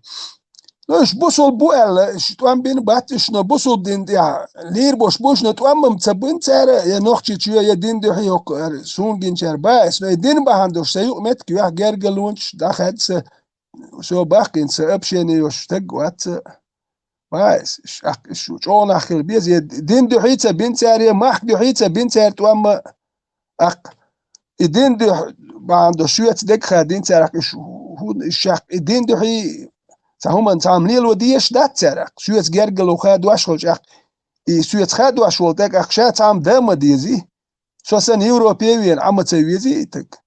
ну, уьш бусул бу аьлла, уьш тӀом бина бац уьш, но бусул дин тӀехь лийр болуш бу уьш, но тӀом-м ца бина цара, я нохчичо, я дин дуьхьа йоккха, ара, суна гинчара бац, но и дин бахьана долуш сан юкъаметтиг йохь гергарлонаш дӀахаьдда сан, со бахкина сан общение йолуш стаг вац сан. Ва, иш, иш, иш чӀогӀа нах хила беза, я дин дуьхьий ца бина цара, я махка дуьхьий ца бина цара тӀом-м, аккха, и дин дуьхьа бахьана долуш шоьца дегахь дина цара, аккха, иш хӀун, иш аккха, и дин дуьхьий цхьа хӀуманна цхьа хӀума лело дезаш дац цара, аккха, шоьца гергарло хадош волчу, аккха, и соьца хадош волу тӀе, аккха, ша цхьа хӀума дан ма дезий, со санна Европе а вена, Ӏа ма ца везий и таг.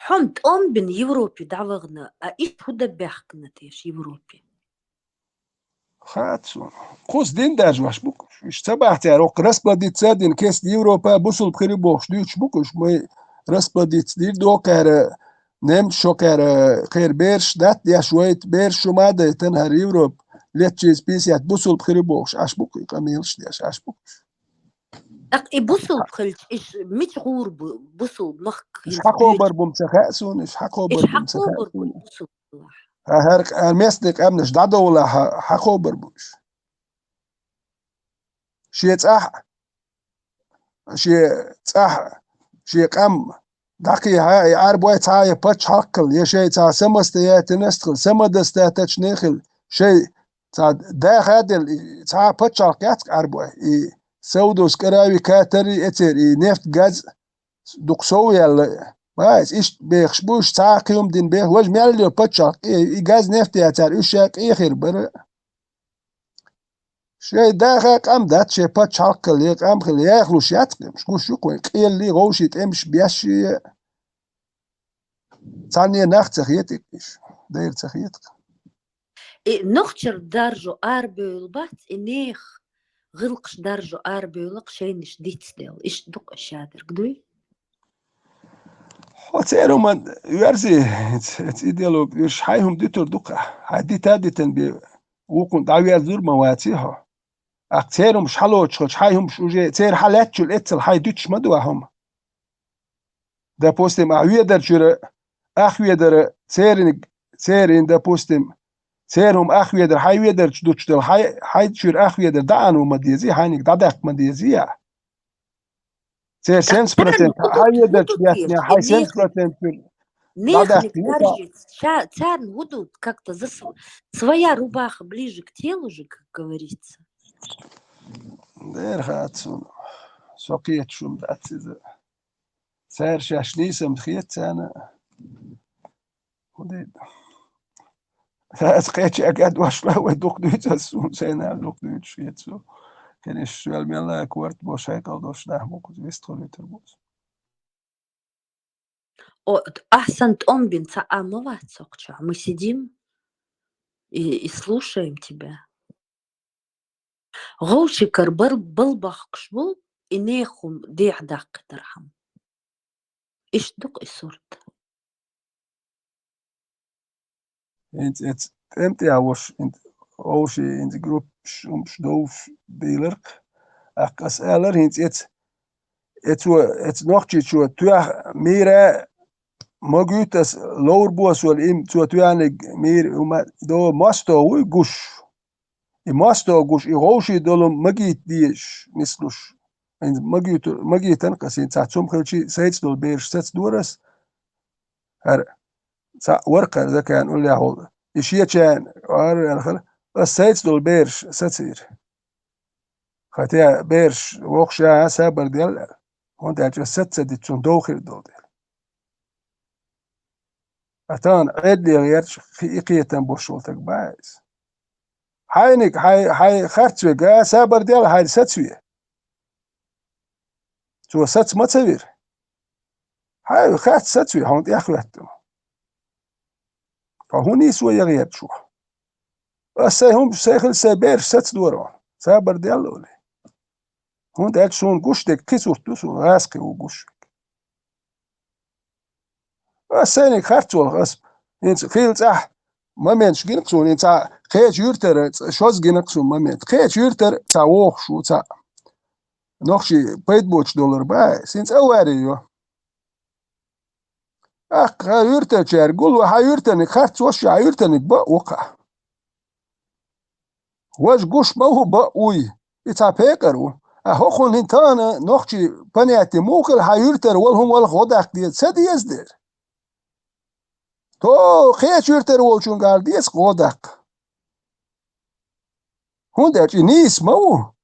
Хьо-м тӀом бина Европе дӀавахана, а иштта хӀун дан баьхкина теша Европе? Хаьа суна. Кхуза дин даржош бу-кх уьш. Уьш ца бахьа цара, оккха расплодиться а дина, кеста Европа бусулба хир ю бохуш дуьйцуш бу-кх уьш. Май расплодиться дийр ду кхара, немцаш шо кхара, кхеран бераш датта деш, вайта бераш шу ма а дайтина хӀара Европа, лет через пятьдесят бусулба хир ю бохуш, Ӏаш бу-кх и къамелаш деш, Ӏаш бу-кх уьш. ТӀаккха и бусулба хилча, иш мича гӀур бу, бусулба махка Иш хӀинца хьан кхобар доьдуш? Бу-м ца хаьа суна, иш хьан кхобар Иш бу-м хьан ца хаьа кхобар бу суна. Бусулба хилахь? ХӀара, хӀара местный къаьмнаш дӀадовлахь, хьан, хьан кхобар бу иш? Шен цӀахь, шен цӀахь, шен къам дӀакхехьа, и Ӏарбой цхьа я пачхьалкх хила, я шайн цхьа самостоятельность хила, самодостаточный хила, шайн цхьа даха а делла, и цхьа а пачхьалкх яц-кх Ӏарбой. И Саудовская Аравия, Катар, и эцер, и нефть, газ дукха совъяьлла. Ва, иза иштта бехаш бу, уьш цхьа а кхин хӀума дина бех, важа мел йолу пачхьалкх, и, и газ, нефть яцара, уьш ша къе хир бара. Шайн даха къам дац, шайн пачхьалкх хила, я къам хила, яхалуш яц-кх уьш, гуш ю-кх вайн, къелли, вовшийн тӀемаш беш, я цхьанне нах ца хета-кх уьш, дера ца хета-кх. И нохчар даржо арабевлла бац, и нехан гӀиллакхаш даржо арабевлла-кх шайнаш дицделла. Иштта ду-кх шадерг, дуй? Хьо церан хӀума верзий, эц-, эц идеологи уьш хьайн хӀума дитур ду-кх ахь. Хьайн дита а дитина бен, вукхунна дӀаверзур ма ваций хьо. Ахь церан хӀумаш хьалоцуш хилча, хьайн хӀумаш уже церан хьан лаьттачул эццал хьайн дуьтуш ма ду ахь хӀума. Допустим, ахь ведар чуьра, ахь ведара церниг, церан, допустим, церан хӀума ахь ведар, хьайн ведарчу дуьтуш дала, хьайн, хьайн чуьра ахь ведар дӀаана ву ма дезий, хьайниг дӀадаккха ма дезий ахь. Церан семьдесят процент хьайн ведарчу деттина, хьайн семьдесят процент чуьра дӀадаккха. Неханиг таржиц, ша-, царна хӀун ду, как-то за св-, своя рубаха ближе к телу же, как говорится. Дера хаьа суна. Со кхеташ хӀума дац иза. Цара шаьш нийсам хета царна. ХӀун де? Аса кхечаьрга дош ло вай дукха дуьйцу аса, суна сайна дукха дуьйцуш хета со. Кхин иштта шоьл мел а корта бо шайкъал дош нах ма кхуза вист хуьлуьйтур бу со. О, ахьсан тӀом бина цхьа а ма вац сокхучохь. Мы сидим и, и слушаем тебя. ГӀовшикара бал-, балбахкаш бу, и нехан дехьа даккхийтархьама. Иштта ду-кх и сурт. ХӀинца эца тӀем тӀехь волуш, хӀинца вовшийн хӀинца группаш, хӀумаш довш дийларх, аккха ас алар, хӀинца эца, эцо, эца нохчичо тоьхна мийра ма гуьйту ас, ловр босол им, цо тоьхниг мийра, хӀума до мосто вуй гуш. И мосто гуш, и вовшийн долу ма гийта дезаш, нислуш. ХӀинца ма гуьйту-, ма гийтина ас, хӀинца цхьа цум хилчий, сайца долу бераш сацадора ас. ХӀара цхьаъ вара кхара Закаевн уллехь волу. И шечарна ара аьлла хилла, ас сайца долу бераш сацийра. Хатя бераш воккхуш а сабар делла аьлла, хӀунда аьлча ас саца ца дитчунна дов хир долу дела. Ткъа тахана Ӏедале гӀерташ хи-, и кхетам болуш волу стаг бац иза. Хьайниг, хьай, хьай харц верг а сабар делла, хьайна сацаве. Цо саца ма ца вира. Хьай харц сацаве, хьуна тӀехӀоьттина. Ткъа хӀун нийса ву ян гӀерташ ву? Ас сайн хӀумаш, сайн хила сайн бераш сацадора хьуна, сабар делла олий. ХӀунда аьлча суна гуш дерг кхин сурт ду суна, гӀазкхи ву гуш. Ас сайниг харц волу ас, хӀинца хилла цӀахь моменташ гина-кх суна, хӀинца кхечу юьртара цӀа-, шозза гина-кх суна момент. Кхечу юьртара цхьа вохуш ву цхьаъ. Нохчий пайда боцуш долура бац, хӀинца авари йо. Аккха хьан юьртарчаьрга гул ву, хьан юьртарниг харц волуш, хьан юьртарниг бакъ ву кхаъ. Важа гуш ма ву, бакъ вуй. И цхьа пекъар ву. А хӀокхунна хӀинца тахана нохчий понятие муха хила, хьан юьртара вала хӀума валха гӀо даккха деза, ца деза дера. То кхечу юьртара волчуьнгара деза гӀо даккха. ХӀунда аьлча и нийса ма ву.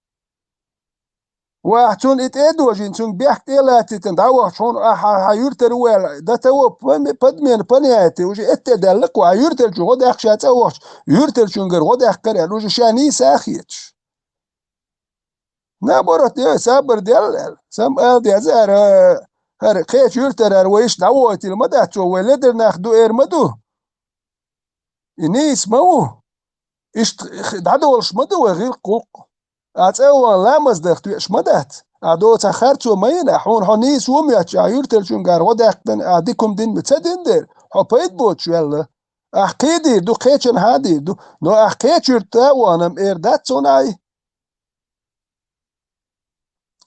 Ва ахь цунна и тӀе а дожийна, цуьнга бехк тӀе а лацийтина, дӀавахча хьуна ахьа хьан юьртара ву аьлла, дан ца во пон-, подмена понятие, уже эттӀе а даьлла-кх ву, ахьа юьртарчу гӀо даьккха ша цӀа вахча, юьртарчуьнгара гӀо даьккхира аьлла, уже ша нийса а хеташ. Наоборот, я сабар делла аьлла. Сам ала деза ара, хӀара кхечу юьртара ара вай иштта дӀавойтийла ма дац цо, вай ледара нах ду эр ма ду. И нийса ма ву. Иштта х-, дӀадолуш ма ду вай гӀиллакх-гӀуллакх. А цӀа а ван ламаз дарх тоьаш ма дац. А доцахь харцо ма йина, хьуна хьо нийса ву моьттуш, а юьртарчуьнгара гӀо даьккхина, а дика хӀума дина ца дина дера, хьо пайда боцуш ваьлла. Ахь кхийдийр ду, кхечанхьа а дийр ду, но ахь кхечу юьрта а вахана-м эр дац цунна ай.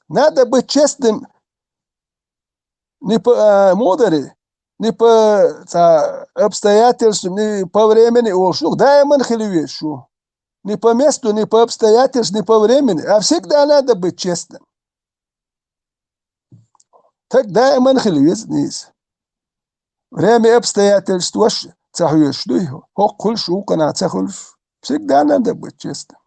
Надо быть честным не по, а, мудари, не по, ца, обстоятельствам, не по времени олуш ду, даиман хила везаш ву. Не по месту, не по обстоятельствам, не по времени, а всегда надо быть честным. Так даиман хила веза нийса. Время, обстоятельстваш ца хьоьжуш дуй, хӀокху хуьлуш, вукханахь ца хуьлуш. Всегда надо быть честным.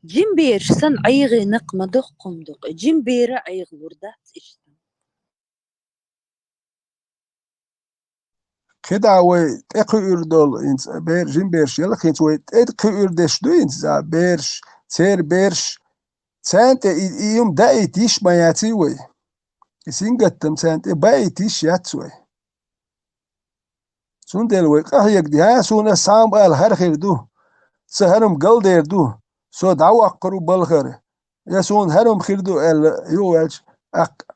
Жима бераш санна, Ӏайгӏий накъ ма доккхун дукъ. Жима бера Ӏайгӏлур дац иштта. КхидӀа вай тӀе кхуьур долу, хӀинца бер-, жима бераш яла, хӀинца вай тӀе кхуьур деш ду, хӀинца за бераш, церан бераш, царна тӀе и, и юм даийта йиш ма яций вай. И сингаттам царна тӀе баийта йиш яц вай. Цундела вай къахьега де, хӀа, суна ас цхьа хӀума ала хӀара хир ду, сан хӀара хӀума галдер ду, со дӀаваккхар ву балхара, я суна хӀара хӀума хир ду аьлла, юхаваьлча, аккха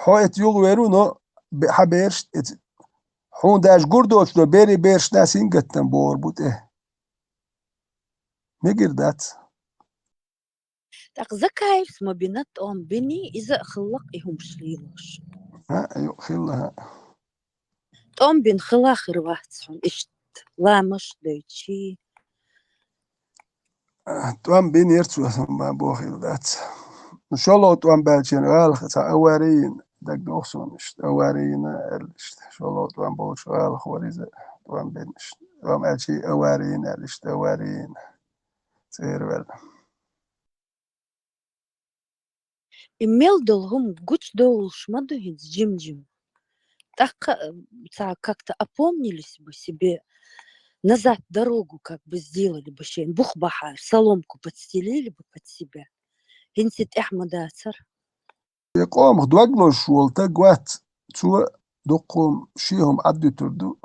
хьо эца юхавер ву, но бе-, хьан бераш эца, хьуна даже гур доцуш долу берийн берашна сингаттам богӀур бу тӀе. Мегар дац. ТӀаккха Закаевс ма бина, тӀом биний, иза а хилла-кх и хӀумаш лелош. ХӀаъ, юкъа хилла, хӀаъ. ТӀом бина хила хир вац хьуна иштта, ламазаш а дойтуш. ТӀом бинера цо, сан бан бохийла дац. ШолгӀа тӀом баьлча гӀалахь цхьа авари йина, дагадогӀу суна иштта, авари йина аьлла иштта. ШолгӀа тӀом болчу гӀалахь вара иза, тӀом бина иштта. ТӀом аьлча авари йина аьлла иштта, авари йина. ЦӀера ваьлла. И мел долу хӀума гучудовлуш ма ду хӀинца жим-жим. тӀаккха, э, ца как-то опомнились бы себе, назад дорогу как бы сделали бы шен, бух бахьар, соломку подстелили бы под себя. ХӀинца тӀехь ма дацар. Э, къомах дог лозуш волу таг вац, цо дуккха хӀума, шен хӀума Ӏаддуьтур ду.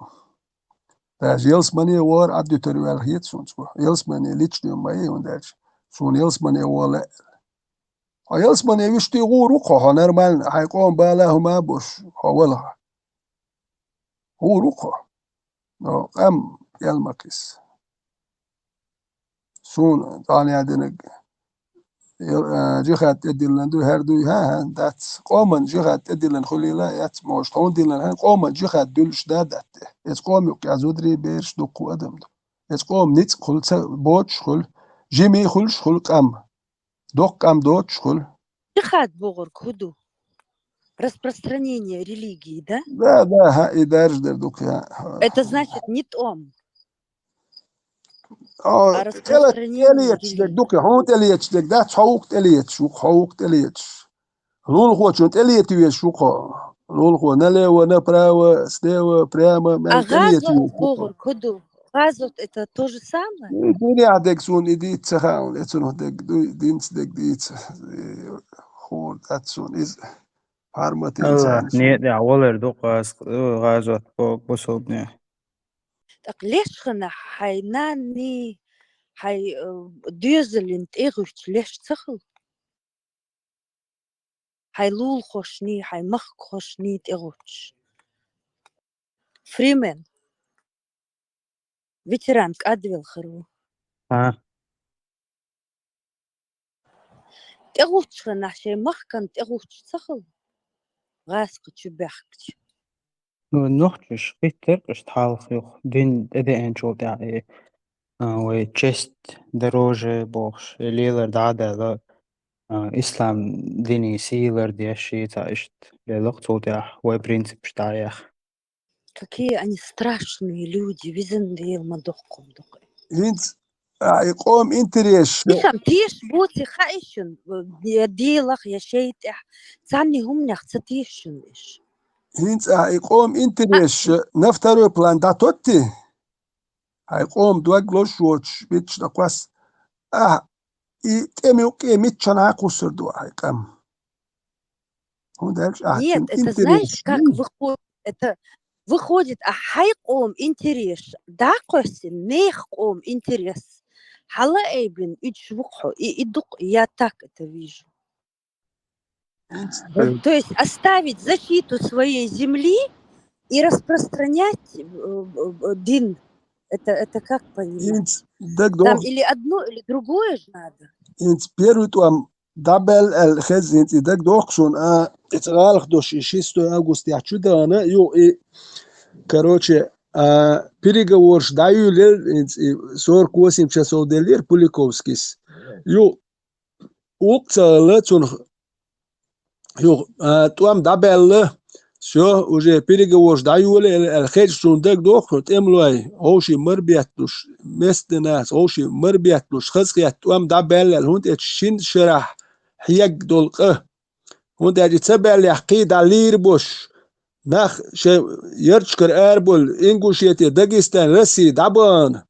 Даже ялсамане вахар Ӏаддуьтур ваьлла хета суна цо. Ялсамане личный ма ю, хӀунда аьлча суна ялсамане вала. Хьо ялсамане вуьшта гӀур ву-кх хьо, хьо нормально, хьайн къоман бала хӀума а беш, хьо вала хьо. ГӀур ву-кх хьо. Но къам ял ма кхисса. Суна тӀаьхьа динарг, ял-, а, жихад тӀедиллина ду, хӀара дуй, хӀан-хӀа, дац. Къоман жихад тӀедиллина хуьлийла а яц, может, хьуна диллина, хӀан, къоман жихад дуьллуш да дац те. Эцу къоман юккъехь зударий, бераш, дуккха адам ду. Эцу къоман ницкъ хуьлу, ца боцуш хуьлу, жимий хуьлуш хуьлу къам. Доккха къам доцуш хуьлу. Жихад бохург хӀун ду? Распространение религии, да? Да, да, хӀа, и даржа дара ду-кх, хӀа. Это значит не тӀом. О, а тӀе-, распространение тӀелеташ дерг религии ду-кх, хьуна тӀелеташ дерг дац, хьо ву-кх тӀелеташ, ву-кх, хьо ву-кх тӀелеташ. Лулахочунна тӀелета везаш ву-кх хьо. Лулахо налево, направо, слева, прямо, а мел тӀелета гӀазот везаш ву-кх хьо. Бохург хӀун ду? ГӀазот это то же самое? И дуьненахь дерг суна и дийца ца хаьа, и цунах дерг дуй, динца дерг дийца. И хуур дац суна иза. Хьармат йина царна суна. Аллахьан некъа тӀехь валар ду гӀазот, гӀазот бохург бусалбанехь. ТӀаккха леш ханахь хьайн нанний, хьайн, э, доьзалан тӀегӀуьттуш леш ца хуьлу? Хьайн лулахошний, хьайн махкахошний тӀегӀуьттуш. Фримен. Ветеран кӀадвелхар ву. А. ТӀегӀуьттуш ханахь шайн махкан тӀегӀуьттуш ца хуьлу? ГӀазкхи чу баьхкича. Ну, нохчаша хӀиттира-кх иштта хьалха юха дин тӀедеанчул тӀаьхьа, и, а, вай честь дороже бохуш, и лелар дӀа а даьлла, а, ислам дине сий лардеш, и цхьа иштта лелла-кх цул тӀаьхьа вай принципаш дӀа а яьхна. Какие они страшные люди, везан Дела ма доккхум дукха. ХӀинца, а, и къоман интересаш. Ишан тешаш боций хаьий шуна, я Делах, я шайтӀехь, цхьанне хӀуманех ца тешаш шуна иш? ХӀинца, а, и къоман интересаш на второй план дӀатоттий? Хьайн къоман дог лозуш воцуш, мичча дӀакхосса. Ахь и тӀеман юккъе миччанхьа а кхуссур ду хьайн къам. ХӀунда аьлча ахь... Нет, это знаешь, как выходит? Это выходит, а хьайн къоман интерес дӀакхоьссина, нехан къоман интерес хьалаайбина уьдуш ву-кх хьо. И, и дукха, я так это вижу. Э, то есть оставить защиту своей земли и распространять, э, э, э, дин. Это, это как понимать? ХӀинца дагадогӀу. Там или одно, или другое же надо. ХӀинца первый тӀом дӀабаьлла аьлла хеза, хӀинца и дагадогӀу-кх суна, а, и цу гӀалах долуш и шестой августехь чу дахана, ю и, короче, а, переговораш дӀайоьллира, хӀинца и сорок восемь часов деллера Пуликовскис. Ю, вукху ца хилла цунах, юха, а, тӀом дӀабаьлла, всё, уже переговораш дӀайоьллира аьлла хезча, суна дагадогӀу-кх тӀемалой, вовшийн мара бетталуш, местный нахаца вовшийн мара бетталуш, хазахетта тӀом дӀабаьлла аьлла, хӀунда аьлча шина шарахь хьегна долу къа. ХӀунда аьлча и ца баьллехь, кхин дӀа лийр болуш, нах шайн ярташкара арабевлла, Ингушети, Дагестан, Россия дӀабахана.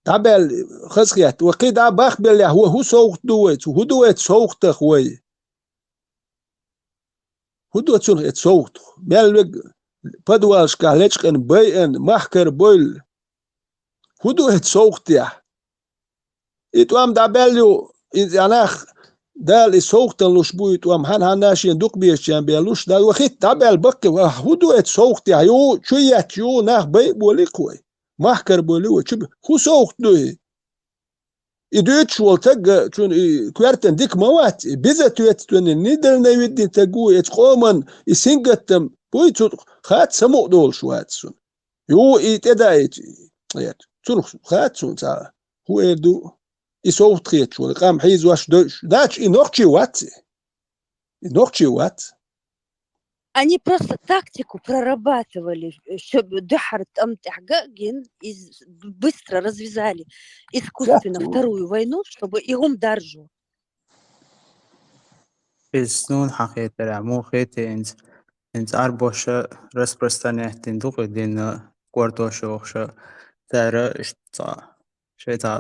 ДӀабаьлла хазахетта, вай кхин дӀа бахбеллехь, вай хӀун совгӀат ду вайца? ХӀун ду вайца совгӀатах вай? ХӀун ду цунах эцу совгӀатах? Мел верг подвалашкахь лечкъина, байъина, махкара бевлла. ХӀун ду эцу совгӀатехь? И тӀом дӀабаьлла ю, и нах, Дала и совгӀатана луш бу и тӀом, хьан-хьанна шена дукха безачарна бен луш, Дала, вай хӀитта дӀабаьлла баккхий, вай хӀун ду эцу совгӀатехь? Ю, чу етташ ю, нах байъа болий-кх вай. Махкара бевлла вай чу б-, хӀун совгӀат ду и? И дуьйцуш волу таг, цунна и коьртана дика ма вац, и безответственный, недальновидный таг ву, эцу къоман и сингаттам буй, цунах хац, самукъа долуш вац цунна. Ю, и тӀедаийта, цунах хац суна цхьа, хӀун эр ду, и совгӀат хеташ волу, къам хьийзош дойуш, дац, и нохчий вац и. И нохчий вац. Они просто тактику прорабатывали, э, шо-, дуьххьара тӀам тӀехь га а гина, из быстро развязали искусственно вторую войну, чтобы и хӀума даржо. Иза суна хьан хетарехь, муха хетий иза? ХӀинца Ӏарбоша распространять дина ду-кх и дин, кортоша йохуша, цара иштта цхьа шайн цхьа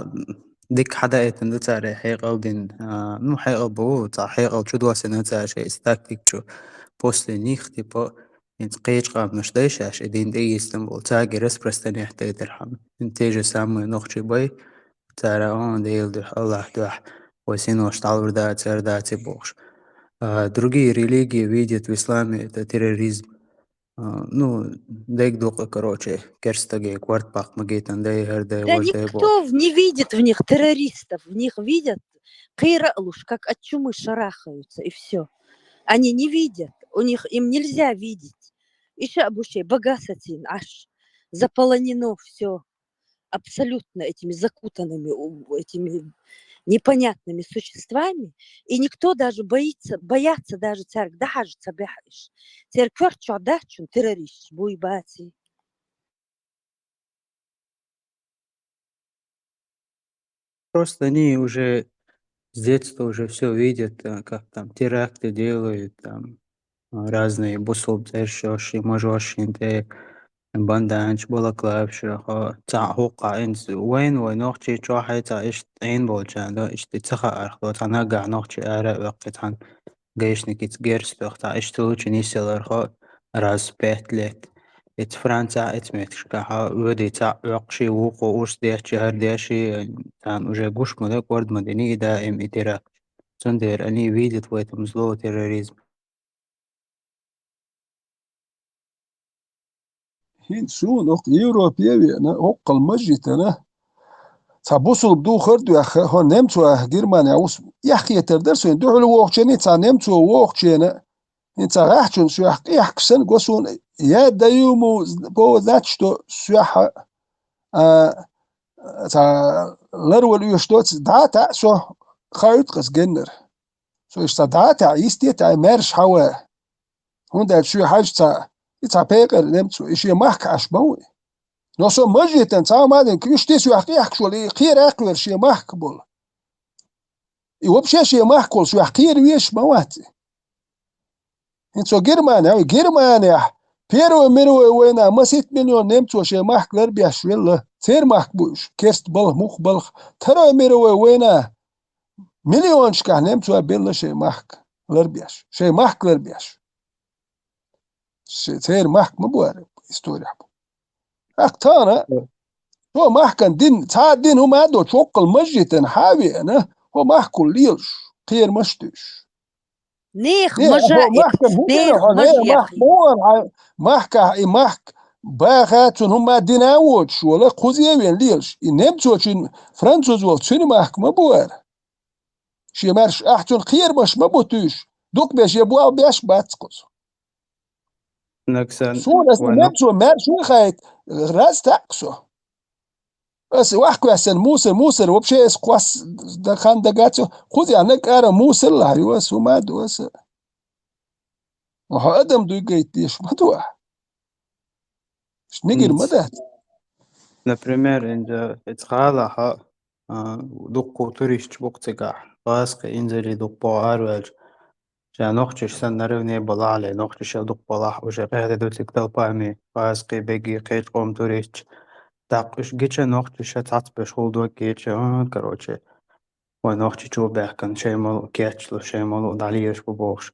дика хьадаийтина ду цара хьекъал дина, а, ну, хьекъал бу, цхьа хьекъал чу доссийна цара шайн тактика чу. После них, типа, хӀинца кхечу къаьмнаш дай шаьш и дин тӀеийцина болу, цаьрга распространять дайтархьама. Те же самые нохчий бай, цара, а, Делан дуьхьа, Аллахь дуьхьа, вай синош дӀалур дац, яр дац и бохуш. А, другие религии видят в исламе это терроризм. А, ну, дайг дукха, короче, керстаге, кварт баккха магийтан дай, хӀара дай, Да вож дай никто бохуш. в-, не видит в них террористов, в них видят кхера а луш, как от чумы шарахаются, и все. Они не видят, у них, им нельзя видеть. И ща бу шайн багасатин аш, заполонено все абсолютно этими закутанными, у-, этими непонятными существами, и никто даже боится, боятся даже цаьрга дӀахьажа ца бехьа иш. Церан коьрта чохь дац шуна террористаш, буй баций. Просто они уже с детства уже всё видят, а, как там теракты делают, там, а, разные бусулба цӀерш йолуш, и мажош шина тӀе, банданаш, балаклаваш, хьо, цхьа хӀокху хӀинца вайна, вай нохчий чохь а цхьа иштта Ӏийна болчарна, иштта ца хаарх до, цхьа наггахь нохчий ара а оьккхи, цхьана гайшникица герз тоьхна, иштта лучу нисъялархо раз в пять лет. Эца Францехь, эца меттигашкахь а воьдий цхьаъ оьккху, ши вукхо урс деш, хӀара деш, царна уже гуш ма дан, кӀорда ма дини и даим и теракт. Цундела они видят в этом зло, терроризм. ХӀинца суна окху Европе а веана, оккхал мажжитана, цхьа бусулба духар а доьхна, хӀо немцо Германия вус, эхь хетар дара суна, дуьхьал вохучуьнга цхьа немцо вохучуьнга, хӀинца гӀахьчунна соьх къехкаш санна го суна, я даю ему повод знать, что соьх, а, цхьа ларвала оьшуш доцу дӀа а таьӀа со, хаийта-кх аса геннара. Со иштта цхьа дӀа а таьӀа, йисте а таьӀа, маьрша хьава. ХӀунда аьлча шен хьаьжча цхьа, и цхьа пекъар немцо, и шен махка Ӏаш ма ву и. Но со мажжитана цхьа а ма дина, уьш тесоьх къехкаш волу, и кхера а кхоьру шен махка болу. И вообще шен махка волу соьх кхера везаш ма вац и. ХӀинца со Германия, Германехь Первая мировая война масийтта миллион немцо шен махка ларбеш велла. Церан махка бу уьш, керста балха, муха балха. Вторая мировая война миллионашкахь немцо белла шен махка ларбеш. Шен махка ларбеш. Ше-, церан махка ма бу ара, история бу. ТӀаккха тахана со махкан дин, цхьа а дин хӀума а доцуш, оккхал мажжитана хьа а веана, хӀо махкахула лелаш, кхерамаш а дуьйш. Нехан Э, мажа хӀо махкан хӀун дина, нехан хӀо, мажа э, махка ма вара, хьан махкахь и махка баха, цунна хӀума дина а воцуш вола, кхуза а вен лелаш. И немцочун, француз волу, цуьнан махка ма бу ара. Шен маьрша ахь цунна кхерамаш ма бу туьйш. Дукха беш я болх беш бац кхуза. Наксан Суна аса вай немцо маьрша ву хаийта, раз таьӀ-кх со. Аса вахкваьссина мусор, мусор, вообще аса кхосса дан хан дагац, кхуза яхьна кара мусор лахьа ю аса, хӀума а ду аса. Хьо адам дуй гайта деш ма ду ахь. Нигир ма дац. Например, инда эца гӀалахьа, а, дуккху туристаш бу-кх цигахь, гӀазкхи инзаре дуккху боху араваьлча. Ша нохчаш санна наравне балахь а ле, нохчаш а дуккху балахь, уже къехде ду цига талпами, гӀазкхи, бегги, кхечу къоман туристаш. ТӀаккха уьш гича нохчаш а цхьацбеш хӀулдо геча, а, короче. Вай нохчичо баьхкина, шайн малу кечлу, шайн малу дӀалелаш бу бохуш.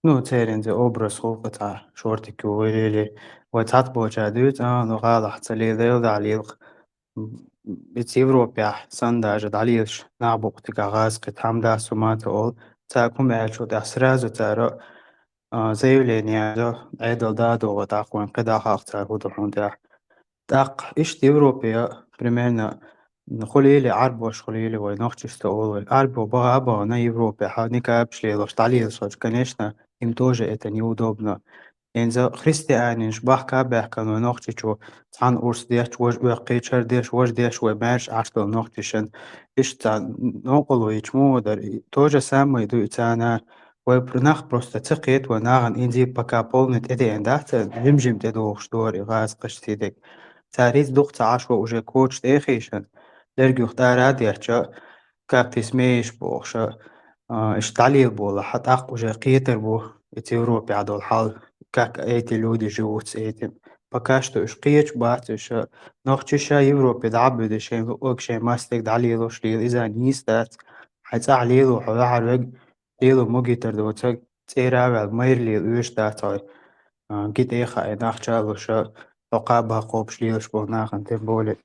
Ну, церан зе образ хӀуллакх цхьа шортик ю вай лели. Вай цхьацца болчара дуьйцу, а, ну, гӀалахь ца лелайла дӀалелах. М, эца Европехь санна даже дӀалелаш нах бу-кх цигахь гӀазкхи, тхьамда а со ма ца олу. Цаьрга хӀума аьллачул тӀаьхьа сразу цара, а, заявление а до, Ӏедал да а догӀу, тӀаккха вайн кхидӀа хаьа цара хӀун ду хьуна тӀехь. ТӀаккха иштта Европе, примерно, хуьлийла Ӏарбош, хуьлийла вай нохчашца олу вай. Ӏарбо баха а бахана Европехь, никабаш лелош, дӀалелаш хилча, конечно, им тоже это неудобно. Инза христианинаш бахка а баьхкана вай нохчичо, цхьана урс деш, важа оьккхийчар деш, важа деш вай маьрша Ӏаш долу нохчашан. Иштта цхьа новкъарло йича муха дара? И то же самое ду и царна. Вай пр-, нах просто ца кхета, вай нахана инзий пока полный тӀедеана дац, жим-жим тӀедогӀуш дора и гӀазкхаш ца дерг. Цара иза дукха ца Ӏаш, вай уже коча тӀе а хийшина, дерг юха тӀара а детташ, как ты смеешь бохуш, а, иштта дӀалелаболахь, тӀаккха уже кхетар бу, эца Европехь долу хьал. как эти люди живут с этим. Пока что уж кхечу бац уж, нохчаша Европе дӀабуьдуш, шайн луъург, шайн мастаг дӀалелош лела, иза нийса дац. Хьайн цӀахь лело хьо ваьхьар вег, лело могитар доцург, цӀера а ваьлла, майра лела оьшуш дац хьо. А, гита эха а нах ча а луш, хьо кхаба кхобуш лелаш болу нахана тем более.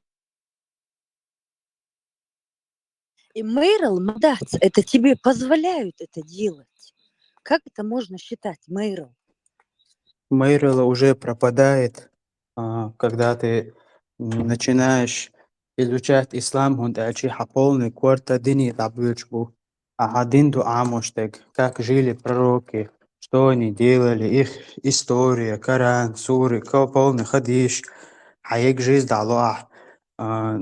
И майрал ма дац, это тебе позволяют это делать. Как это можно считать майрал? Майрала уже пропадает, а, когда ты, м, начинаешь изучать ислам, хӀунда аьлча хьан полный корта дине дӀабуьлуш бу. Ахьа дин ду Ӏамош дерг, как жили пророки, что они делали, их история, Коран, суры, ко-, полный хадиш, хьан ег жизнь дӀало ахь, а,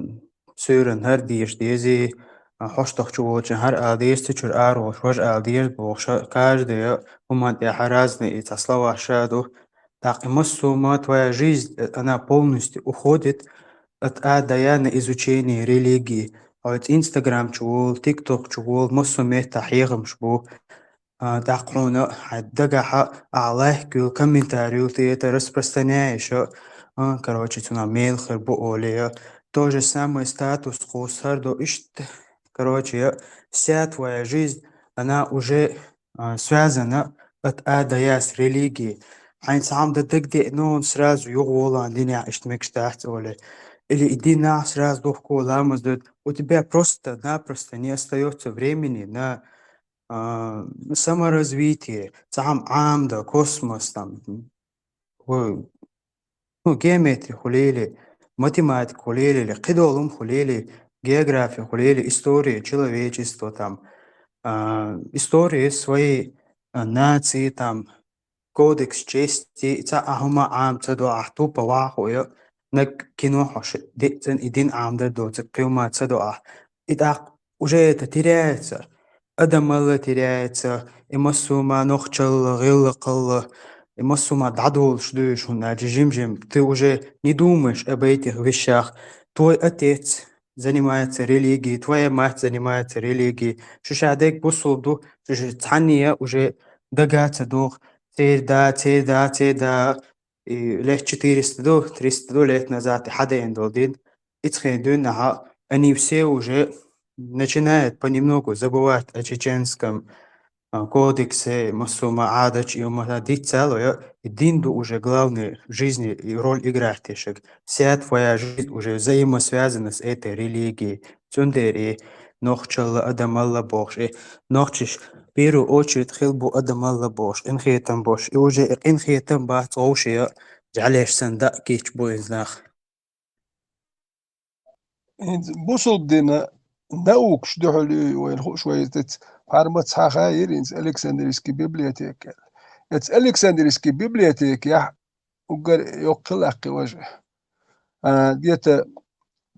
суьйранна хӀара деша дезий, а, хьоштагӀчу волчун хӀара ала деза, цу чуьра араволуш важа ала деза бохуш, каждый хӀуманна тӀехь разный и цхьа словаш ша ду. ТӀаккха и массо а ма твоя жизнь, э, она полностью уходит от ада на изучение религии. Хьо Instagram чу волу, TikTok чу волу, массо а меттахь хьехамаш бу. А, тӀаккха хьуна хьайн дагахь а лайк йолу, комментарий йолу, ты это распространяешь, а, короче, цунах мел хир бу олий, а. То же самое статус кхуссар до иштта. Короче, а, вся твоя жизнь, она уже, а, связана от а до я с религией. Хьайн цхьамда дагадеъна, сразу юхаволан динехь иштта мегаш дац олий. Или и динахь сразу духко ламаз дуьту. У тебя просто-напросто не остаётся времени на, а, саморазвитие, цхьаъ Ӏамда, космос, там, ой, ну, геометри хуьлийла, математика хуьлийла, кхидолу хӀума хуьлийла, география хуьлийла, история человечества, там, а, история своей, а, нации, там, кодекс чести, цхьа а хӀума Ӏама ца до ахь, тупо вахо я, наг кино хьош, децан и дин Ӏамдар доцург кхин хӀума ца до ахь. И тӀаккха уже это теряется. Адамалла теряется, и массо а ма нохчалла, гӀиллакхалла, и массо а ма дӀадолуш дуьйш, хӀунда аьлча жим-жим, ты уже не думаешь об этих вещах. Твой отец занимается религией, твоя мать занимается религией. Шу ша дерг бусулба ду, шу ша цхьанне уже дага ца доху, церан да, церан да, церан да, и лет четыреста ду, триста ду лет назад и хьадеана долу дин. Ицхен дуьннахьа, они все уже начинают понемногу забывать о чеченском, а, кодексе, массо а ма Ӏадаташ, и ма диццало я, и дин ду уже главный в жизни и роль играть дешаг. Вся твоя жизнь уже взаимосвязана с этой религией. Цундела и нохчалла, адамалла бохуш, и нохчаш в первую очередь хила бу адамалла бохуш, къинхетам бохуш, и уже и къинхетам бац вовшех, жӀаьлеш санна даа кийча бу иза нах. ХӀинца бусулба дина наукаш дуьхьал ю вайна хууш вай иза, цхьа пхьармаца хьаха йира хӀинца Александрийский библиотека. Эца Александрийский библиотекехь уггар йоккха лаккхи важа. А, где-то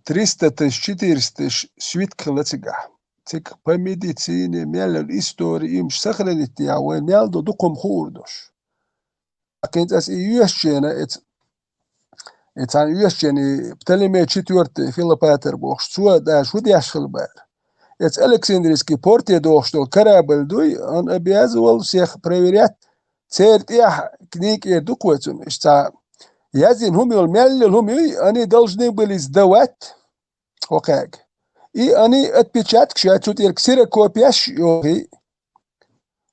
триста тысяч, четыреста тысяч свитка хила цигахь. Цига по медицине, мел история, имаш сохранить яхь вайн мел до дукха хӀума хуур дош. ТӀаккха хӀинца аса и йоьшучу хенахь, эца, и цхьана йоьшучу хенахь и Птолемей четвёртый, Филопатор бохуш, цо даже хӀун деш хила бара. Эца Александрийский порте дохуш долу корабль дуй, он обязывал всех проверять, церан тӀехь книгера ду кхоьцун, иштта цхьа яздина хӀума йолу мел йолу хӀума юй, они должны были сдавать хӀокхаьга. И они отпечаткаш яц, цу тӀера ксерокопияш йохий.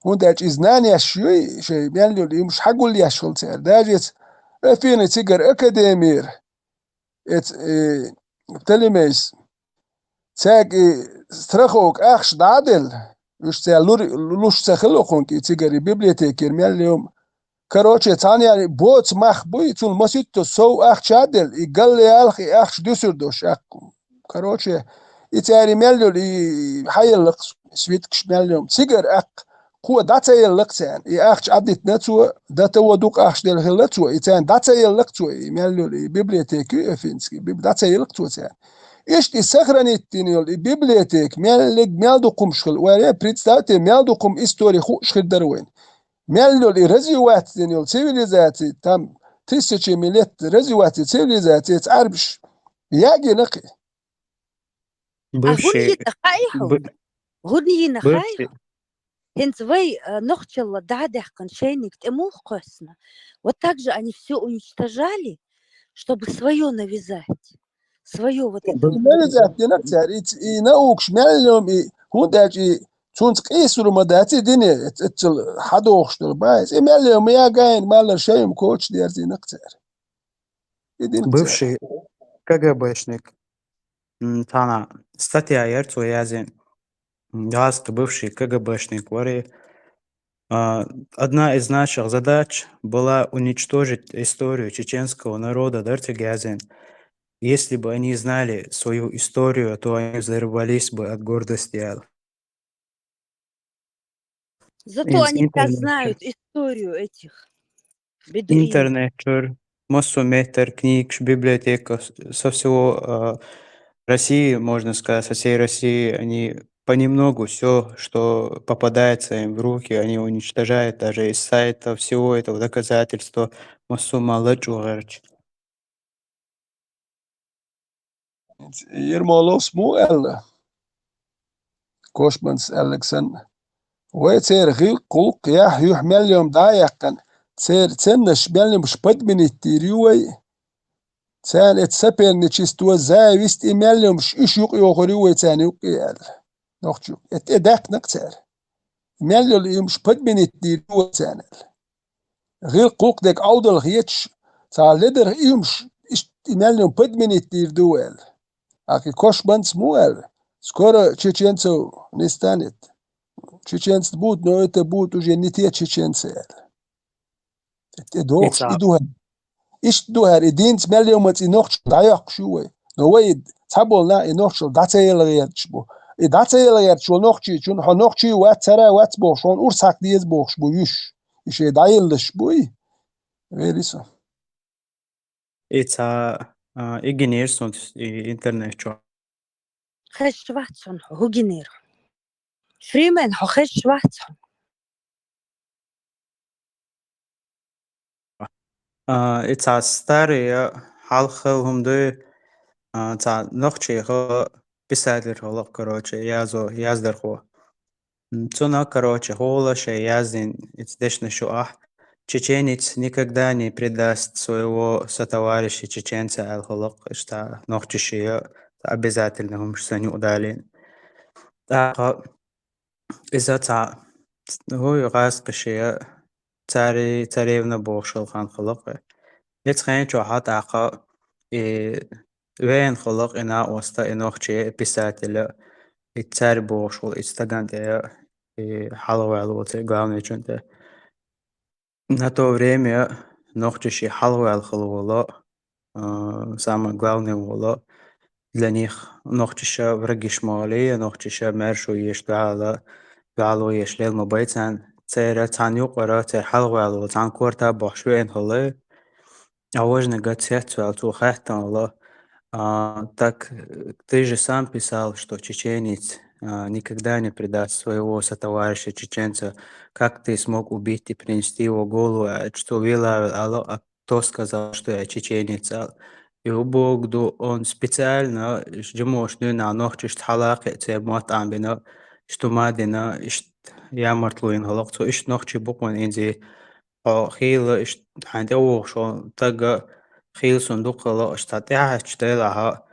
ХӀунда аьлча иза нанеш юй, шайн мел йолу имаш хьагулъеш хила цара. Даже эца Афины цигара академера, эца, э, Птолемейс, цаьрга и страховка ахча дӀа а делла, уьш цара лур-, луш ца хилла хӀунда и цигара и библиотекера мел йолу хӀума. Короче, цхьана яьлла боцу мах буй, цунна масийтта сов ахча а делла, и галла ялах и ахча дуьсур дош, аккха. Короче, и цаьрий мел йолу, и хьаеллакх свиткаш мел йолу. Цигара аккха кхо дӀа ца еллакх царна. И ахча Ӏадитина цо, до того дукха ахча делла хилла цо, и царна дӀа ца еллакх цо, и мел йолу, и библиотека ю Афинский, биб-, дӀа ца еллакх цо царна. Иштта и сохранить дина йолу, и библиотека, мел лег, мел дукха хӀумаш хила. Варе, представьте, мел дукха хӀума история хууш хир дара вайна. Мел йолу и развиваться дина йолу цивилизация, там, тысячами лет развиваться цивилизация, эца Ӏарбаш ягийна кхин. А хӀун йина хаьий хьуна? ХӀун йина хаьий хьуна? ХӀинца вай, э, нохчалла дӀа а даьккхина шайниг тӀе муха кхоьссина? Вот так же они всё уничтожали, чтобы своё навязать. Своё вот это вот. Мел иза динарг цара, и, и наукаш мел йома, и хӀунда аьлча и цунца къийсур ма дац и дине, эц-, эццал хьадохуш долу бахьа. И мел йома ягайна, малар шайна коча дерзийнарг цара. И динарг цара. Бывший КГБшник. М, цхьана статья яра цо язйина. М, гӀазкхи бывший КГБшник вара. А, одна из наших задач была уничтожить историю чеченского народа, дара цига язйина. Если бы они знали свою историю, то они взорвались бы от гордости, аьлла. Зато они сейчас знают историю этих бедуинов. Интернет чуьра, массо меттара книгаш, библиотека с-, со всего, а, России, можно сказать, со всей России, они понемногу всё, что попадается им в руки, они уничтожают даже из сайта, всего этого доказательства, массо ма лачкъо гӀерташ. Ермоловс муха аьлла? Кошманс аьлларг санна. Вай церан гӀиллакх-гӀуллакх яхь юьхь мел йома дӀа а яьккхина, церан ценносташ мел йомаш подменить дийр ю вай. Царна эцу соперничество, зависть и мел йомаш уьш юкъайохур ю вай царна юккъе аьлла. Нохчо. Эт-, э, даьккхина-кх цара. Мел йолу йомаш подменить дийр ю вай царна аьлла. ГӀиллакх-гӀуллакх дерг Ӏовдал хеташ, цхьа ледарх и йомаш, иштта и мел йома подменить дийр ду аьлла. Ахь и Кошманс муха аьлла? Скоро чеченцев не станет. Чеченцы будут, но это будут уже не те чеченцы аьлла. И дохуш, и ду хӀара. Иштта ду хӀара, и динца мел йомаца и нохчалла дӀайоккхуш ю вай. Но вай и цхьаболу нах и нохчалла дӀа ца яла гӀерташ бу. И дӀа ца яла гӀерташ волу нохчичунна, хьо нохчи вац, цара вац бохуш, хьуна урс хьакха деза бохуш бу уьш. И шайн дӀаеллаш бу и. Вери со. И цхьа, а, и гинера суна и интернет чохь. Хезаш вац хьуна хьо, хӀун гинера хьуна? Фримен, хьо хезаш вац хьуна? А, и цхьа старый, а, хьалха хилла хӀума ду, а, цхьа нохчи хилла писатель хилла, короче, язо-, яздархо. М, цунах, короче, хӀума шайн яздина, и дешнаш ю ахь: «Чеченец никогда не предаст своего сотоварища чеченца», аьлла хилла, иштта нохчашна обязательно хӀумаш санна юкъадалийна. ТӀаккха иза цхьа, хӀу, гӀазкхаша, царе-, царевна бохуш хилла хан хилла. Эцу хен чохь а тӀаккха и веана хилла и накъост, и нохчи, и писатель, и цаьрга бохуш хилла, и стагана тӀе, и хьалхаваьлла волу церан главный чун тӀе. На то время нохчашна хьалхаваьлла хилла волу, а, самое главное волу, для них нохчаша врагаш ма хуьлий, нохчаша маьршо еш, дуьхьал, дуьхьало еш лела ма бай царна. Церан цхьана юкъара, церан хьалхаваьлла волу цхьана корта бохуш веана хилла. А важнага цецваьлла, цо хаьттина хилла: «А, так, э, ты же сам писал, что чеченец, а, никогда не предаст своего сотоварища чеченца. Как ты смог убить и принести его голову?» А, что вела, а, а кто сказал, что я чеченец, а? И убогду он специально, ш-, жимош дуьйна нохчашца хьалакхе, церан мотт Ӏамбина, ш-, тумадина, ш-, ямартло йина хилла цо, иштта нохчий бу-кх вайн инзи. Хьо хийла иштта хьайна тӀевогӀуш волу стаг хийла суна дукха хилла, аша цхьа тӀаьхьарчу делахь а,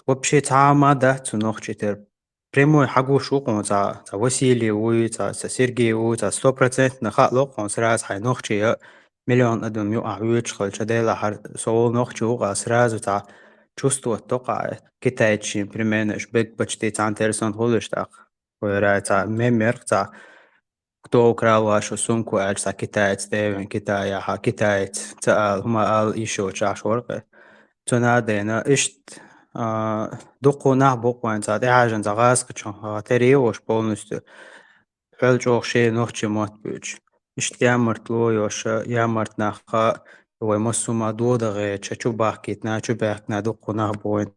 вообще цхьа а ма дац цу нохчий тера. Прямой хьагуш ву-кх хьуна цхьа, цхьа Василий вуй, цхьа, цхьа Сергей вуй, цхьа сто процентов хаало-кх хьуна сразу хьайн нохчий а, миллион адам юкъахь воьдуш хилча делахь а, со волу нохчи ву-кх а сразу цхьа чувствовать до-кх а, китайцийн примерно, уьш бегга почти цхьаьна тера санна хуьлуш тӀаккха. Вай рай цхьа мем яра-кх цхьа, «Кто украл вашу сумку?» аьлча, цхьа китаец тӀе а веана, Китаяхь, китаец ца ала, хӀума ала йиш йоцуш ахь вара-кх. Цунах а дена, иштта, а, дуккха нах бу-кх вайн цхьа тӀехьажна цхьа гӀазкхичун, а, тера йогӀуш полностью, хьол чӀогӀа шен нохчийн мотт буьйцуш. Иштта ямартло йош, ямарт нах а, вай массо а ма дода гӀерташ, чу бахкийтина, чу баьхкина дуккха нах бу вайн.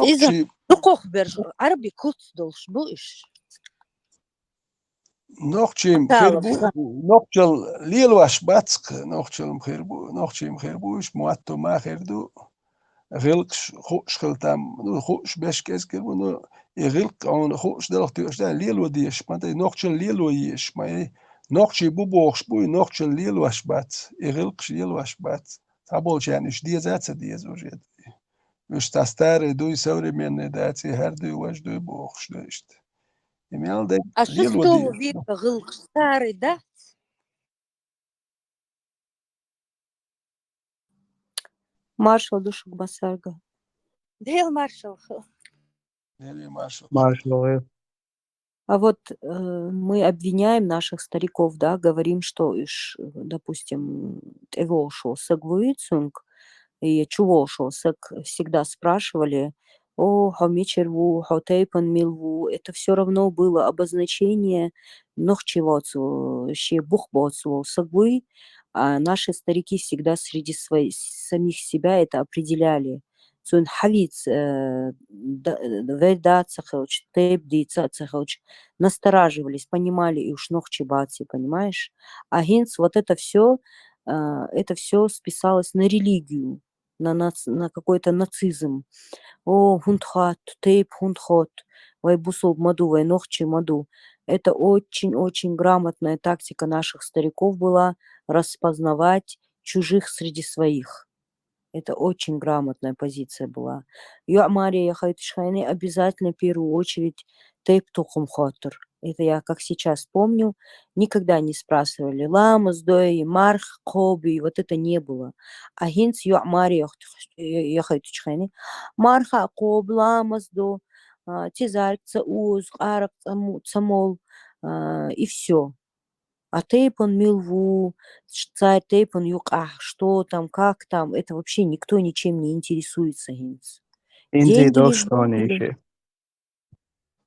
Иза нохчий дукхах берш, Ӏарби куц долуш бу уьш. Нохчий-м хир бу, нохчалла лелош бац-кх, нохчалла-м хир бу, нохчий-м хир бу, уьш мотто ма хир ду. ГӀиллакхаш хууш хила там, ну, хууш берш кӀезиг хир бу, ну, И гӀиллакх хьуна хууш далахь тоьаш да, лело дезаш ма дай, нохчалла лело езаш ма дай. Нохчий бу бохуш буй, нохчалла лелош бац, и гӀиллакхаш лелош бац. Цхьаболчарна уьш деза а ца деза уже. Уьш цхьа старый дуй, современный дац, и хӀара дуй, важа дуй бохуш ду иштта. И мел дай, а лело шестого дезаш. Века гӀиллакхаш старый дац? Маршал ду шуьга, Масарга. Дела маршал хила. Дела маршал. Маршал. А вот э, мы обвиняем наших стариков, да, говорим, что уж, э, допустим, тӀевогӀуш саг вуй цунга, и чувогӀуш саг, всегда спрашивали: «О, хьо мичара ву, хьо тайпан мила ву?» Это все равно было обозначение нохчий воцу, шен бух боцу саг вуй, а наши старики всегда среди свои-, самих себя это определяли. Цуьнан хьавийца, э, да-, вер да ца хилча, тайпа дийца а ца хилча, настораживались, понимали, и уж нохчий бац, понимаешь? А хӀинца вот это все, это все списалось на религию, на нац-, на какой-то нацизм. О, хӀунда хотту, тайпа хӀунда хотту, вай бусулба ма ду, вай нохчий ма ду. Это очень-очень грамотная тактика наших стариков была распознавать чужих среди своих. Это очень грамотная позиция была. ЙоӀ маре яхайташ хьайна обязательно в первую очередь тайп тухум хоттур. Это я как сейчас помню, никогда не спрашивали: «Ламаз дой, марха кхобуй», вот это не было. А хӀинца йоӀ маре яхайташ хьайна: «Марха кхобу, ламаз до, а, цизарг ца уз, къаракъ ца му-, ца мол», а, и все. А тайпан мила ву, ш-, цара тайпан юкъахь, что там, как там, это вообще никто ничем не интересуется хӀинца. Инзи дошуш тоне иши.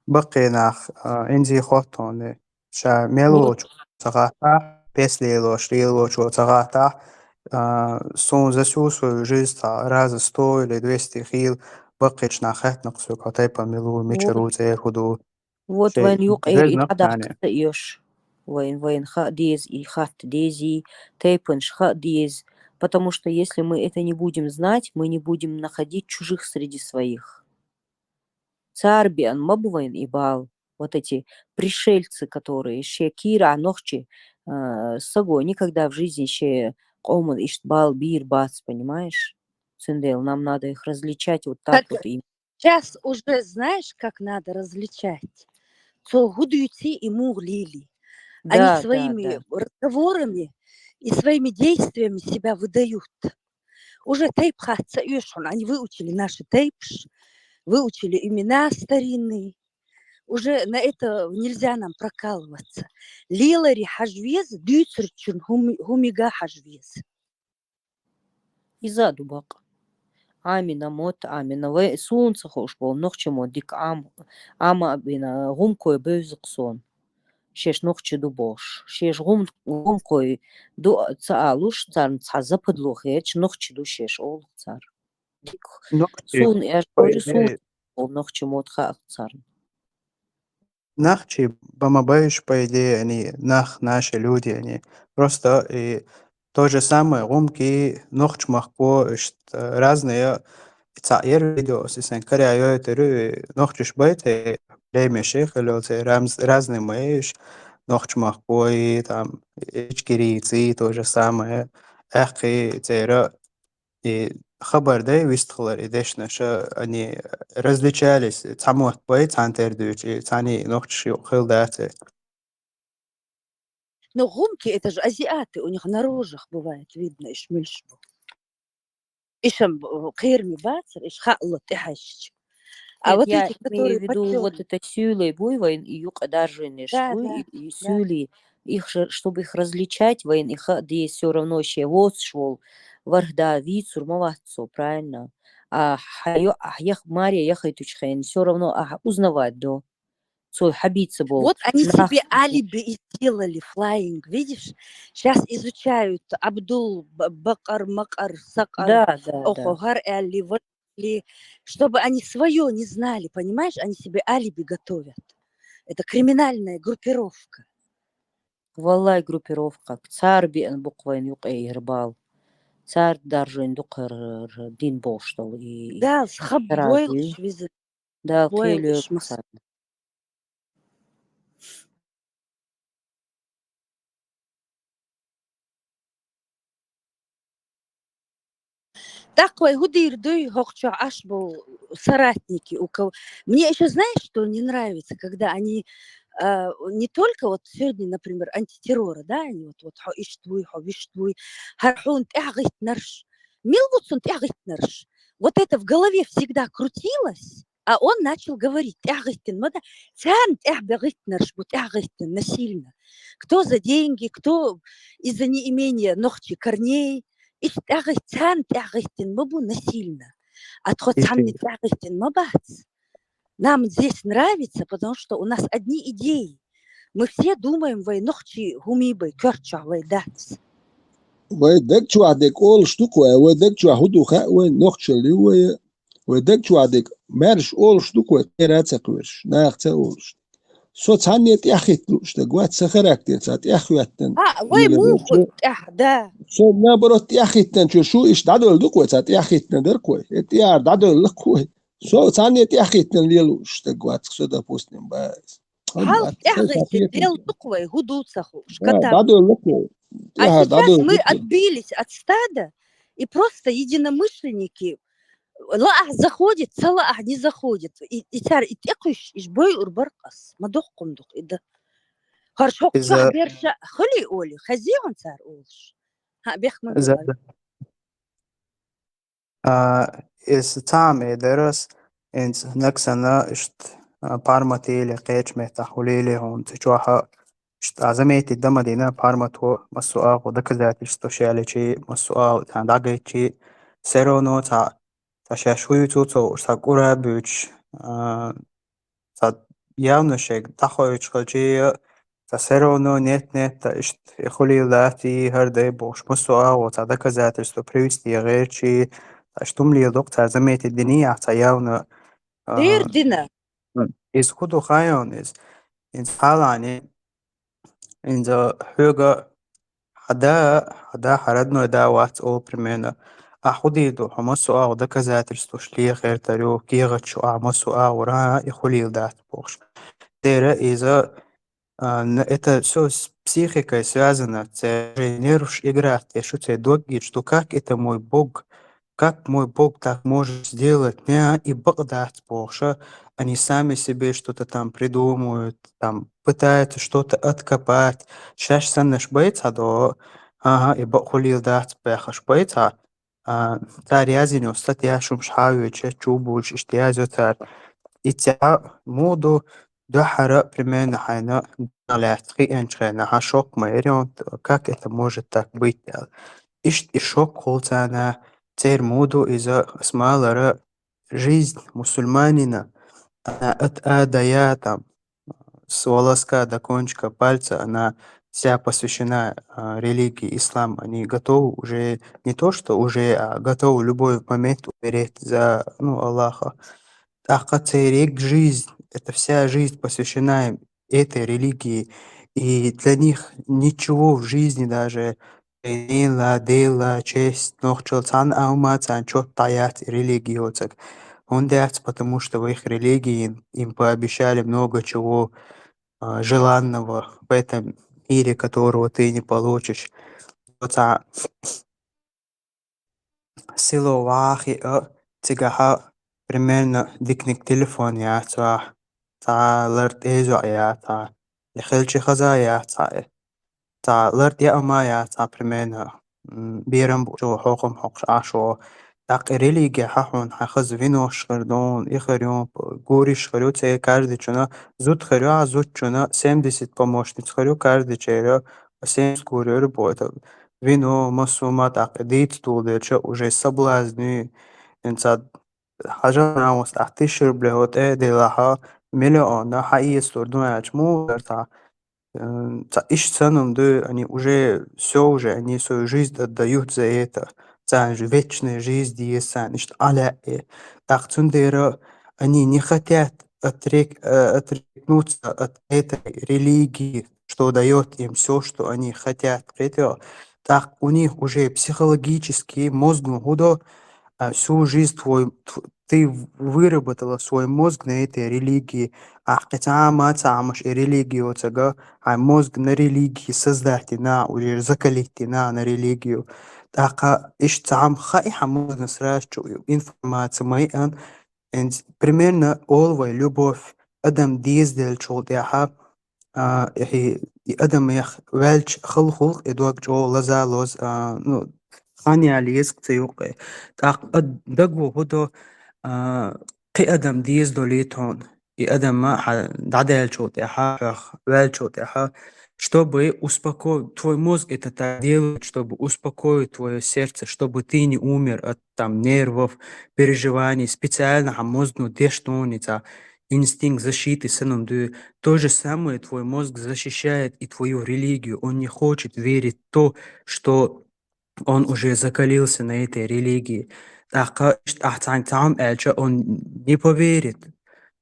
Баккхий нах, а, инзи хоттоне. Ша мел волчу ца гӀаттахь, пес лелош, лелочо ца гӀаттахь, а, суна за всю свою жизнь цхьа раза сто или двести хила баккхийчу нах хаьттина-кх соьга, хьо тайпан мила ву, мичара ву, цӀера хӀун ду. Вот вайн юкъера и дӀадаккха ца оьшу. Вайн, вайн хаа деза и хатта дезий, тайпанаш хаа деза. Потому что если мы это не будем знать, мы не будем находить чужих среди своих. Цара беана ма бу вайн и бала. Вот эти пришельцы, которые шен кийрахь нохчи, а, саго никогда в жизни шен къоман иштта бала бийр бац, понимаешь? Цундела нам надо их различать вот так вот. Сейчас уже знаешь, как надо различать? Цо хӀун дуьйций и муха лелий. Они своими разговорами и своими действиями себя выдают. Уже тайпа хатта ца оьшу хьуна. Они выучили наши тайпаш, выучили имена старинные. Уже на это нельзя нам прокалываться. Леларе хьажа веза, дуьйцурчун хӀуми-, хӀумига хьажа веза. Иза а ду бакъ. Амина, мотт, амина. Вай суна ца хууш болу нохчий мотт дика Ӏама, Ӏама а бина, гӀумкой бевза-кх суна. Шеш нохчий ду бохуш. Шеш гӀум-, гӀумкой ду а ца алуш, царна цхьа западло хеташ, нохчий ду шеш олу цара. Дика. Суна аьлла, суна болу нохчий мотт хаьа-кх царна. Нохчий ба ма баьш, по идее, они, нах, наши люди, они. Просто и то же самое, гӀумкий, нохчмахко, иштта, разные, цхьаъ яра видеос, и сайн карайойтур, и нохчаш бай те, лемеши хилла, те, рамз-, разные ма еш, нохчмахко, и там, ичкерийций, то же самое, аьккхий, цера, И хабар дай вистхилар, и дешнаша, они различались, цхьа мотт бай, цхьаьна тера дуьйцу, и цхьаьний нохчаш юкъа хила дац. Ну, гӀумки, это же азиаты, у них на рожах бывает видно, и шмильш бу. Ишам, э, кхерами бацар, иш хаалла тӀехьаьжча. А вот я эти, имею в виду, вот это сюйле буй вайн, и юкъа даржийнеш буй, и, и сюйле. Их же, чтобы их различать, вайн и хаа деза, всё равно ше воцуш волу варх да вийцур ма вац цо, правильно? А хьан йо-, а хьех-, маре яхайтучу хен, всё равно ахьа узнавать до. Цо хьабийца болу. Вот они себе алиби и сделали, Flying, видишь? Щас изучают Абдул, Б-, Бакъар, Макъар, Сакъар, да, да, охо, да. Гьар аьлли, ли, чтобы они своё не знали, понимаешь? Они себе алиби готовят. Это криминальная группировка. Валлай, группировка. Цара биъна бу-кх вайн юкъе хӀара бала. Цара даржийна ду-кх хӀара дин бохуш долу и, и. Да, схаб бойлуш виза. Да, Вай, кхеле ишмас. Так вай худир дуй, хохчо аш был соратники у кого. Мне еще, знаешь, что не нравится, когда они а, не только вот сегодня, например, антитеррора, да, они вот, вот хо иштвуй, хо виштвуй, хархун тягит нарш. Милвуцун тягит нарш. Вот это в голове всегда крутилось, а он начал говорить, тягит мада, цан тягит нарш, вот тягит насильно. Кто за деньги, кто из-за неимения ногти корней, иш тягит, цан тягит мабу насильно. А тхо цан не тягит мабац. Нам здесь нравится, потому что у нас одни идеи. Мы все думаем вай ногти гуми бай, кёрча вай дац. Вай даг чуахдек олш дук вай, вай даг чуа худу ха, вай ногчал ли вай, вай даг чуахдек мэрш олш дук вай, кера ца кверш, нах ца олш. Со цанне тяхит луш даг вай, ца характер ца тяхвяттан. А, вай Диле му вай, ху тях, да. Со наоборот тяхиттан чу шу иш дадол дук вай, ца тяхиттан дар кой. Эт яр дадол лак вай. Со цанне тяхиттан лелуш даг вай, со допустим бай. Хал тягит дел дук вай, худу ца ху, шката. Дадол лак вай. А сейчас мы отбились от стада, и просто единомышленники, лаах заходит, ца лаах не заходит. И, и цар и текуш, иш бой урбаркас, мадох кундук, и да. Харшок Из-за- берша, хули оли, хазион цар олш. Ха, бех мы За- А, из цам эдерас, инц наксана ишт, а, парматили, кечмета, хулили, хун, цичуаха, ишт, а, заметить да мадина, пармату, масу агу, доказательство шаличи, масу агу, тан дагайчи, все равно ца, ца шаш хуюцу, ца, ца курабуч, а, ца явно шег, тахойч хачи, ца все равно нет, нет, та ишт, и хулил дати, хар дай богш, масу агу, ца доказательство привести, герчи, та штум ли док, ца заметить дини, а ца явно, а, Дир дина. из худу хайон из, из халани, из хуга хада, хада харадной да вац ол примерно. А худи ду, хама суал доказательство шли хертарю, кига чу, а ма суал ура, и хулил дат богш. Дера из, а, н-, это все с психикой связано, це же нервш игра, те шу це доги, что как это мой бог, как мой бог так может сделать, не, и бог дат богша, они сами себе что-то там придумывают, там пытаются что-то откопать. Шаш саннаш бойца до, ага, и бог хулил дат бехаш бойца. А, цар язин устат яшум шхавюче, чубуч, иштязо цар. И ця муду дохара примерно хайна галят хи энчхена, ха шок майрион, как это может так быть? Ишт и шок холцана, цер муду из-за смалара жизнь мусульманина, она от А до Я там, с волоска до кончика пальца, она вся посвящена, а, религии ислам. Они готовы уже, не то что уже, а готовы в любой момент умереть за, ну, Аллаха. Так как церек жизнь, это вся жизнь посвящена им, этой религии. И для них ничего в жизни даже Дела, дела, честь, нохчел цан аума, цан чот таят религиоцек. Он дец, потому что в их религии им, им пообещали много чего, а, желанного в этом мире, которого ты не получишь. Ца сило вахи, а, цигаха примерно дикник телефон я, ца, ца ларт эзо я, ца лихелчи хаза я, ца, ца ларт я ама я, ца примерно, м, бирам бу-, чо хохом хокш ашо. Так религия хахун, хахаз винош хардон, и харюн, гуриш харю, це каждый чуна, зут харю, а зут чуна, семьдесят помощниц харю, каждый черю, семьдесят гурю, это вино, масума, так, диц тул деча, уже соблазны, инца, хажа наус, а тысяча рублей, вот, э, делаха, миллион, да, ха, и стор, ну, я чему, верта. М, ца, иш ценам, да, они уже, все уже, они свою жизнь отдают за это. Ца, же вечная жизнь, есть, ца, ничто, аля, э. Так, цундера, они не хотят отрек-, э, отрекнуться от этой религии, что дает им все, что они хотят. Притё, так у них уже психологически мозгом худо, а, всю жизнь твой, тв-, ты выработала свой мозг на этой религии, ахь кхин цхьа а ма ца Ӏамаш и религиоцага, хьайн мозг на религии создать йина, уже закалить йина на религию. ТӀаккха иштта цхьа а хаьий хьан мозгана сразу чу информация ма йиъан, примерно олу вай любовь, адам дезаделлачул тӀаьхьа, а, и, и адамех ваьлча хала хуьлу-кх и дог чӀогӀа лаза лозу, а, ну, хан яла еза-кх цу юккъе. ТӀаккха а даго хӀун до, а, кхин адам деза долий тхуна, и адам а хьан дӀадаьллачул тӀаьхьа, хьох ваьллачул тӀаьхьа, чтобы успокоить, твой мозг это так делает, чтобы успокоить твоё сердце, чтобы ты не умер от там нервов, переживаний, специально хьан мозгано деш тони цхьа инстинкт защиты санна ду. То же самое твой мозг защищает и твою религию. Он не хочет верить в то, что он уже закалился на этой религии. ТӀаккха иштта ахь цхьаьнга цхьа хӀума аьлча, он не поверит.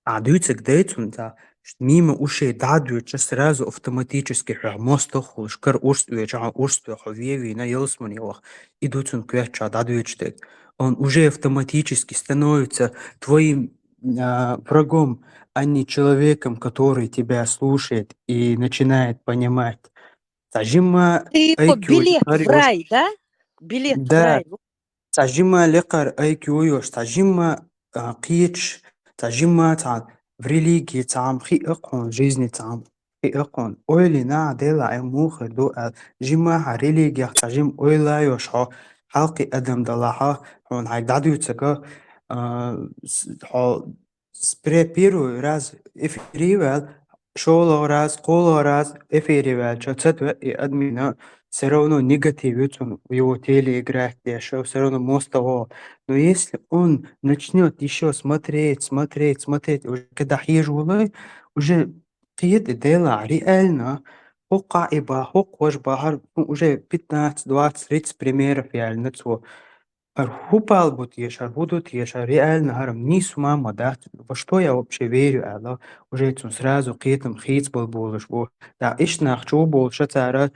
Ахь дуьйцург дай цунна цхьа, мимо ушей дӀа а доьдуш, сразу автоматически хьох мостагӀ хуьлуш, кара урс оьцуш, хьо урс тоьхна, хьо вен вийна, ялсамане вахна. И ду цунна коьртачохь дӀадоьдуш дерг. Он уже автоматически становится твоим, а, врагом, а не человеком, который тебя слушает и начинает понимать. Цхьа жимма Ты его I Q билет в рай, да? Билет в Да. рай. Цхьа жимма лекхара I Q йолуш, цхьа жимма, а, кхеташ, цхьа жимма цхьа в религии цхьа хӀума хиъна хьуна, жизни цхьа хӀума хиъна хьуна. Ойла йина, делахь, и муха хир ду аьлла, жимма хьан религиях цхьа жимма ойла йолуш хьо хьалакхиъна адам далахь, хьуна хьайга дӀадуьйцург, а, с-, хьо с-, пре-, первый раз эфире ваьлла, шолгӀа раз, кхоалгӀа раз эфире ваьлча, ца тоьа и адамна, всё равно негатив ю цунна, в его теле играть деш, всё равно мостагӀа. Но если он начнёт ещё смотреть, смотреть, смотреть, уже когда хьежа волу, уже кхета и делахь, реально, хӀокхахь и бахара, хӀокхахь важа бахара, ну, уже пятнадцать, двадцать, тридцать примеров яьлла цо. ХӀара хӀун бала бу теша, хӀара хӀун ду теша, хӀара реально хӀара нийса хӀума ма дац, во что я вообще верю аьлла, уже цунна сразу кхетам хийцабала болуш бу. ТӀаккха иштта нах чу болуш цара,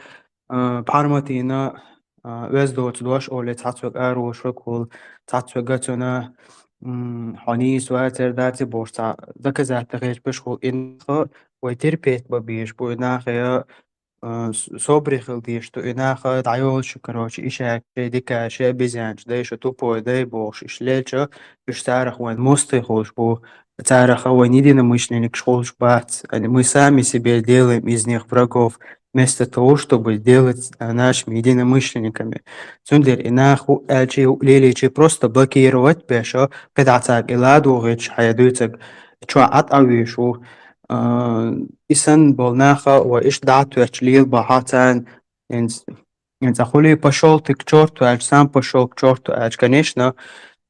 а, пхьарматийна, а, оьзда доцу дош олий, цхьацца верг араволуш верг хуьлу, цхьацца верг цунна, м, хьо нийса вацара дац бохуш, цхьа доказательство хьежаш хуьлу. И нах вай терпеть бан безаш бу, и нах я а, с-, собаре хила дезаш ду, и нах дӀайолуш, короче, и шаьш, шайн дика, шайн обезьянаш, дай шу тупой, дай бохуш, иштта лелча, уьш царах вайн мостагӀий хуьлуш бу, царах вайн единомышленникаш хуьлуш бац. Они, мы сами себе делаем из них врагов, вместо того, чтобы делать, а, нашими единомышленниками. Цундела и нах хӀу аьлчи, хӀу лелийчи просто блокировать беш, кхидӀа цаьрга и ладогӀийча хьайн дуьйцург чохь Ӏа тӀе вуьйш ву. А, и санна болу наха вай иштта дӀа а тоьттуш лела бахьа царна, хӀинца, хӀинца хуьлий пошёл ты к чёрту аьлча, сам пошёл к чёрту аьлча, конечно,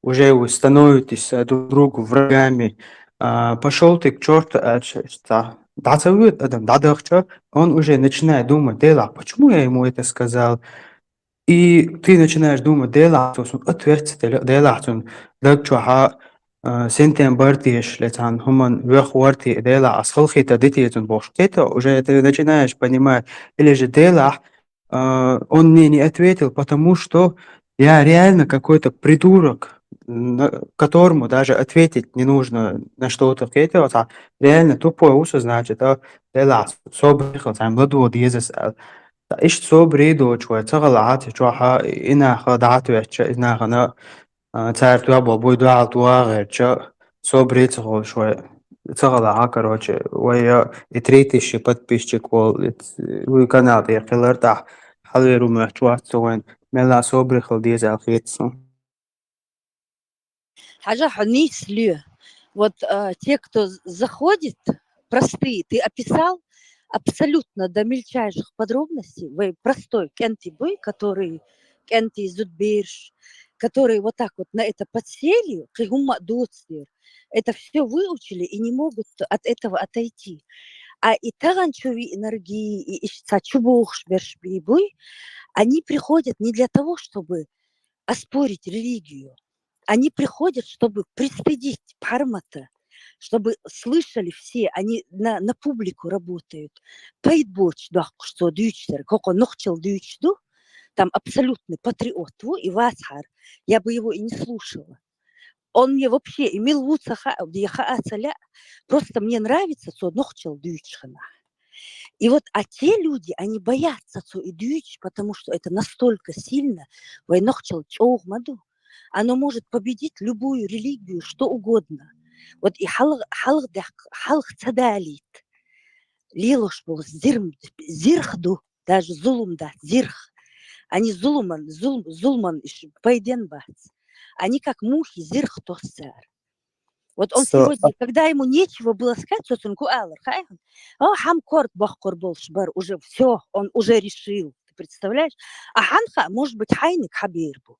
уже вы становитесь, а, друг другу врагами. А, пошёл ты к чёрту аьлча, цхьа дӀа ца воьду адам, дӀадахча, он уже начинает думать, делахь, почему я ему это сказал? И ты начинаешь думать, делахь цо суна ответ ца делла, делахь цунна даг чохьа, а, синтем бар теша, ле цхьана хӀуманна вех вар те, делахь ас халахетар ди те цунна бохуш. Это уже ты начинаешь понимать. Или же делахь, а, он мне не ответил, потому что я реально какой-то придурок, на, которому даже ответить не нужно на что-то. Кхетий, цхьа реально тупой ву со, значит, а, делахь собаре хила, цхьа ладогӀа деза ас аьлла. Ткъа иштта собаре доцуш вай ца гӀала Ӏа ца чохьа, и наха дӀа а тоьттуш, и нахана, а, цара тоьхна болу буй дуьхьал тоха гӀерташ, собаре ца хуьлуш вай ца гӀала Ӏа, короче, вай, а, и три тысячи подписчик волу, и ц-, вуй канал тӀе хилар тӀехь, хьалавер ву моьттуш вац со вайн, мелла а собаре хила деза аьлла хета суна. Хьажа, хьо нийса ле. Вот, а, те, кто з-, заходит, простые, ты описал абсолютно до мельчайших подробностей. Вай простой кӀентий буй, который кӀентий зудберш, которые вот так вот на это подсели, кхин хӀумма а доцуш дара. Это всё выучили и не могут от этого отойти. А и тахана чу виънаргий, и иштта чу бохуш берш бий буй, они приходят не для того, чтобы оспорить религию. Они приходят, чтобы пристыдить пхьармата, чтобы слышали все, они на, на публику работают. Пайда боцуш доккхуш цо дуьйцуш дерг, хӀокхо нохчалла дуьйцуш ду, там абсолютный патриот ву и вацахьара, я бы его и не слушала. он мне вообще и мил ву ца ха-, я хаац аьлча, просто мне нравится цо нохчал дуьйцуш хиннахь. И вот, а те люди, они боятся цо и дуьйцуш, потому что это настолько сильно, вай нохчал чӀогӀа ма ду. Оно может победить любую религию, что угодно. Вот и хьалха, хьалха дехк-, хьалха ца далийта. Лелош болу зирм-, зирх ду, даже зулум дац, зирх. Они зулуман, зулм-, зулуман иш пайден бац. Они как мухи, зирх тосс цара. Вот он сегодня, когда ему нечего было сказать, цо цунна ку алар, хаа хьуна? О, хьан корта боккхур болуш бара уже, всё, он уже решил. Ты представляешь? А хьан хаьа, может быть, хьайниг хьан бер бу.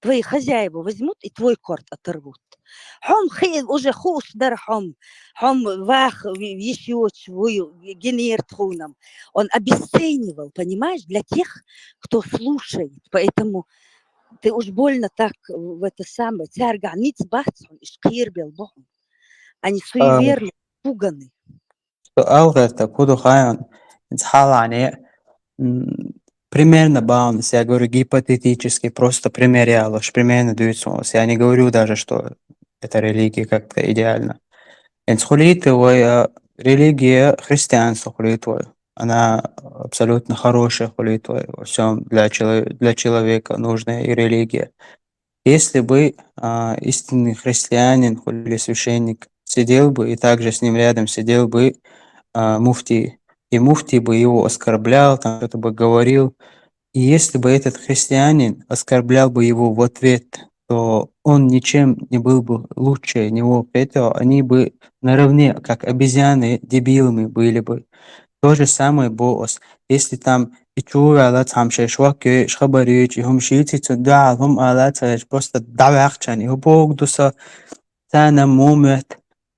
Твои хозяева возьмут и твой корт оторвут. Хьо-м хи-, уже хууш дара хьо-м, хьо-м ваха ви-, виш йоцуш вуй генерт хьуна-м. Он обесценивал, понимаешь, для тех, кто слушает. Поэтому ты уж больно так в это самое, цаьргахь ницкъ бац хьуна, иштта кхерабелла бу хьуна. Они суеверны, пуганы. Со ала гӀерта, ку ду хаа хьуна, иза хьалхане, м, примерно бахьана, я говорю гипотетически, просто пример ялош, примерно дуьйцу. Я не говорю даже, что эта религия как-то идеальна. Эцу хулийта вай, а, религия христианство хулийта вай. Она абсолютно хорошая хулийта вай. Во всём для чело-, для человека нужная и религия. Если бы, а, истинный христианин, хули священник, сидел бы, и также с ним рядом сидел бы, а, муфтий, и муфтий бы его оскорблял, там что-то бы говорил, и если бы этот христианин оскорблял бы его в ответ, то он ничем не был бы лучше него, поэтому они бы наравне, как обезьяны, дебилами были бы. То же самое бу ас. Если там и чу ваьлла цхьамма шайн шок йой, хабар йой, и хӀума шийци цу дуьхьал хӀума ала ца веш, просто дӀаваьккхичан, и хӀу богу ду со, царна мо моьтту,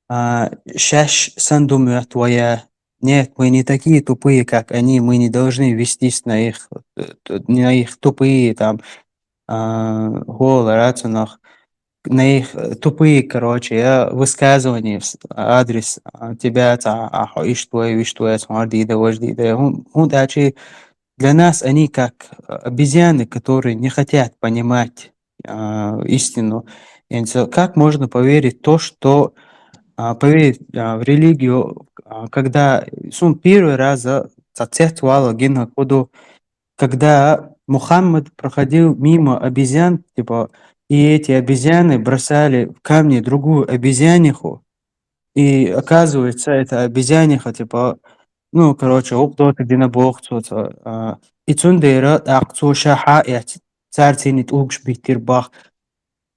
а, шаьш сан ду моьтту вая. Нет, мы не такие тупые, как они, мы не должны вестись на их, э, т-, на их тупые там, а, хӀола рацунах, на их, э, тупые, короче, я высказывания в с-, адрес, а, тебя, цхьа, а, хьо иштта вай, виштта вай, хьо дийда, вож дийда. ХӀун-, хӀунда аьлча для нас они как, э, обезьяны, которые не хотят понимать, а, истину. И всё, как можно поверить то, что, а, поверить, а, в религию, а, когда, сун первый раз, а, цхьа цец вала гина куду, когда Мухаммад проходил мимо обезьян, типа, и эти обезьяны бросали в камни другую обезьяниху, и оказывается, эта обезьяниха, типа, ну, короче, гӀукъ доцург дина боху цо, цо, а, и цундела тӀаккха цо ша хьаэцна, цара цуьнан тӀулгаш биттира боху.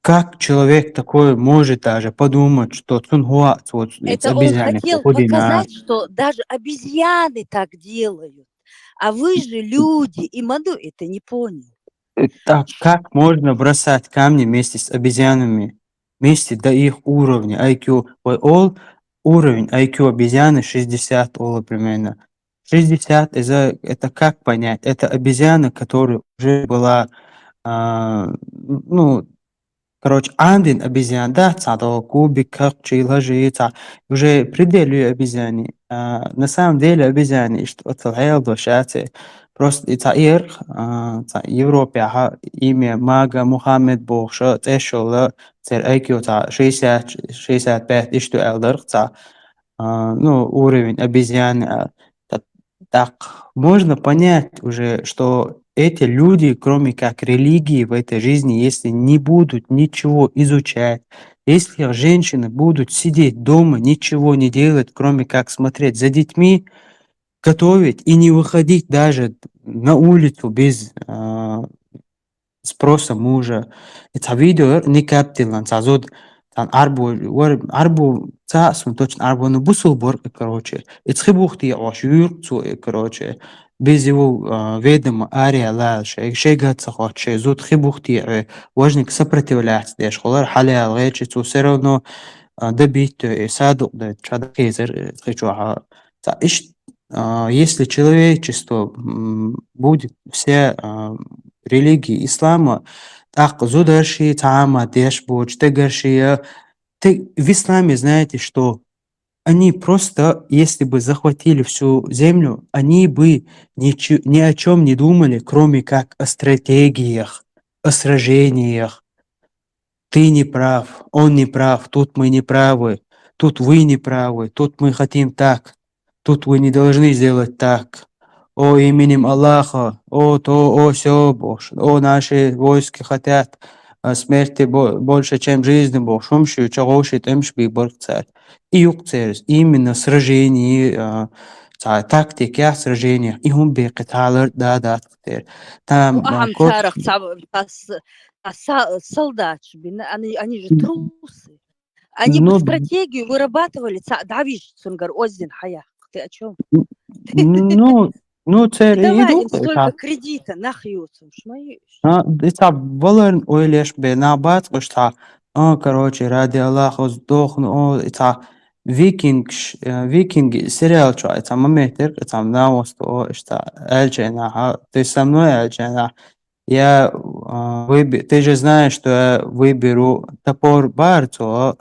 Как человек такой может даже подумать, что цунна хӀоа цо ц-, Это он обезьяниха хотел хӀу дина? Показать, что даже обезьяны так делают. А вы же люди, и ма ду это не понял. Так как можно бросать камни вместе с обезьянами? Вместе до их уровня I Q. Вай олу, уровень I Q обезьяны шестьдесят олу примерно. Шестьдесят, это, это как понять? Это обезьяна, которая уже была, а, ну, короче, андин обезьян, да, цхьа до кубик, кхакхчий, лажий, цхьа, уже пределы обезьяны. А, на самом деле обезьяны, иштта оцал хьел до шаце. Просто и цхьа ирх, а, цхьа Европе хьа имя Мага Мухаммед бохуша, цӀешалла, цер I Q цхьа шестьдесят, шестьдесят пять иштта аьлла дарх цхьа, а, ну, уровень обезьяны, а, та-, так можно понять уже, что эти люди, кроме как религии в этой жизни, если не будут ничего изучать, если женщины будут сидеть дома, ничего не делать, кроме как смотреть за детьми, готовить и не выходить даже на улицу без, а, спроса мужа. И цхьа видео яра никап тиллан, цхьа зуда, цхьа Ӏарбо вара, Ӏарбо ца а, сун точно Ӏарбо, ну, бусул бора, короче. И цхьа бух тӀе Ӏош юьрк цо, и, короче, без его, а, ведома ария лала шай, шайга ца хоч, шай зуда хи бух тӀе Ӏе, важник сопротивляться деш, холар хьалаял гӀечи, цо всё равно, а, добить, и садукъ даьд, ша дакхезар, и цхьа чохьа. Цхьа иш-, а, если человечество, м, будет вся, а, религия ислама, тӀаккха зударши, цхьа а ма деш боцу, стегарши, а, те-, в исламе, знаете что, они просто, если бы захватили всю землю, они бы ниче-, ни о чём не думали, кроме как о стратегиях, о сражениях. ты не прав, он не прав, тут мы не правы, тут вы не правы, тут мы хотим так, тут вы не должны сделать так. О, именем Аллаха, о, то, о, сё, бохуш, о, наши войски хотят а, смерти бо-, больше, чем жизни бохуш, хӀумаш ю, чӀогӀа ши тӀемаш бий барх цара. И юкъ церас, именно сражение, а, цхьа тактика, сражение, и хӀума бекхи цхьа лар да дац тера. Там, Ну, а, ахьам кот- царах ца, ца с-, ца са-, солдаташ бина, они, они же М. трусы. Они бы Ну, стратегию вырабатывали, ца, давишь, цунгар озин хаяк. Ты о чём? Ну, ну, цер Давай им идут, сколько да. Кредита, нах юцум, шмаешь? А, и ца валарн ойлеш бе, на бац, уж ца, а, короче, ради Аллаха, уз дохну, о, и ца викингш, э, викинги сериал чу, и ца момент, и ца на осто, о, и ца, эльчена, а, ты со мной, эльчена. Я, а, выби-, ты же знаешь, что я выберу топор барцо,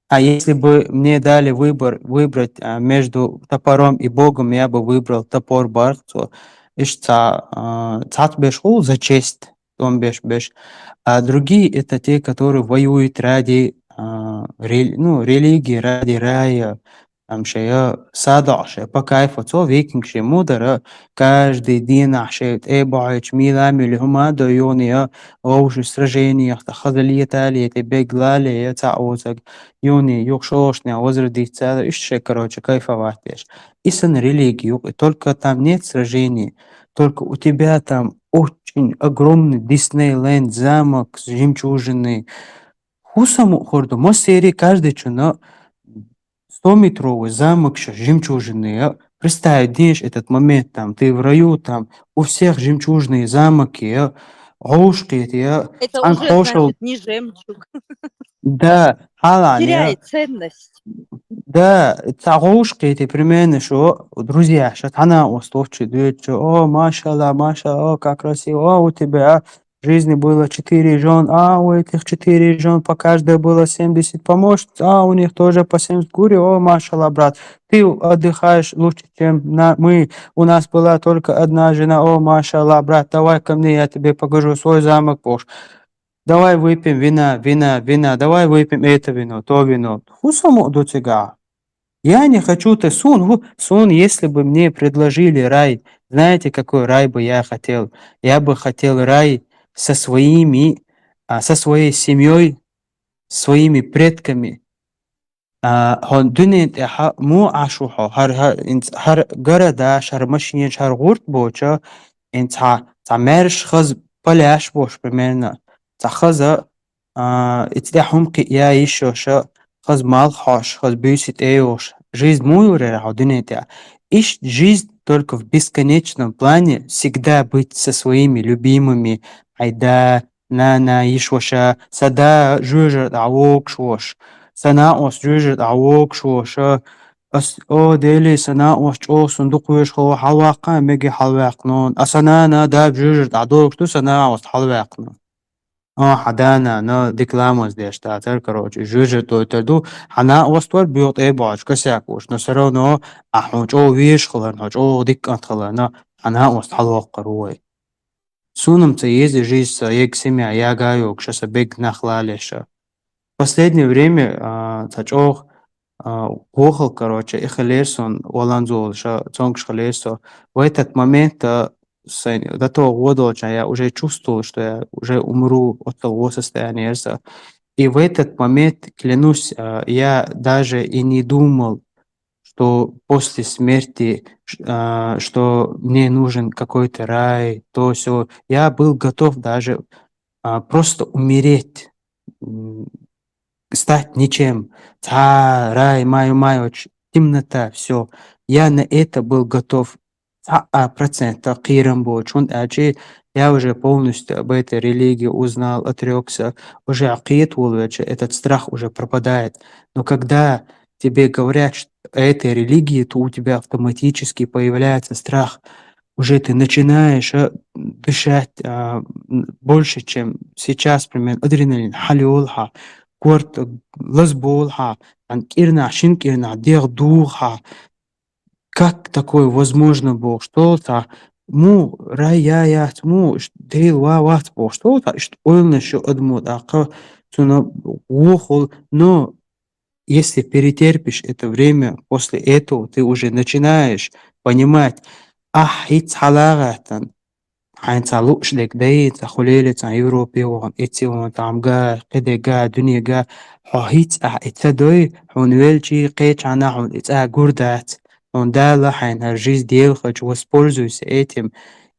а если бы мне дали выбор, выбрать, а, между топором и Богом, я бы выбрал топор барцо. Иш ца, а, цац беш хул за честь, он беш, беш. А другие это те, которые воюют ради, а, рел-, ну, религии, ради рая, там шея садо, шея по кайфу, цо викинг шея мудара, каждый день шея тӀе бахьач, мила мили хӀума до юния, оуши сражениях, та хаза летали, те бегла ле, я ца озаг, юни, юх шошня, возродиться, иш шея, короче, кайфовать еш. И сан религию, и только там нет сражений, только у тебя там очень огромный Диснейленд, замок с жемчужиной. Хусаму хорду, мо серии каждый чуна стометровый замок ещё жемчужины, а? Представь, знаешь, этот момент, там, ты в раю, там, у всех жемчужные замки, а? Гошкет, а? Это Ан уже, хошел. Значит, не жемчуг. Да, халан, а? Теряет ценность. Да, ца гошкет, примерно, что, друзья, что она устойчивая, что, о, машалла, машалла, о, как красиво, о, у тебя, а? В жизни было четыре жён, а у этих четыре жён, по каждой было семьдесят помощниц, а у них тоже по семьдесят. Говорю, о, машалла, брат, ты отдыхаешь лучше, чем на, мы. У нас была только одна жена, о, машалла, брат, давай ко мне, я тебе покажу свой замок, Пош. Давай выпьем вина, вина, вина, давай выпьем это вино, то вино. Хусаму до тебя. Я не хочу, ты сун, ву-, сун, если бы мне предложили рай, знаете, какой рай бы я хотел? Я бы хотел рай со своими, а, со своей семьёй, своими предками. А, хьо дуьнен тӀехьа му Ӏаш ву хьо, хьар, хьар, инц-, хьар гара даш, хьар машинаш, хьар гӀурт боча, инц хьа, цхьа маьрш хаза паляш бош, примерно, цхьа хаза, а, и цӀе хьум кхиъ я йиш йоша, хаза малх хьош, хаза буьйси тӀе йош. Жизнь му юрера хьо дуьнен тӀехьа? Ишт жизнь только в бесконечном плане всегда быть со своими любимыми. Айда, нана, йиш ваша, са да жоьжар дӀа вокш вош. Са накъос жоьжар дӀа вокш воша. Ас, о, дели, са накъос чӀо сун дукхвеш хо хьалваккха, меги хьалваккнун. А са нана да жоьжар дӀа докш ду, са накъос хьалваккнун. А, хьа да нана, декламаз деш, та тар, короче, жоьжар дойтар ду, хьа накъос твар бёгъ тӀе боч, косяк вош. Но всё равно, а хьо чӀо веш хилар, хьо чӀо диккант хилар, но хьа накъос хьалваккхар вой. Сунам ца еза жизнь са ег семья яга йогша са бег нах лалеша. Последнее время, а, ца чӀоагӀа, а, гохал, короче, и хилер сон валанзолша, цонгаш хилер со. В этот момент, а, сайн, до того года я уже чувствовал, что я уже умру от того состояния. И в этот момент, клянусь, а, я даже и не думал, что после смерти, ш-, а, что мне нужен какой-то рай, то всё. Я был готов даже, а, просто умереть, м, стать ничем. Ца рай, маю, маю, ч-, темнота, всё. Я на это был готов. Цхьа а процент кхерам боцун, ачи я уже полностью об этой религии узнал, отрёкся, уже кхетаволвеча, этот страх уже пропадает. Но когда тебе говорят, что о этой религии, то у тебя автоматически появляется страх. Уже ты начинаешь, а, дышать, а, м, больше, чем сейчас, примерно, адреналин хьалйолхьа, корт лазболхьа, ан кӀирнахь, шин кӀирнахь, дегӀ духьа. Как такое возможно, бохуш, тол цхьа, му рай я яц, му ш-, Дела ва вац, бохуш, тол цхьа, иштта ойланаш ю адамо тӀаккха, цунна вохул, но если перетерпишь это время, после этого ты уже начинаешь понимать, ахь хӀинца хьала гӀаттан, хьайна цхьа лууш дерг дай, цхьа хулийла цхьа Европе вахана, эци вахана, там га, кхидерга, дуьнега, хьо хӀинца ахь и ца дой, хьуна велчи, кхечхьана хьуна и цӀа гур дац. Хьуна Дала хьайна хӀара жизнь делхача, воспользуйся этим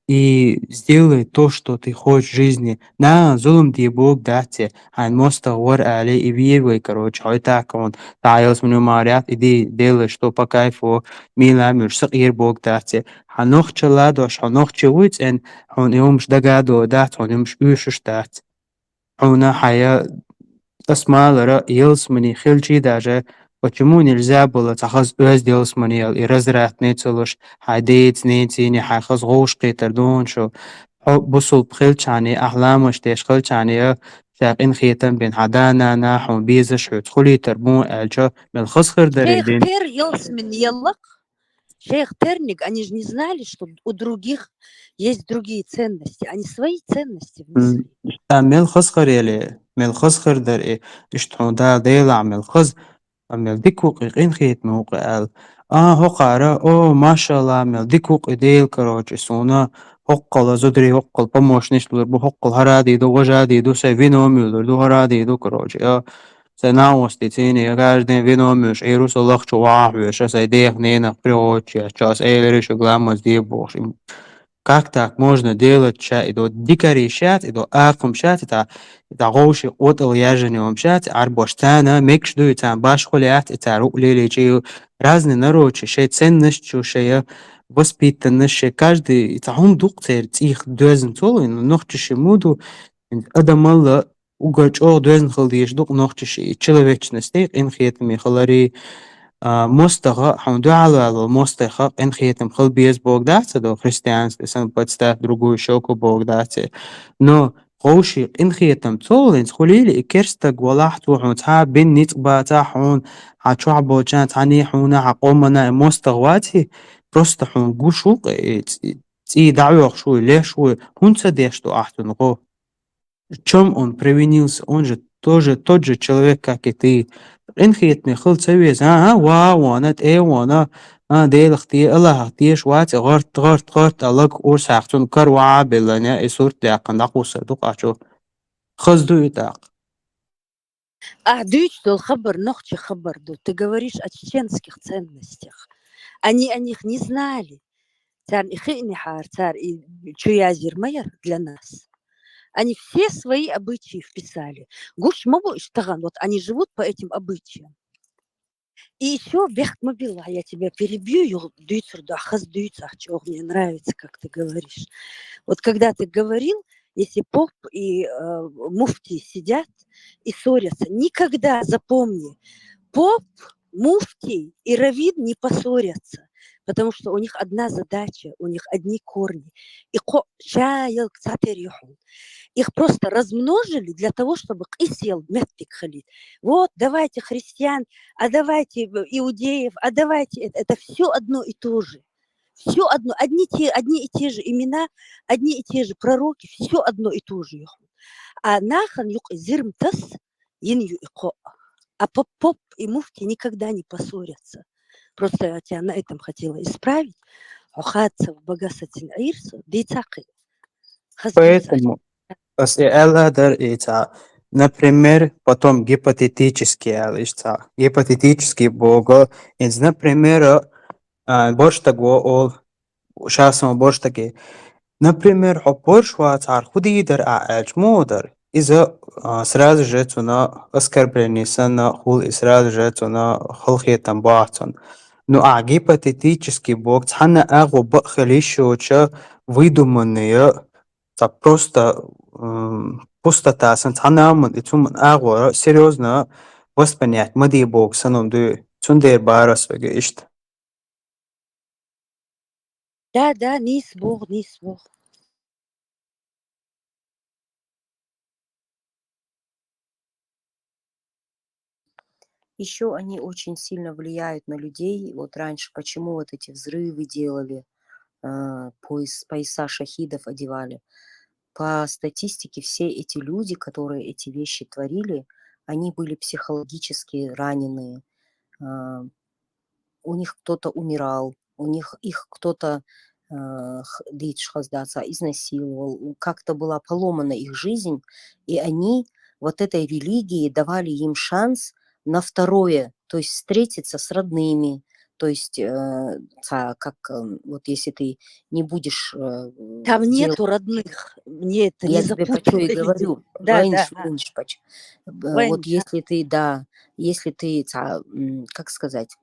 и сделай то, что ты хочешь в жизни. Нагахьа зулам де бог дац, хьайна мостагӀа вар али, и ве вай, короче, хьой так хьуна, дӀа ялсмани мара яц, иди делай, что по кайфу, мила муьш, сакъер бог дац. Хьан нохчалла дош, хьо нохчи вуй цӀен, хьуна и хӀумаш дага а дола дац, хьуна и хӀумаш уьйшуш дац. Хьуна хьая ас малара ялсмани хилчи даже, почему нельзя было цхьа хаза оьзда ялсмани ял и развратный ца луш, хьай деца, ненацийна хьай хаза гӀовш кхетар дун шу? Хьо бусулба хилчхьани, ахь ламаш деш хилчхьани, ша къинхетам бен хьа да-нана хьуна безаш хьоьца хулийтар бун аьлча, мел хаза хир дарий Шейх дин? Тер ялсмани яллакх. Шейх Терник, они же не знали, что у других есть другие ценности. Они свои ценности внесли. М, иштта мел хаза хир яли, мел хаза хир дар и, иштта хьуна Дала делахь мел хаза, а мел дика вукъи, къинхетаме вукъи аьлла. А, хӀокхара, о, машалла, мел дика вукъи дела, короче, суна хӀоккхала зударий, хӀоккхала помощниш лур бу, хӀоккхала хӀара дийду, важа дийду, сай вино муьйлур ду, хӀара дийду, короче, а. Сай наӀости цийна, я каждый день вино муьш, Ӏийру со лахчу вахьа хьоьша, сай дех ненах приходча, час эйлари шу гламаз де бохуш. Им как так можно делать, ша и до дикари шац, и до акхум шац, и та, и та гӀовши къотӀал яжани ом шац, арбош цана, мекш ду, и цан баш хули яц, и цар у лели чи, разный народ чи, шей ценность чу, шея воспитанность, шей каждый, и ца хӀум дукх цер цих доьзна цолу, и нохчи ши муду, адамалла угар чӀогӀа доьзна хила дезаш ду-кх нохчаша и человечность, и къинхетаме хилари, а, мостагӀа, хьуна дуьхьал ваьлла мостагӀа къинхетам хила беза бог дац, а до христианство, сан подставь другую щёку бог дац. Но гӀовши къинхетам цоллинца хулийла и керстаг валахь, цо хьуна цхьа бен ницкъ бацахь хьуна, хьан чохь болчан цхьаний хьуна, хьан къомана и мостагӀа ваций, просто хьуна гуш ву-кх, и ц-, цӀий дӀаоьхуш вуй, леш вуй, хӀунда ца деш ду ахь цунна гӀо? В чём он провинился? Он же тоже тот же человек, как и ты. Къинхетаме хила ца веза, а, а, ва вона, тӀе вона, а, Делах те, Аллахах теша вац, гӀарт, гӀарт, гӀарт, а лаг урсах цунна кара ваӀа а белланя, и сурт даьккхина дӀакхуссар ду-кх а чу. Хаза ду и тӀаккха. Ахь дуьйцу долу хабар нохчи хабар ду. Ты говоришь о чеченских ценностях. Они о них не знали. Царна и хиънехьара, цара и чу язйира ма яра для нас. Они все свои обычаи вписали. Гуш ма бу уьш тахана, вот они живут по этим обычаям. И ещё бехк ма билла, я тебя перебью, юха дуьйцур ду, хаза дуьйцу ахь чӀогӀа, мне нравится, как ты говоришь. Вот когда ты говорил, если поп и, э, муфтий сидят и ссорятся, никогда, запомни, поп, муфтий и раввин не поссорятся, потому что у них одна задача, у них одни корни. И кхо ша ялг цхьатера ю хьуна. Их просто размножили для того, чтобы къийсаяла меттиг хилийта. Вот, давайте христиан, а давайте, э, иудеев, а давайте это. Это всё одно и то же. Всё одно, одни те, одни и те же имена, одни и те же пророки, всё одно и то же ю хьуна. А нахана юкъа зирма тасса йина ю и кхо. А поп, поп и муфтий никогда не поссорятся. Просто я тебя на этом хотела исправить. Хьо хадца багасацин Ӏийрса, дийца кхин. Хаза дийца. Поэтому ас и аьлла дар и цхьа, например, потом гипотетически аьлла, иштта цхьа. Гипотетически боху, иза, например, а, борштаг во ол, ша сан борштаге. Например, хьо борш вацахьара хӀу дийр дара ахь аьлча, муха дара? Иза, а, сразу же цунна оскорбление санна хул, и сразу же цунна халахетам боху цунна. Ну, ахь гипотетически боху, цхьана агӀо бакъ хила йиш йоцуша, выдуманная, цхьа просто, м, пустота санна, цхьана а ман, и цуман агӀора серьёзно воспринять ма де боху санна дуй. Цундела бара ас вега иштта. Да, да, нийса боху, нийса боху. Ещё они очень сильно влияют на людей. Вот раньше почему вот эти взрывы делали, э, пояс-, пояса шахидов одевали? по статистике все эти люди, которые эти вещи творили, они были психологически раненые. А, у них кто-то умирал, у них их кто-то, а, х-, дейт шхаздаса, изнасиловал, у-, как-то была поломана их жизнь, и они вот этой религии давали им шанс на второе, то есть встретиться с родными, то есть, э, ца-, как, эм, вот если ты не будешь, э, Там делать нету родных, мне это не Я тебе почему и запутать. говорю, Да, вайнш, да, а, вайнш поч-, э, вот вайнш, а. если ты, да, если ты, ца-, м, как сказать,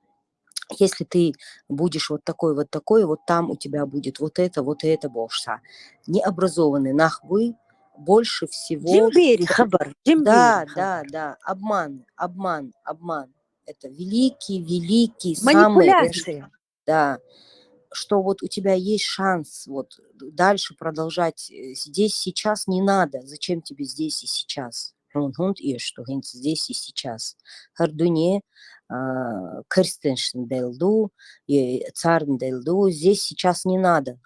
если ты будешь вот такой, вот такой, вот там у тебя будет вот это, вот это болшса. Необразованный нах буй больше всего... Джимбери хабар, Джимбери Да, хабар. Да, да, обман, обман, обман. Это великий, великий, самый, э, Манипуляция. Да, что вот у тебя есть шанс вот дальше продолжать, э, здесь, сейчас не надо. Зачем тебе здесь и сейчас? Хьун хьунт и что хьинц здесь и сейчас. Хардуне, а, керстеншн делду, и царн делду, здесь сейчас не надо.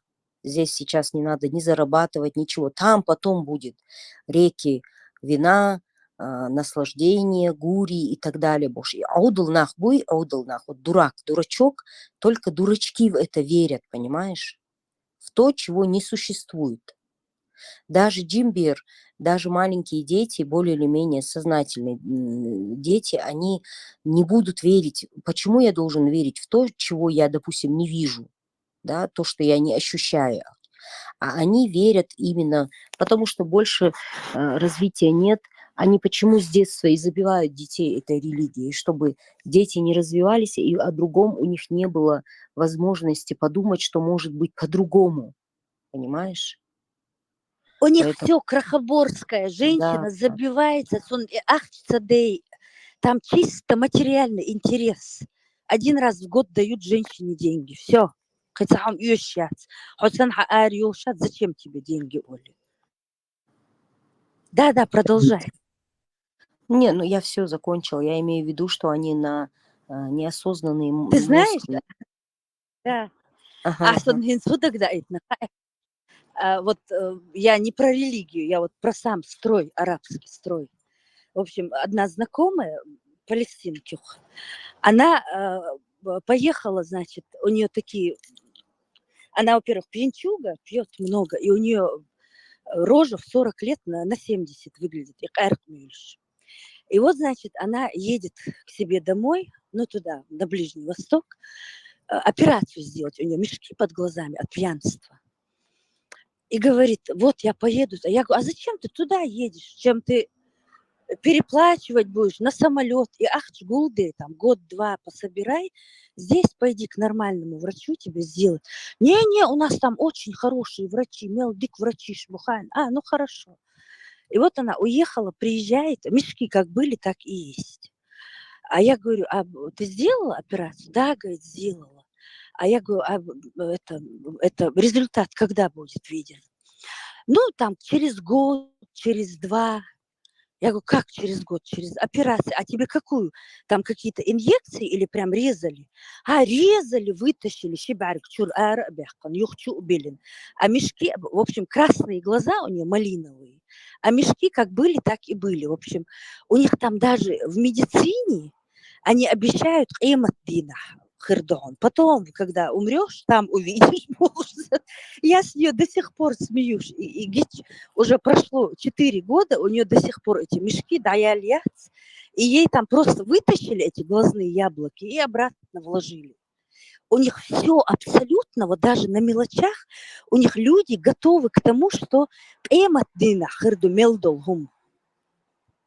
Здесь сейчас не надо ни зарабатывать, ничего. Там потом будет реки вина, а, наслаждение, гури и так далее. Бош. И аудл нах буй, аудл нах. Вот дурак, дурачок, только дурачки в это верят, понимаешь? В то, чего не существует. Даже Джимбер, даже маленькие дети, более или менее сознательные, м, дети, они не будут верить. Почему я должен верить в то, чего я, допустим, не вижу? Да, то, что я не ощущаю. А они верят именно, потому что больше, э, развития нет. Они почему с детства и забивают детей этой религией, чтобы дети не развивались, и о другом у них не было возможности подумать, что может быть по-другому. Понимаешь? У них Поэтому все, крохоборская женщина Да. забивается, сон и ахчца дей. Там чисто материальный интерес. Один раз в год дают женщине деньги. Все. Хицахам юшат. Хоцан хаар юшат. Зачем тебе деньги, Оля? Да, да, продолжай. Не, ну я все закончила. Я имею в виду, что они на, э, неосознанные м- Ты знаешь, мозг- да. Ага, А ага. сон хин судак да итна. А, вот, э, я не про религию, я вот про сам строй, арабский строй. В общем, одна знакомая, палестинка, она, э, б- поехала, значит, у нее такие, она, во-первых, пьянчуга, пьет много, и у нее рожа в сорок лет на, на семьдесят выглядит, и кайрк мюльш. И вот, значит, она едет к себе домой, ну, туда, на Ближний Восток, э, операцию сделать. У нее мешки под глазами от пьянства. И говорит: «Вот я поеду». А я говорю: «А зачем ты туда едешь? Чем ты переплачивать будешь на самолет и ахч гулды, там, год-два пособирай, здесь пойди к нормальному врачу, тебе сделают». «Не-не, у нас там очень хорошие врачи, мелдик врачи шмухайн». «А, ну хорошо». И вот она уехала, приезжает, мешки как были, так и есть. А я говорю: «А б- ты сделала операцию?» «Да», говорит, сделала. А я говорю: «А б- это, это результат когда будет виден?» «Ну, там через год, через два». Я говорю: «Как через год, через операцию? А тебе какую? Там какие-то инъекции или прям резали?» «А, резали, вытащили, шибарик, чур, ара, бяхкан, юхчу, белин. А мешки, в общем, красные глаза у нее, малиновые. А мешки как были, так и были. В общем, у них там даже в медицине они обещают кьимат дина хырдон. Потом, когда умрешь, там увидишь». Я с нее до сих пор смеюсь. И, и гич, уже прошло четыре года, у нее до сих пор эти мешки, да, я льяц, и ей там просто вытащили эти глазные яблоки и обратно вложили. У них все абсолютно, вот даже на мелочах, у них люди готовы к тому, что кьимат дина хырду мелдол хум.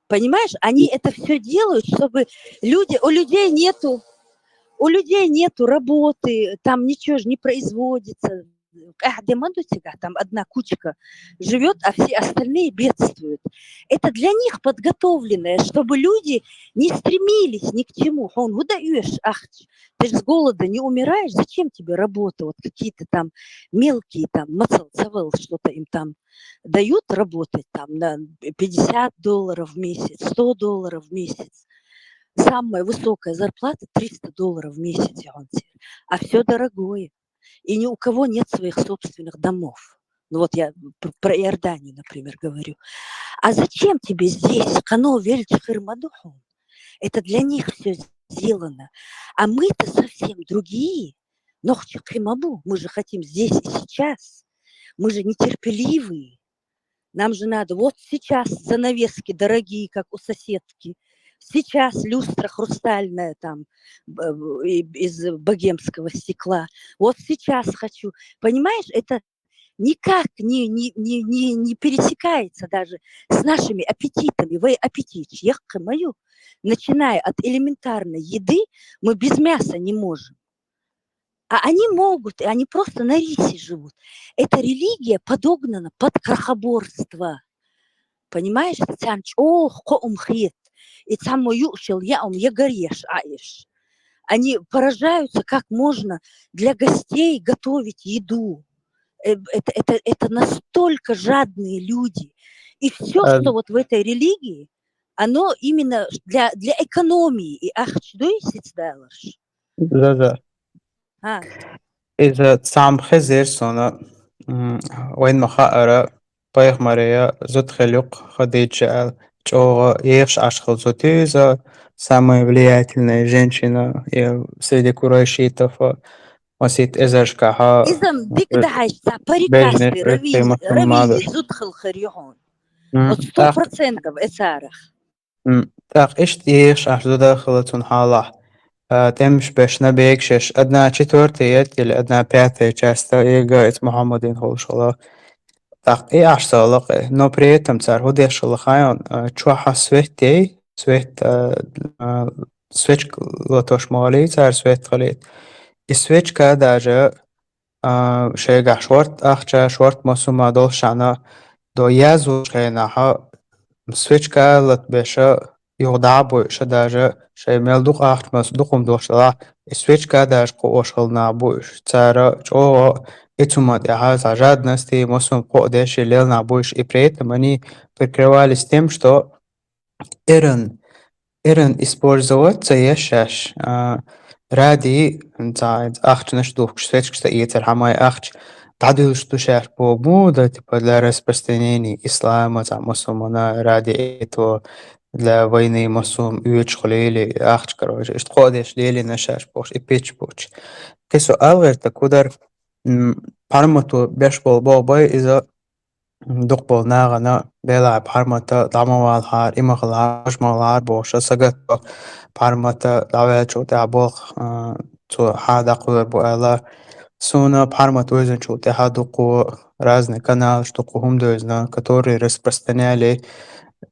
Понимаешь, они это все делают, чтобы люди, у людей нету, у людей нету работы, там ничего же не производится. Кьяхьде ма ду цигахь, там одна кучка живет, а все остальные бедствуют. Это для них подготовленное, чтобы люди не стремились ни к чему. Хьун хӀу да оьш ахч? Ты же с голода не умираешь, зачем тебе работа? Вот какие-то там мелкие, там, мацал, цавал, что-то им там дают работать, там, на пятьдесят долларов в месяц, сто долларов в месяц. Самая высокая зарплата триста долларов в месяц, я вам говорю. А все дорогое. И ни у кого нет своих собственных домов. Ну вот я пр- про Иорданию, например, говорю. А зачем тебе здесь? Кхы но велча хир ма ду хьуна. Это для них все сделано. А мы-то совсем другие. Нохчий кхы ма бу. Мы же хотим здесь и сейчас. Мы же нетерпеливые. Нам же надо вот сейчас занавески дорогие, как у соседки. Сейчас люстра хрустальная там б- и- из богемского стекла. Вот сейчас хочу. Понимаешь, это никак не, не, не, не, не пересекается даже с нашими аппетитами. Вы аппетит, я мою. Начиная от элементарной еды, мы без мяса не можем. А они могут, и они просто на рисе живут. Эта религия подогнана под крохоборство. Понимаешь, царна чӀоагӀа кхоам хет. И цхьаммо юушал яам я гареш, а иш. Они поражаются, как можно для гостей готовить еду. Э, Это, это, это настолько жадные люди. И все, что вот в этой религии, оно именно для, для экономии. И ахча дуй сицдаларш. За, за. А, Иза цхьаммо хезира сона, м, вайна ма хаъара, пайхамара зуда хилла юкъ Хадиджа аьлла, чӀоагӀа ехаш Ӏаш хилла зуда я иза, самая влиятельная женщина, и среди курайшитов, масийтта эзаршкахьа, иза-м дика дахьаш цхьа бежнаш парикмахер, Ӏехкий Равий, масала ма Равий даш. зуда хилла хир ю хьуна. М, Вот сто процентов эцарах. М, тӀаккха иштта ехаш Ӏаш зуда хилла цунна хьалахь. А, тӀемаш беш на бегашеш, одна четвёртая или одна пятая часть, ига эца Мухьаммадин хулаш хилла. ТӀаккха и Ӏаш ца лакхе. Но при этом цар хӀу деш хилла хаьон, а, чохьа свет дей, свет, а, а, свечка латош ма хилий цар, свет хилийта. И свечка даже а, шайгахь шортта ахча, шортта массо а ма доллушехь, до язвучу хенахь, свечка латабеш, юха дӀа а буьйш, даже шайн мел дукха ахча, массо а дукха хӀума доллуш делахь, и свечка даже кхоош хилла нах буьйш. Цара чӀогӀа и цу ма тӀехь цхьа жадность, массо а кхоадеш, и лелла нах буьйш, и при этом они прикрывались тем, что эран, эран использовать ца еш шаьш, а, ради, ца, ахчанаш духкуш, свечкаш ца эцар хьамай ахча, дӀадуьллуш ду шаьш боху, да, типа, для распространения ислама, ца, мусульмана, ради этого, для войны мусульман оьцуш хилийла, ахча, короче, иштта кхоадеш лелийна шаьш бохуш, и печь бохуш. Кхин со ала гӀерта кху дар, м, пхьармато беш болу боху бай, иза дукха болу нахана делахь пхьармата дӀа ма валахьара, и ма хилахьара, важа ма хилахьара бохуш, сагатто пхьармата дӀаваьллачул тӀаьхьа болх, а, цо хьан дӀакхоьру бу аьлла. Суна пхьармата вевзинчул тӀаьхьа дукха разные каналаш, дукха хӀума девзина, которые распространяли,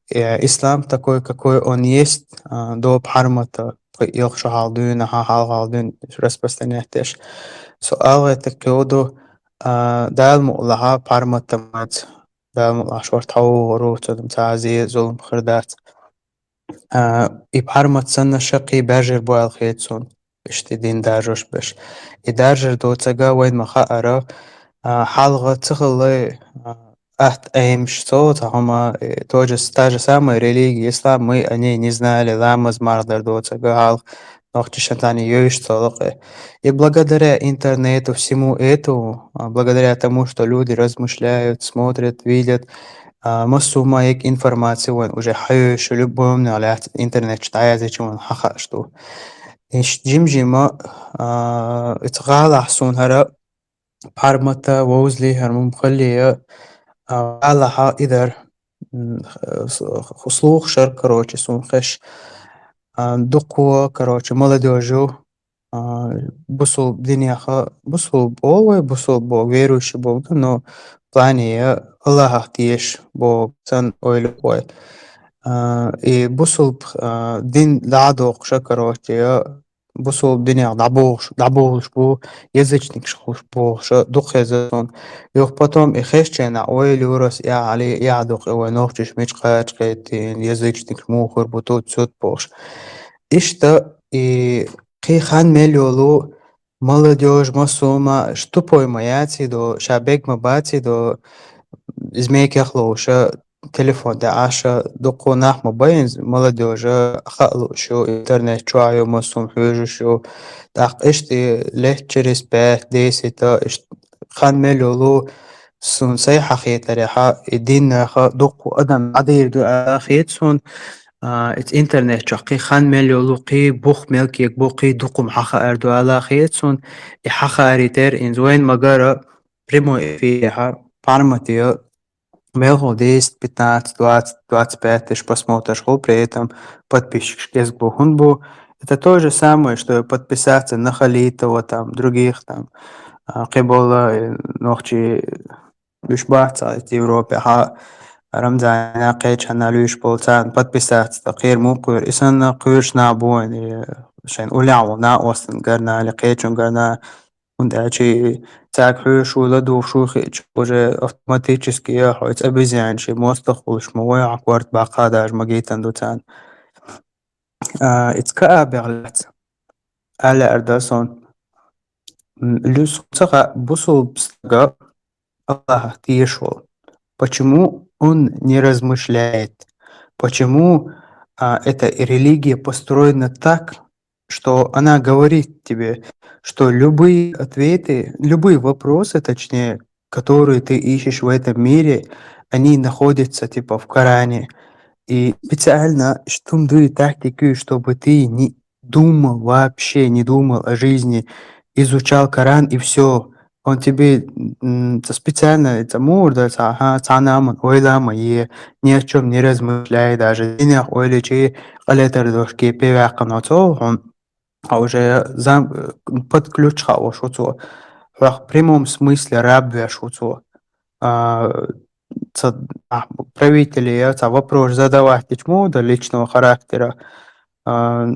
э, ислам такой, какой он есть, а, до пхьармата, кхин а йолхуш хьал дуьйна, хьан хьалха хьал дуьйна распространять деш. Со ала гӀерта кхин ду, а, Дала мукъ лахь пхьармата маца, Дала мукъ лахь шортта хьо вогӀур ву, цунна ца азе зулам хир дац. А, и пхьармат санна шаккхий баьржар бу аьлла хета суна, иштта дин даржош берш. И даржар доцург вайна ма хаъара, а, хьалха ца хилла, а, атта Ӏемаш цо, цхьа хӀума, э, тоже, та же самая религия ислам, мы о ней не знали, ламаз марха дар доцург хьалха нохчаша цхьаьна йовзуш ца лакхе. И благодаря интернету, всему этому, а, благодаря тому, что люди размышляют, смотрят, видят, а, массо а ма йолу информация вайн уже хьоьжуш, любой хӀуманах лаьцна интернет чу дӀаяздича вайн хьан хууш ду. Иштта жим-жима, а, ица гӀалахь суна хӀара пхьармата вовзале, хӀара муххале, а, гӀалахьа и дара, м, с-, слух шар, короче, суна хезаш. А, дукха, короче, молодёжь ю, а, бусулба динеха, бусулба олу вай, бусулба боху, верующий боху, но плане я Аллахах тешаш боху санна ойла ю вай. А, и бусулба, а, дин дӀа а доккхуша, короче, я бусулба динех дӀабохуш, дӀабохуш бу, язычникаш хуш бохуша, дукха хеза суна. Юха потом и хезченахь ойла юрас, я Ӏали, я дукха и вай нохчаш мича кхача кхетийна, язычникаш муха хир бу, тут-сют бохуш. Иштта и кхин хан мел йолу, молодёжь, массо а ма, ш-, тупой ма яций до, ша бег ма баций до, иза мекех ловуша, телефон тӀе Ӏаша, дукха нах ма байна, молодёжь, хаа лууш ю, интернет чохь ю, массо а хьоьжуш ю. ТӀаккха иштта и лет через пять, десять, иштта хан мел йолу, Сун сай хьахетарехьа, и диннаха дукха адам Ӏадийр ду аьлла хет сун, а, иц интернет чу кхы хан мел йолу, кхы бух мел кегабу, кхы дукхум хьахаар ду аьлла хет сун, и хьахари тер инз вайн магара прямой эфирехьа, парматия, мелхо десять, пятнадцать, двадцать, двадцать пять тысяч просмотраш хул, при этом подписчикаш кезг бу, хун бу. Это то же самое, что подписаться на Халитова, там, других, там, а, кхы бола, э, нохчи уьш бац, а, Европе, хьа, Рамзана кхечана луьйш болу царна подписаться, да, кхер му кхуьр. И санна кхуьрш на бу, э, шайн уллехь волу на остан гарна, или кхечун гарна, хӀунда аьлча цаьрга хьоьжуш ву, ладугӀуш ву хиъча, уже автоматически хьо иза обезьян шен мостагӀ хуьлуш ма ву, хьан корта баккха даже ма гайтан ду царна. А, иза каа бегӀ лаьцна. Аьлла ар дан сон. М, луьйш ца хаьа, бусулба стага Аллахьах тешаш волу. Почему он не размышляет? Почему, а, эта религия построена так, что она говорит тебе, что любые ответы, любые вопросы, точнее, которые ты ищешь в этом мире, они находятся, типа, в Коране. И специально, что дуй тактики, чтобы ты не думал вообще, не думал о жизни, изучал Коран и все. Он тебе, м, ца специально, ца мур да, ца, ха, ца наман, ойла ма е, ни о чём не размышляй даже. Динех ойла чи, къалетар дош кепе вяхкан оцо, он, а уже зам-, под ключ хаош уцо. Хьох в прямом смысле раб веш уцо. А, ца, а, правителе, ца вопрос задавать течму да личного характера. А,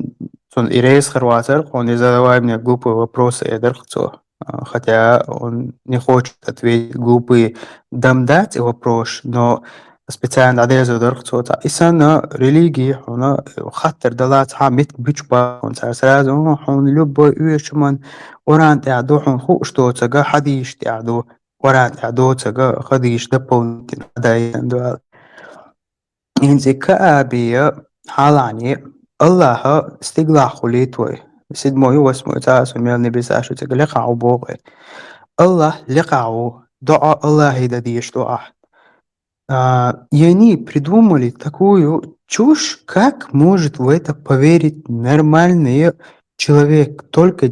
цун и рейс хар вацар, он и задавай мне глупые вопросы, я дарх цо. А, хотя он не хочет ответить глупые, дам дать и вопрос, но специально дӀадеза дарх цо. Ца, и санна религии, хьуна хаттар далац, хьа мет буч ба, он цар сразу, о, хьуна любой уьш ман Къуран тӀехь ду, хьуна хууш доцага, хьадийш тӀехь ду, Къуран тӀехь доцага, хадийш дополнительно хьадайсан ду аьлла. ХӀинца и каабия хьалани, Аллаха стиглахь хуьлийта вай. Седьмой, восьмой, цхьа а су мел небеса шу цига лекха ву боху. Аллах лекха ву, доӀа Аллахе дан дезаш ду ахь. А, и они придумали такую чушь, как может в это поверить нормальный человек? Только,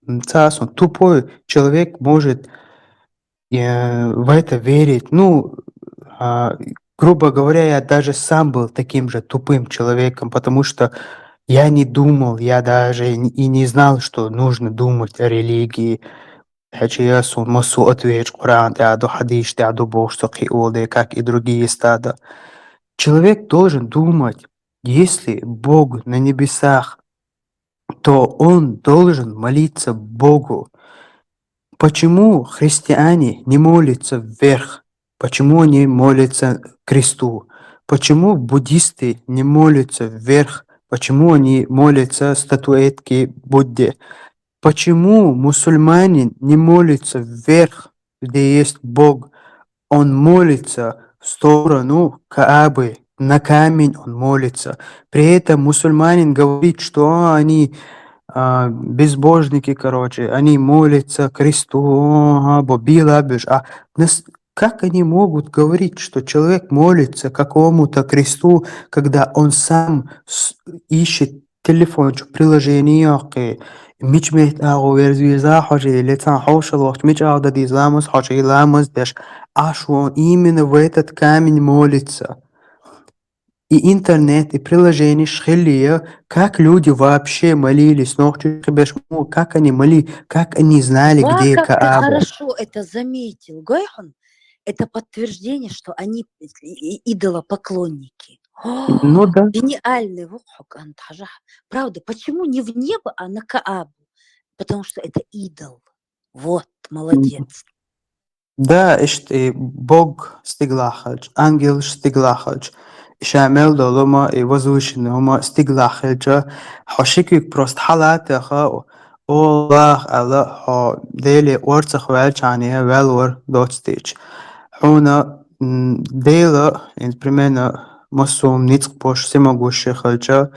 м, цхьа а су тупой человек может, э, в это верить. Ну, а, грубо говоря, я даже сам был таким же тупым человеком, потому что я не думал, я даже и не, и не знал, что нужно думать о религии. Хьаьча я сун массо а отвечу Къуран тӀехь ду, хьадийш тӀехь ду бохуш со кхин олу де, как и другие стада. Человек должен думать, если Бог на небесах, то он должен молиться Богу. Почему христиане не молятся вверх? Почему они молятся к кресту? Почему буддисты не молятся вверх? Почему они молятся статуэтке Будде? Почему мусульманин не молится вверх, где есть Бог? Он молится в сторону Каабы, на камень он молится. При этом мусульманин говорит, что они, а, безбожники, короче, они молятся кресту, ага, бо била беш. А нас-, как они могут говорить, что человек молится какому-то кресту, когда он сам с-, ищет телефон чу приложение йоккхий, мича метта агӀо верза веза хьожий, лецан хьошал вахча мича агӀо дан деза ламаз хьожий, ламаз деш, а шо именно в этот камень молится. И интернет, и приложение хилия, как люди вообще молились, нохчи беш му, как они моли-, как они знали, где Кааба. Как ты хорошо это заметил, Гойхун. Это подтверждение, что они и-, и-, идолопоклонники. Ну да. Гениальный ву хьо, Антон, хьажахь. Правда, почему не в небо, а на Каабу? Потому что это идол. Вот, молодец. Да, иштта и Бог стиглахь хилча, ангелаш стиглахь хилча, и ша мел долу ма, и возвышенный ма стиглахь хилча, хьо ши куьг просто хьалатеха, Аллах аьлла, хьо Деле орцах ваьлчахьана ваьлла вар доцтийча. Хьуна, м, Дела, примерно, массо а ницкъ бош, симагуш хилча,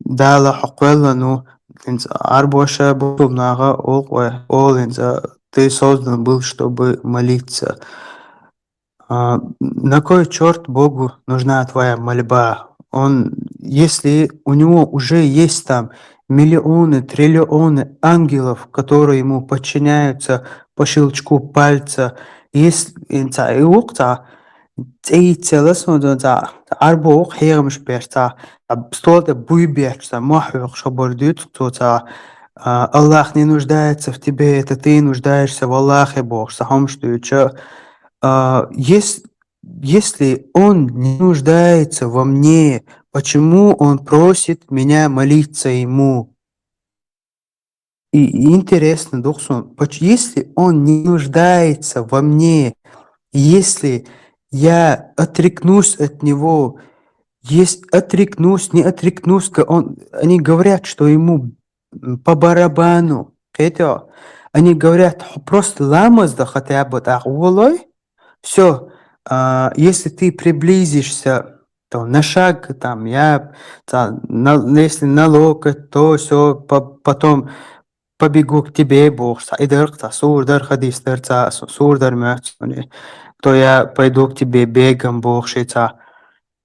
Дала хьо кхоьллану, хӀинца арбоша бусулнаха олу, олу хӀинца ты создан был, чтобы молиться. А, на кой черт Богу нужна твоя мольба? Он, если у него уже есть там миллионы, триллионы ангелов, которые ему подчиняются по щелчку пальца, если, и ца-, и ук ца-, цӀе иццелас, он ца-, ца-, арбо ук хьегамаш беш ца, а, стол тӀа буй беш ца, мохь ук шабар дюц цо ца, а, Аллах не нуждается в тебе, это ты нуждаешься в Аллахе, Бог, ца хомш дюча. А, ес-, если он не нуждается во мне, почему он просит меня молиться ему? И, и интересно, духсон, поч-, если он не нуждается во мне, если я отрекнусь от него, есть отрекнусь, не отрекнусь, ка-, он, они говорят, что ему, м, по барабану. Это, они говорят, х-, просто ламаз да хотя бы так, волой, все, а, если ты приблизишься, то на шаг, там, я, та-, на, если на локоть, то все, по-, потом побегу к тебе, Бог, ца, и дар, ца, сур дар, хадис дар, ца, су-, сур дар, мёц, то я пойду к тебе бегом, Бог, ши, ца.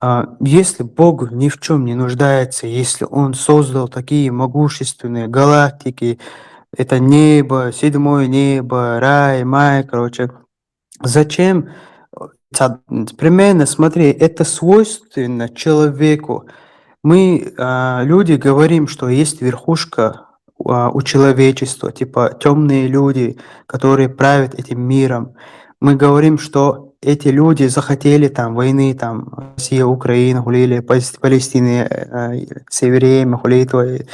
А, если Бог ни в чем не нуждается, если Он создал такие могущественные галактики, это небо, седьмое небо, рай, май, короче, зачем, э, ца-, примерно, смотри, это свойственно человеку. Мы, а, люди, говорим, что есть верхушка, а, у человечества, типа темные люди, которые правят этим миром. Мы говорим, что эти люди захотели там войны, там, Россия, Украина, хулили, Палес-, Палестина, э, э, все время, хули то, и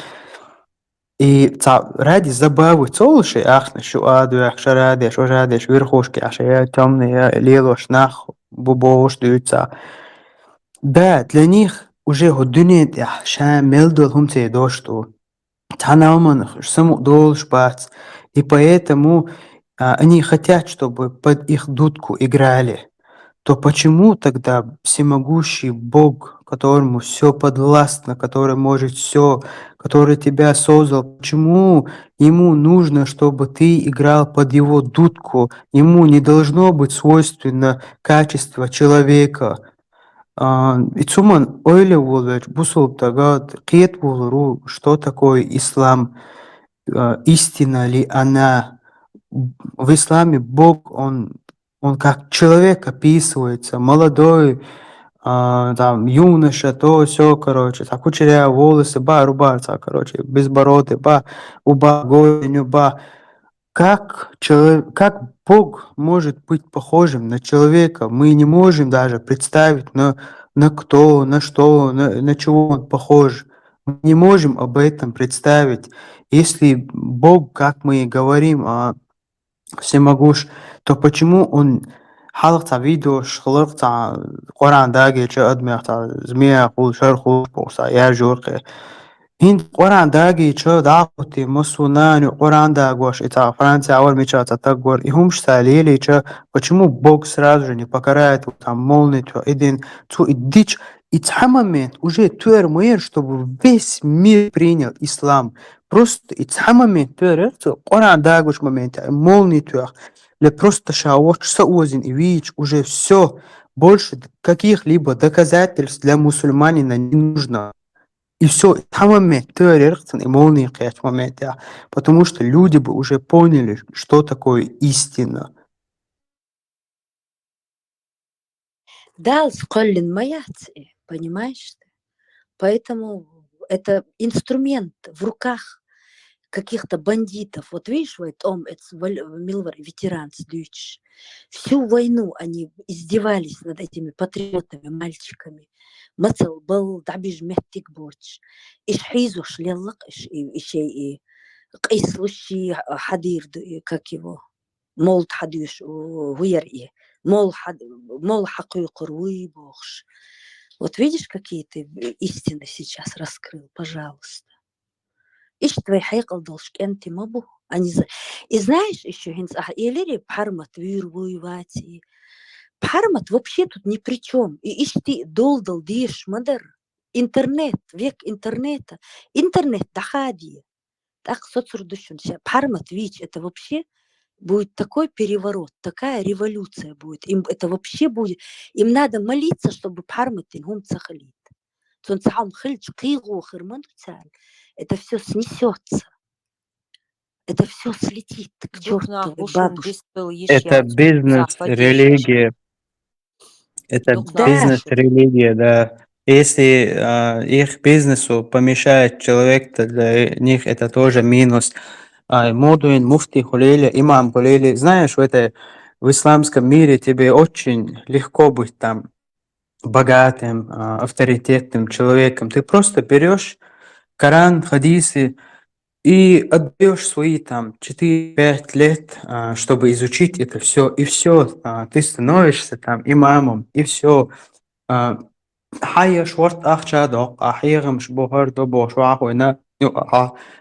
И ца-, ради забавы цолуши ахна шу адуях, шарадеш, ожадеш, верхушки, аша я темный, я лелош нах, бубош дюца. Да, для них уже гу дунет, я, ша мелдол хум цей дошту. Цанауман саму долш бац. И поэтому, а, они хотят, чтобы под их дудку играли. То почему тогда всемогущий Бог, которому все подвластно, который может все, который тебя создал, почему ему нужно, чтобы ты играл под его дудку? Ему не должно быть свойственно качество человека. А, и цуман ойле волвеч, бусул тагат, кет волру, что такое ислам, а, истина ли она? В исламе Бог, он он как человек описывается, молодой, а, там, юноша, то, все, короче, так, кучеря, волосы, ба, рубаца, короче, безбородый, ба, уба, голень, уба. Как чело-, как Бог может быть похожим на человека? Мы не можем даже представить, на, на кто, на что, на, на чего он похож. Мы не можем об этом представить. Если Бог, как мы и говорим, а, всемогущ, то почему он халкъ ца видеош, халкъ ца Къуръан дагича адмех ца змея хул, шар хул, бокса, я журкъе. Хин Къуръан дагича дакъути масунани Къуръан дагош, и ца Франция авар мича ца тагвар, и хумш ца лелича, почему Бог сразу же не покарает его там молнией, то идин, цу идич, и ца момент уже туэр мэр, чтобы весь мир принял ислам. Просто и ца момент туэр, цу Къуръан дагуш момент, молнией туэр. Ле просто шаоч са озин и вич, уже все. Больше каких-либо доказательств для мусульманина не нужно. И все, и ца момент туэр, и молнией кэч момент, я. Потому что люди бы уже поняли, что такое истина. Дал сколлин маяц, э, понимаешь ты? Поэтому это инструмент в руках каких-то бандитов. Вот видишь, вот Том, это вал-, Милвар, ветеран с Дюч. Всю войну они издевались над этими патриотами, мальчиками. Мацал бал дабиж меттик борч. Иш хизуш леллак, иш, и, и шей, и кислуши хадир, и как его. Молд хьадуьйш, у, вуяр и. Мол хьад-, мол хьакхуьйкхур вуй бохуш. Вот видишь, какие ты истины сейчас раскрыл, пожалуйста. Иштта вай хьекъал долуш кӀентий ма бу. Они за-, и знаешь, ещё хӀинца ахьа элири, Пхьармат вуьйр вуй вац и. Пхьармат вообще тут ни при чём. И иштта долдал деш ма дар. Интернет, век интернета. Интернет дахади. ТӀаккха соцур ду шуна ша. Пхьармат вийча, это вообще, будет такой переворот, такая революция будет. Им это вообще будет. Им надо молиться, чтобы пхьарматин хӀума ца хилийта. Цунца хӀума хилча кхийгӀо хир ма ду царна. Это все снесется. Это все слетит к чертовой бабушке. Это бизнес, религия. Это бизнес, религия, да. Если а, их бизнесу помешает человек, то для них это тоже минус. А, муъдин муфти хулели, имам хулели, знаешь, в этой в исламском мире тебе очень легко быть там богатым, а, авторитетным человеком. Ты просто берешь Коран, хадисы и отдаешь свои там четыре-пять лет, а, чтобы изучить это все, и все, ты становишься там имамом, и все. Хьайя шорт ахча докъа, хьехамаш бохар до бо швахойна,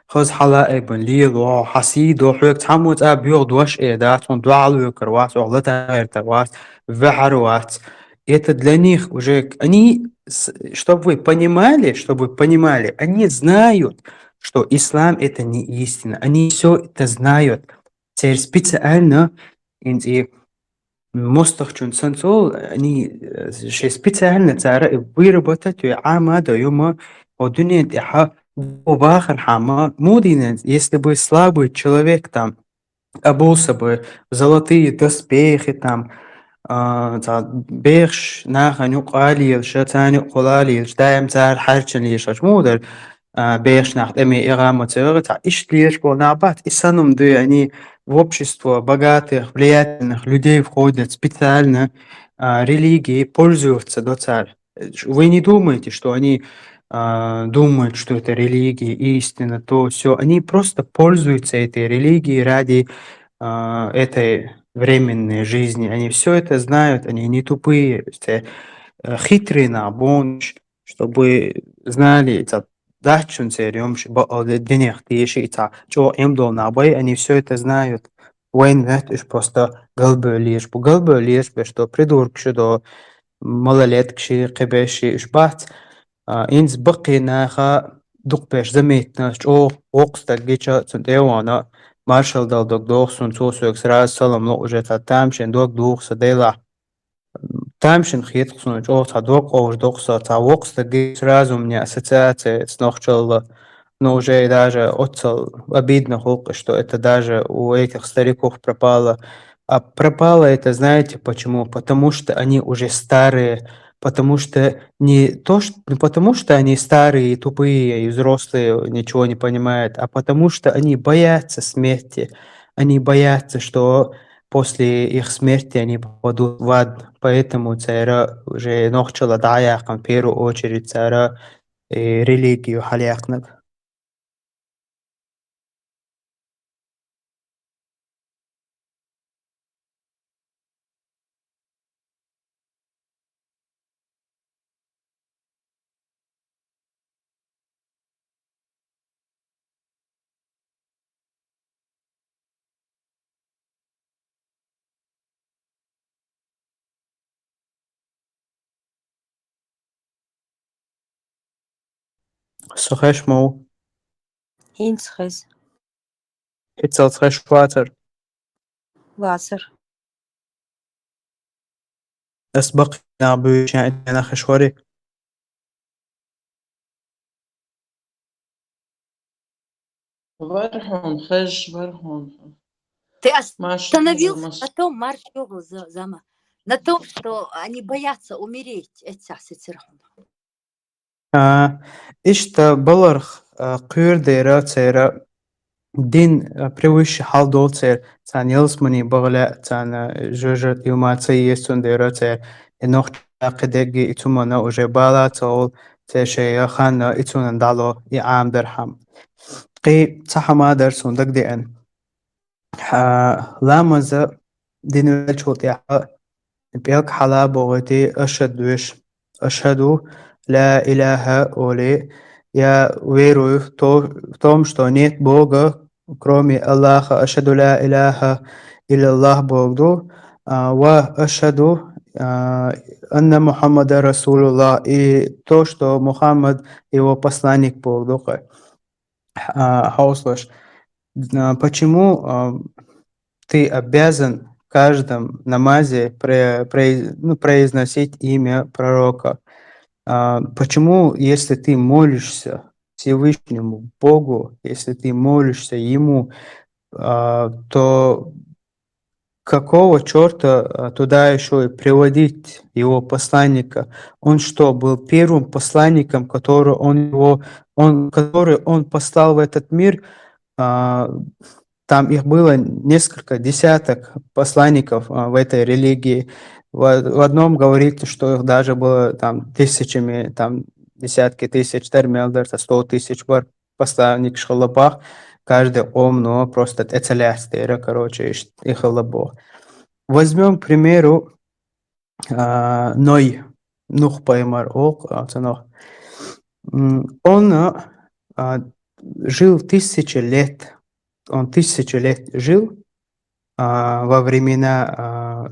хаз хьала эбан лиел, хьасий до хьоьг цхьаммо цӀа боьгӀ дош э дац, хьун дуьхьал векар вац, охьа латагӀертар вац, вехьар вац. Это для них уже, они, чтобы вы понимали, чтобы вы понимали, они знают, что ислам это не истина. Они все это знают. Церь специально инзи мостахчун санцол, они э, ши специально цара выработать, и амада юма о дуне тиха бахар хама мудинец, если бы слабый человек там обулся бы в золотые доспехи, там, а, ца бехш наханю къалиел, ша цаню къулалиел, даим цар харчан лишаш мудар, а, бехш нах теми игама цевер, ца ишт лишко набат, и санум ды они в общество богатых, влиятельных людей входят специально, а, религии пользуются до царь. Вы не думаете, что они а, думают, что это религия, истина, то все. Они просто пользуются этой религией ради а, этой временной жизни. Они все это знают, они не тупые, все, э, хитрые на бонч, чтобы знали, это дачун церем, денег тиши, это что им дол на бой, они все это знают. Вайн вет уж просто галбы лишь, бу галбы лишь, что придурки, что малолетки, кхебеши, уж бац. А, инз баккхий наха дукхбеш заметна, чӀогӀа воккха стаг гича цун тӀе а вахана, маршал дала дог доху суна, цо соьга сразу салам ло уже, цхьа тамашийна дог духу сан делахь. Тамашийна хетахь суна чӀогӀа цхьа дог къовжа доккху сан, цхьа воккха стаг гича сразу у меня ассоциация с нохчалла, но уже даже оццал обидно хӀокху, что это даже у этих стариков пропало. А пропало это, знаете почему? Потому что они уже старые, потому что не то, что, не потому что они старые и тупые, и взрослые, ничего не понимают, а потому что они боятся смерти. Они боятся, что после их смерти они попадут в ад. Поэтому цара уже нохчалла дӀаяьккхина в первую очередь цара и религию хьалъяьккхинарг. Со хезаш ма ву? ХӀинца хеза. ХӀинцалц хезаш вацара? Вацара. Ас баккхий нах буьйцу, шен а нах хезаш варий? Вара хьуна хезаш, вара хьуна. Ты остановился на том, марш йогӀу, Зама, на том, что они боятся умереть, эццахь сецира хьуна. А, иштта баларх, а, кхуьра дера церан дин, а, превыше хьал долу церан, царна ялсамани баха лаьа, царна жожа юма ца еза, цундела церан и нохча кхидерг и цумана уже бала ца олу, церан шайн ханна и цунна дӀало, и Ӏамадархьама. Кхин цхьа хӀума дара суна дагадеана. Ламаза дина веллачул тӀаьхьа пӀелг хьала а бохуьйтий, ашхӀад веш, ашхӀаду ла илаха олий, я верую в то, в том, что нет Бога, кроме Аллаха, ашхӀаду ла илаха иллаллах боху ду, а, ва ашхӀаду, а, анна Мухаммада расулуллах, и то, что Мухаммад его посланник боху ду кхуьй. А, хьовсалаш. А, почему, а, ты обязан в каждом намазе про- произ- ну, произносить имя пророка. А, почему, если ты молишься Всевышнему Богу, если ты молишься Ему, а, то какого черта а, туда еще и приводить его посланника? Он что, был первым посланником, который он его, он, который он послал в этот мир? А, там их было несколько десяток посланников а, в этой религии. В, в одном говорится, что их даже было там тысячами, там десятки тысяч, термелдер, сто тысяч бар посланник шхалабах, каждый ом, но просто это короче, их лабох. Возьмем, к примеру, а, Ной, Нух пайгамбар, ок, а, цанох. М, Он а, жил тысячи лет, он тысячи лет жил а, во времена а,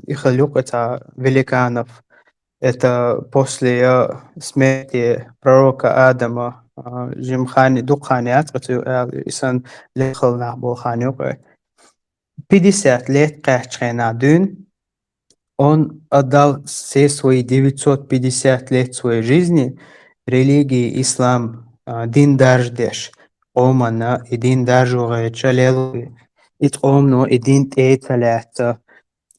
их великанов. Это после а, смерти пророка Адама, а, жимхани, дукхани, исан лехалнах болхани. пятьдесят лет кхаьччхьана дуьйна, он отдал все свои девятьсот пятьдесят лет своей жизни религии ислам, а, дин дарждеш. Къомана и дин даржу гӀеча лелу. И къомно и дин тӀе ца лаьца.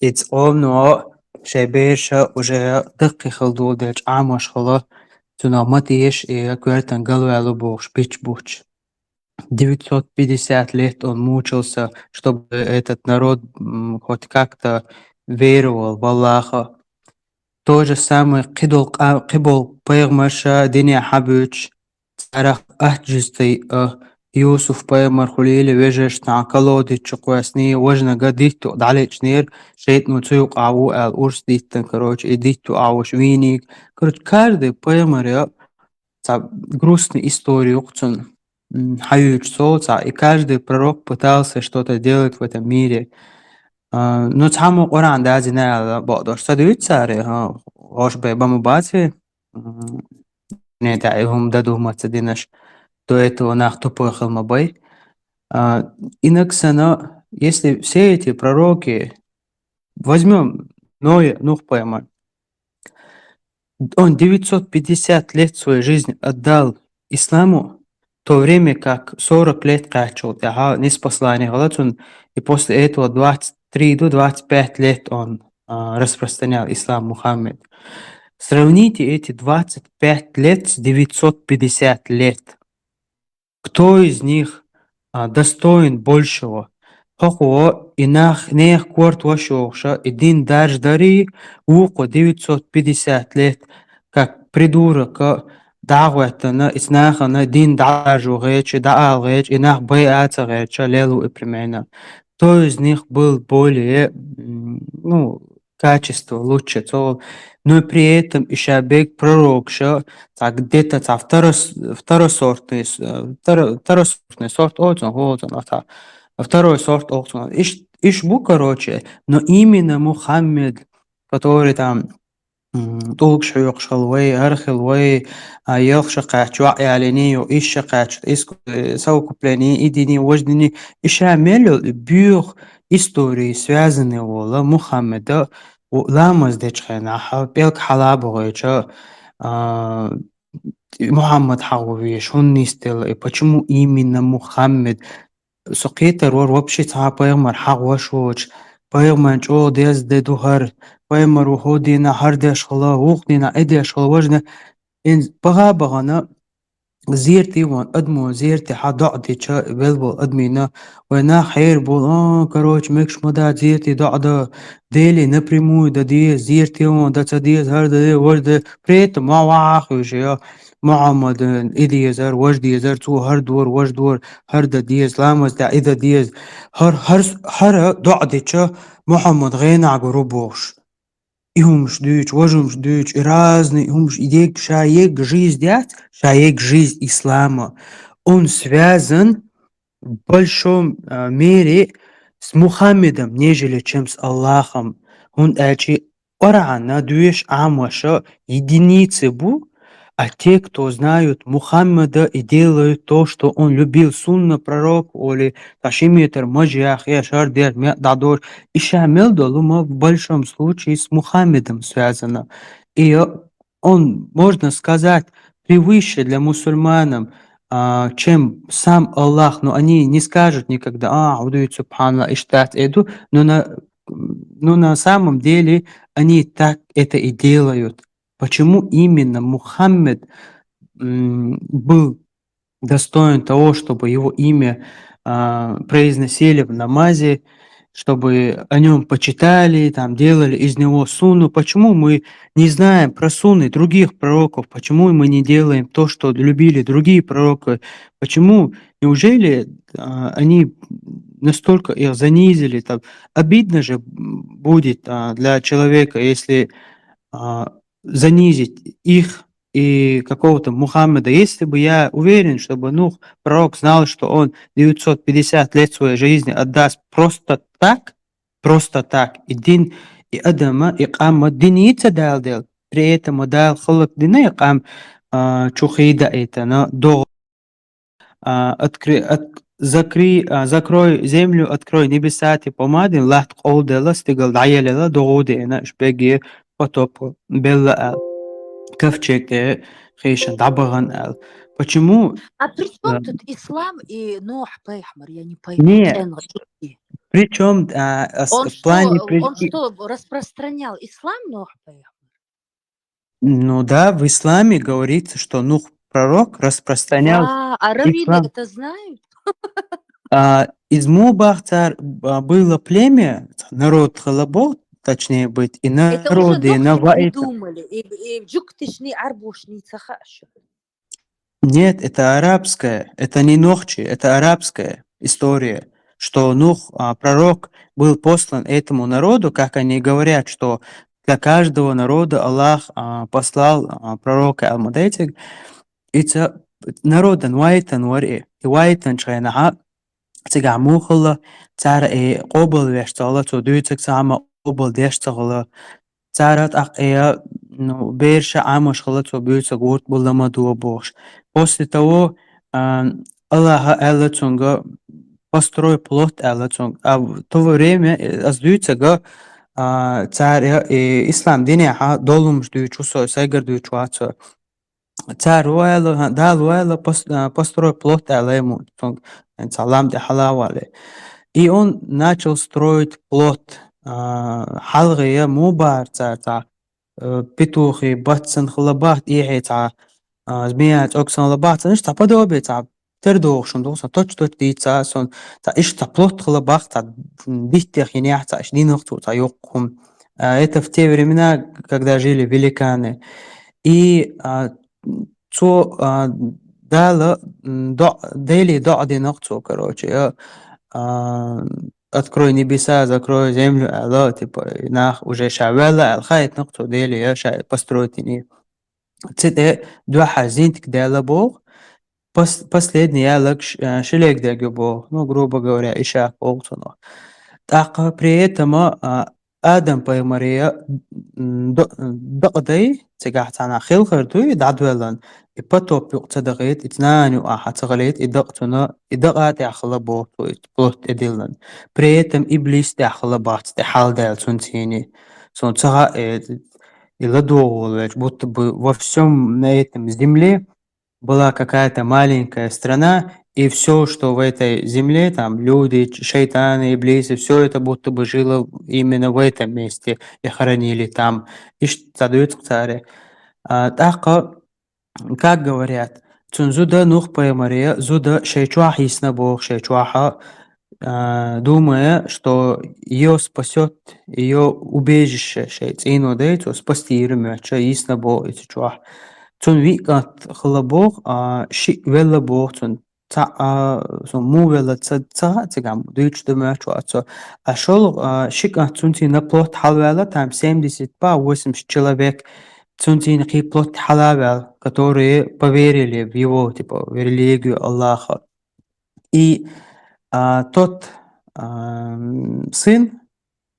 И къомно шай берша уже даккхи хала долу дечу Ӏамош хала, цунах ма теш и коьртан галваьлу бохуш бич буч. девятьсот пятьдесят лет он мучился, чтобы этот народ м, хоть как-то веровал в Аллаха. То же самое кхидол къа- кхибол пайгамарша дине хьабуьйцуш, царах атжистай а Юсуф пайгамар хулийла вежаршна колодец чу кхоьссний, важнага дитту дӀалечнера, шайтӀано цу юкъа ву аьлла урс диттан, короче, и дитту Ӏавуш вийниг. Короче, каждый пайгамар я ца грустный история юкъ цун м, хьаюьйцу цо ца, и каждый пророк пытался что-то делать в этом мире. А, Ну, цхьаммо Къуръан дазина аьлла бакъдош ца дуьйцу цара, хӀа, гӀош бай ба ма баци, м, не тӀе и хӀума дан дуьйна ца динаш, до этого нах тупой хила ма бай. А, Инаг санна, если все эти пророки, возьмем Ноя, Нух пайгамар, он девятьсот пятьдесят лет своей жизни отдал исламу, в то время как сорок лет кхаьччул тӀаьхьа ниспослание хила цунна, и после этого двадцать три до двадцать пять лет он а, распространял ислам Мухаммед. Сравните эти двадцать пять лет с девятьсот пятьдесят лет. Кто из них а, достоин большего? Хьокхо и нах, нех корта ваша йохуша, и дин даржа дарий, вукхо девятьсот пятьдесят лет, как придурака, дӀагӀоьттана, и нахана дин дӀадаржо гӀеча, дӀаала гӀеча, и нах байа ца гӀеча, лелу и примерно. Кто из них был более, м, ну, качество лучше цо. Но при этом и ша бег пророкша, ца где-то ца второс- второсортный с- э, второ- второсортный сорт оцун, оцун, а ца второй сорт оцун. Иш, иш бу, короче, но именно Мухаммед, который там м, тӀулгаш хьоькхуш хила вай, хӀара хила вай, а, елхаш кхаьчча, йоӀ ялийний, йо, иш ша кхаьчча, ис- э, совокупление, и диний, важа диний, и ша мел йолу, и боьха истории связанный волу Мухаммеда, у, ламаз дечу хенахь, пӀелг хьала бохуьйтуш, а, Мухаммад хьагӀо веш, хӀунда нисделла, и почему именно Мухаммед? Со кхетар вара вообще цхьа а пайхамар хьагӀ ваша воцуш, пайхамарна чӀогӀа деза де ду хӀара, пайхамар ву хӀу дийнахь хӀара деш хила, вукху дийнахь и деш хила, важа дийнахь. Ин баха а бахана, зерте вон адамо зерте хьан доӀа дича, велла волу адамина, вай нах хьера болу, а, короче, мегаш ма дац зерте доӀа дан, Деле напрямую дан деза, зерте вон дан ца деза, хӀара дан деза, важа дан, при этом ма ваха а хуьйшиа, Мухьаммадан и дезара, важа дезара, цо хӀара дора, важа дора, хӀара дан деза, ламаз тӀехь и дан деза. ХӀара, хӀара, хӀара доӀа дича, Мухьаммад гӀенахь гур ву бохуш. И хӀумаш дуьйцу, важа хӀумаш дуьйцу, и разный хӀумаш, и дегга ша егга жизнь яц, ша егга жизнь ислама. Он связан в большом а, мере с Мухаммедом, нежели чем с Аллахом. ХӀунда аьлча Къуръана доьшуш Ӏамоша единицы бу, А те, кто знают Мухаммада и делают то, что он любил, сунна пророк, оли, ташимитр, мажиях, я шардер, мя дадор, иша мел долу ма в большом случае с Мухаммедом связано. И э, он, можно сказать, превыше для мусульманам, а, чем сам Аллах, но они не скажут никогда, а, удует, субханаллах, иштат эду, но на, но на самом деле они так это и делают. Почему именно Мухаммед м, был достоин того, чтобы его имя а, произносили в намазе, чтобы о нем почитали, там делали из него сунну. Почему мы не знаем про сунны других пророков? Почему мы не делаем то, что любили другие пророки? Почему? Неужели а, они настолько их занизили? Там, обидно же м, будет а, для человека, если а, занизить их и какого-то Мухаммада. Если бы я уверен, чтобы Нух, пророк, знал, что он девятьсот пятьдесят лет своей жизни отдаст просто так, просто так, и дин, и адама, и къама, дин ица дал дел, при этом дал хылык дина, и къам а, чухида это, но до а, откры, от, закры, а, закрой землю, открой небеса, типа мадин, лахт къол дела, стигал даяlela, догу дена, шпеги потоп белла ал. Ковчег э, хейшан дабаган ал. Почему? А при чем Да. Тут ислам и Нух пайхмар? Я не пойму. Не. Цен гъачуки. Причем а, ас- Он в плане что, при- он что, распространял ислам Нух пайхмар? Ну да, в исламе говорится, что Нух пророк распространял Да, а раввины ислам. Это знают? А, из Мубахцар а, было племя, народ Халабо, точнее быть, и Это уже народы Нух на не Ваита. Думали. И, и джуктишни, арбушни, цахашу. Нет, это арабская, это не Нохчи, это арабская история, что Нух, а, пророк, был послан этому народу, как они говорят, что для каждого народа Аллах а, послал а, пророка Алмадайтик, и ца- народан вайтан вари, и вайтан чайнаха, цигамухала, цара и къобал веш цала, цо дуйцак сама къобал деш цала, цара тӀакъея, ну, берша амаш хала, цо буйцак гурт булама дуа бохш. После того, а, Аллаха Алла цунга построй плот Алла цунга. А в то время, э, аз дуйцага, а, цара и ислам диняха долумш дуйчу со, сайгар дуйчу ацо. Цар вайла, дал вайла пос- а, построй плот Алла ему цунга. Салам де халавали. И он начал строить плот. А, халгъия Мубар цар ца, э, петухи, батсан хала бахт, ихе ца, а, змея цоксан хала бахт, ца, ца подобие ца, тер дохшун дохсан, точ точ ди ца, сон, ца, иш ца плот хала бахт, ца, диттех хиня ца, иш динах цу, ца, йокхум. А, это в те времена, когда жили великаны. И а, цо а, дала, м, до, дели до одинок цо, короче, а, а, открой небеса, закрой землю, Алло, типа, нах уже шавела, алхайтнок цо дели, я ша построить не. Ците духа зинтик дела бог, пос, последний ялак ш- а, шилек дегю бог, ну, грубо говоря, иша бог цунок. Так при этом а, Адам пайхмария дакъдай, цигахь цана хилхар дуй, дадвелан, и потоп юкъ ца дакъит, и цнаню аха ца гъалит, и дакъ цуна, и дакъа тяхала бохту, и плот эдилан. При этом иблис тяхала бахц, те халдал цун цини. Цун цага, э, и ладугул веч, будто бы во всем на этом земле была какая-то маленькая страна, и все, что в этой земле, там люди, ч- шайтаны, иблисы, все это будто бы жило именно в этом месте и хоронили там. Иш цадуц царе. А, тахка, как говорят, цун зуда Нух пайхмария, зуда шейчуах исна бог, шейчуаха, а, думая, что ее спасет ее убежище, шейцину дей, то спасти Ирмеча, исна бог, и чуах. Цун викат хала бог, а, ши вела бог, цун ца, а, цун му вела ца, ца, цигам, дуйч да мячу, а, цо. А шол, а, шик, а, цун цина плот халвела, там семьдесят по восемьдесят человек, цун цина хи плот халавел, которые поверили в его, типа, в религию Аллаха. И а, тот а, м, сын,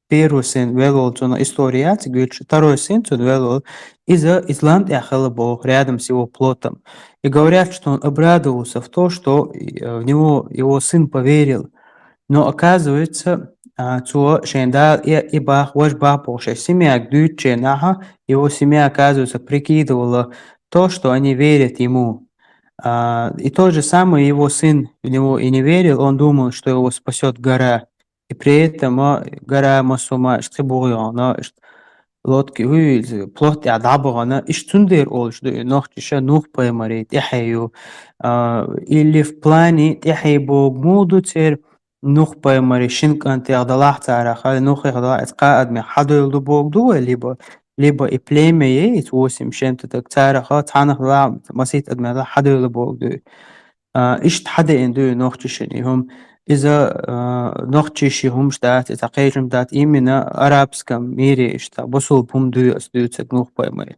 первый сын велвелла, цунна история яц гуьлча, второй сын цун велвелла, иза, иза лам тӀехь хилла боху, рядом с его плотом. И говорят, что он обрадовался в то, что, э, в него его сын поверил. Но оказывается, а, цо шен Дала и, и бах, вож бах боху шен семьяга дуьйцучу нахьа, его семья, оказывается, прикидывала то, что они верят ему. А, и тот же самый его сын в него и не верил, он думал, что его спасёт гора. И при этом, а, гора массо а ма иштта кхин бугӀа йогӀу, но иштта лодки, уьй, плот тӀехь дӀабахана, иштта цундела олуш ду и нохчаша Нух-пайхамаре тӀаьхье ю. А, или в плане тӀаьхье богу муха ду церан Нух-пайхамаре шина кӀантех далахь царах, хӀай Нухех далахь, иза кхаа адамех хьадевлла ду богу ду вай, либо, либо и племя е, иза восемь с чем-то так царах, цхьаннах далахь, масийтта адамех далахь хьадевлла богу ду. А, иштта хьадеана ду и нохчашна и хӀума. Иза, а, нохчаша и хӀумаш дац, иза кхечам дац, именно арабском мире иштта бусулба хӀума дуй аса дуьйцург Нух-пайхамаре.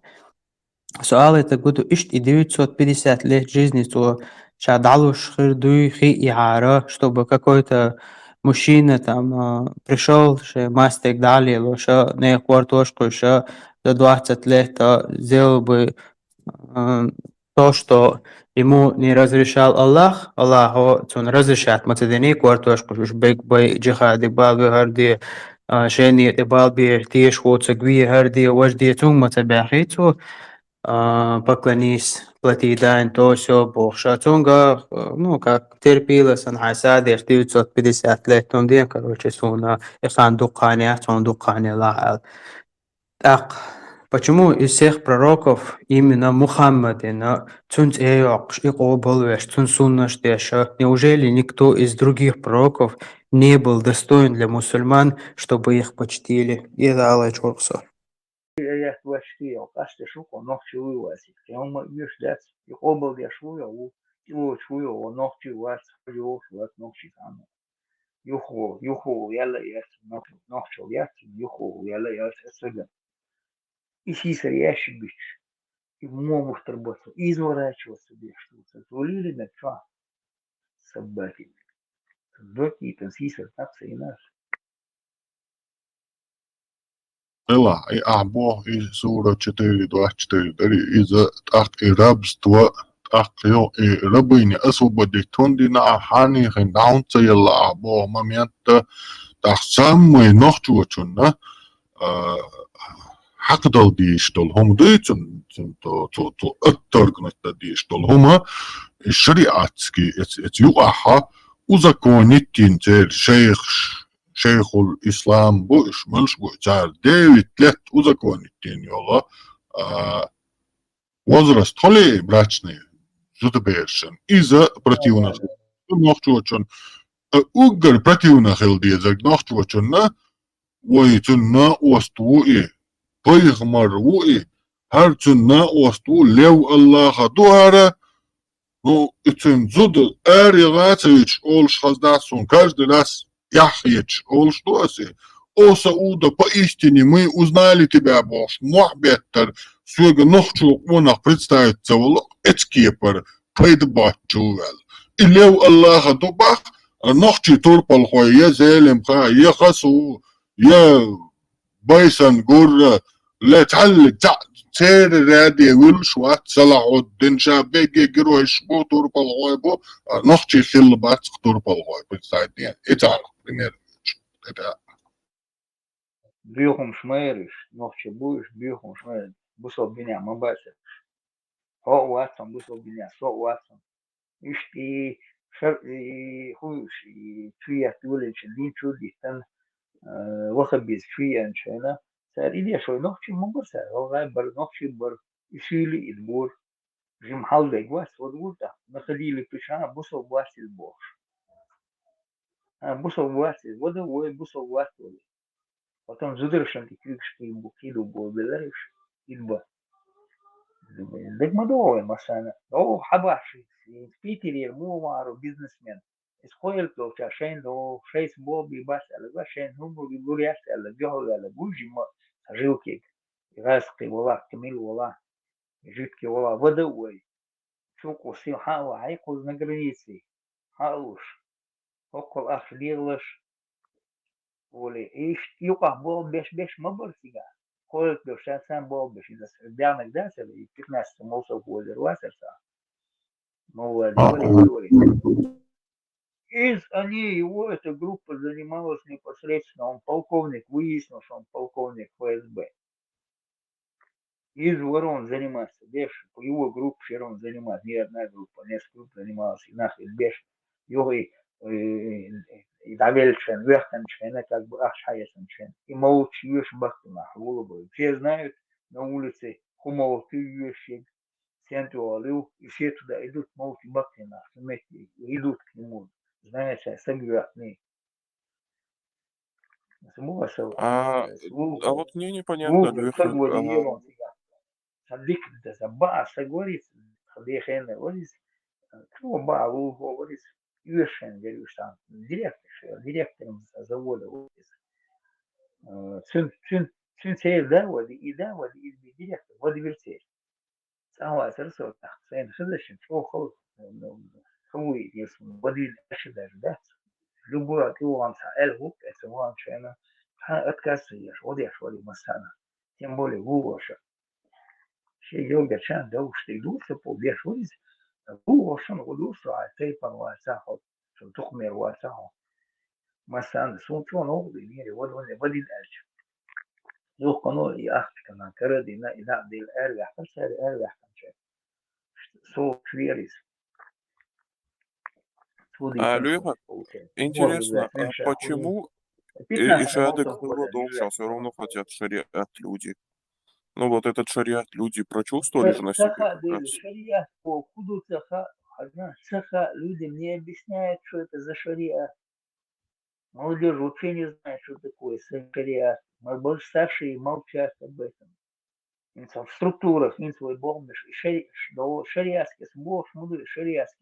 Со алийтарг ду, иштта и девятьсот пятьдесят лет жизни цо ша дӀалуш хир дуй хи и хьара, чтобы какой-то мужчина там, а, пришёл, шен мастег дӀалело, ша нехан кортош кхуьйша, за двадцать лет, а, сделал бы, а, то, что ему не разрешал Аллах, Аллахо цунна разрешать ма ца динний, кортош кхуьйша, уьш бег бай, джихаде бал бе хӀара де, а, шен некъе бал бе, тешахоцург ве хӀара де, важа де, цунга ма ца баьхий цо, а, поклонись, плати дань, то сё бохуш. А цунга, а, ну, как терпила сан хьайн садеш девятьсот пятьдесят лет, он ден, короче, суна, и хан дукха хан яц, он дукха хан елахь аьлла. ТӀаккха, почему из всех пророков именно Мухаммадина, цуьнан цӀе йоккхуш, и къобалвеш, цуьнан суннаш деш, а? Неужели никто из других пророков не был достоин для мусульман, чтобы их почтили? И далай чуркху со. Аят вац, шу йо, къасташ ву хьо, нохчи вуй вац, кхин хӀума оьшуш дац, и къобалдеш ву йо ву, и лоцуш ву йо ву, нохчи вац, хьажа вовш вац, нохчи ханна. Юхаволу, юхаволу яла яц, нох-, нохчалла яц, юхаволу яла яц, аса га. И сийсара ящик гуьтуш, и мо муштар бацо, изворачиваться деш, цо лийринарг чохь. Саббатин. Доккхийтан сийсара тӀаккха ца йинаш. Хила, и ахь боху, и сура четыре двадцать четыре дари, иза тӀаккха и рабство, тӀаккха йо, и рабыня освободить хӀунда дина ахь, хьанехин дӀа хӀунда ца елла ахь боху момент, тӀаккха самый нохчочунна, а, хьакхадала дезаш долу хӀума дуй цунна, цунна цо, цо, цо отторгнуть дан дезаш долу хӀума, и шариатский, эц-, эца юкъахьа узаконить йина церан шайхаш, шайхул ислам бу, уьш муьлш бу, цара девять лет узаконить йина йолу, а, возраст хьули брачный, зудаберашан. Иза противно нохчочун, а, уггар противно хила дезарг нохчочунна, вай цуьнан накъост ву и, пайхамар ву и, хӀара цуьнан накъост ву, лев Аллаха ду хӀара, ну, и цуьнан зуда аре гӀа ца йиташ олуш хаза дац суна, каждый раз яхь хеташ олуш ду аса и. О Сауда, поистине мы узнали тебя бохуш, мохь беттара, соьга нохчо къонах представить ца волу, эцкепара пайда боцучу ваьлла. И лев Аллаха ду бах, нохчий турпалхой, я Зелимха, я Хасу, я Байсангура, ле цхьаллиг цхьаъ церан ряде вуьллуш вац, Салахьуддин ша бегге геройш бу, турпалхой бу, а нохчий хилла бац турпалхой, представить ден. И царах пример. Боьхамаш ма яра уьш, нохчий бу уьш, боьхамаш ма яра, бусалба динехь ма бацара уьш. Хьо а вац хьуна бусалба динехь, со а вац хьуна. Иштта и шар-, и хӀуш, и чу етта йолийча дин чу а диттина, э, ваххабизм чу еанчу хенахь, цара и деш вай нохчий ма бара цара, гӀалгӀай бара, нохчий бара, и суьйли и дора. Жима хьалдайг вац, вада вур тӀаккха, находили причина, бусалба вац иза бохуш. А, бусалба вац иза, вада вай, бусалба вац вай. Потом зударшан тӀе куьйгаш кхийбу, кхийду боху белараш, ид бан. Дага ма догӀу вай массарна. О, хьабахьаш, Питерера муха вахаро бизнесмен. Иза кхоьллиг долча шайна догӀу, шайца болу бий бац аьлла, ва шайна хӀумма лур яц аьлла, дуьхьал ваьлла, гуй жима, цхьа жилкиг. ГӀаьскхи валахь, кхин мила валахь, жуьгтиг валахь, вада а вай. Чуккъу сил хьан а вахьий, кхуза на границей. Хьан а луш. ХӀоккхул ахча легӀалаш. Оли, и ш-, юкъахь болх беш, беш ма бара цигахь. Кхойтта беш, ша сам болх беш, иза даьхнаг дац, и пятнадцать мол сов хьолера вацара сан. Мол вади А, вари, а. говорит. Из они, его эта группа занималась непосредственно, он полковник, выяснил, что он полковник Ф С Б. Из вара он заниматься, беш, по его группе он заниматься, ни одна группа, несколько групп занималась, и нах, и беш, юхи, и, и давельчен, вехтанчен, как бы ахча ясанчен. И молчи, веш бахтунах, улыбы. Все знают на улице, хумолки вешик, центр валил, и все туда идут, молчи бахтунах, вместе идут к нему. Знаете, сагвятный. А, а вот мне непонятно, Лёха, ага. Садик да за ба, сагорит, хадехен валис, кто ба, лу говорит, юшен, говорю, сам, директор, директором завода валис. Цин, цин, цин цел да, вади, и да, вади, и директор, вади вирцель. ЦӀа вацара со тӀаккха, сайна хезачун чӀогӀа хала, ну, хала вуй, если вадийна аша даже, да? Любой тӀе вахана цхьа аьлла гӀуллакх, эца вахана шайна, цхьа отказ ца еш, вадеш вари массана. Тем более вугӀуша. Шен йогачан довш тӀе дуса, по веш вари, вугӀушан гӀо дуса, а тайпан вацахьа, шун тухмер вацахьа. Массана, суна чӀогӀа новкъа дина, вади, вади, вадийна аьлча. Юхкано и ахтикана карадина, и нах дил аьрвяхкар, сари аьрвяхканча. Со шверис. А, Лёха, интересно, а почему и, и шадык было дом сейчас все равно хотят шариат люди? Ну вот этот шариат люди прочувствовали же на себе как раз. Шариат, по куду цаха, одна цаха, люди мне объясняют, что это за шариат. Молодежь вообще не знает, что такое шариат. Может быть, старшие молчат об этом. Инца в структурах, инца в бомбиш, шари-, ш-, да, шариатский, с Богом, шариатский.